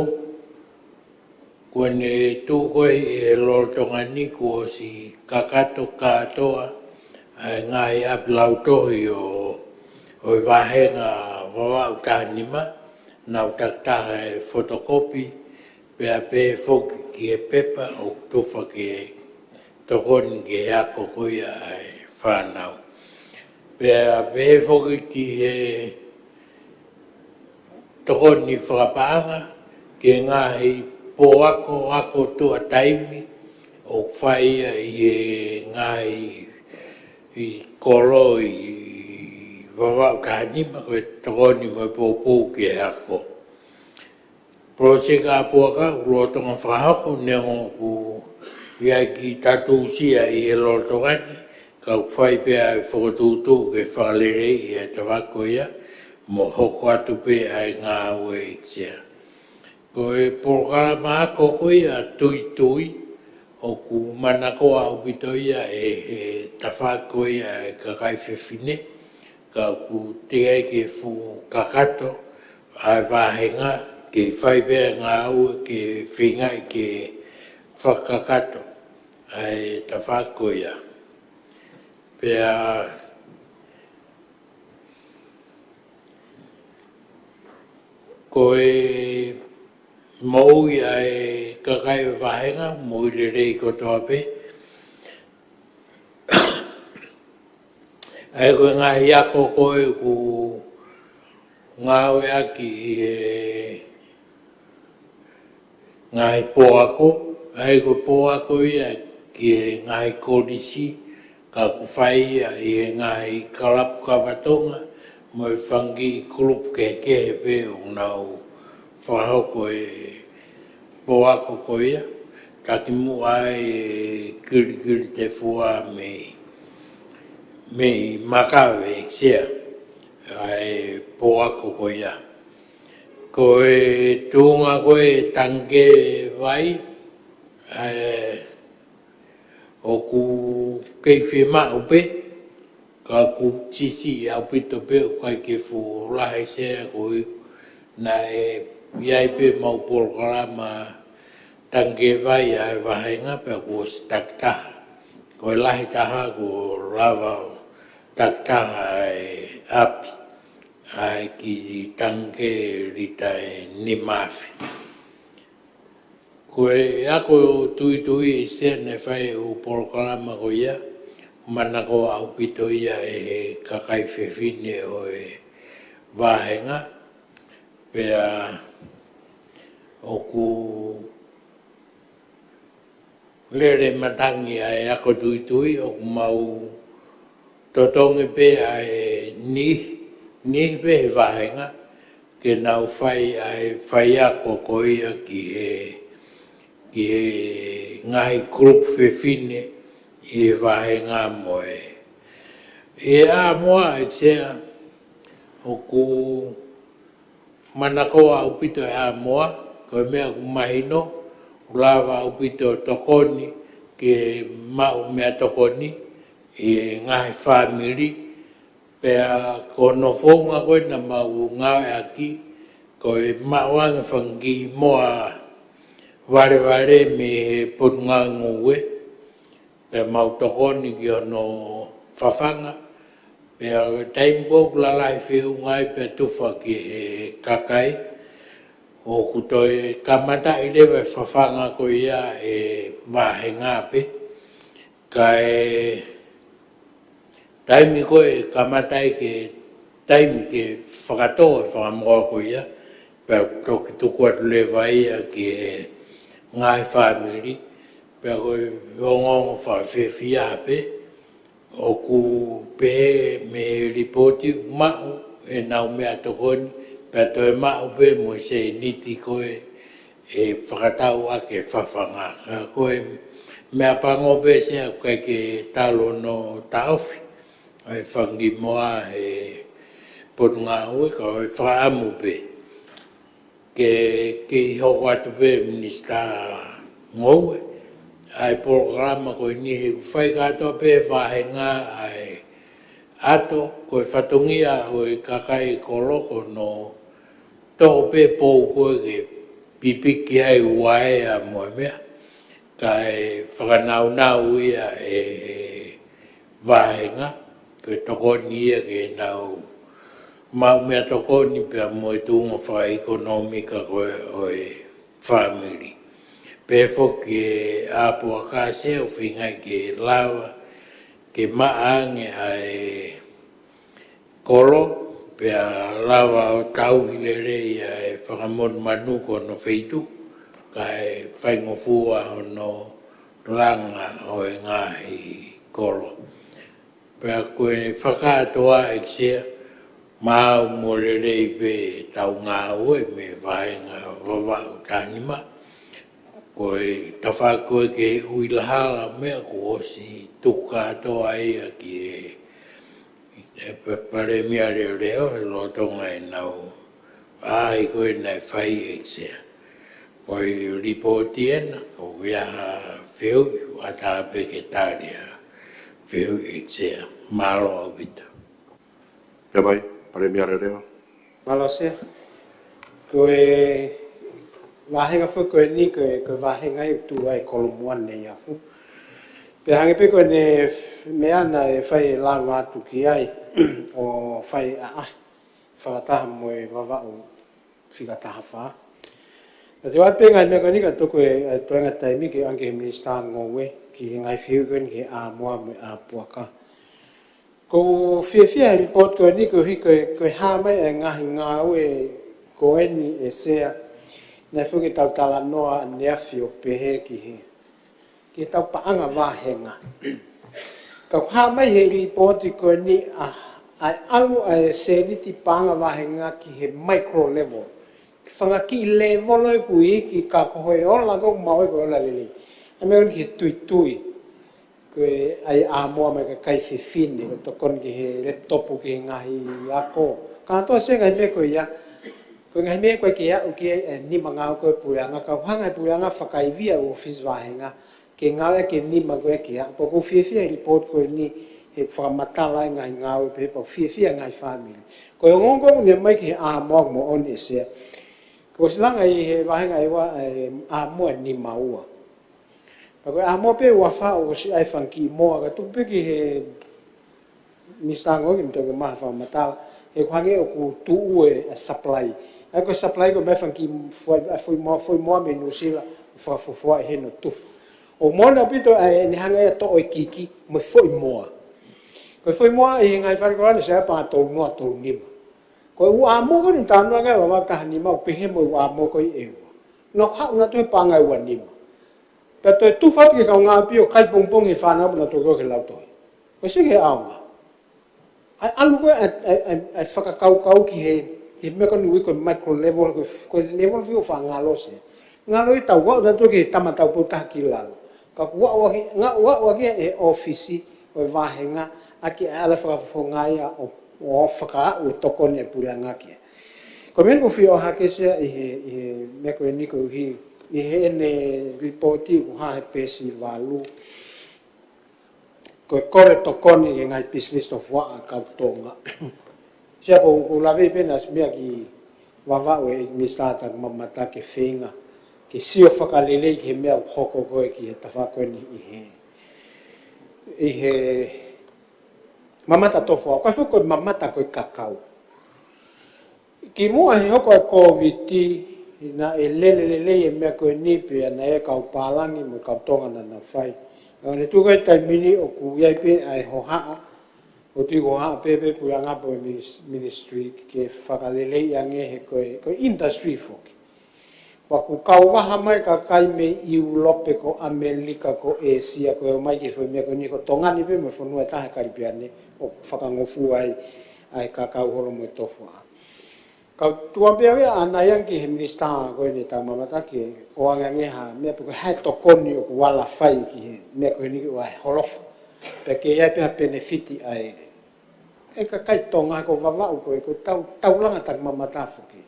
ko ʻene tuʻu ko ē ʻi he lolotonga ni kuo ʻosi kakato kātoa ʻa e ngaahi ʻapi lautohi ʻo, ʻo e vāhenga Vavaʻu taha nima, nau takitaha e fotokopi, pea pehē foki ki he pepa ʻoku tufa ke tokoni ki he ako ko ia ʻa e fānau. Pea pehē foki ki he tokoni fakapaʻanga ki he ngaahi pō ako, ako tuʻa taimi ʻoku fai ia ʻi he ngaahi, ʻi kolo ʻi Vavaʻu taha nima, ko e tokoni mo e poupou ki he ako. Project ʻā puaka ʻoku lolotonga fakahoko, neongo ʻoku ʻi ai e kiʻi tatūsia ʻi he lolotonga ni, ka ʻoku fai pē ʻa e fokotuʻutuʻu ke fakaleleiʻi e tafaʻaki ko ia, mo hoko atu pē ʻa e ngāue, ʻEiki Sea. Ko e polokalama ako ko ia tuitui, ʻoku manakoa ʻaupito ia ʻe he tafaʻaki ko ia ʻa e kakai fefine, ka ʻoku teʻeki ai ke fuʻu kakato ʻa e vāhenga, ke fai pē ʻa e ngāue ke feingaʻi ke fakakakato ʻa e tafaʻaki ko ia. Pea ko e moʻui ʻa e kakai ʻo e vāhenga, moʻui lelei kotoa pē. ʻA ia ko e ngaahi ako ko ē ʻoku ngāueʻaki ʻi he ngaahi pō ako, ʻa ia ko e pō ako ia ki he ngaahi kolisi, ka ʻoku fai ia ʻi he ngaahi kalapu kava Tonga, mo e fanga kiʻi kulupu kehekehe pē ʻoku nau fakahoko e pō ako ko ia, takimuʻa ai e Kilikilitefua mei, mei Makave, ʻEiki Sea, ʻa e pō ako ko ia. Ko e tuʻunga ko ē e tangikē vai, ʻa e ʻOku kei fiemaʻu pē, ka ʻoku siʻisiʻi ʻaupito pē, ʻoku ʻikai ke fuʻu lahi Sea, koeʻuhi naʻe ʻi ai pē ʻemau polokalama tangikē vai ʻa e vāhenga pea kuo ʻosi takitaha. Ko e lahi taha kuo lava ʻo takitaha ʻa e ʻapi, ʻa e kiʻi tangikē lita ʻe nima afe. Ko e ako tuitui ʻi Sea naʻe fai ʻi he polokalama ko ia, manako ʻaupito ia ʻe he kakai fefine ʻo e vāhenga, pea ʻoku lele matangi ʻa e ako tuitui, ʻoku mau totongi pē ʻa e niʻihi, niʻihi pē he vāhenga, ke nau fai ʻa e faiako ko ia ki he, ki he ngaahi group fefine ʻi he vāhenga mo e. ʻI ʻAmoa ʻEiki Sea, ʻoku manako ʻaupito ʻa ʻAmoa, ko e meʻa ʻoku mahino, ʻoku lava ʻaupito tokoni ke maʻu meʻatokoni ʻi he ngaahi fāmili, pea ko hono founga ko ē naʻa mau ngāueʻaki, ko e maʻu ange fanga kiʻi moa valevale mei he Potungāue Ngoue, pea mau tokoni ki hono fafanga, pea taimi ko ē ʻoku lalahi feʻunga ai pea tufa ki he kakai, ʻoku toe kamataʻi leva e fafanga ko ia ʻe he vāhenga pē, ka e taimi ko ē ʻe kamata ai ke taimi ke fakatō e fanga moa ko ia, pea toki tuku atu leva ia ki he ngaahi fāmili, pea ko e ongoongo fakafiefia pē, ʻoku pehē mei he lipooti ʻoku maʻu ʻenau meʻatokoni, pea toe maʻu pē mo e sēniti ko ē ʻe fakatau ʻaki e fafanga. Ka ko e meʻa pango pē Sea ʻoku ʻikai ke talu hono taʻofi ʻa e fanga kiʻi moa he Potungāue, ka ko e fakaʻamu pē ke, ke kei hoko atu pē Minisitā Ngoue ʻa e polokalama ko eni, he ʻoku fai kātoa pē vāhenga ʻa e ʻato, ko e fatongia ʻo e kakai kolo ko hono toʻo pē pou ko ē ke pipiki ai uaea mo e meʻa, kae fakanaunau ia ʻe he vāhenga, ke tokoni ia ke nau maʻu meʻatokoni pea mo e tuʻunga fakaʻekonōmika ko ē ʻo e fāmili. Pea foki ʻa e puaka Sea ʻoku feinga ke lava ke maʻa ange ʻa e kolo, pea lava ʻo tauhi lelei ʻa e fanga monumanu ko hono feituʻu, kae faingofua hono langa ʻo e ngaahi kolo. Pea ko e fakakātoa ʻEiki Sea, maʻu mo lelei pē ʻetau ngāue mei he vāhenga Vavaʻu taha nima. Ko e tafaʻaki ko ē ki he ʻUilahala meʻa kuo ʻosi tuku kātoa ia ki he, ʻe pa-, Palēmia Leʻoleʻo, he lolotonga ʻenau ʻaʻahi ko ē naʻe fai ʻEiki Sea. Ko e lipooti ena, ko ia ha fehuʻi, ʻatā pē ke tali ʻa e fehuʻi ʻEiki Sea. Mālō ʻaupito. Pea mai, Palēmia Leʻoleʻo. Mālō Sea. Ko e vāhenga foki ko eni, ko e, ko e vāhenga ʻe tuʻu ai Kolomuʻa nei ʻafu. Pea hangē pē ko ʻene meʻa naʻe fai e lava atu ki ai, ʻo fai ʻa, ʻa, fakataha mo e Vavaʻu fika taha fā. Ka te u ʻoatu pē ngaahi meʻa ko eni ka toki ʻe, ʻe toenga taimi ke ʻange ki he Minisitā Ngoue, ki he ngaahi fehuʻi ko eni ki he ʻAmoa mo e ʻApuaka. ʻOku ou fiefia he lipooti ko eni koeʻuhi ko e, ko e hā mai e ngaahi ngāue ko eni ʻe Sea. Naʻe fuʻu ke tau talanoa ʻaneafi ʻo pehē ki he, ki heʻetau paʻanga vāhenga. Ka ʻoku hā mai he lipooti ko eni ʻa, ʻa e ʻalu ʻa e sēniti paʻanga vāhenga ki he micro level. Ki he fanga kiʻi level ʻoku iiki ka ko hoʻo ola ko ē ʻoku maʻu ai ko e ola lelei. ʻA e meʻa ko eni ki he tuitui. Ko e ʻai ʻAmoa mai kakai fefine, ko e tokoni ki he laptop ki he ngaahi ako. Kātoa Sea ngaahi meʻa ko ia. Ko e ngaahi meʻa ko ē ke aʻu ki ai e nima ngāue ko ē puleʻanga, ka ʻoku hanga he puleʻanga fakaivia ʻa e ʻōfisi vāhenga. ke ngāue ʻaki e nima ko ē ki ai. Pea ʻoku ou fiefia he lipooti ko eni he fakamatala e ngaahi ngāue pehē pea ʻoku fiefia e ngaahi fāmili. Ko e ongoongo ʻoku ne ʻomai ki he ʻamoa moʻoni ʻe Sea. Kuo ʻosi langa ʻi he vāhenga ʻe ua e ʻamoa ʻe nima ua. Pea ko e ʻamoa pē ʻe ua fā ʻoku ʻosi ʻi ai e fanga kiʻi moa ka tuku pē ki he Minisitā Ngoue ke ne toki ʻomai ha fakamatala, he ʻoku hangē ʻoku tuʻu e supply. ʻA ia ko e supply ko e meʻa fanga kiʻi foʻi, ʻa e foʻi moa, foʻi moa mei Nuʻusila, ʻoku fakafofoaʻi heni ʻo tufa. ʻOku moʻoni ʻaupito ʻa ʻene hanga ia ʻo toʻo e kiki mo e foʻi moa. Ko e foʻi moa ʻi he ngaahi fale ko ē ʻoku ʻosi ʻi ai e paʻanga ʻe tolu noa, tolu nima. Ko e ʻū ʻamoa ko eni ʻoku talanoa ki ai e vavau taha nima ʻoku pehē mo e ʻū ʻamoa ko ē ʻe ua. Naʻa nau haʻu nautolu he paʻanga ʻe ua nima. Pea toe tufa atu ki he kaungāʻapi ʻo kai pongipongi he fānau pea nau toki ō ki he lautohi. Ko e sio ki he ʻaonga. ʻA e ʻalu ko ē ʻa e, ʻa e, ʻa e, ʻa e fakakaukau ki he, he meʻa ko eni ui ko e micro level, ko e, ko e level fio faʻa ngalo Sea. Ngalo ʻetau aʻu nautolu ki he tama taupou taha ki lalo. Ka ʻoku aʻu ʻaki, ngā, ʻoku aʻu ʻaki e ʻōfisi ʻo e vāhenga ʻaki e ala fakafofonga ia ʻo, ʻo fakaaʻu e tokoni ʻa e puleʻanga ki ai. Ko e meʻa ʻoku ou fie ʻohake atu Sea ʻi he, ʻi he meʻa ko eni koeʻuhi, ʻi heʻene lipooti ʻoku hā he peesi valu. Ko e kole tokoni ki he ngaahi pisinisi tofuaʻa kau Tonga. Sea, ʻoku ou, ʻoku ou lave pē naʻa ʻosi meʻa ki Vavaʻu e Minisitā Takimamata ke feinga ke sio fakalelei ki he meʻa ʻoku hoko ko ē ki he tafaʻaki ko eni ʻi he, ʻi he mamata tofuaʻa, ʻikai foki ko e mamata ko ē kakau. Kimuʻa he hoko ʻa e Kōviti, naʻe lele lelei e meʻa ko eni pea naʻe ʻi ai e kau pālangi mo e kau Tonga naʻa nau fai. Ka ne tuʻu ko ē he taimi ni ʻoku ʻi ai pē ʻa e hohaʻa, ʻoku tui ko e hohaʻa pē pē puleʻanga pe minis-, ministry ke fakaleleiʻi ange he ko e, ko e industry foki. Pea ʻoku kau vaha mai e kakai mei ʻIulope ko ʻAmelika ko ʻĒsia ko e ō mai ki he foʻi meʻa ko eni ko Tonga ni pē mo e fonua ʻe taha he Kalipiane ʻoku fakangofua ai ʻa e kakau holo mo e tofuaʻa. Kau tuʻu pē au ia ʻanai ange ki he Minisitā ko eni Takimamata ke ʻoange ange ha meʻa pe ko e hā e tokoni ʻoku ala fai ki he meʻa ko eni ke ʻoua ʻe holofa. Pea ke ʻi ai pē ha penefiti ʻa e, e kakai Tonga ko Vavaʻu ko e, ko ʻetau, taulanga Takimamata foki.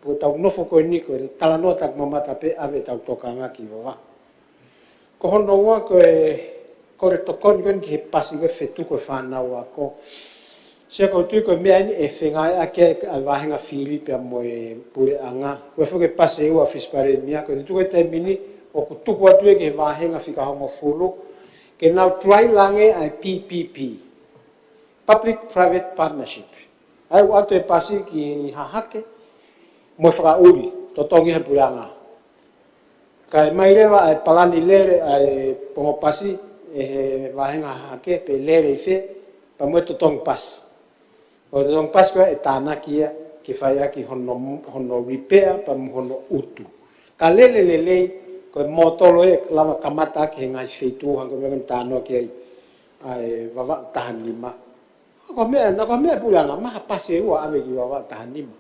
Ko ʻetau nofo ko eni ko e talanoa Takimamata pē ʻave ʻetau tokanga ki Vavaʻu. Ko hono ua ko e, ko e tokoni ko eni ki he pasi ko e fetuku e fānau ako. Sea, ʻoku ou tui ko e meʻa eni ʻe fengāueʻaki ai ʻa e vāhenga fili pea mo e puleʻanga. Ko e foki e pasi ʻe ua ʻa e Vice Palēmia, ko e tuku e taimi ni ʻoku tuku atu ia ki he vāhenga fika hongofulu ke nau trial ange ʻa e P P P. Public Private Partnership. ʻA ia ʻoku ʻoatu e pasi ki Hahake mo e Fakaʻuli, totongi he puleʻanga. Kae ʻomai leva ʻa e palani lele ʻa e pongo pasi ʻe he vāhenga Hahake pe lele ʻi fē, pea mo e totongi pasi. Ko e totongi pasi ko ē ʻe tānaki ia ke fai ʻaki hono, hono repair pea mo hono ʻutu. Ka lele lelei, ko e mōtolo ʻe lava kamata ʻaki he ngaahi feituʻu hangē ko e meʻa ko eni talanoa ki ai ʻa e Vavaʻu taha nima. Ko e meʻa, naʻa ko e meʻa puleʻanga, maha pasi ʻe ua ʻave ki Vavaʻu taha nima.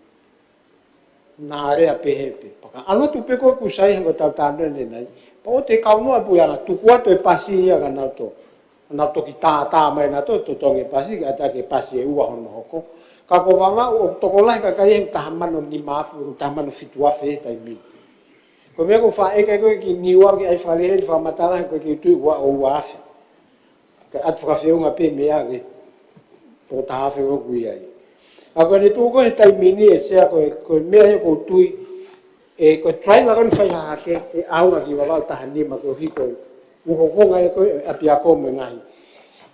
Naʻa lea pehē pē. Pea ka ʻalu atu pē ko ē ʻoku sai hangē ko ʻetau talanoa ʻanenai. Pea ʻoua te kau noa puleʻanga, tuku atu e pasi ia ka nau to-, nau toki tātā mai nautolu totongi e pasi, kae ʻatā ke pasi ʻe ua hono hoko. Ka ko Vavaʻu ʻoku tokolahi e kakai he taha mano nima afe, taha mano fitu afe he taimi ni. Ko e meʻa ko e faʻa ʻeke ko ē ki Niua ke ʻai fakalele fakamatala he ko e kiʻi tui ua o ua afe. Kae ʻatu fakafeʻunga pē meʻa ke toko taha afe ʻoku ʻi ai. ʻA ko ʻene tuʻu ko ē he taimi ni ʻe Sea ko e, ko e meʻa ia ʻoku ou tui, ʻe ko e trial ko eni fai Hahake, ʻe ʻaonga ki Vavaʻu taha nima koeʻuhi ko e ʻū houngaʻia ko ē ʻapiako mo e ngaahi,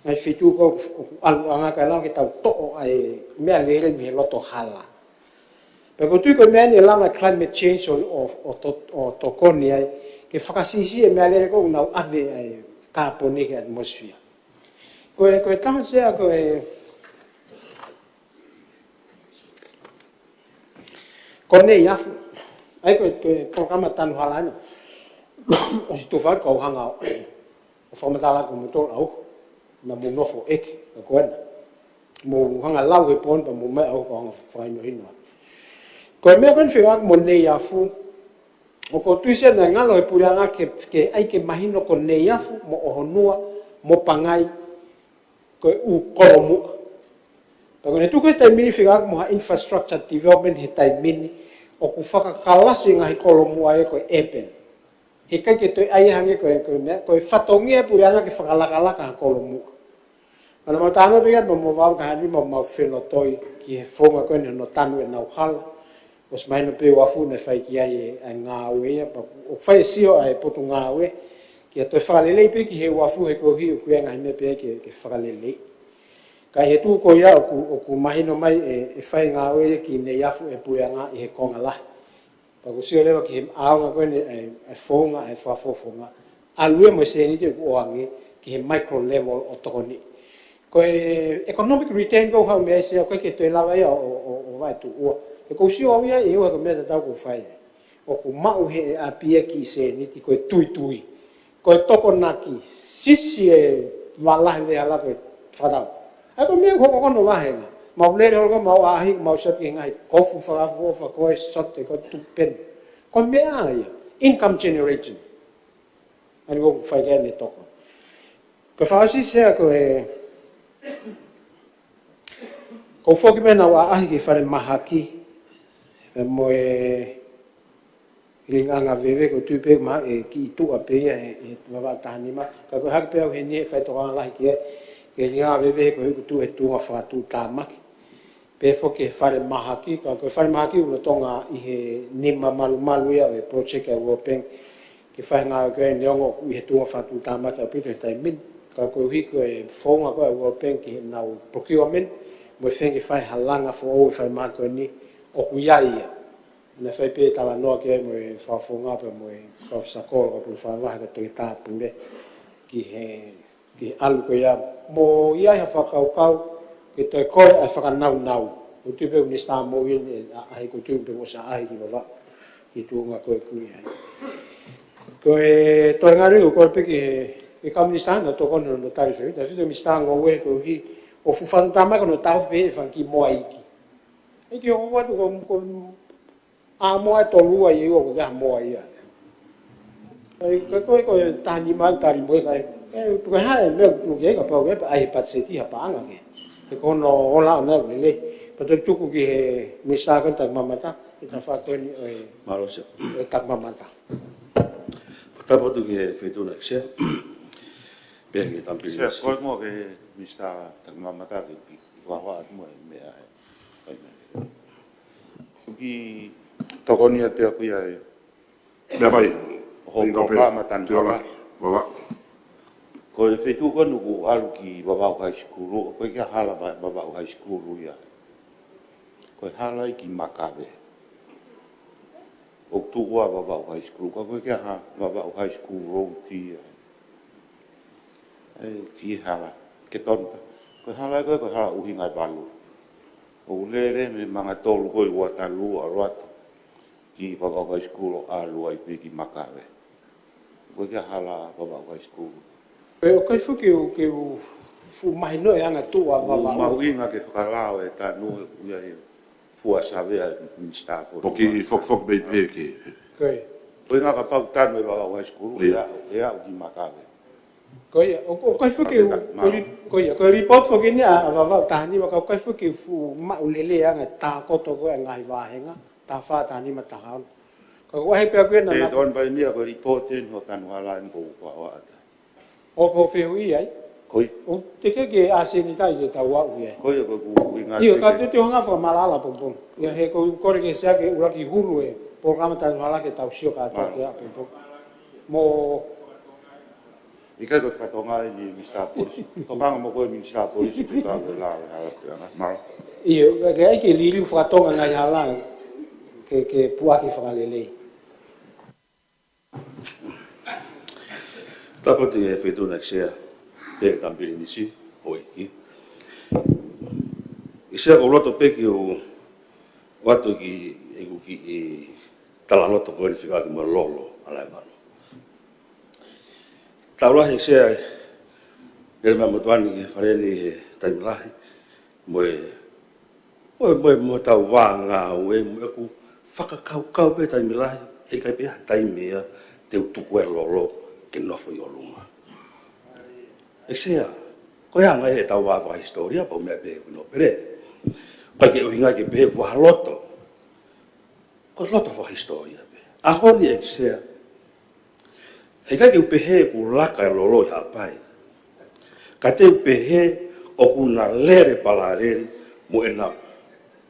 ngaahi feituʻu ko ē ʻoku ʻaluʻanga kae lava ke tau toʻo ʻa e meʻalele mei he loto hala. Pea ʻoku ou tui ko e meʻa eni ʻe lava climate change ʻo, ʻo, ʻo to-, ʻo tokoni ai ke fakasiʻisiʻi e meʻalele ko ē ʻoku nau ʻave ʻa e kāponi ki he atmosphere. Ko e, ko e taha Sea ko e, ko Neiafu. ʻA ia ko e, ko e polokalama tanu hala ena. ʻOsi tufa atu kau hanga ʻo, ʻo fakamatala ko moutolu au. Naʻa mou nofo ʻeke, ka ko ena. Mou hanga lau he pō ni pea mou ō mai au kau hanga fakahinohino. Ko e meʻa ko eni fekauʻaki mo Neiafu. ʻOku ou tui Sea naʻe ngalo he puleʻanga ke, ke ʻai ke mahino ko Neiafu mo ʻOhonua mo Pangai ko e ʻū kolomuʻa. Pea ko ʻene tuku he taimi ni fekauʻaki mo ha infrastructure development he taimi ni ʻoku fakakalasi e ngaahi kolomuʻa ia ko e urban. He ʻikai ke toe ʻai hangē ko e, ko e meʻa, ko e fatongia e puleʻanga ke fakalakalaka ha kolomuʻa. Mana mau tānaki pē ia, mau, mau vau ka hani, mau, mau felotoi ki he founga ko eni hono tanu ʻenau hala. ʻOsi mahino pē uafu naʻe fai ki ai e, e ngāue ia, pea ʻoku fai e sio ʻa e potungāue, ke toe fakalelei pē ki he uafu he koeʻuhi ʻoku ʻi ai e ngaahi meʻa pē ke, ke fakalelei. Ka ʻi he tuʻu ko ia ʻoku, ʻoku mahino mai e, e fai ngāue ia ki Neiafu e puleʻanga ʻi he konga lahi. Pea ʻoku sio leva ki he ʻaonga ko eni e, e founga, e fakafofonga. ʻAlu ia mo e sēniti ʻoku ʻoange ki he micro level ʻo tokoni. Ko e economic return ko e hau meʻa ʻi Sea ʻoku ʻikai ke toe lava ia ʻo, ʻo, ʻo vaetuʻua. He ʻoku ou sio au ia ʻi he ua ko e meʻa tatau ʻoku fai. ʻOku maʻu he ʻapi ia ki he sēniti ko e tuitui. Ko e tokonaki, sisi e vala he veʻehala ko e fakatau. ʻA ia ko e meʻa ʻoku hoko ko hono vāhenga. Mau lele holo ko mau ʻaʻahi, mau sio ki he ngaahi kofu fakaʻofoʻofa ko e sote, ko e tupenu. Ko e meʻa ia, income generation. ʻA ia ʻoku fai ki ai ʻene tokoni. Ko e fakaʻosi Sea ko e, ʻoku ou foki pē ʻo ʻaʻahi ki he falemahaki, ē, mo e ʻIlingāanga Veve, ʻoku ou tui pē mahalo ʻe kiʻi tuʻa pē ia he, he Vavaʻu taha nima. Ka ko e hake pē au heni he faitokoʻanga lahi ki he, he ʻIlingāanga Veve he ko e ʻoku tuʻu he tuʻunga fakatuʻutāmaki. Pea foki he falemahaki, ka ko e falemahaki ʻoku lolotonga ʻi he nima malumalu ia ʻo e project ʻa e World Bank. Ke fai e ngāue ko ē neongo ʻoku ʻi he tuʻunga fakatuʻutāmaki ʻaupito he taimi ni. Ka koeʻuhi ko e founga ko ē ʻa e World Bank ki heʻenau procurement, mo e feinga ke fai ha langa foʻou e falemahaki ko eni ʻoku ʻi ai ia. Naʻe fai pē talanoa ki ai mo e fakafofonga pea mo e kau fakakolo, ka ko e fakavahe ko e Toketā Pule ki he, ki he ʻalu ko ia. Mo ʻi ai ha fakakaukau ke toe kole ʻa e fakanaunau. ʻOku ou tui pē Minisitā Moʻui ʻe ʻaʻahi, ʻoku ou tui pē ʻoku ʻosi ʻaʻahi ki Vavaʻu ki he tuʻunga ko ē ʻoku ʻi ai. Ko e toe ngari ʻoku ou kole pē ki he, ki he kau minisitā naʻa tokoni ʻo tali fefine, tali fefine Minisitā Ngoue koeʻuhi ʻoku fuʻu fakatuʻutāmaki hono taʻofi pē e fanga kiʻi moa iiki. ʻIo, ʻoku ou ʻoatu ko, ko ʻa moa ʻe tolu ʻa ia ʻoku ʻikai ha moa ia. ʻA ia, ka ko e, ko e taha nima tali mo e kai. ʻE, ko e hā e meʻa ʻoku tuʻu ki ai, kapau ʻe ʻai he patiseti ha paʻanga ke. He ko hono ola ʻoʻona ʻoku lelei. Pea toe tuku ki he Minisitā ko ē Takimamata, ʻi he tafaʻaki ko eni ʻo e, mālō Sea, ʻo e Takimamata. Fakatapu atu ki he Feituʻu na ʻEiki Sea. Pea ki he Tama Pilinisi. Sea, ko e mo ke Minisitā Takimamata ke ki, ki fakahā atu mo e meʻa ē. Ki tokoni atu pē ʻaku ia ē. Meʻa mai. Ho Tino Pes, polokalama tanu hala. Vavaʻu. Ko e feituʻu ko eni ʻoku ʻalu ki Vavaʻu High School, ʻoku ʻikai ke hala Vavaʻu High School ia. Ko e hala ia ki Makave. ʻOku tuʻu ʻa Vavaʻu High School, ka ʻoku ʻikai ke hala Vavaʻu High School Road ia. ʻE, ki he hala, ke tonu pē. Ko e hala ko ē, ko e hala ʻUhinga ʻe Valu. ʻOku lele mei Mangatolu ko ē ʻo ʻalu atu ki Vavaʻu High School ʻo ʻalu ai pē ki Makave. ʻOku ʻikai ke hala Vavaʻu High School. ʻE, ʻoku ʻikai fuʻu ke u, ke u fuʻu mahino e anga tuʻu ʻa Vavaʻu. Mahuʻinga ke fakalao e tanu ʻoku ʻi ai e fua savea Minisitā ko ē. Poki fokifoki pē pē ke. Ko ia. Ko e ʻuhinga kapau tanu e Vavaʻu High School, ʻe aʻu, ʻe aʻu ki Makave. Ko ia, ʻoku, ʻoku ʻikai fuʻu ke u, ko e ri-, ko ia, ko e report foki eni ʻa, ʻa Vavaʻu taha nima, ka ʻoku ʻikai fuʻu ke u fuʻu maʻu lelei anga e tākoto ko ē ngaahi vāhenga, taha fā, taha nima, taha ono. Ka ʻoku ʻaʻahi pē ʻaku ia naʻa, ʻe, na tonu pai mia ko e report eni ʻo tanu hala eni ʻoku ou kau ʻatā. ʻOku ou fehuʻi ai. Ko ia. ʻOku teʻeki ke ʻasi eni tai ke tau aʻu ia. Ko ia, ko e ʻuhinga. ʻIo, ka te te hanga fakamalala pongipongi. ʻIo, he ʻoku ou kole ke Sea ke ʻuluaki hulu e polokalama tanu hala ke tau sio kātoa ki ai pongipongi. Mo ʻikai ko e fakatonga eni Minisitā Polisi. Tokanga mo koe Minisitā Polisi, ke kau ke lao e hala ko ia. Mālō. ʻIo, ke, ke ʻai ke liliu fakatonga ngaahi hala ke, ke puʻaki fakalelei. Tapu atu ki he Feituʻu na ʻEiki Sea, pea ki he Tama Pilinisi, Houʻeiki. ʻEiki Sea, ʻoku ou loto pē ke u ʻoatu ki he ʻeku kiʻi talaloto ko eni fekauʻaki mo Lolo ʻAlaevalu. Taʻu lahi ʻEiki Sea, lele mai ʻa e motuʻa ni ki he fale ni he taimi lahi, mo e, mo e, mo e, mo ʻetau vā ngāue, mo ʻeku fakakaukau pē taimi lahi, ʻe ʻikai pē ha taimi ia te u tuku e Lolo ke nofo ʻi ʻolunga. ʻEiki Sea, ko e anga ia ʻetau vā fakahisitōlia, pau meʻa pē ʻoku nōpele. ʻIkai ke ʻuhinga ke pehē ʻoku vā loto. Ko e loto fakahisitōlia pē. ʻAho ni ʻEiki Sea, He ʻikai ke u pehē ʻoku laka e lolo ʻi Haʻapai. Ka te u pehē ʻoku na lele palāleli mo ʻena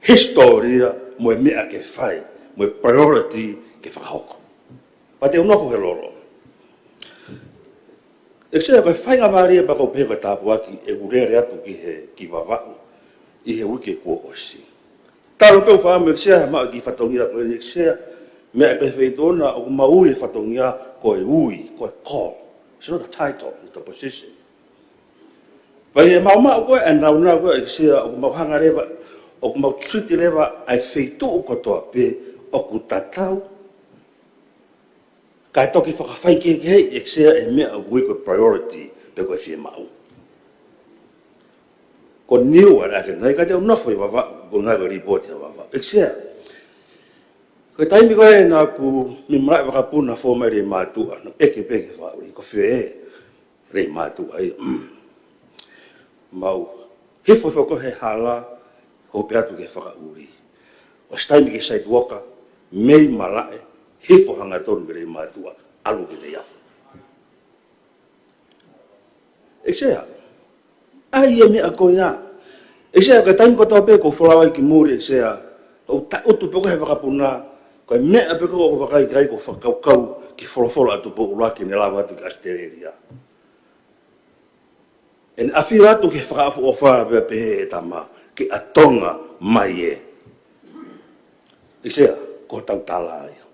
hisitōlia mo e meʻa ke fai, mo e priority ke fakahoko. Pea te u nofo he lolo. ʻEiki Sea, ko e faingamālie pea ʻoku ou pehē ko e tāpuaki ʻeku lele atu ki he, ki Vavaʻu ʻi he uike kuo ʻosi. Talu pē ʻeku fakaʻamu ʻEiki Sea, he maʻu e kiʻi fatongia ko eni ʻEiki Sea, meʻa pē he feituʻu na ʻoku mau ui e fatongia ko e ui, ko e call. It's not a title, it's a position. Pea ʻi he maumau ko ē, ʻa e nāunau ko ē ʻEiki Sea, ʻoku mau hanga leva, ʻoku mau treat leva ʻa e feituʻu kotoa pē ʻoku tatau, kae toki fakafaikehekeheʻi ʻEiki Sea e meʻa ʻoku ui ko e priority pe ko e fiemaʻu. Ko Niua naʻe ʻikai ke nau, ka te u nofo ʻi Vavaʻu, ko e ngaahi ko e lipooti ʻa Vavaʻu. ʻEiki Sea, ko e taimi ko ē naʻa ku meimei malaʻe vakapuna fou mai Leimātuʻa, naʻe ʻeke pē ke fakaʻuli, ko fē ē Leimātuʻa ia. Mau hifo hifo ko ē he hala, hopo atu ki he fakaʻuli. ʻOsi taimi ki he site walker, mei malaʻe, hifo hangatonu mei Leimātuʻa, ʻalu ki Neiafu. ʻEiki Sea, ʻa ia e meʻa ko ia. ʻEiki Sea, ko e taimi kotoa pē ʻoku ou folau ai ki muli ʻEiki Sea, ʻoku ou tangutu pē ko ē he vakapuna, ko e meʻa pē ko ē ʻoku ou vakai ki ai ʻoku ou fakakaukau ki he folofola ʻa Tupou ʻUluaki naʻe lava atu ki ʻAositelēlia. ʻEne ʻafio atu ki he fakaʻofoʻofa pea pehē ʻe he Tama, ke ʻa Tonga mai ē. ʻEiki Sea, ko hotau tala ia.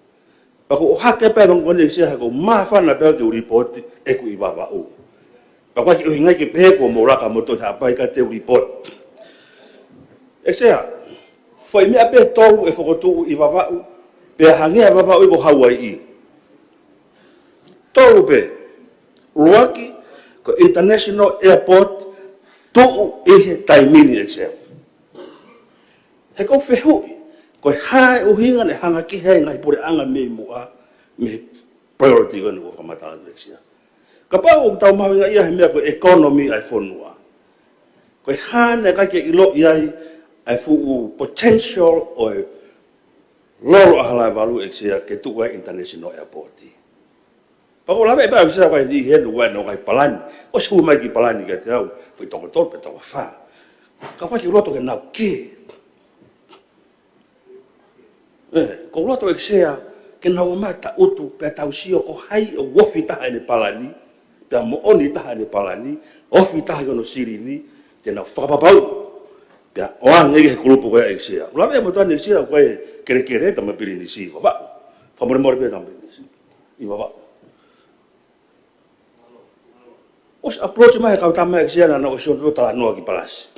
Pea ʻoku ou ʻohake pē ʻa e longo ko eni ʻEiki Sea, he ʻoku ou māfana pē au ke u lipooti ʻeku ʻi Vavaʻu. Pea ʻoku ʻikai ke ʻuhinga ia ke pehē kuo mou laka moutolu ʻi Haʻapai ka te u lipooti. ʻEiki Sea, foʻi meʻa pē ʻe tolu ʻe fokotuʻu ʻi Vavaʻu, pea hangē ʻa Vavaʻu ia ko Hauaiʻi. Tolu pē. ʻUluaki, ko e International Airport, tuʻu ʻi he taimi ni ʻEiki Sea. He ʻoku ou fehuʻi, ko e hā e ʻuhinga naʻe hanga ki he ngaahi puleʻanga mei muʻa, mei he priority ko eni ʻoku ou fakamatala atu ʻEiki Sea. Kapau ʻoku tau mahuʻingaʻia he meʻa ko e economy ʻa e fonua, ko e hā naʻe ʻikai ke ʻiloʻi ai ʻa e fuʻu potential ʻo e lolo ʻa Halaevalu ʻEiki Sea ke tuʻu ai e International Airport. Pea ʻoku ou lave pē ʻEiki Sea, ʻoku ʻi heni ʻoku ʻi ai e ngaahi palani. ʻOsi hū mai e kiʻi palani kiate au, foʻi toko tolu pe toko fā. Ka ʻoku ʻikai ke u loto ke nau kē. ʻE, ʻoku ou loto ʻEiki Sea, ke nau ō mai ʻo tangutu, pea tau sio ko hai ʻoku ofi taha ʻene palani, pea moʻoni taha ʻene palani, ofi taha ki hono silini, te nau fakapapauʻi. Pea ʻoange ki he kulupu ko ia ʻEiki Sea. ʻOku ou lave mo tani ʻEiki Sea, ko e kelekele Tama Pilinisi ʻi Vavaʻu. Fakamolemole pē Tama Pilinisi. ʻI Vavaʻu. ʻOsi approach mai he kau tama ʻEiki Sea naʻa nau ʻosi ʻomi pē talanoa ki Palasi.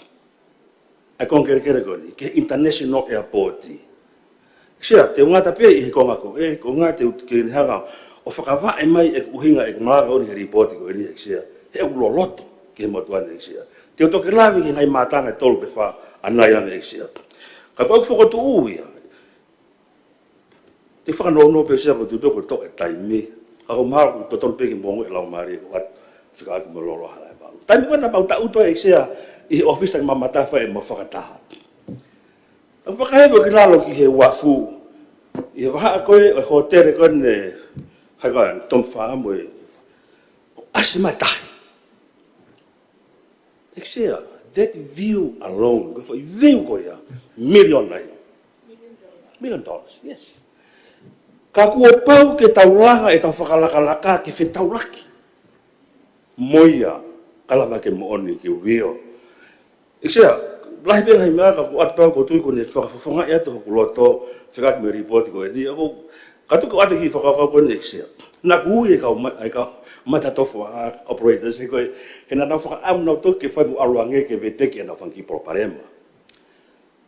ʻA e konga kelekele ko eni, ki he International Airport. ʻEiki Sea, te u ngata pē ʻi he konga ko ē, ko e ngata te u ke ne hanga ʻo fakavaʻe mai ʻeku ʻuhinga ʻeku malanga ko eni he lipooti ko eni ʻEiki Sea. He ʻoku loloto ki he motuʻa ni ʻEiki Sea. Te u toki lave ki he ngaahi mātanga ʻe tolu pe fā ʻanai ange ʻEiki Sea. Ka ko ʻeku fokotuʻu ia, te u fakanounou pē ʻEiki Sea, ko e tuʻu pē ko e toʻo e taimi. Ka ʻoku ou mahalo ʻoku totonu pē ke mou ongoʻi e laumālie ko atu fekauʻaki mo e lolo ʻa Halaevalu. Taimi ko ē naʻa mau tangutu ai ʻEiki Sea ʻi he ʻōfisi Taki Maʻa Matāfai ʻemau fakataha. Naʻa ku fakahēvia ki lalo ki he uafu, ʻi he vahaʻa ko ē ʻo e hōtele ko eni, hai ko ē Tom Farm ē, ʻasi mai e tahi. ʻEiki Sea, that view alone, ko e foʻi view ko ia, miliona ia. Million dollars, yes. Ka kuo pau ke tau langa ʻetau fakalakalaka ke fetaulaki mo ia, ka lava ke moʻoni ke view. ʻEiki Sea, lahi pē ngaahi meʻa ka ʻoku ʻoatu pē au ʻoku ou tui kuo ne fakafofongaʻi atu hoku loto, fekauʻaki mo e lipooti ko eni, ʻoku, ka tuku atu e kiʻi fakakaukau ko eni ʻEiki Sea. Naʻa ku ui e kau ma-, e kau matatofu ʻa operators he ko e, he naʻa nau fakaʻamu nautolu ke fai mo ʻalu ange ke veteki ʻenau fanga kiʻi palopalema.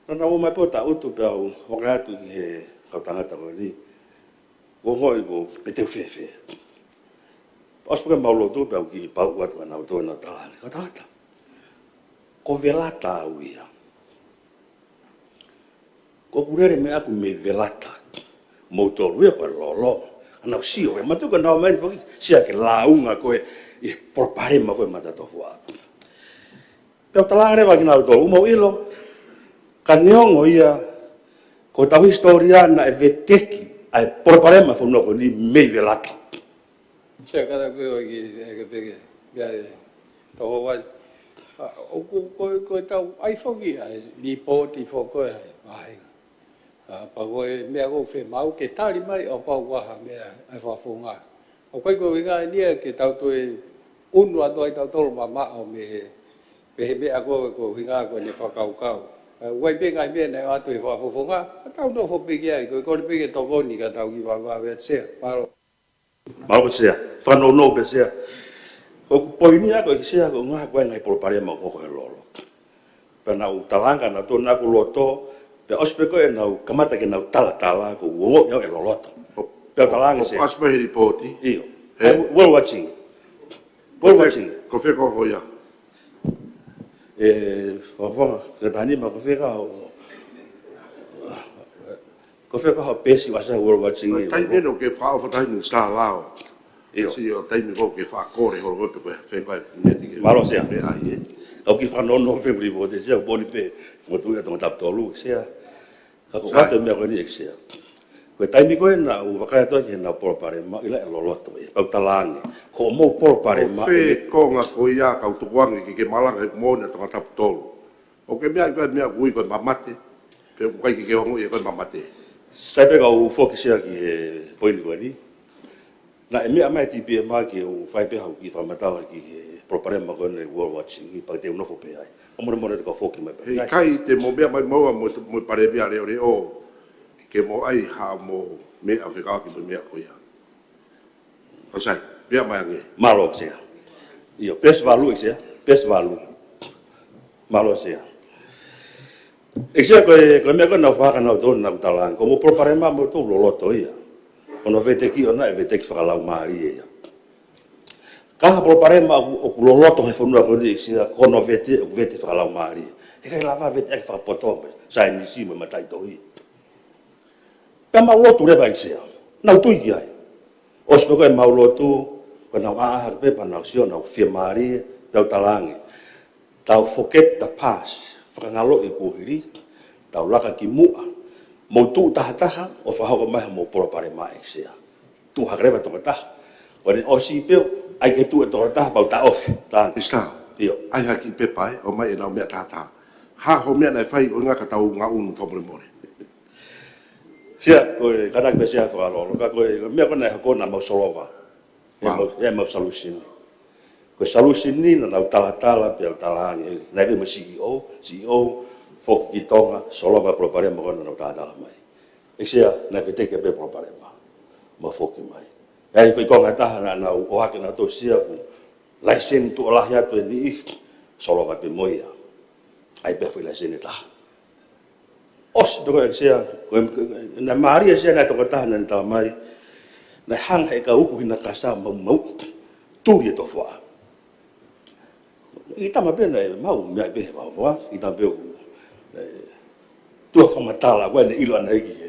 Naʻa nau ō mai pē ʻo tangutu pea u hoko atu ki he kau tangata ko eni. Ko e ongoʻi ko e pē te u fēfē. ʻOsi pē ke mau lotu pea u kiʻi pauʻu atu ka nau toe nau tala ange. Kau tangata. Ko Velata au ia. Ko ʻeku lele meʻaku mei Velata. Moutolu ia ko e lolo. Ka nau sio, ʻe matu ka nau mai ni foki, Sea ke lāunga ko ē ʻi he palopalema ko ē matatofu ʻaʻaku. Pea u tala ange leva kia nautolu, ʻoku mou ʻilo, ka neongo ia, ko ʻetau hisitōlia naʻe veteki ʻa e palopalema fonua ko eni mei Velata. Sea, kātaki ʻo ʻeke, ʻeke pē ke, meʻa ē, tau ʻohovale. ʻA, ʻoku, ko, ko e tau ʻai foki ʻa e lipooti foki ʻa e vāhenga. ʻA, pea ko e meʻa ʻoku fiemaʻu ke tali mai ʻo pau ʻoku ʻi ai ha meʻa ʻa e fakafofonga. ʻOku ʻikai ko e ʻuhinga eni ia ke tau toe ʻunu atu ai tautolu mamaʻo mei he, mei he meʻa ko, ko e ʻuhinga ko ʻene fakakaukau. ʻA, ʻoku ʻi ai pē ngaahi meʻa naʻe ʻoatu ʻe he fakafofonga, ʻa tau nofo pē ki ai, ko e kole pē ke tokoni ka tau kiʻi vavevave atu, Sea. Mālō. Mālō Sea. Fakanounou pē Sea. Ko e poini ia ko e, Sea, ko e ʻuhinga ko e ngaahi palopalema ʻoku hoko he lolo. Pea naʻa ku talaange naʻa tau naʻa ku loto, pea ʻosi pē ko ē naʻa ku kamata ke naʻa ku talatala, ko e ongoʻi au ʻe loloto. Pea u talaange, Sea. ʻOsi pē he lipooti. ʻIo. He? ʻA, World Watching. World Watching. Ko fē ko ia? ʻE, fakafofonga, ke tani ma ko fē ka ʻo, ko fē ka ʻo peesi ʻoku ʻasi he World Watching. Taimi ʻeni ʻoku ke fakaʻofa taimi Minisitā Lao. ʻIo. Sio taimi ko ē ke fakakole holo ko ē pe ko e fē ko ē meʻa te ke. Mālō Sea. Meʻa ai ē. Ka u kiʻi fakanounou pē lipooti Sea, ʻoku moʻoni pē, fokotuʻu ʻa Tongatapu tolu, Sea. Ka ko e ʻoatu e meʻa ko eni ʻEiki Sea. Ko e taimi ko ē naʻa ku vakai atu ai ki heʻenau palopalema, ʻiloa ʻe loloto ia. Pea u talaange, ko hoʻomou palopalema. Ko fē konga ko ia ka u tukuange ke ke malanga he moʻoni ʻa Tongatapu tolu. ʻOku ke meaʻi ko e meʻa ʻoku ui ko e mamate, pe ʻoku ʻikai ke ke ongoʻi ia ko e mamate? Sai pē ka u foki Sea ki he poini ko eni. Naʻe meʻa mai T P M ke u fai pē haʻaku kiʻi fakamatala ki he palopalema ko eni World Watching, pea te u nofo pē ai. Ka mole mole te ka foki mai pē. He ʻikai te mo meʻa mai maua mo, mo e Palēmia leʻoleʻo ke mo ʻai haʻamo meʻa fekauʻaki mo e meʻa ko ia. ʻOku sai, meʻa mai ange. Mālō Sea. ʻIo, peesi valu ʻEiki Sea, peesi valu. Mālō Sea. ʻEiki Sea, ko e, ko e meʻa ko ē naʻa ku fakahā kia nautolu naʻa ku talaange, ko hoʻomou palopalema moutolu loloto ia. Ko hono veteki ʻoʻona ʻe veteki fakalaumālie ia. Ka ko e palopalema ʻoku, ʻoku loloto he fonua ko eni ʻEiki Sea, ko hono vete, ʻoku vete fakalaumālie. He ʻikai lava vete ʻaki fakapoto, saienisi mo e mataʻitohi. Pea mau lotu leva ʻEiki Sea. Naʻa ku tui ki ai. ʻOsi pē ko ē ʻemau lotu, ko ʻenau ʻaʻaha pē pea nau sio, nau fiemālie, pea u talaange. Tau forget the past, fakangaloʻi e kuohili, tau laka ki muʻa, mou tuʻu tahataha, ʻo fakahoko mai haʻamou palopalema ʻEiki Sea. Tuʻu hake leva tokotaha. Ko ʻene ʻosi pē, ʻai ke tuʻu e tokotaha pea u taʻofi. Talaange. Minisitā. ʻIo. ʻAi ha kiʻi pepa ē, ʻomai ʻenau meʻa tahataha. Hā hoʻo meʻa naʻe fai ʻo ʻuhinga ka tau ngaʻunu fakamolemole. Sea, ko e kātaki pē Sea fakalolo, ka ko e, ko e meʻa ko ē naʻe hoko naʻa mau solova. ʻE mau, ʻe mau solution. Ko e solution ni naʻa nau talatala pea u talaange, naʻe pē mo e C E O, C E O, foki ki Tonga, solova palopalema ko ē naʻa nau talatala mai. ʻEiki Sea, naʻe veteki pē palopalema. Mau foki mai. ʻE ʻi ai foʻi konga ʻe taha naʻa nau ʻohake nautolu Sea ko e laiseni tuʻo lahi atu ʻe niʻihi, solova pē mo ia. ʻAi pē foʻi laiseni ʻe taha. ʻOsi pē ko ē ʻEiki Sea, ko e, ko e, naʻe mālie Sea naʻe tokotaha naʻa ne tala mai, naʻe hanga ʻe he kau uku hinakasa maumauʻi, tuli e tofuaʻa. ʻI tama pē naʻe mau meʻa pē he vauvau, ʻi tama pē ʻoku, ʻe, tuʻu fakamatala, ko ʻene ʻilo ʻana ʻEiki he.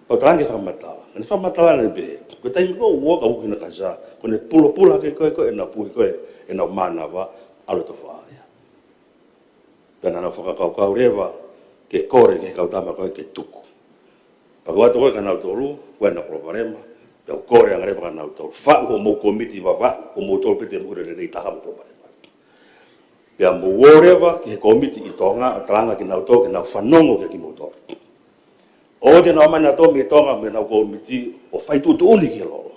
Pea u talaange fakamatala, ʻene fakamatala naʻe pehē, ko e taimi ko ē ʻoku ō kau uku hinakasa, ko ʻene pulopula ke ko ē ko ē ʻenau puhi ko ē, ʻenau mānava, ʻalu e tofuaʻa ia. Pea naʻa nau fakakaukau leva ke kole ki he kau tama ko ē ke tuku. Pea u ʻoatu ko ē kia nautolu, ko ʻenau palopalema, pea u kole ange leva kia nautolu. Faʻu hoʻomou kōmiti Vavaʻu, ko moutolu pē te mou ʻilo lelei taha hoʻomou palopalema. Pea mou ō leva ki he kōmiti ʻi Tonga, ʻo talaange kia nautolu, ke nau fanongo kia kimoutolu. ʻOua te nau ō mai nautolu mei Tonga, mo ʻenau kōmiti, ʻo fai tuʻutuʻuni ki he lolo.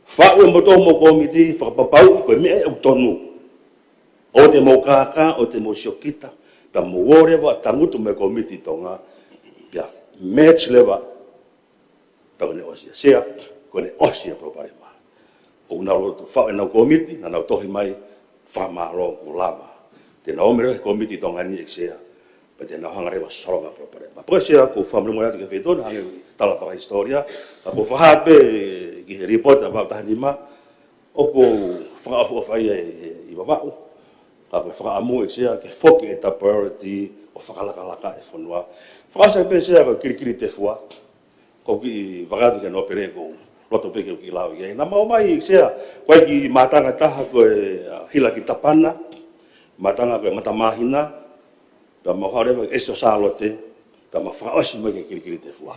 Faʻu ʻe moutolu hoʻomou kōmiti, fakapapauʻi ko e meʻa ʻoku tonu. ʻOua te mou kākā, ʻoua te mou siokita, pea mou ō leva ʻo tangutu mo e kōmiti Tonga, pea merge leva, pea ko ʻene ʻosi ia Sea, ko ʻene ʻosi ia palopalema. ʻOku nau loto faʻu ʻenau kōmiti, naʻa nau tohi mai, fakamālō kuo lava. Te nau ō mai leva he kōmiti Tonga ni ʻEiki Sea, pea te nau hanga leva ʻo solova palopalema. Pea ko e Sea ʻoku ou fakamolemole atu ki he feituʻu ni hangē ko e tala fakahisitōlia, ka ʻoku ou fakahā pē ki he lipooti ʻa Vavaʻu taha nima, ʻoku ou fakaʻofoʻofa ia ʻi, ʻi Vavaʻu. Ka ko e fakaʻamu ʻEiki Sea ke foki e top priority ʻo fakalakalaka e fonua. Fakaʻosi pē Sea ko e kilikili tefua. ʻOku ou kiʻi vakai atu ki he nōpele ʻoku ou loto pē ke u kiʻi lau ki ai. Naʻa mau ō mai ʻEiki Sea, ko e kiʻi mātanga ʻe taha ko e, ʻa, Hilakitapana, mātanga ko e Matamāhina, pea mau haʻu leva ki ʻEsito Sālote, pea mau fakaʻosi mai ki he kilikili tefua.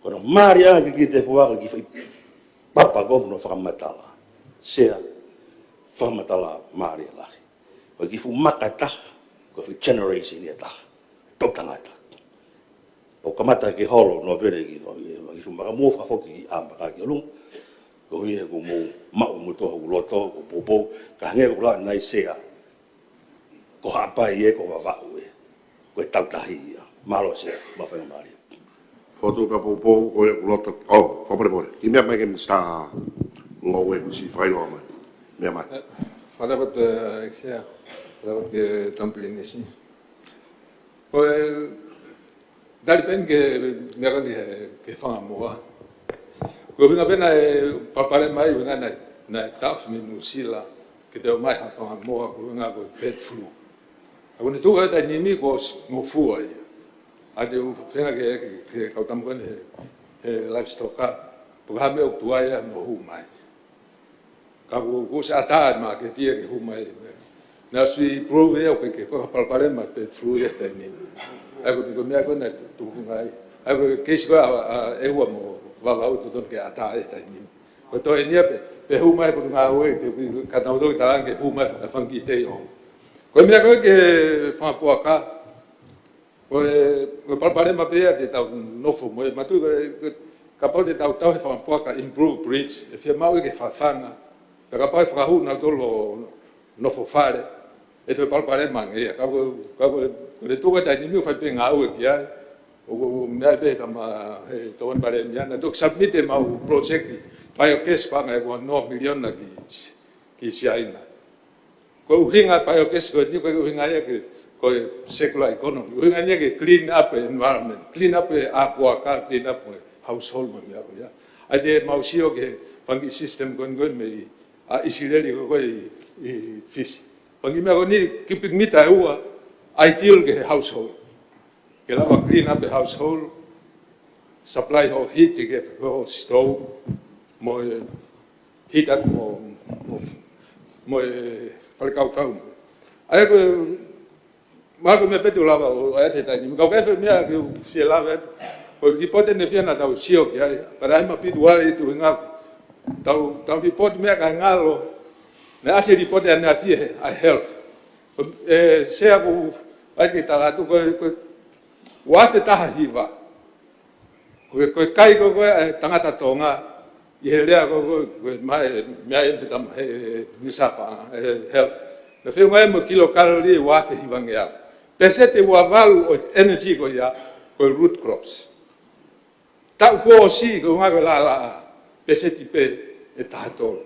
Ko hono mālie ʻa e kilikili tefua, ko e kiʻi foʻi Papa ko hono fakamatala. Sea, fakamatala mālie lahi. Ko e kiʻi fuʻu maka ʻe taha, ko e fuʻu generation ʻe taha. Toʻutangata. ʻOku kamata ke holo, nō pē ki, ki, ki fuʻu maka mo fakafoki ki ʻa maka ki ʻolunga. Ko ia ʻoku mou maʻu mo tō hoku loto, ko poupou, ka hangē ko e lau ʻa e Sea. Ko Haʻapai ē, ko Vavaʻu ē. Ko e tautahi ia. Mālō Sea, mou faingamālie. Fotu pea poupou, ko ia ʻoku loto, oh, fakamolemole. Kiʻi meʻa mai ki he Minisitā Ngoue, siʻi fakailoa mai. Meʻa mai. Eh, fala atu, eh, Sea. Fala atu ki he Tama Pilinisi. Ko e, tali pē eni ki he meʻa ko eni ki he, ki he fanga moa. Ko e ʻuhinga pē naʻe palopalema ai, ʻuhinga naʻe, naʻe taʻofi mei Nuʻusila, ke toe ʻomai ha fanga moa, ko e ʻuhinga ko e bird flu. ʻA ia ko ʻene tuʻu he taimi ni kuo s-, ngofua ia. ʻA ia te u feinga ke, ke, ke kau tama ko eni he, he livestock, pe ko e hā e meʻa ʻoku tuai ai hono hū mai. Ka kuo, kuo ʻosi ʻatā e māketi ia ke hū mai. Naʻe ʻosi prove ia ʻoku ʻikai ke, ke ko e palopalema bird flu ia he taimi ni. ʻA ia ko e, ko e meʻa ko ē naʻe tuʻunga ai. ʻA ia ko e case ko ē ʻa, ʻa ʻEua mo Vavaʻu totonu ke ʻatā he taimi ni. Ko e toe eni ia pē, pē hū mai ko e ngāue, ke, ke, ka tau toki talaange ke hū mai e fanga kiʻi tei ʻo. Ko e meʻa ko ē ki he fanga puaka, ko e, ko e palopalema pē ia ke tau nofo mo e matu, ko e, ko e, kapau te tau tauhi e fanga puaka, improve breeds, ʻe fiemaʻu ke fafanga. Pea kapau ʻe fakahū nautolu ʻo nofo fale, ʻe toe palopalema ange ia. Ka ko e, ka ko e, ko e tuʻu he taimi ni ʻoku fai pē ngāue ki ai. ʻOku meʻa pē he Tama, he Tokoni Palēmia, naʻe toki submit ʻemau project, biogas, paʻanga ʻe ua noa miliona ki, ki Siaina. Ko e ʻuhinga e biogas ko eni, ko e ʻuhinga ia ke, ko e circular economy. ʻUhinga ia ke clean up e environment, clean up e ʻā puaka, clean up e household mo e meʻa ko ia. ʻA ia te mau sio ki he fanga kiʻi system ko eni ko ē mei, ʻa ʻIsileli ko ē ʻi, ʻi Fisi. Fanga kiʻi meʻa ko eni, cubic meter ʻe ua, ideal ki he household. Ke lava clean up e household, supply hoʻo heat ki he hoʻo stove, mo e heater mo, mo, mo e falekaukau. ʻA ia ko e, mahalo ko e meʻa pē te u lava ʻo ʻai atu he taimi ni. Ka ʻoku ʻi ai e meʻa ke u fie lave atu. Ko e lipooti naʻe fiemaʻu ke tau sio ki ai. Pea ʻi ai e meʻa pē ʻoku ou ʻai atu he ʻuhinga. Tau, tau lipooti meʻa kae ngalo. Naʻe ʻasi e lipooti ʻanenai ʻa e health. ʻE, Sea, ʻoku ou ʻai ke tala atu ko e, ko e ua afe taha hiva. Ko e, ko e kai ko ē ʻa e tangata Tonga, ʻi he lea ko ē, ko e, ko e mai, meʻa ʻa e Tama, he, he Minisitā, he health. Naʻe feʻunga ia mo e kilokalori ʻe ua afe hivangeau. Peseti ua valu ʻo e energy ko ia, ko e root crops. Taʻu kuo ʻosi, ko e ʻuhinga ko e laʻalaʻā, peseti pē ʻe taha tolu.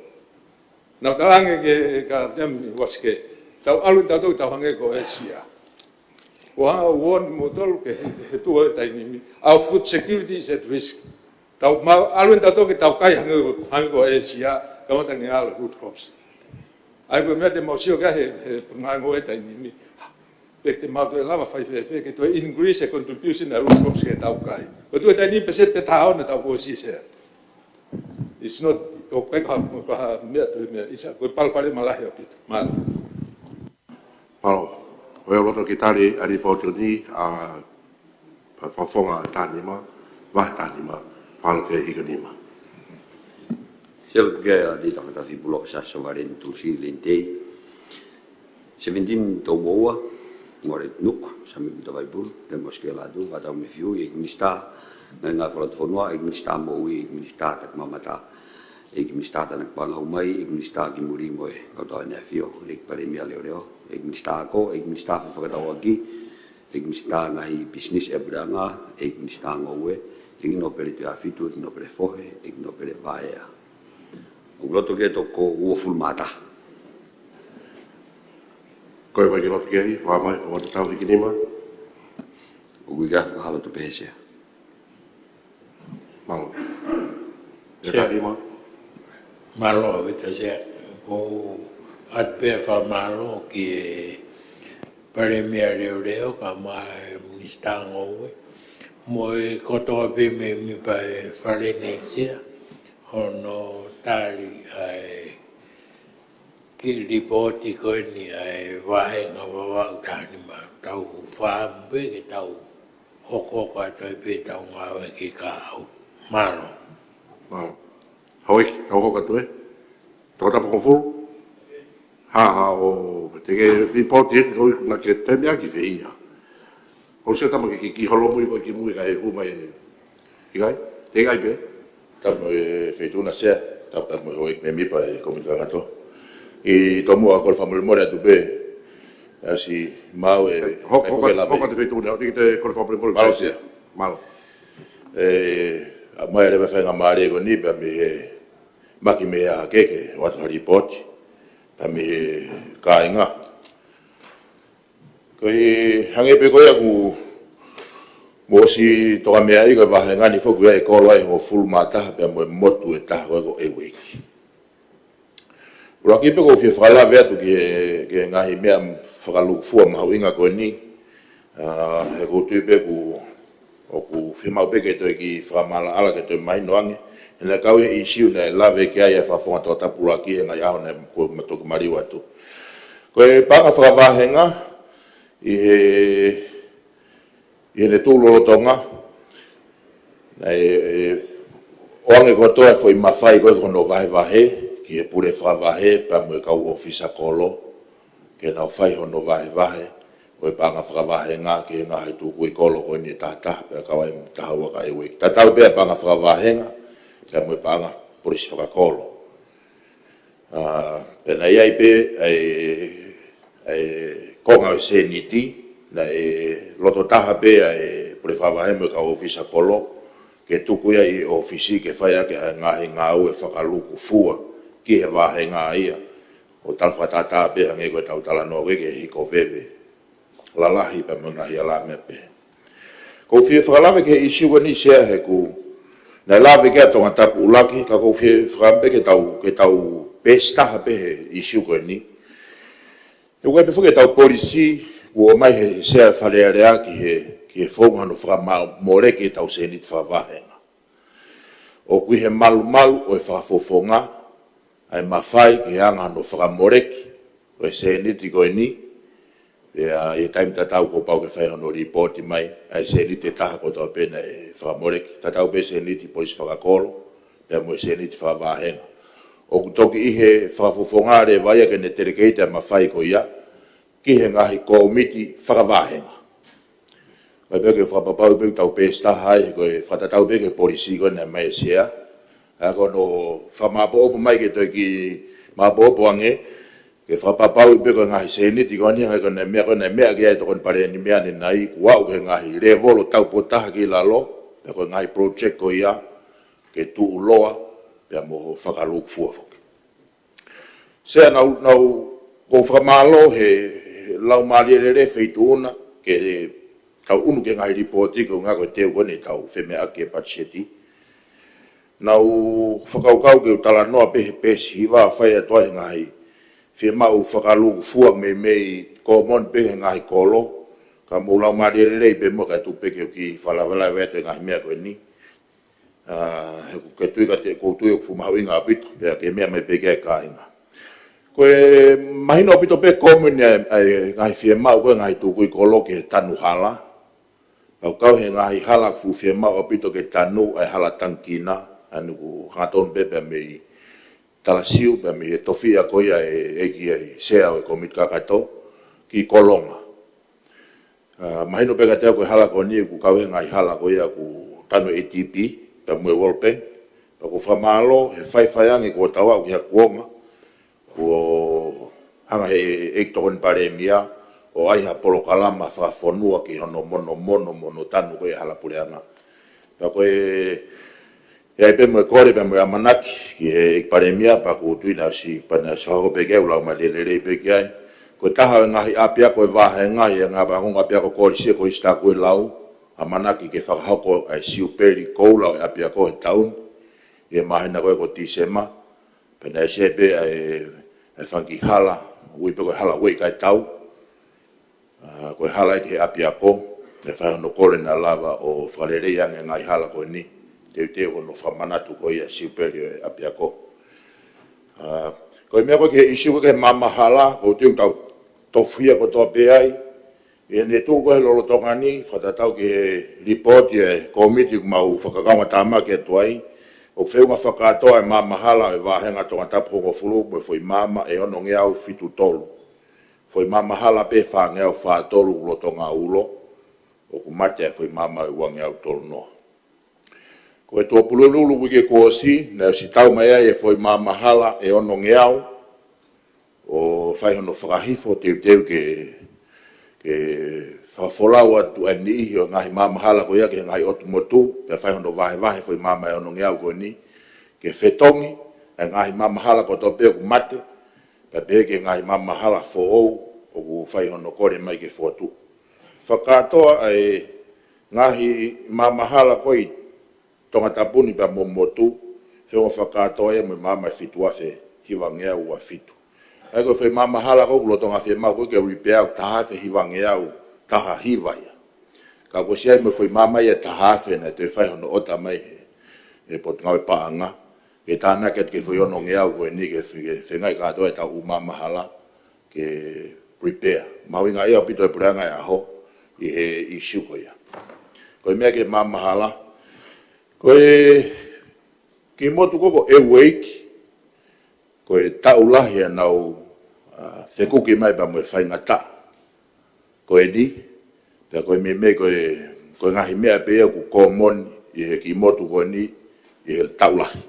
Naʻa ku talaange ki he Kapiteni Uasike, tau ʻalu eni tautolu ke tau hangē ko ʻĒsia. ʻO hanga ʻo warn moutolu ki he, he tuʻu he taimi ni. Our food security is at risk. Tau mau ʻalu eni tautolu ke tau kai hangē, hangē ko ʻĒsia, kamata ange ʻa e root crops. ʻA ia ko e meʻa te mau sio ki ai he, he pongipongi he taimi ni. Pe te mau toe lava fai fēfē ke toe increase e contribution ʻa e root crops ki heʻetau kai. Ko e tuʻu he taimi ni peseti pē taha ono ʻetau kuo ʻosi, Sea. It's not, ʻoku ʻikai ko ha, ko ha meʻa toe meʻa, ʻisa, ko e palopalema lahi ʻaupito. Mālō. Mālō. ʻOku ou loto ke tali ʻa e lipooti ni, ʻa Fakafofonga taha nima, vahe taha nima, palo ke hika nima. Selu ke a di tafa tafi pulo ke sa sovaleni tu si lentei. Seventeen tau moua, ngore nuk, sa mi kuta vai pulu, te mos ke la tu, ka tau me fiu, ʻEiki Minisitā, ngai ngai fala tu fonua, ʻEiki Minisitā moʻui, ʻEiki Minisitā takimamata, ʻEiki Minisitā Tānaki Pānga Hū Mai, ʻEiki Minisitā ki Muli mo e Kautaha ʻEne ʻAfio, ʻEiki Palēmia Leoleo, ʻEiki Minisitā Ako, ʻEiki Minisitā Fefakatauʻaki, ʻEiki Minisitā Ngaahi Pisinisi ʻa e Puleʻanga, ʻEiki Minisitā Ngoue, ʻEiki Nōpele Tuʻihaʻafitu, ʻEiki Nōpele Fohe, ʻEiki Nōpele Vaea. ʻOku loto ke toko uofulu mā taha. Ko e vai ke loto ke ai, fā mai, ʻoua te tau hiki nima. ʻOku ʻikai fakahalo tu pehē, Sea. Mālō. Sea. Taha nima. Mālō, ʻaupito Sea. ʻOku ou ʻoatu pē ʻa e fakamālō ki he Palēmia Leoleo, kae ʻumaʻā e Minisitā Ngoue, mo e kotoa pē mei, mei he Fale ni, Sea, hono tali ʻa e kiʻi lipooti ko eni ʻa e vāhenga Vavaʻu taha nima, tau fakaʻamu pē ke tau hokohoko atu ai pē ʻetau ngāue ki he kahaʻu. Mālō. Mālō. Houʻeiki, tau hoko atu ē. Tau tapu ko fulu. Ha, ha, ʻo, te ke ripoti ē, ʻo, naʻa ke temi ʻaki fē ia. ʻOsi ʻa e tama ke ki, ki holomui ko ē ki mui kae hū mai ē. ʻIkai? Te ʻikai pē. Tapu mo e Feituʻuna Sea, tapu mo e houʻeiki mēmipa ʻo e kōmiti kakato. ʻI tomuʻa kole fakamolemole atu pē, ʻa si mau ē, Hoko, ē, hoko, foke lave. Hoko atu Feituʻuna, ʻo te kole fakamolemole. Mālō Sea. Mālō. Ē, ʻa mai leva e faingamālie ko eni pea mei he maki mei a keke, ʻoatu ha ripoti, pea mei he kāinga. Ko e hangē pē ko ia kuo mou ʻosi toka meaʻi ko e vāhenga ni foki ʻa e kolo ʻe hongofulu mā taha pea mo e motu ʻe taha ko ē ko ʻEueiki. ʻUluaki pē ʻoku ou fie fakalave atu ki he, ki he ngaahi meʻa fakalūkufua mahuʻinga ko eni, ʻa, he ʻoku ou tui pē ʻoku, ʻoku fiemaʻu pē ke toe kiʻi fakamaʻalaʻala ke toe mahino ange, he naʻe kau ʻi he ʻīsiu naʻe lave ki ai ʻa e Fakafofonga Tongatapu ʻUluaki he ngaahi ʻaho naʻe kuo ma toki maliu atu. Ko e paʻanga fakavāhenga, ʻi he ʻI heʻene tuʻu lolotonga, naʻe, ʻe, ʻoange kotoa e foʻi mafai ko ē ko hono vahevahe, ki he pule fakavahe, pea mo e kau ʻōfisa kolo, ke nau fai hono vahevahe, ʻo e paʻanga fakavāhenga, ki he ngaahi tukui kolo ko eni ʻe taha taha, pea kau ai mo e taha ua ko ʻEueiki. Tatau pē ʻa e paʻanga fakavāhenga, pea mo e paʻanga polisi fakakolo. ʻA, pea naʻe ʻi ai pē ʻa e, ʻa e konga ʻo e sēniti, naʻe loto taha pē ʻa e pule fakavahe mo e kau ʻōfisa kolo, ke tuku ia ʻi he ʻōfisi ke fai ʻaki ʻa e ngaahi ngāue fakalūkufua ki he vāhenga ia. ʻO tala fakatātā pē hangē ko ʻetau talanoa ko ē ki he hiko veve lalahi pea mo e ngaahi hala meʻa pē. ʻOku ou fie fakalave ki he ʻīsiu ko eni Sea he ʻoku, naʻe lave ki ai ʻa Tongatapu ʻUluaki, ka ʻoku ou fie fakampe ke tau, ke tau peesi taha pē he ʻīsiu ko eni. He ʻoku ʻi ai pē foki ʻetau polisi, kuo ʻomai he Sea Fale Alea ki he, ki he founga hono fakamoleki ʻetau sēniti fakavāhenga. ʻOku ʻi he malumalu ʻo e Fakafofonga, ʻa e mafai ki he anga hono fakamoleki ʻo e sēniti ko eni, pea ʻi he taimi tatau kuo pau ke fai hono lipooti mai, ʻa e sēniti ʻe taha kotoa pē naʻe fakamoleki, tatau pē sēniti polisi fakakolo, pea mo e sēniti fakavāhenga. ʻOku toki ʻi he Fakafofonga leva ia ke ne telekēti ʻa e mafai ko ia, ki he ngaahi kōmiti fakavāhenga. Kae pehē ke fakapapauʻi pē ʻoku tau peesi taha ai, ko e fakatatau pē ki he polisi ko ē naʻe ʻomai ʻe Sea. ʻA ia ko hono fakamāʻopoʻopo mai ke toe kiʻi māʻopoʻopo ange, ke fakapapauʻi pē ko e ngaahi sēniti ko eni, hangē ko e meʻa ko ē naʻe meʻa ki ai e Tokoni Palēmia ʻanenai, kuo aʻu ki he ngaahi lēvolo taupotu taha ki lalo, pea ko e ngaahi project ko ia, ke tuʻuloa, pea mo fakalūkufua foki. Sea, naʻa, naʻa ku fakamālō he, he laumālie lelei Feituʻuna, ke tau ʻunu ki he ngaahi lipooti, ko e ʻuhinga ko e teu ko eni ʻetau femeʻaʻaki e patiseti. Naʻa ku fakakaukau ke u talanoa pē he peesi hiva ʻo fai atu ai e ngaahi fiemaʻu fakalūkufua meimei kōmoni pē he ngaahi kolo, ka mou laumālie lelei pē muʻa kae tuku pē ke u kiʻi fakalavelave atu e ngaahi meʻa ko eni. ʻA, he ʻoku ou tui ka te, ʻoku ou tui ʻoku fuʻu mahuʻinga ʻaupito, pea ke meʻa mai pē ki ai e kāinga. Ko e mahino ʻaupito pē kōmoni ʻa e, ʻa e ngaahi fiemaʻu ko ē ngaahi tukui kolo ki he tanu hala. Pea kau he ngaahi hala ʻoku fuʻu fiemaʻu ʻaupito ke tanu ʻa e hala tangikina, ʻa ia ʻoku hangatonu pē pea mei Talasiu, pea mei he tofiʻa ko ia ʻe, ʻe ʻEiki ʻa e Sea ʻo e kōmiti kakato, ki Kolonga. ʻA, mahino pē kiate au ko e hala ko eni ʻoku kau he ngaahi hala ko ia ʻoku tanu ʻe ADB, pea mo e World Bank. Pea ʻoku ou fakamālō he faifai ange kuo tau aʻu ki ha kuonga, kuo hanga he ʻEiki Tokoni Palēmia ʻo ʻai ha polokalama fakafonua ki hono monomono mo hono tanu ko ia e hala puleʻanga. Pea ko e ʻI ai pē mo e kole pea mo e ʻamanaki ki he ʻEiki Palēmia, pea ʻoku ou tui naʻa ʻosi, pea naʻe ʻosi fakahoko pē ki ai, ʻoku laumālie lelei pē ki ai. Ko e taha ʻo e ngaahi ʻapiako ʻo e vāhenga, ʻi he ngaahi vahaʻa ʻapiako kolisi ʻe Kolisi Takuelau, ʻamanaki ke fakahoko ʻa e siupeli koula ʻo e ʻapiako he taʻu ni, ʻi he māhina ko ē ko Tīsema, pea naʻe ʻosi pē ʻa e, ʻa e fanga kiʻi hala, ui pē ko e hala ueʻi kae tau, ʻA, ko e hala ia ki he ʻapiako, ʻe fai hono kole naʻa lava ʻo fakalelei ange e ngaahi hala ko eni, teuteu hono fakamanatu ko ia e siupeli ʻo e ʻapiako. ʻA, ko e meʻa ko ē ki he ʻīsiu ko ē ki he maama hala, ʻoku ou tui ʻoku tau tofuhia kotoa pē ai, ʻi heʻene tuʻu ko ē he lolotonga ni, fakatatau ki he lipooti ʻa e kōmiti ʻoku mau fakakaungātāmaki atu ai, ʻOku feʻunga fakakātoa e maama hala ʻo e vāhenga Tongatapu hongofulu mo e foʻi maama ʻe onongeau fitu tolu. Foʻi maama hala pē fāngeau fā tolu ʻoku lolotonga ulo, ʻoku mate ʻa e foʻi maama ʻe uangeau tolu noa. Ko e Tuʻapulelulu uike kuo ʻosi, naʻe ʻosi tau mai ai e foʻi maama hala ʻe onongeau, ʻo fai hono fakahifo teuteu ke, ke fakafolau atu ʻa e niʻihi ʻo e ngaahi maama hala ko ia ki he ngaahi ʻotu motu, pea fai hono vahevahe foʻi maama ʻe onongeau ko eni, ke fetongi ʻa e ngaahi maama hala kotoa pē ʻoku mate, pea pehē ki he ngaahi maama hala foʻou ʻoku fai hono kole mai ke fokotuʻu. Fakakātoa ʻa e ngaahi maama hala ko ē ʻi Tongatapu ni pea mo e motu, feʻunga fakakātoa ia mo e maama ʻe fitu afe hivangeau ua fitu. ʻA ia ko e foʻi maama hala ko ē ʻoku lolotonga fiemaʻu ko ē ke repair ʻoku taha afe hivangeau taha hiva ia. Ka kuo ʻosi ʻi ai mo e foʻi maama ia ʻe taha afe naʻe toe fai hono ʻota mai he, he Potungāue Paʻanga, ke tānaki atu ki he foʻi onongeau ko eni ke fe-, ke feingaʻi kātoa ʻetau ʻū maama hala ke repair. Mahuʻinga ia ʻaupito e puleʻanga ʻo e ʻaho ʻi he ʻīsiu ko ia. Ko e meʻa ki he maama hala, ko e kiʻi motu ko ē ko ʻEueiki, ko e taʻu lahi ʻenau, ʻa, fekuki mai pea mo e faingataʻa ko eni, pea ko e meimei ko e, ko e ngaahi meʻa pē ia ʻoku kōmoni ʻi he kiʻi motu ko eni ʻi he taʻu lahi.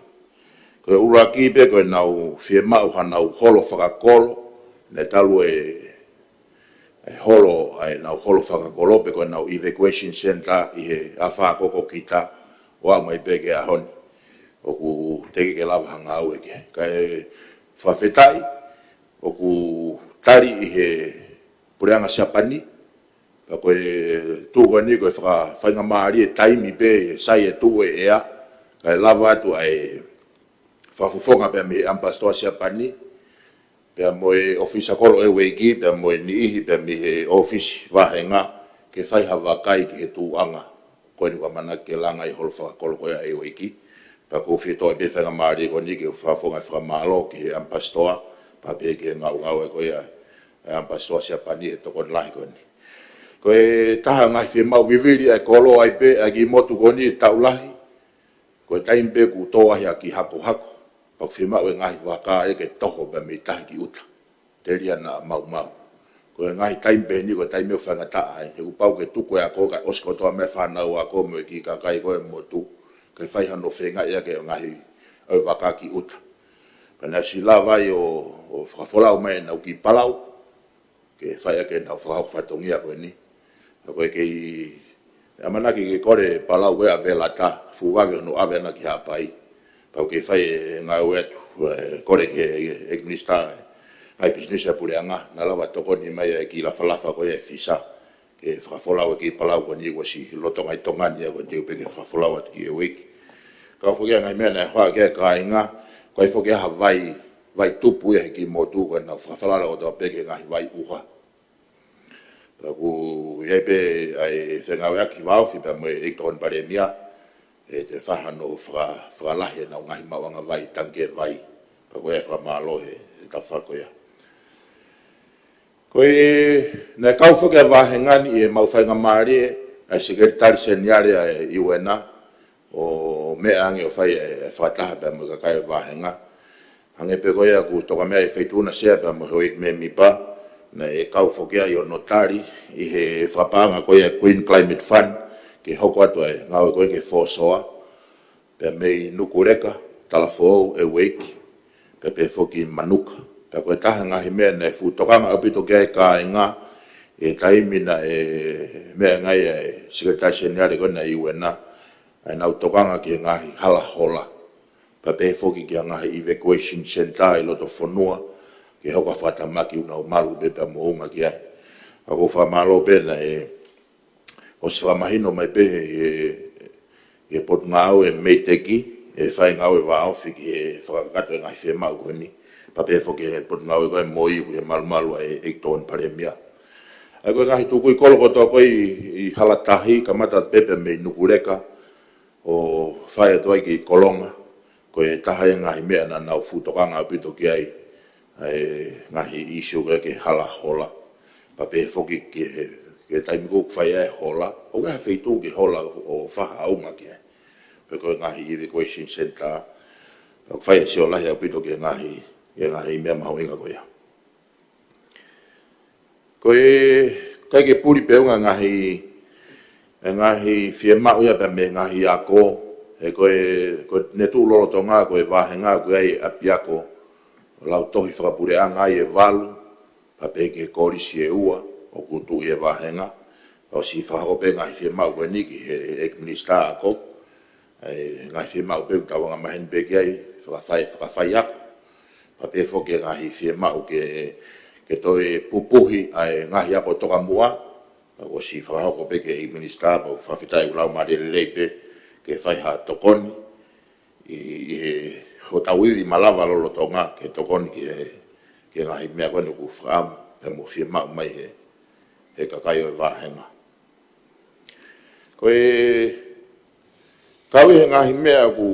Ko e ʻuluaki pē ko ʻenau fiemaʻu hanau holo fakakolo, naʻe talu e, e holo, ʻa ʻenau holo fakakolo pe ko ʻenau evacuation center ʻi he afā ko ē ko kita, ʻo aʻu mai pē ki he ʻaho ni ʻoku teʻeki ke lava ha ngāue ki ai. Kae fakafetaʻi, ʻoku tali ʻe he puleʻanga Siapani, pea ko e tuʻu ko eni ko e faka-, faingamālie taimi pē, sai e tuʻu e ʻea, kae lava atu ʻa e fakafofonga pea mei he ʻAmipasitoa Siapani, pea mo e ʻōfisa kolo ʻEueiki, pea mo e niʻihi pea mei he ʻōfisi vāhenga, ke fai ha vakai ki he tuʻuʻanga ko eni ʻoku ʻamanaki ke langa ai e holo fakakolo ko ia ʻa ʻEueiki. Pea ʻoku ou fie toʻo pē e faingamālie ko eni ke u fakafofonga e fakamālō ki he ʻAmipasitoa, pea pehē ki he ngāue ko ia ʻa e ʻAmipasitoa Siapani he tokoni lahi ko eni. Ko e taha e ngaahi fiemaʻu, vivili ʻa e kolo ai pē ʻa e kiʻi motu ko eni he taʻu lahi, ko e taimi pē ʻoku tō ai ha kiʻi hakohako, pea ʻoku fiemaʻu e ngaahi vaka ia ke toho pea mei tahi ki ʻuta, telia naʻa maumau. Ko e ngaahi taimi pehē ni ko e taimi ʻoku faingataʻa ai, he kuo pau ke tuku e ako kae ʻosi kotoa mai e fānau ako mo e kiʻi kakai ko ē ʻo e motu, ke fai hano feingaʻi ʻaki e ngaahi ʻave vaka ki ʻuta. Pea naʻe ʻosi lava ai ʻo, ʻo fakafolau mai ʻenau kiʻi palau ke fai ʻaki ʻenau fakahoko fatongia ko eni. Ka ko e kei ʻamanaki ke kole palau ko ē ʻa Velata, fuʻu vave hono ʻave ʻana ki Haʻapai. Pea ʻoku kei fai e ngāue atu, ʻe kole ki he ʻEiki Minisitā e ngaahi pisinisi ʻa e puleʻanga, naʻa lava tokoni mai e kiʻi lafalafa ko ē ʻa e visa ke fakafolau e kiʻi palau ko eni kuo ʻosi lolotonga ʻi Tonga ni, ʻa ia ko e teu pē ke fakafolau atu ki ʻEueiki. Ka ʻoku foki ʻa e ngaahi meʻa naʻe hā ki ai e kāinga, ko e foki ʻa e vai, vai tupu ia he kiʻi motu ko ē naʻa nau fakafalala kotoa pē ki he ngaahi vai ʻuha. Pea ʻoku ʻi ai pē ʻa e fengāueʻaki vāofi pea mo e ʻEiki Tokoni Palēmia, ʻe toe fai hano faka-, fakalahi ʻenau ngaahi maʻuʻanga vai, tangikē vai. Pea ko ia e fakamālō he, he tafaʻaki ko ia. Ko e, naʻe kau foki ʻa e vāhenga ni ʻi heʻemau faingamālie ʻa e Sekelitali Seniale ʻa e U N ʻo meʻa ange ʻo fai e, e fakataha pea mo e kakai e vāhenga. Hangē pē ko ia ʻoku toka mai e Feituʻuna Sea pea mo e houʻeiki mēmipa, naʻe kau foki ia ʻi hono tali ʻi he fakapaʻanga ko ia e Green Climate Fund, ke hoko atu e ngāue ko ē ki he fōsoa, pea mei Nukuleka, Talafoʻou, ʻEueiki, pea pehē foki Manuka. Pea ko e taha e ngaahi meʻa naʻe fuʻu tokanga ʻaupito ki ai e kāinga, ʻi he taimi naʻe meʻa ange ai e Sekelitali Seniale ko ena ʻa e U N, ʻa ʻenau tokanga ki he ngaahi hala hola. Pea pehē foki ki he ngaahi evacuation center ʻi loto fonua, ke hoko ʻa e fakatamaki ʻoku nau malu pē pea moʻunga ki ai. Ka ʻoku ou fakamālō pē naʻe ʻosi fakamahino mai pē ʻe he, ʻe he Potungāue MEIDECC e faingāue vāofi ki he fakakakato e ngaahi fiemaʻu ko eni. Pea pehē foki ki he Potungāue ko ē MOI, ʻoku ʻi he malumalu ʻa e ʻEiki Tokoni Palēmia. ʻA ia ko e ngaahi tukui kolo kotoa ko ē ʻi, ʻi Halatahi, kamata pē pea mei Nukuleka, ʻo fai atu ai ki Kolonga, ko e taha ia e ngaahi meʻa naʻa nau fuʻu tokanga ʻaupito ki ai, ʻa e ngaahi ʻīsiu ko ē ki he hala hola. Pea pehē foki ki he, ki he taimi ko ē ʻoku fai ai e hola, ʻoku ʻi ai ha feituʻu ke hola ʻo faʻahinga ki ai. pe ko e ngaahi evacuation center. Pea ʻoku fai e sio lahi ʻaupito ki he ngaahi, ki he ngaahi meʻa mahuʻinga ko ia. Ko e, ʻikai ke puli pē ʻe au ngaahi, e ngaahi fiemaʻu ia pea mei he ngaahi ako, he ko e, ko ʻene tuʻu lolotonga ko e vāhenga ko e ʻai ʻapiako lautohi fakapuleʻanga ʻe valu, pea pehē ki he kolisi ʻe ua, ʻoku tuʻu ʻi he vāhenga. ʻOsi fakahoko pē ngaahi fiemaʻu ko eni ki he, he ʻEiki Minisitā Ako. ʻA e ngaahi fiemaʻu pē ʻoku tau angamaheni pē ki ai, fakafai, fakafaiako. Pea pehē foki e ngaahi fiemaʻu ke, ke toe pupuhi ʻa e ngaahi ako tokamuʻa. Pea ʻosi fakahoko pē ki he ʻEiki Minisitā, pea ʻoku fakafetaʻi ʻoku laumālie lelei pē ke fai ha tokoni ʻi, ʻi he hotau ivi malava lolotonga ke tokoni ki he, ki he ngaahi meʻa ko eni ʻoku fakaʻamu pea mo fiemaʻu mai he, he kakai ʻo e vāhenga. Ko e kau ʻi he ngaahi meʻa ʻoku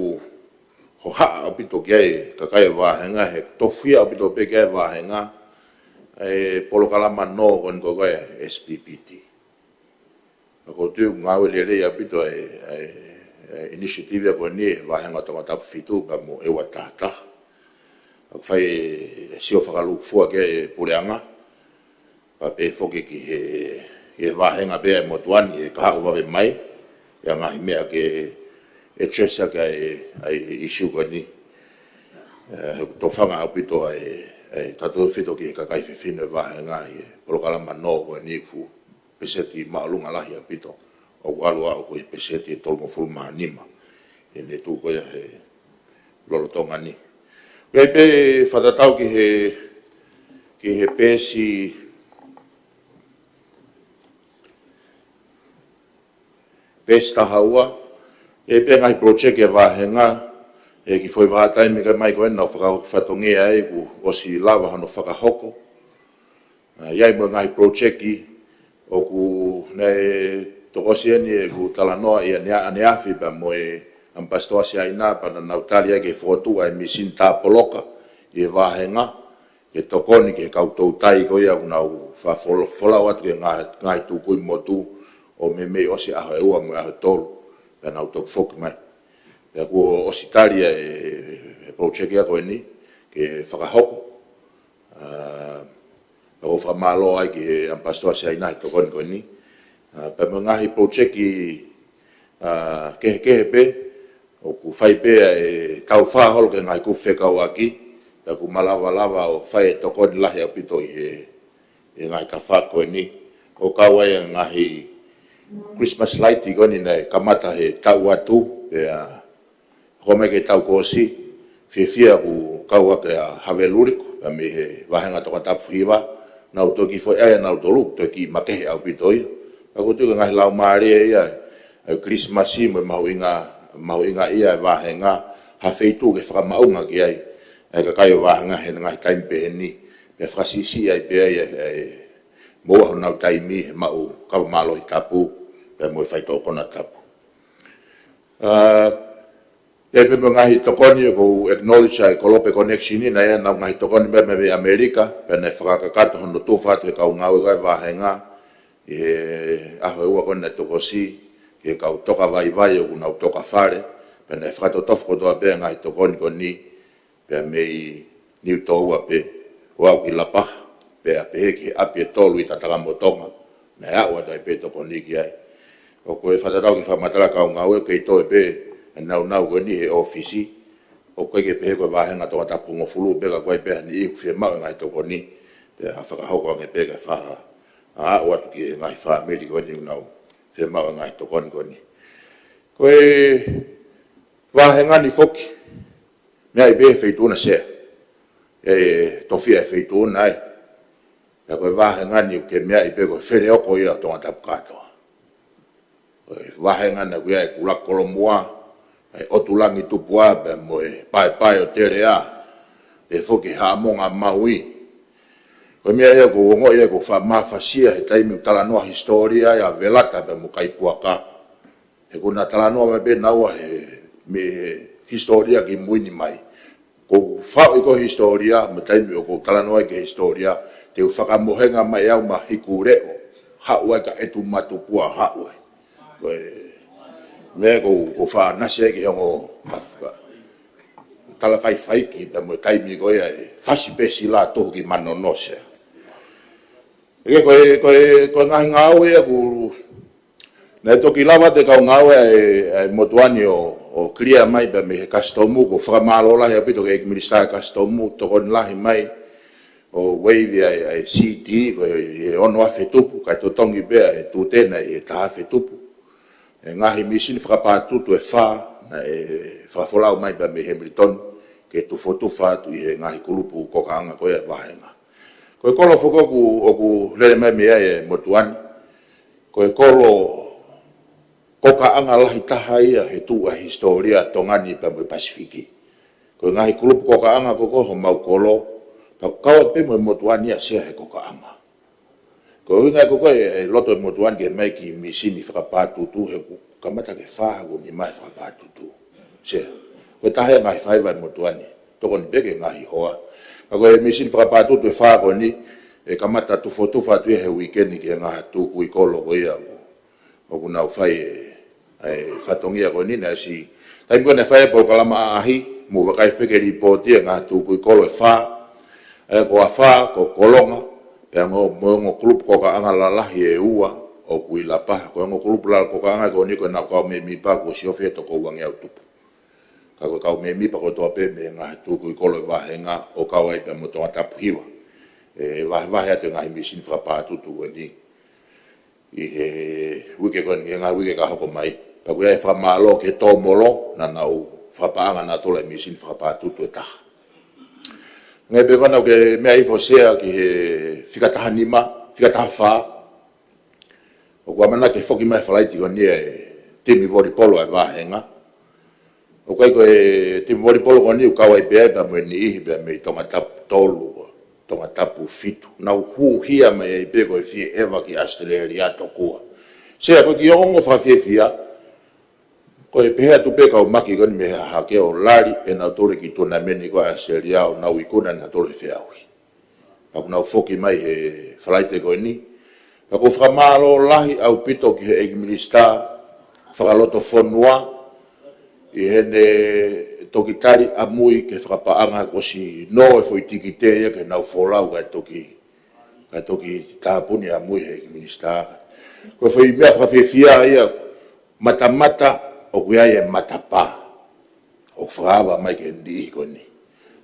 hohaʻa ʻaupito ki ai e kakai ʻo e vāhenga, he tofuhia ʻaupito pē ki ai e vāhenga, e polokalama nō ko eni ko e S P P T. ʻOku ou tui ʻoku ngāue lelei ʻaupito e, e, e initiative ko eni he vāhenga Tongatapu fitu pea mo e ua taha taha. ʻOku fai e sio fakalūkufua ki ai e puleʻanga. Pea pehē foki ki he, he vāhenga pē ʻa e motuʻa ni he kahaʻu vave mai, ʻa e ngaahi meʻa ke address ʻaki ʻa e, ʻa e issue ko eni. ʻE, he ʻoku tofanga ʻaupito ʻa e, ʻa e tautefito ki he kakai fefine ʻo e vāhenga ʻi he polokalama nō ko eni fu peseti māʻolunga lahi ʻaupito, ʻoku ʻalu ʻo aʻu ko e peseti ʻe tolungofulu mā nima ʻi heʻene tuʻu ko ia he lolotonga ni. Pea pehē fakatatau ki he, ki he peesi, peesi taha ua, ʻe pehē ngaahi project e vāhenga, ʻe ki he foʻi vahaʻa taimi ka mai ko ena ʻoku fakafatongia ai kuo ʻosi lava hono fakahoko. ʻA, ʻi ai mo e ngaahi project ʻoku ne tokosi eni ʻeku talanoa ʻi ʻaneafi pea mo e ʻAmipasitoa Siaina pea naʻa nau tali ai ke fokotuʻu ʻa e mīsini tā poloka ʻi he vāhenga, ke tokoni ki he kau toutai ko ia ʻoku nau fakafolau atu ki he ngaahi, ngaahi tukui motu ʻo meimei ʻosi ʻaho ʻe ua mo e ʻaho ʻe tolu, pea nau toki foki mai. Pea kuo ʻosi tali ʻa e, e project ia ko eni ke fakahoko. ʻA, pea ʻoku ou fakamālō ai ki he ʻAmipasitoa Siaina he tokoni ko eni. ʻA, pea mo e ngaahi project, ʻa, kehekehe pē, ʻoku fai pē ʻa e taufā holo ki he ngaahi kupu fekauʻaki, pea ʻoku malavalava ʻo fai e tokoni lahi ʻaupito ʻi he, he ngaahi tafaʻaki ko eni. ʻOku kau ai e ngaahi Christmas light ko eni naʻe kamata he taʻu atu, pea hoko mai ki he taʻu kuo ʻosi, fiefia ʻoku kau ʻaki ʻa Have Luliko, pea mei he vāhenga Tongatapu hiva, nau toki foʻi ʻai ʻa nautolu, toki makehe ʻaupito ia. Pea ʻoku ou tui ko e ngaahi laumālie ia, ʻa e Kilisimasi mo e mahuʻinga, mahuʻingaʻia e vāhenga, ha feituʻu ke fakamaʻunga ki ai ʻa e kakai ʻo e vāhenga he ngaahi taimi pehē ni, pea fakasiʻisiʻi ai pē ai ʻa e, ʻa e moua honau taimi he maʻu kava mālohi tapu, pea mo e faitoʻo konatapu. ʻA, ʻi ai pē mo e ngaahi tokoni ʻoku ou acknowledge ʻa e Kolope Connection ni, naʻe ʻi ai ʻenau ngaahi tokoni mei, mei, mei ʻAmelika, pea naʻe fakakakato hono tufa atu he kau ngāue ko ia e vāhenga, ʻi he ʻaho ʻe ua ko eni naʻe tokosi, ki he kau toka vaivai ʻoku nau toka fale, pea naʻe fakatotofo kotoa pē ʻa e ngaahi tokoni ko eni, pea mei Niutoua pē, ʻo aʻu ki Lapaha, pea pehē ki he ʻapi ʻe tolu ʻi Tatakamotonga, naʻe aʻu atu ai pē tokoni ki ai. ʻOku ou fakatatau ki he fakamatala kau ngāue, kei toe pē ʻa e naunau ko eni he ʻōfisi, ʻoku ʻikai ke pehē ko e vāhenga Tongatapu hongofulu pē ka ʻoku ʻi ai pē ha niʻihi ʻoku fiemaʻu e ngaahi tokoni, pea fakahoko ange pē kae fai ha aʻu atu ki he ngaahi fāmili ko eni ʻoku nau fiemaʻu e ngaahi tokoni ko eni. Ko e vāhenga ni foki, meʻa ʻi pē he feituʻu na sea. ʻE tofiʻa e feituʻu na ai. Pea ko e vāhenga ni ʻoku ke meʻa ʻi pē ko e feleoko ia ʻo Tongatapu kātoa. Ko e vāhenga na ʻoku ʻi ai e Kula Kolomua, ʻa e ʻOtu Langi Tupua, pea mo e Paepae ʻo Telea, pea foki Haʻamonga Maui. Ko e meʻa ia ʻoku ou ongoʻi ia ʻoku ou faʻa mafasia he taimi ʻoku talanoa hisitōlia ai ʻa Velata pea mo Kaipuaka. He ʻoku na talanoa mai pē naua he, mei he hisitōlia kimui ni mai. ʻOku ou faʻu ʻi ko e hisitōlia, mo e taimi ʻoku ou talanoa ai ki he hisitōlia, te u fakamohenga mai au ma hiku leʻo, haʻu ai ka ʻEtu Matupua haʻu ai. Ko e, Meʻa ko, ko faʻa nasi ai ki he ongo mafuka. Talakai faiki pea mo e taimi ko ia ʻe fasi pē sila tuhu ki manono, Sea. ʻIkai ko e, ko e, ko e ngaahi ngāue ia ʻoku, naʻe toki lava ʻe he kau ngāue ʻa e, ʻa e motuʻa ni ʻo, ʻo clear mai pea mei he kasitomu, ʻoku ou fakamālō lahi ʻaupito ki he ʻEiki Minisitā Kasitomu, tokoni lahi mai ʻo waive ʻa e, ʻa e C T, ko e, ʻe ono afe tupu, kae totongi pē ʻa e tūtena ʻi he taha afe tupu. ʻE ngaahi mīsini fakapātutu ʻe fā, naʻe fakafolau mai pea mei Hamilton, ke tufotufa atu ʻi he ngaahi kulupu kokaʻanga ko ia ʻa e vāhenga. Ko e kolo foki ʻoku, ʻoku lele mai mei ai e motuʻa ni, ko e kolo kokaʻanga lahi taha ia he tuʻu ʻa e hisitōlia ʻa Tonga ni pea mo e Pasifiki. Ko e ngaahi kulupu kokaʻanga ko ē ʻo homau kolo, pea ʻoku kau pē mo e motuʻa ni ia, Sea, he kokaʻanga. Ko e ʻuhinga ko ē ʻoku ʻi loto e motuʻa ni ke ʻomai e kiʻi mīsini fakapātutu, he ʻoku kamata ke fā hoku nima he fakapātutu, Sea. Ko e taha ia e ngaahi faiva ʻa e motuʻa ni, tokoni pē ki he ngaahi hoa. Ka ko e mīsini fakapātutu ʻe fā ko eni, ʻe kamata tufotufa atu ia he uike ni ki he ngaahi tukui kolo ko ia ʻoku, ʻoku nau fai e, e fatongia ko eni. Naʻe ʻosi taimi ko ē naʻe fai ai e polokalama ʻaʻahi, mou vakai pē ki he lipooti ʻa e ngaahi tukui kolo ʻe fā, ʻa ia ko Afā, ko Kolonga, pea mo e ongo, mo e ongo kulupu kokaʻanga lalahi ʻe ua ʻoku ʻi Lapaha. Ko e ongo kulupu lalahi kokaʻanga ko eni ko ʻenau kau mēmipa kuo ʻosi ofi e toko uangeau tupu. Ka ko e kau mēmipa kotoa pē mei he ngaahi tukui kolo ʻa e vāhenga, ʻo kau ai pea mo Tongatapu Hiva. ʻE vahevahe atu e ngaahi mīsini fakapātutu ko eni ʻi he uike ko eni, ki he ngaahi uike ka hoko mai. Pea ʻoku ʻi ai e fakamālō ki he Tōmolo, naʻa nau fakapaʻanga nautolu e mīsini fakapātutu ʻe taha. Hangē pē ko ena ʻoku ke meʻa hifo, Sea, ki he fika taha nima, fika taha fā, ʻoku ʻamanaki ke foki mai he falaite ko eni e timi volipolo ʻa e vāhenga. ʻOku ʻi ai ko e timi volipolo ko eni ʻoku kau ai pē ia pea mo e niʻihi pea mei Tongatapu tolu, Tongatapu fitu. Nau hū hia mai ai pē ko e fie ʻeva ki ʻAositelēlia tokua. Sea, ko e kiʻi ongo fakafiefia, ko e pehē atu pē kau maki ko eni mei he hahake ʻo lali ʻe nautolu e kiʻi tunameni ko ē ʻa ʻAositelēlia ʻo nau ikuna nautolu he feʻauhi. Pea ʻoku nau foki mai he falaite ko eni. Pea ʻoku ou fakamālō lahi ʻaupito ki he ʻEiki Minisitā Fakalotofonua ʻi heʻene toki tali ʻamui ki he fakapaʻanga, kuo ʻosi nō e foʻi tikite ia ke nau folau kae toki, kae toki tāpuni ʻamui he ʻEiki Minisitā. Ko e foʻi meʻa fakafiefia ia, matamata ʻoku ʻi ai e matapā ʻoku fakaava mai ki he niʻihi ko eni.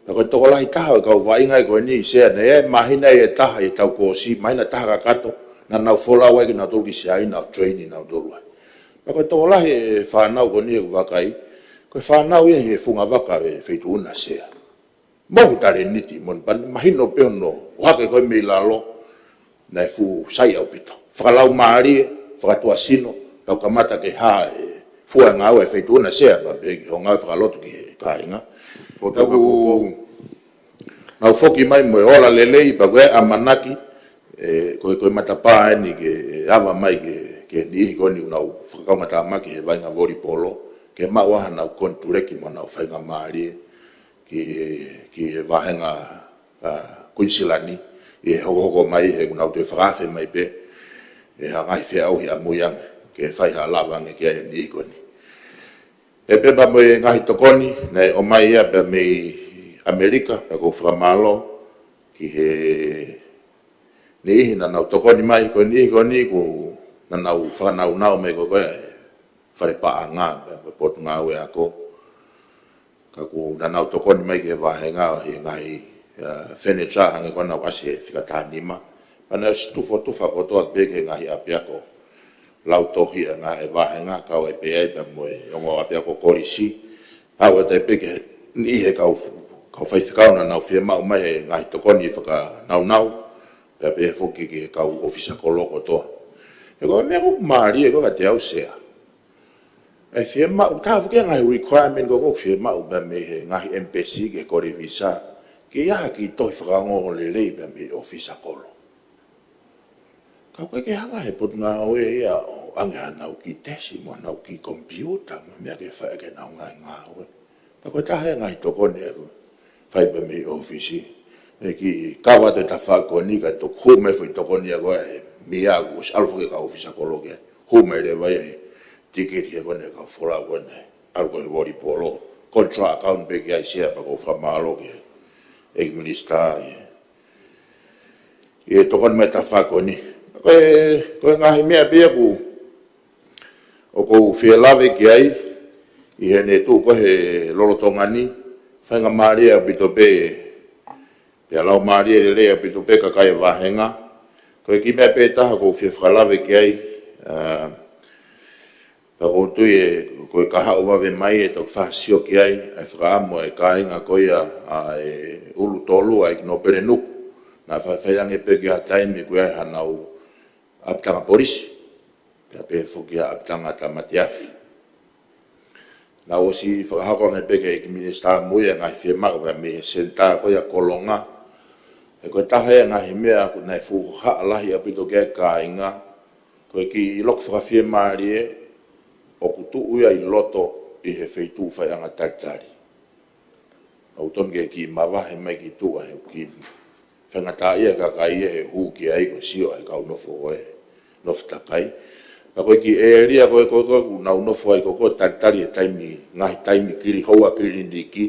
Pea ko e tokolahi taha ʻo e kau vaʻinga ko eni, Sea, naʻe ʻi ai e māhina ʻe taha ʻi he taʻu kuo ʻosi, māhina taha kakato, naʻa nau folau ai kinautolu ki Siaina ʻo train nautolu ai. Pea ko e tokolahi e fānau ko eni ʻoku vakai, ko e fānau ia ʻi he funga vaka ʻo e feituʻu na, Sea. Mohu talēniti, mo e pa-, mahino pē hono ʻohake ko ē mei lalo, naʻe fuʻu sai ʻaupito. Fakalaumālie, fakatuʻasino, tau kamata ke hā e fua e ngāue ʻa e feituʻu na, Sea, pea pehē ki hoʻo ngāue fakalotu ki he kāinga. Pea ʻoku nau foki mai mo e ola lelei, pea ko e ʻamanaki, ʻe, ko e, ko e matapā eni ke ava mai ki he, ki he niʻihi ko eni ʻoku nau fakakaungātāmaki he vaʻinga volipolo, ke maʻu ai haʻanau konituleki mo ʻenau faingamālie ki, ki he vāhenga, ʻa, Kuinisilani, ʻi he hokohoko mai, he ʻoku nau toe fakaafe mai pē ʻi ha ngaahi feʻauhi ʻamui ange, ke fai ha lava ange ki ai e niʻihi ko eni. ʻE pehē pea mo e ngaahi tokoni naʻe ʻomai ia pea mei ʻAmelika, pea ʻoku ou fakamālō ki he niʻihi naʻa nau tokoni mai, ko e niʻihi ko eni ʻoku naʻa nau fakanaunau mai ko ē ʻi he fale paʻanga, pea mo e Potungāue Ako. Ka ʻoku naʻa nau tokoni mai ki he vāhenga ʻi he ngaahi, ʻa, furniture hangē ko ena ʻoku ʻasi he fika taha nima. Pea naʻe ʻosi tufotufa kotoa pē ki he ngaahi ʻapiako lautohi ʻa e ngaahi vāhenga, kau ai pē ai pea mo e ongo ʻapiako kolisi. Kau ai pē ki he niʻihi he kau, kau faifekau naʻa nau fiemaʻu mai he ngaahi tokoni fakanaunau. Pea pehē foki ki he kau ʻōfisa kolo kotoa. He ko e meʻa ʻoku mālie ko ē kiate au, Sea, ʻe fiemaʻu, taha foki e ngaahi requirement ko ē ʻoku fiemaʻu pea mei he ngaahi embassy ki he kole visa, ke ʻi ai ha kiʻi tohi fakaongo lelei pea mei he ʻōfisa kolo. Ka ʻoku ʻikai ke hanga he Potungāue ia ʻo ʻoange haʻanau kiʻi tesi mo haʻanau kiʻi komipiuta mo e meʻa ke fai ʻaki ʻenau ngaahi ngāue. Pea ko e taha e ngaahi tokoni ʻe fai pē mei he ʻōfisi. ʻE kiʻi kava atu e tafaʻaki ko eni kae toki hū mai e foʻi tokoni ia ko ē ʻa e meʻa kuo ʻosi ʻalu foki e kau ʻōfisa kolo ki ai. Hū mai leva ia he tikiti he ko eni kau folau ko eni, ʻalu ko e volipolo, contra account pē ki ai Sea, pea ʻoku ou fakamālō ki he ʻEiki Minisitā ʻi he, ʻi he tokoni mai tafaʻaki ko eni. Ko e, ko e ngaahi meʻa pē ia ʻoku, ʻoku ou fie lave ki ai, ʻi heʻene tuʻu ko ē he lolotonga ni, faingamālie ʻaupito pē, pea laumālie lelei ʻaupito pē kakai e vāhenga. Ko e kiʻi meʻa pē taha ʻoku ou fie fakalave ki ai, ā, pea ʻoku ou tui ʻe, ko e kahaʻu vave mai ʻe toki fakasio ki ai, ʻa e fakaʻamu ʻa e kāinga ko ia ʻa e ʻUlutolu, ʻa e ʻEiki Nōpele Nuku. Naʻa faifai ange pē ki ha taimi ko ia ʻi haʻanau ʻapitanga polisi, pea pehē foki ha ʻapitanga tāmate afi. Naʻa ku ʻosi fakahoko ange pē ki he ʻEiki Minisitā Moʻui ʻa e ngaahi fiemaʻu pea mei he senitā ko ia Kolonga. He ko e taha ia e ngaahi meʻa ʻoku nau fuʻu hohaʻa lahi ʻaupito ki ai e kāinga, ko e kiʻi loki fakafiemālie ʻoku tuʻu ia ʻi loto ʻi he feituʻu faiʻanga talitali. ʻOku tonu ke kiʻi mavahe mai ki tuʻa he ʻoku kiʻi faingataʻaʻia e kakai ia he hū ki ai ko e sio ʻa e kau nofo ko ē, nofo takai. Ka ko e kiʻi ʻēlia ko ē ko ē ʻoku nau nofo ai ko ē ʻo talitali he taimi, ngaahi taimi kili houa kiliniki,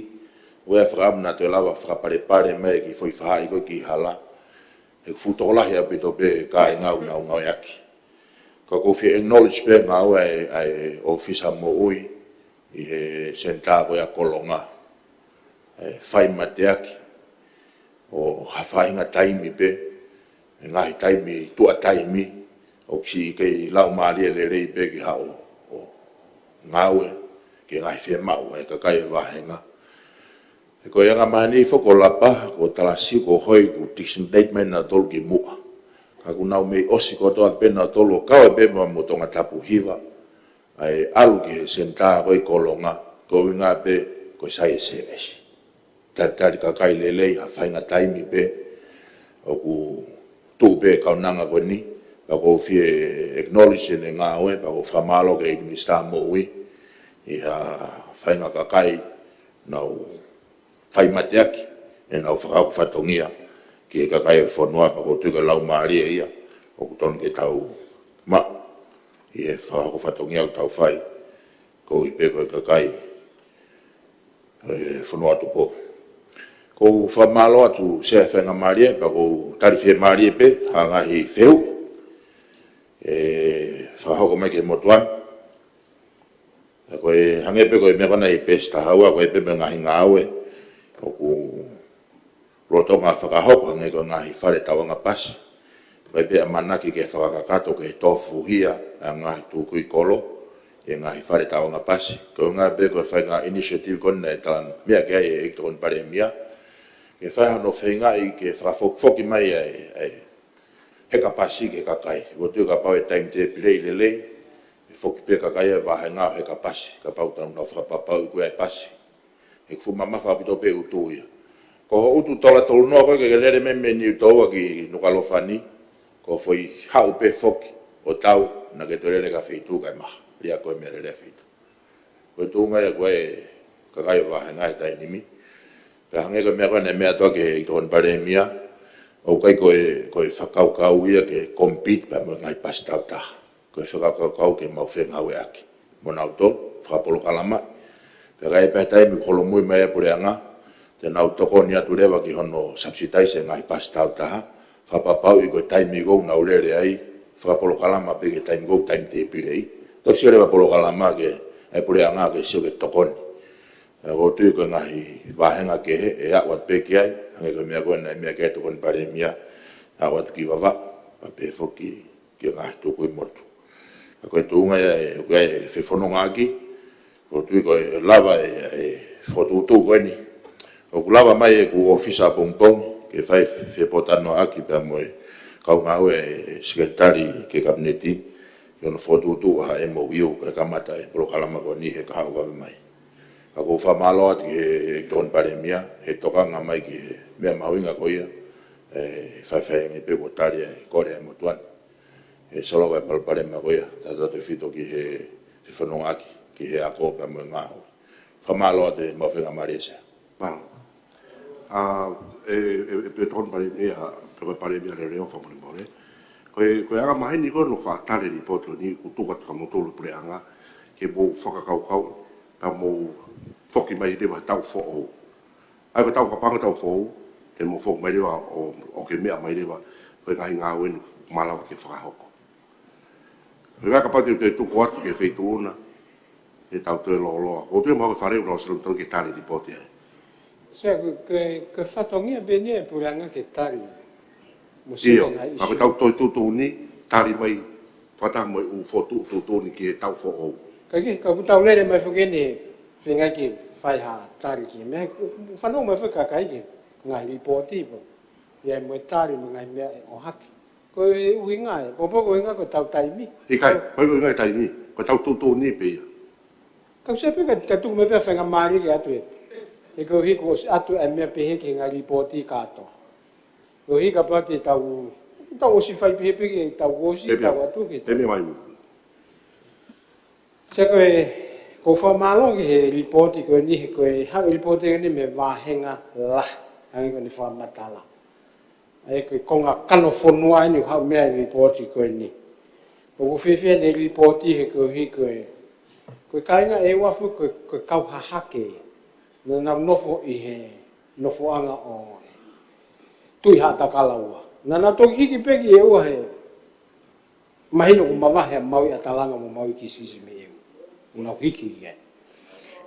ʻoku ʻi ai e fakaʻamu naʻa toe lava fakapalepale mai e kiʻi foʻi faʻahi ko ē ki hala. He ʻoku fuʻu tokolahi ʻaupito pē kāinga ʻoku nau ngāueʻaki. Ka ʻoku ou fie acknowledge pē ngāue ʻa e, ʻa e ʻōfisa moʻui ʻi he senitā ko ia Kolonga. ʻE fai mateaki ʻo ha faʻahinga taimi pē, he ngaahi taimi tuʻa taimi, ʻoku siʻi kei laumālie lelei pē ke haʻu ʻo ngāue ki he ngaahi fiemaʻu ʻa e kakai e vāhenga. He ko e anga maheni foki ʻo Lapa, ko Talasiu, ko Hoi, kuo designate mai nautolu ki muʻa. Ka ʻoku nau mei ʻosi kotoa pē nautolu ʻo kau ai pē mo, mo Tongatapu Hiva, ʻa e ʻalu ki he senitā ko ē Kolonga, ko e ʻuhinga pē ko e sai e service. Talitali kakai lelei ha faʻahinga taimi pē, ʻoku tuʻu pē kaunanga ko eni, pea ʻoku ou fie acknowledge ʻene ngāue, pea ʻoku ou fakamālō ki he ʻEiki Minisitā Moʻui, ʻi ha faʻahinga kakai, nau fai mateaki ʻenau fakahoko fatongia ki he kakai e fonua, pea ʻoku ou tui ko e laumālie ia ʻoku tonu ke tau maʻu ʻi he fakahoko fatongia ʻoku tau fai, koeʻuhi pē ko e kakai e fonua ʻo Tupou. ʻOku ou fakamālō atu Sea he faingamālie, pea ʻoku ou tali fiemālie pē ha ngaahi fehuʻi ʻe fakahoko mai ki he motuʻa ni. Ka ko e hangē pē ko e meʻa ko ena ʻi he peesi taha ua, ko e pē mo e ngaahi ngāue ʻoku lolotonga fakahoko, hangē ko e ngaahi fale tauʻanga pasi. Ko e pē ʻamanaki ke fakakakato ke tofuhia ʻa e ngaahi tukui kolo ʻi he ngaahi fale tauʻanga pasi. Ko e ʻuhinga pē ko e faʻahinga initiative ko ena ʻe talanoa ki ai e ʻEiki Tokoni Palēmia, ke fai hano feingaʻi ke fakafokifoki mai ʻa e, ʻa e heka pasi ki he kakai. ʻOku ou tui kapau ʻe timetable lelei, ʻe foki pē kakai e vāhenga ʻo heka pasi, kapau te nau fakapapauʻi ko e ʻi ai e pasi. He ʻoku fuʻu mamafa ʻaupito pē ʻutu ia. Ko hoʻo ʻutu tola tolu noa ko ē ke ke lele mei, mei Niutoua ki Nukuʻalofa ni, ko e foʻi haʻu pē foki ʻo tau, naʻa ke toe lele ki ha feituʻu kae maha. Lea ko e meʻalele feituʻu. Ko e tuʻunga ia ko ē kakai e vāhenga he taimi ni. Pea hangē ko e meʻa ko ē naʻe meʻa atu ki he ʻEiki Tokoni Palēmia, ʻoku ʻikai ko e, ko e fakakaukau ia ke compete pea mo e ngaahi pasi tautaha. Ko e fakakaukau ke mau fengāueʻaki mo nautolu, fakapolokalama. Pea ka ʻi ai pē ha taimi ʻoku holomui mai e puleʻanga, te nau tokoni atu leva ki hono subsidize e ngaahi pasi tautaha, fakapapauʻi ko e taimi ʻoku nau lele ai, fakapolokalama pē ki he taimi ʻoku timetable ai. Toki sio leva polokalama ki he puleʻanga ke sio ke tokoni. ʻOku ou tui ko e ngaahi vāhenga kehe ʻe aʻu atu pē ki ai, hangē ko e meʻa ko ē naʻe meʻa ki ai e Tokoni Palēmia, aʻu atu ki Vavaʻu, pea pehē foki ki he ngaahi tukui motu. Ka ko e tuʻunga ia ʻe, ʻoku ʻi ai e fefonongaʻaki, ʻoku ou tui ko e lava e, e fokotuʻutuʻu ko eni ʻoku lava mai ʻe heʻeku ʻōfisa ʻapongipongi, ke fai fe-, fepotuʻaki pea mo e kau ngāue e Sekelitali ki he Kapineti, ki hono fokotuʻutuʻu ha M O U ke kamata e polokalama ko eni he kahaʻu vave mai. Ka ʻoku ou fakamālō atu ki he, he Tokoni Palēmia, he tokanga mai ki he meʻa mahuʻinga ko ia, ʻe faifai ange pē kuo tali e kole ʻa e motuʻa ni. ʻE solova e palopalema ko ia, tautautefito ki he fefonongaʻaki, ki he ako pea mo e ngāue. Fakamālō atu e mau faingamālie Sea. Mālō. ʻA, ʻe, ʻe, ʻe, Tokoni Palēmia, pe ko e Palēmia Leoleo fakamolemole. Ko e, ko e anga maheni ko ē hono fakatali e lipooti ni kuo tuku atu kia moutolu puleʻanga. ke mou fakakaukau, pea mou foki mai leva taʻu foʻou. ʻA ia ko e taʻu fakapaʻanga taʻu foʻou, te mou foki mai leva ʻo, ʻo ke meʻa mai leva, ko e ngaahi ngāue ni malava ke fakahoko. Ko e ngaahi kapau te, te tuku atu ki he feituʻu na, ʻe tau toe lōloa. Ko e toe mau ke fale una o selu tau ke tali lipooti ai. Sea, ko, ko, ko e fatongia pē eni e puleʻanga ke tali. Mo sio, ʻIo, ngaahi ka ko e issue. Tau toe tuʻutuʻuni, tali mai, fakataha mo e ʻū fokotuʻu tuʻutuʻuni ki he taʻu foʻou. Ka ke, ka ʻoku tau lele mai foki eni, pe ngaahi ke fai ha tali ki he meʻa, fanongo mai foki kakai ki he ngaahi lipooti pē. ʻI ai mo e tali mo e ngaahi meʻa ʻe ʻohake. Ko e ʻuhinga ē, popo ko e ʻuhinga ko e tau taimi. ʻIkai, ko e ʻuhinga e taimi, ko e tau tuʻutuʻuni pē ia. Ka ʻoku sai pē ka, ka tuku mai pē faingamālie ke ʻatu ē. He ko e hiko ʻosi ʻatu e meʻa pehē ki he ngaahi lipooti kātoa. Ko e hika pē te tau, tau ʻosi fai pehē pē ke tau ʻosi, Pehē pē. tau ʻatu ke Pehē mai. Sea ko e, ʻoku ou fakamālō ki he lipooti ko eni, he ko e haʻu e lipooti ko eni mei he vāhenga lahi, hangē ko ʻene fakamatala. ʻA ia ko e konga kanofonua eni ʻoku haʻu mei ai e lipooti ko eni. ʻOku fiefia ʻene lipooti he ko e, ko e, ko e kāinga ʻe uafu ko e, ko e kau hahake. Naʻa nau nofo ʻi he nofoʻanga ʻo Tuʻi Haʻatakalaua. Naʻa nau toki hiki pē ki ʻEua he mahino ʻoku mavahe ʻa Maui ʻAtalanga mo Maui Kisisi mei ʻEua. ʻOku nau hiki ki ai.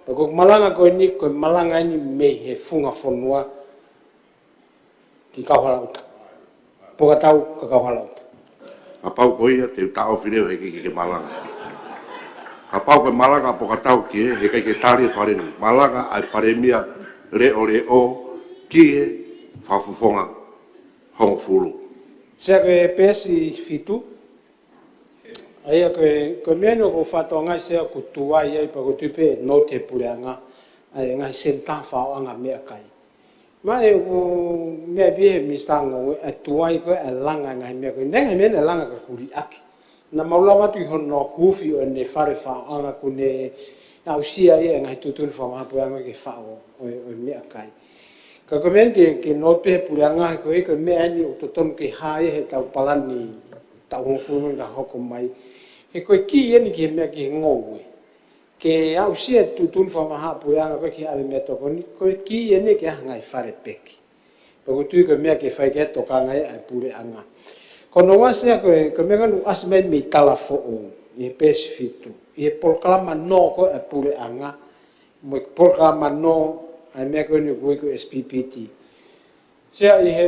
Pea ko e malanga ko eni, ko e malanga eni mei he funga fonua ki Kauhalaʻuta. Pokatau ka Kauhalaʻuta. Kapau ko ia te u taʻofi leva he ʻikai ke, ke malanga. Kapau ko e malanga Pokatau ki he, he ʻikai ke tali e fale ni. Malanga ʻa e palēmia leʻoleʻo ki he fakafofonga hongofulu. Sea ko e peesi fitu. ʻA ia ko e, ko e meʻa eni ʻoku ou fakatokangaʻi sea ʻoku tuai ai pea ʻoku ou tui pē ʻe note he puleʻanga, ʻa e ngaahi senitā fakaʻoʻanga meʻakai. Mahalo ʻoku meʻa pē he Minisitā Ngoue, ʻa e tuai ko ē ʻa e langa e ngaahi meʻa ko ē. Naʻe ngaahi meʻa naʻe langa ka kuo liʻaki. Naʻa mau lava atu ʻi hono huufi ʻo ʻene fale fakaʻoʻanga kuo ne aʻusia ia e ngaahi tuʻutuʻuni fakamahaʻapuleʻanga ki he faʻo ʻo e, ʻo e meʻakai. Ka ko e meʻa eni ke, ke note pē he puleʻanga he ko e, ko e meʻa eni ʻoku totonu ke hā ia he ʻetau palani taʻu hongofulu ka hoko mai. He ko e kī eni ki he meʻa ki he ngoue. Ke aʻusia e tuʻutuʻuni fakamahaʻapuleʻanga ko ē ki he ʻave meʻatokoni, ko e kī eni ke ʻai ha ngaahi fale peki. Pea ʻoku ou tui ko e meʻa ke fai ki ai e tokanga ia ʻa e puleʻanga. Ko hono ua sea ko e, ko e meʻa ko ē naʻe ʻasi mai mei Talafoʻou, ʻi he peesi fitu. ʻI he polokalama nō ko ē ʻa e puleʻanga, mo e polokalama nō ʻa e meʻa ko eni ʻoku ui ko e S P P T. Sea ʻi he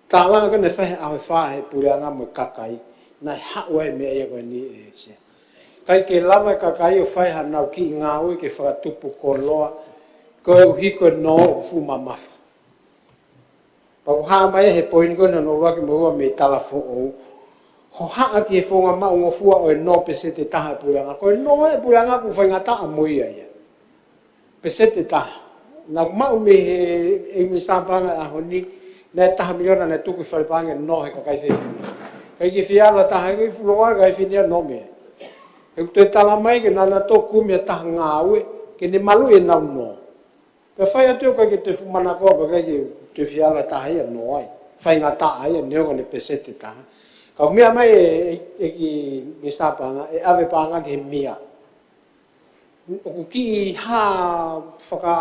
tālanga ko ē naʻe fai he ʻaho ʻe fā he puleʻanga mo e kakai, naʻe haʻu ai e meʻa ia ko eni ē sea. ʻIkai ke lava e kakai ʻo fai haʻanau kiʻi ngāue ke fakatupu koloa, koeʻuhi ko e nō ʻoku fuʻu mamafa. Pea ʻoku hā mai he poini ko ē naʻe ʻuluaki mo e ua mei Talafoʻou. Hohaʻa ki he founga maʻungofua ʻo e nō peseti ʻe taha ʻa e puleʻanga. Ko e nō ʻa e puleʻanga ʻoku faingataʻa mo ia ia. Peseti ʻe taha. Naʻa ku maʻu mei he, he Minisitā Paʻanga ʻaho ni, naʻe taha miliona naʻe tuku ʻi fale paʻanga nō he kakai fefine. ʻIkai ke fie ʻalu ha taha, ʻikai fuʻu longo ʻa e kakai fefine ʻo nō mei ai. He ʻoku toe tala mai ke naʻa nau toki kumi ha taha ngāue, ke ne maluʻi ʻenau nō. Pea fai atu ʻoku ʻikai ke toe fuʻu manakoa, pea ʻikai ke toe fie ʻalu ha taha ia ʻo nō ai. Faingataʻa ia, neongo ʻene peseti ʻe taha. Ka ʻoku meʻa mai e, e, ʻEiki Minisitā Paʻanga, ʻe ʻave paʻanga ki he mia. ʻOku kiʻi hā faka,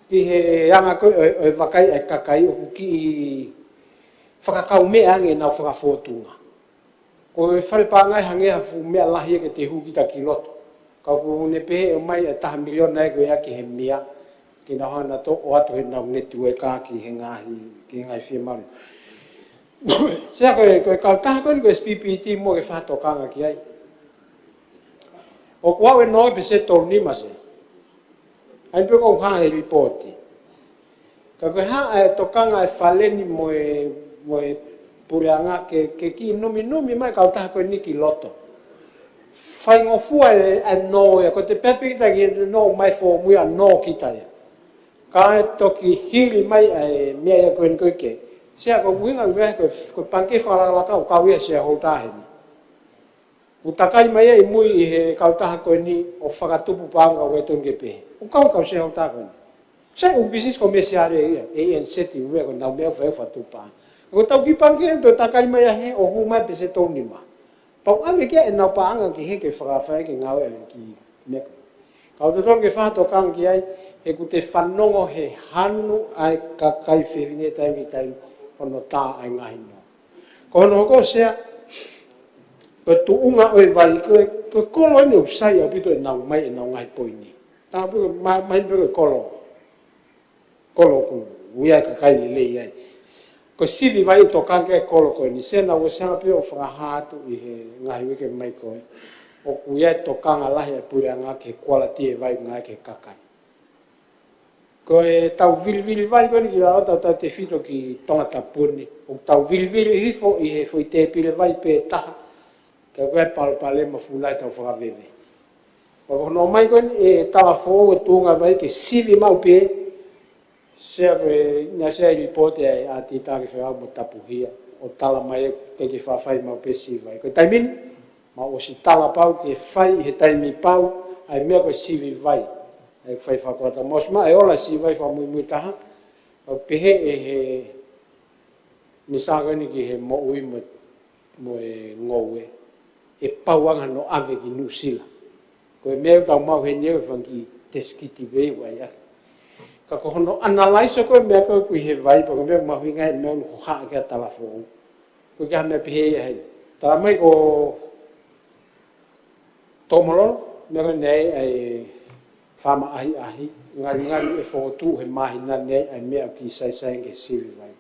ki he anga ko ē ʻo e, ʻo e vakai ʻa e kakai ʻoku kiʻi fakakaumeʻa ange ʻenau fakafōtunga. Ko e fale paʻanga ʻe hangē ha fuʻu meʻa lahi ia ke te hū kita ki loto. Ka ʻoku ne pehē ʻe ʻomai e taha miliona ē ko ia ki he mia, ke nau hanga ʻo ʻoatu heʻenau netiueka ki he ngaahi, ki he ngaahi fiemaʻu. Sea ko e, ko e kautaha ko eni ko e S P P T mo ke fakatokanga ki ai. ʻOku aʻu e nō ʻi peseti tolu nima sea. ʻA ia pē ʻoku hā he lipooti. Ka ko e hā e tokanga e fale ni mo e, mo e puleʻanga ke, ke kiʻi numinumi mai kautaha ko eni ki loto. Faingofua e, e nō ia, ko e te pehē pē kita ki he nō mai fōmui ʻa nō kita ia. Kae toki hili mai e meʻa ia ko eni ko ē ke. Sea ko e ʻuhinga ʻoku meʻa ko e, ko e pangikē fakalakalaka ʻoku kau ia shareholder heni. ʻOku takai mai ia ʻi mui ʻi he kautaha ko eni ʻo fakatupu paʻanga ʻoku totonu ke pehē. ʻOku kau kau shareholder ko eni. Sai ʻoku business commercial ia, A N Z ʻi mui ko ʻenau meʻa ʻoku fai ʻo fakatupu paʻanga. Ko e tau kiʻi pangikē ʻoku toe takai mai ia he ʻo hū mai peseti tolu nima. Pau ʻave ki ai ʻenau paʻanga ki he ke fakafai ke ngāue ʻa e kiʻi meʻa ko ē. Ka u totonu ke fakatokanga ki ai, he ʻoku te fanongo he hanu ʻa e kakai fefine taimi ki taimi hono tā ʻa e ngaahi noa. Ko hono hoko Sea, ko e tuʻunga ʻo e vai, ko e, ko e kolo eni ʻoku sai ʻaupito ʻenau ʻomai ʻenau ngaahi poini. Tāpuni, ma-, mahino pē ko e kolo. Kolo ʻoku ui ai e kakai lelei ai. Ko e sivi vai ʻoku tokanga ki ai e kolo ko eni, Sea, naʻa ku ʻosi hanga pē ʻo fakahā atu ʻi he ngaahi uike mai ko ē, ʻoku ʻi ai e tokanga lahi ʻa e puleʻanga ki he kualiti e vai ʻoku ngāueʻaki ʻe he kakai. Ko ʻetau vilivili vai ko eni ki lalo tautautefito ki Tongatapu ni, ʻoku tau vilivili hifo ʻi he foʻi tēpile vai pē taha, ka ko e palopalema fuʻu lahi ʻetau fakaveve. Pea ko hono ʻomai ko eni e tala foʻou e tuʻunga vai ke sivi maʻu pē, Sea, ko e, naʻe ʻosi ʻi ai e lipooti ʻa e ʻātita ke fekau mo Tapuhia, ʻo tala mai ʻoku teʻeki ke fai maʻu pē sivi vai. Ko e taimi ni, mau ʻosi tala pau ke fai ʻi he taimi pau ʻa e meʻa ko e sivi vai. ʻA e fai fakakuata. Mau ʻosi maʻu e ola sivi vai fakamuimui taha, ʻo pehē ʻe he Minisitā ko eni ki he Moʻui mo, mo e Ngoue, ʻe pau ange hono ʻave ki Nuʻusila. Ko e meʻa ʻoku tau maʻu heni ʻoku fanga kiʻi test kit pē ʻoku ʻi ai. Ka ko hono analyze ko e meʻa ko ē ʻoku ʻi he vai, pea ko e meʻa mahuʻinga he meʻa ʻoku hohaʻa ki ai e tala foʻou. Ko e kiʻi meʻa pehē ia heni. Tala mai ko Tōmololo, meʻa ko eni ʻa e faama ʻahiʻahi, ngalingali ʻe fokotuʻu he māhina ni ʻa e meʻa ʻoku kiʻi saisai ange ki he sivi vai.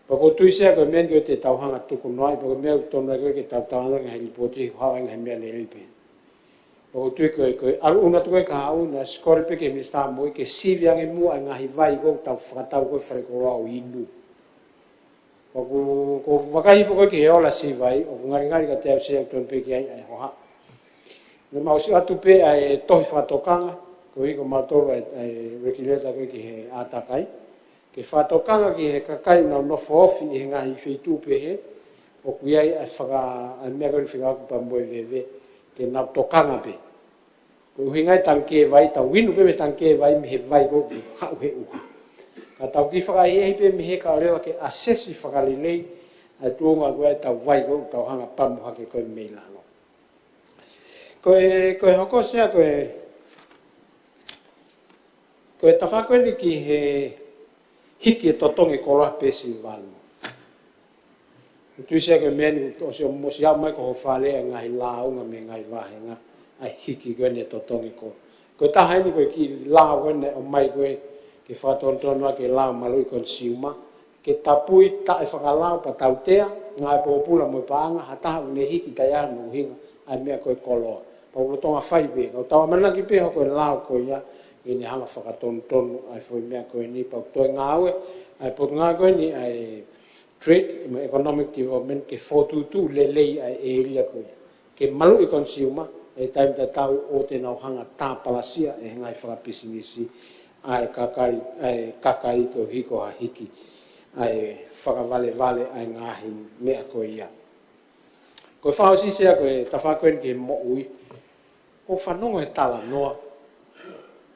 Pea ʻoku ou tui Sea ko e meʻa ni ʻoku te tau hanga tuku noa ai, pea ko e meʻa ʻoku tonu ai ko ē ke tau talanoa ki he lipooti, hohaʻa ange he meʻa lelei pē. Pea ʻoku ou tui ko e, ko e ʻalu ʻuna tuku e kahaʻu, naʻe ʻosi kole pē ki he Minisitā Moʻui ke sivi ange muʻa e ngaahi vai ko ē ʻoku tau fakatau ko ē falekoloa ʻo inu. ʻOku, ʻoku ou vakai hifo ko ē ki he ola sivi vai, ʻoku ngalingali kiate au Sea ʻoku tonu pē ke ʻi ai ʻa e hohaʻa. Naʻa mau ʻosi ʻoatu pē ʻa e tohi fakatokanga, koeʻuhi ko mautolu ʻa e, ʻa e regulator ko ē ki he ʻātakai. Ke fakatokanga ki he kakai ʻoku nau nofo ofi ʻi he ngaahi feituʻu pehē, ʻoku ʻi ai ʻa e faka-, ʻa e meʻa ko eni fekauʻaki pea mo e veve, ke nau tokanga pē. Ko e ʻuhinga e tangikē vai, tau inu pē mei he tangikē vai, mei he vai ko ē ʻoku haʻu he ʻuha. Ka tau kiʻi fakaʻehiʻehi pē mei he kae ʻoua leva ke assess fakalelei ʻa e tuʻunga ko ē ʻetau vai ko ē ʻoku tau hanga pamu hake ko ē mei lalo. Ko e, ko e hoko Sea ko e, ko e tafaʻaki ko eni ki he hiki e totongi koloa peesi valu. ʻOku ou tui Sea ko e meʻa ni ʻoku ʻosi, ʻosi aʻu mai ki ho fale ʻa e ngaahi lāunga mei he ngaahi vāhenga ʻa e hiki ko eni e totongi koloa. Ko e taha eni ko e kiʻi lao ko eni naʻe ʻomai ko ē ke fakatonutonu ʻaki e lao maluʻi consumer, ke tapui taʻefakalao pea tautea, ngāue pōpula mo e paʻanga, ha taha ʻoku ne hiki taʻe ʻi ai hano ʻuhinga ʻa e meʻa ko e koloa. Pea ʻoku lolotonga fai pē, ka ʻoku tau ʻamanaki pē hoko e lao ko ia, ke ne hanga fakatonutonu ʻa e foʻi meʻa ko eni, pea ʻoku toe ngāue ʻa e potungāue ko eni ʻa e Trade mo e Economic Development ke fokotuʻutuʻu lelei ʻa e ʻēlia ko ia. Ke maluʻi consumer, ʻi he taimi tatau ʻoua te nau hanga tāpalasia ʻe he ngaahi fakapisinisi ʻa e kakai, ʻa e kakai koeʻuhi ko ha hiki ʻa e fakavalevale ʻa e ngaahi meʻa ko ia. Ko e fakaʻosi Sea ko e tafaʻaki ko eni ki he moʻui. ʻOku ou fanongo he talanoa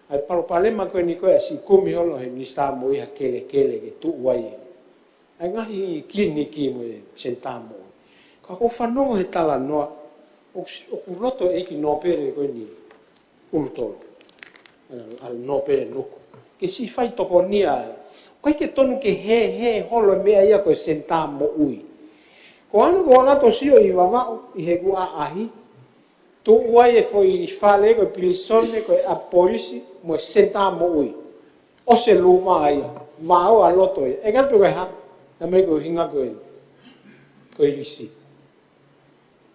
ʻa e palopalema ko eni ko ē ʻa e siʻi kumi holo he Minisitā Moʻui ha kelekele ke tuʻu ai ʻa e ngaahi kiliniki mo e senitā moʻui. Ka ʻoku ou fanongo he talanoa, ʻoku, ʻoku loto e ʻeiki nōpele ko eni ʻUlutolo, ʻa, ʻa Nōpele Nuku, ke siʻi fai tokonia ai. ʻOku ʻikai ke tonu ke hē, hē holo e meʻa ia ko e senitā moʻui. Ko ʻene, ko ʻene ʻosi ʻo ʻi Vavaʻu, ʻi he kuo ʻaʻahi, tuʻu ai e foʻi fale ko e pilīsone, ko e ʻapi polisi, mo e senitā moʻui. ʻOsi e luva ia, vaʻo ʻa loto ia. ʻE kau pē ko e hā, naʻa mai ko e ʻuhinga ko e, ko e ilisi.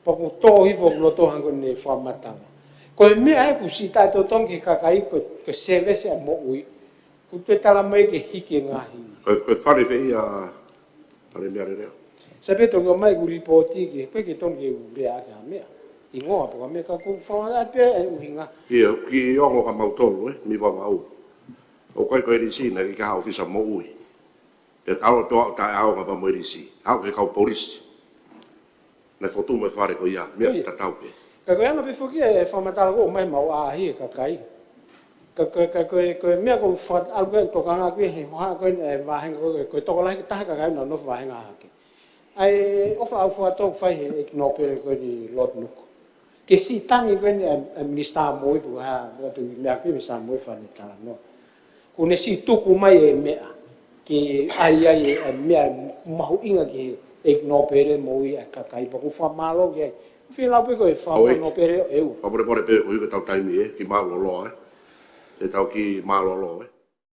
Pea ʻoku tō hifo ʻoku loto hangē ko ʻene fakamatala. Ko e meʻa ē ʻoku siʻi taʻetotongi ki he kakai ko e, ko e service ʻa e moʻui. ʻOku toe tala mai ke hiki e ngaahi. Ko e, ko e fale fē ia, Palēmia Lelea? Sai pē, toki ʻomai ʻeku lipooti ki, ʻikai ke tonu ke u lea ʻaki ha meʻa. Hingoa pe ko ha meʻa ka ʻoku ou fakamatala pē ʻa e ʻuhinga. ʻIo, kiʻi ongo kia mautolu, ē, mei Vavaʻu. ʻOku ʻikai ko e ilisi naʻe ʻikai ke haʻu ʻōfisa moʻui. Pea tau ʻalu ʻo taʻeʻaonga pea mo e ilisi. Haʻu ki he kau polisi. Naʻe fotu mo e fale ko ia, meʻa tatau pē. Ka ko e anga pē foki e fakamatala ʻoku ʻomai maʻu ʻaʻahi e kakai. Ka ko e, ka ko e, ko e meʻa ʻoku ou fakaʻalu ke tokanga ki he hohaʻa ko eni e vāhenga ko e, ko e tokolahi ke taha kakai naʻa nau nofo vāhenga hake. ʻA e ʻofa ʻaufaʻatoa ʻoku fai he ʻEiki Nōpele ko eni Lord Nuku. Ke siʻi tangi ko eni ʻa e, ʻa e Minisitā Moʻui pe ko e hā, ʻoku ʻi ai e meʻa pē Minisitā Moʻui fale talanoa. Kuo ne siʻi tuku mai e meʻa ke ʻai ai e, e meʻa mahuʻinga ki he ʻEiki Nōpele Moʻui ʻa e Kakai, pea ʻoku ou fakamālō ki ai. Fie lau pē ko e fā, ʻOi. Nōpele ʻe ua. Fakamolemole pē ʻoku ʻikai ke tau taimi ē, kiʻi mālōlō ē. Te tau kiʻi mālōlō ē.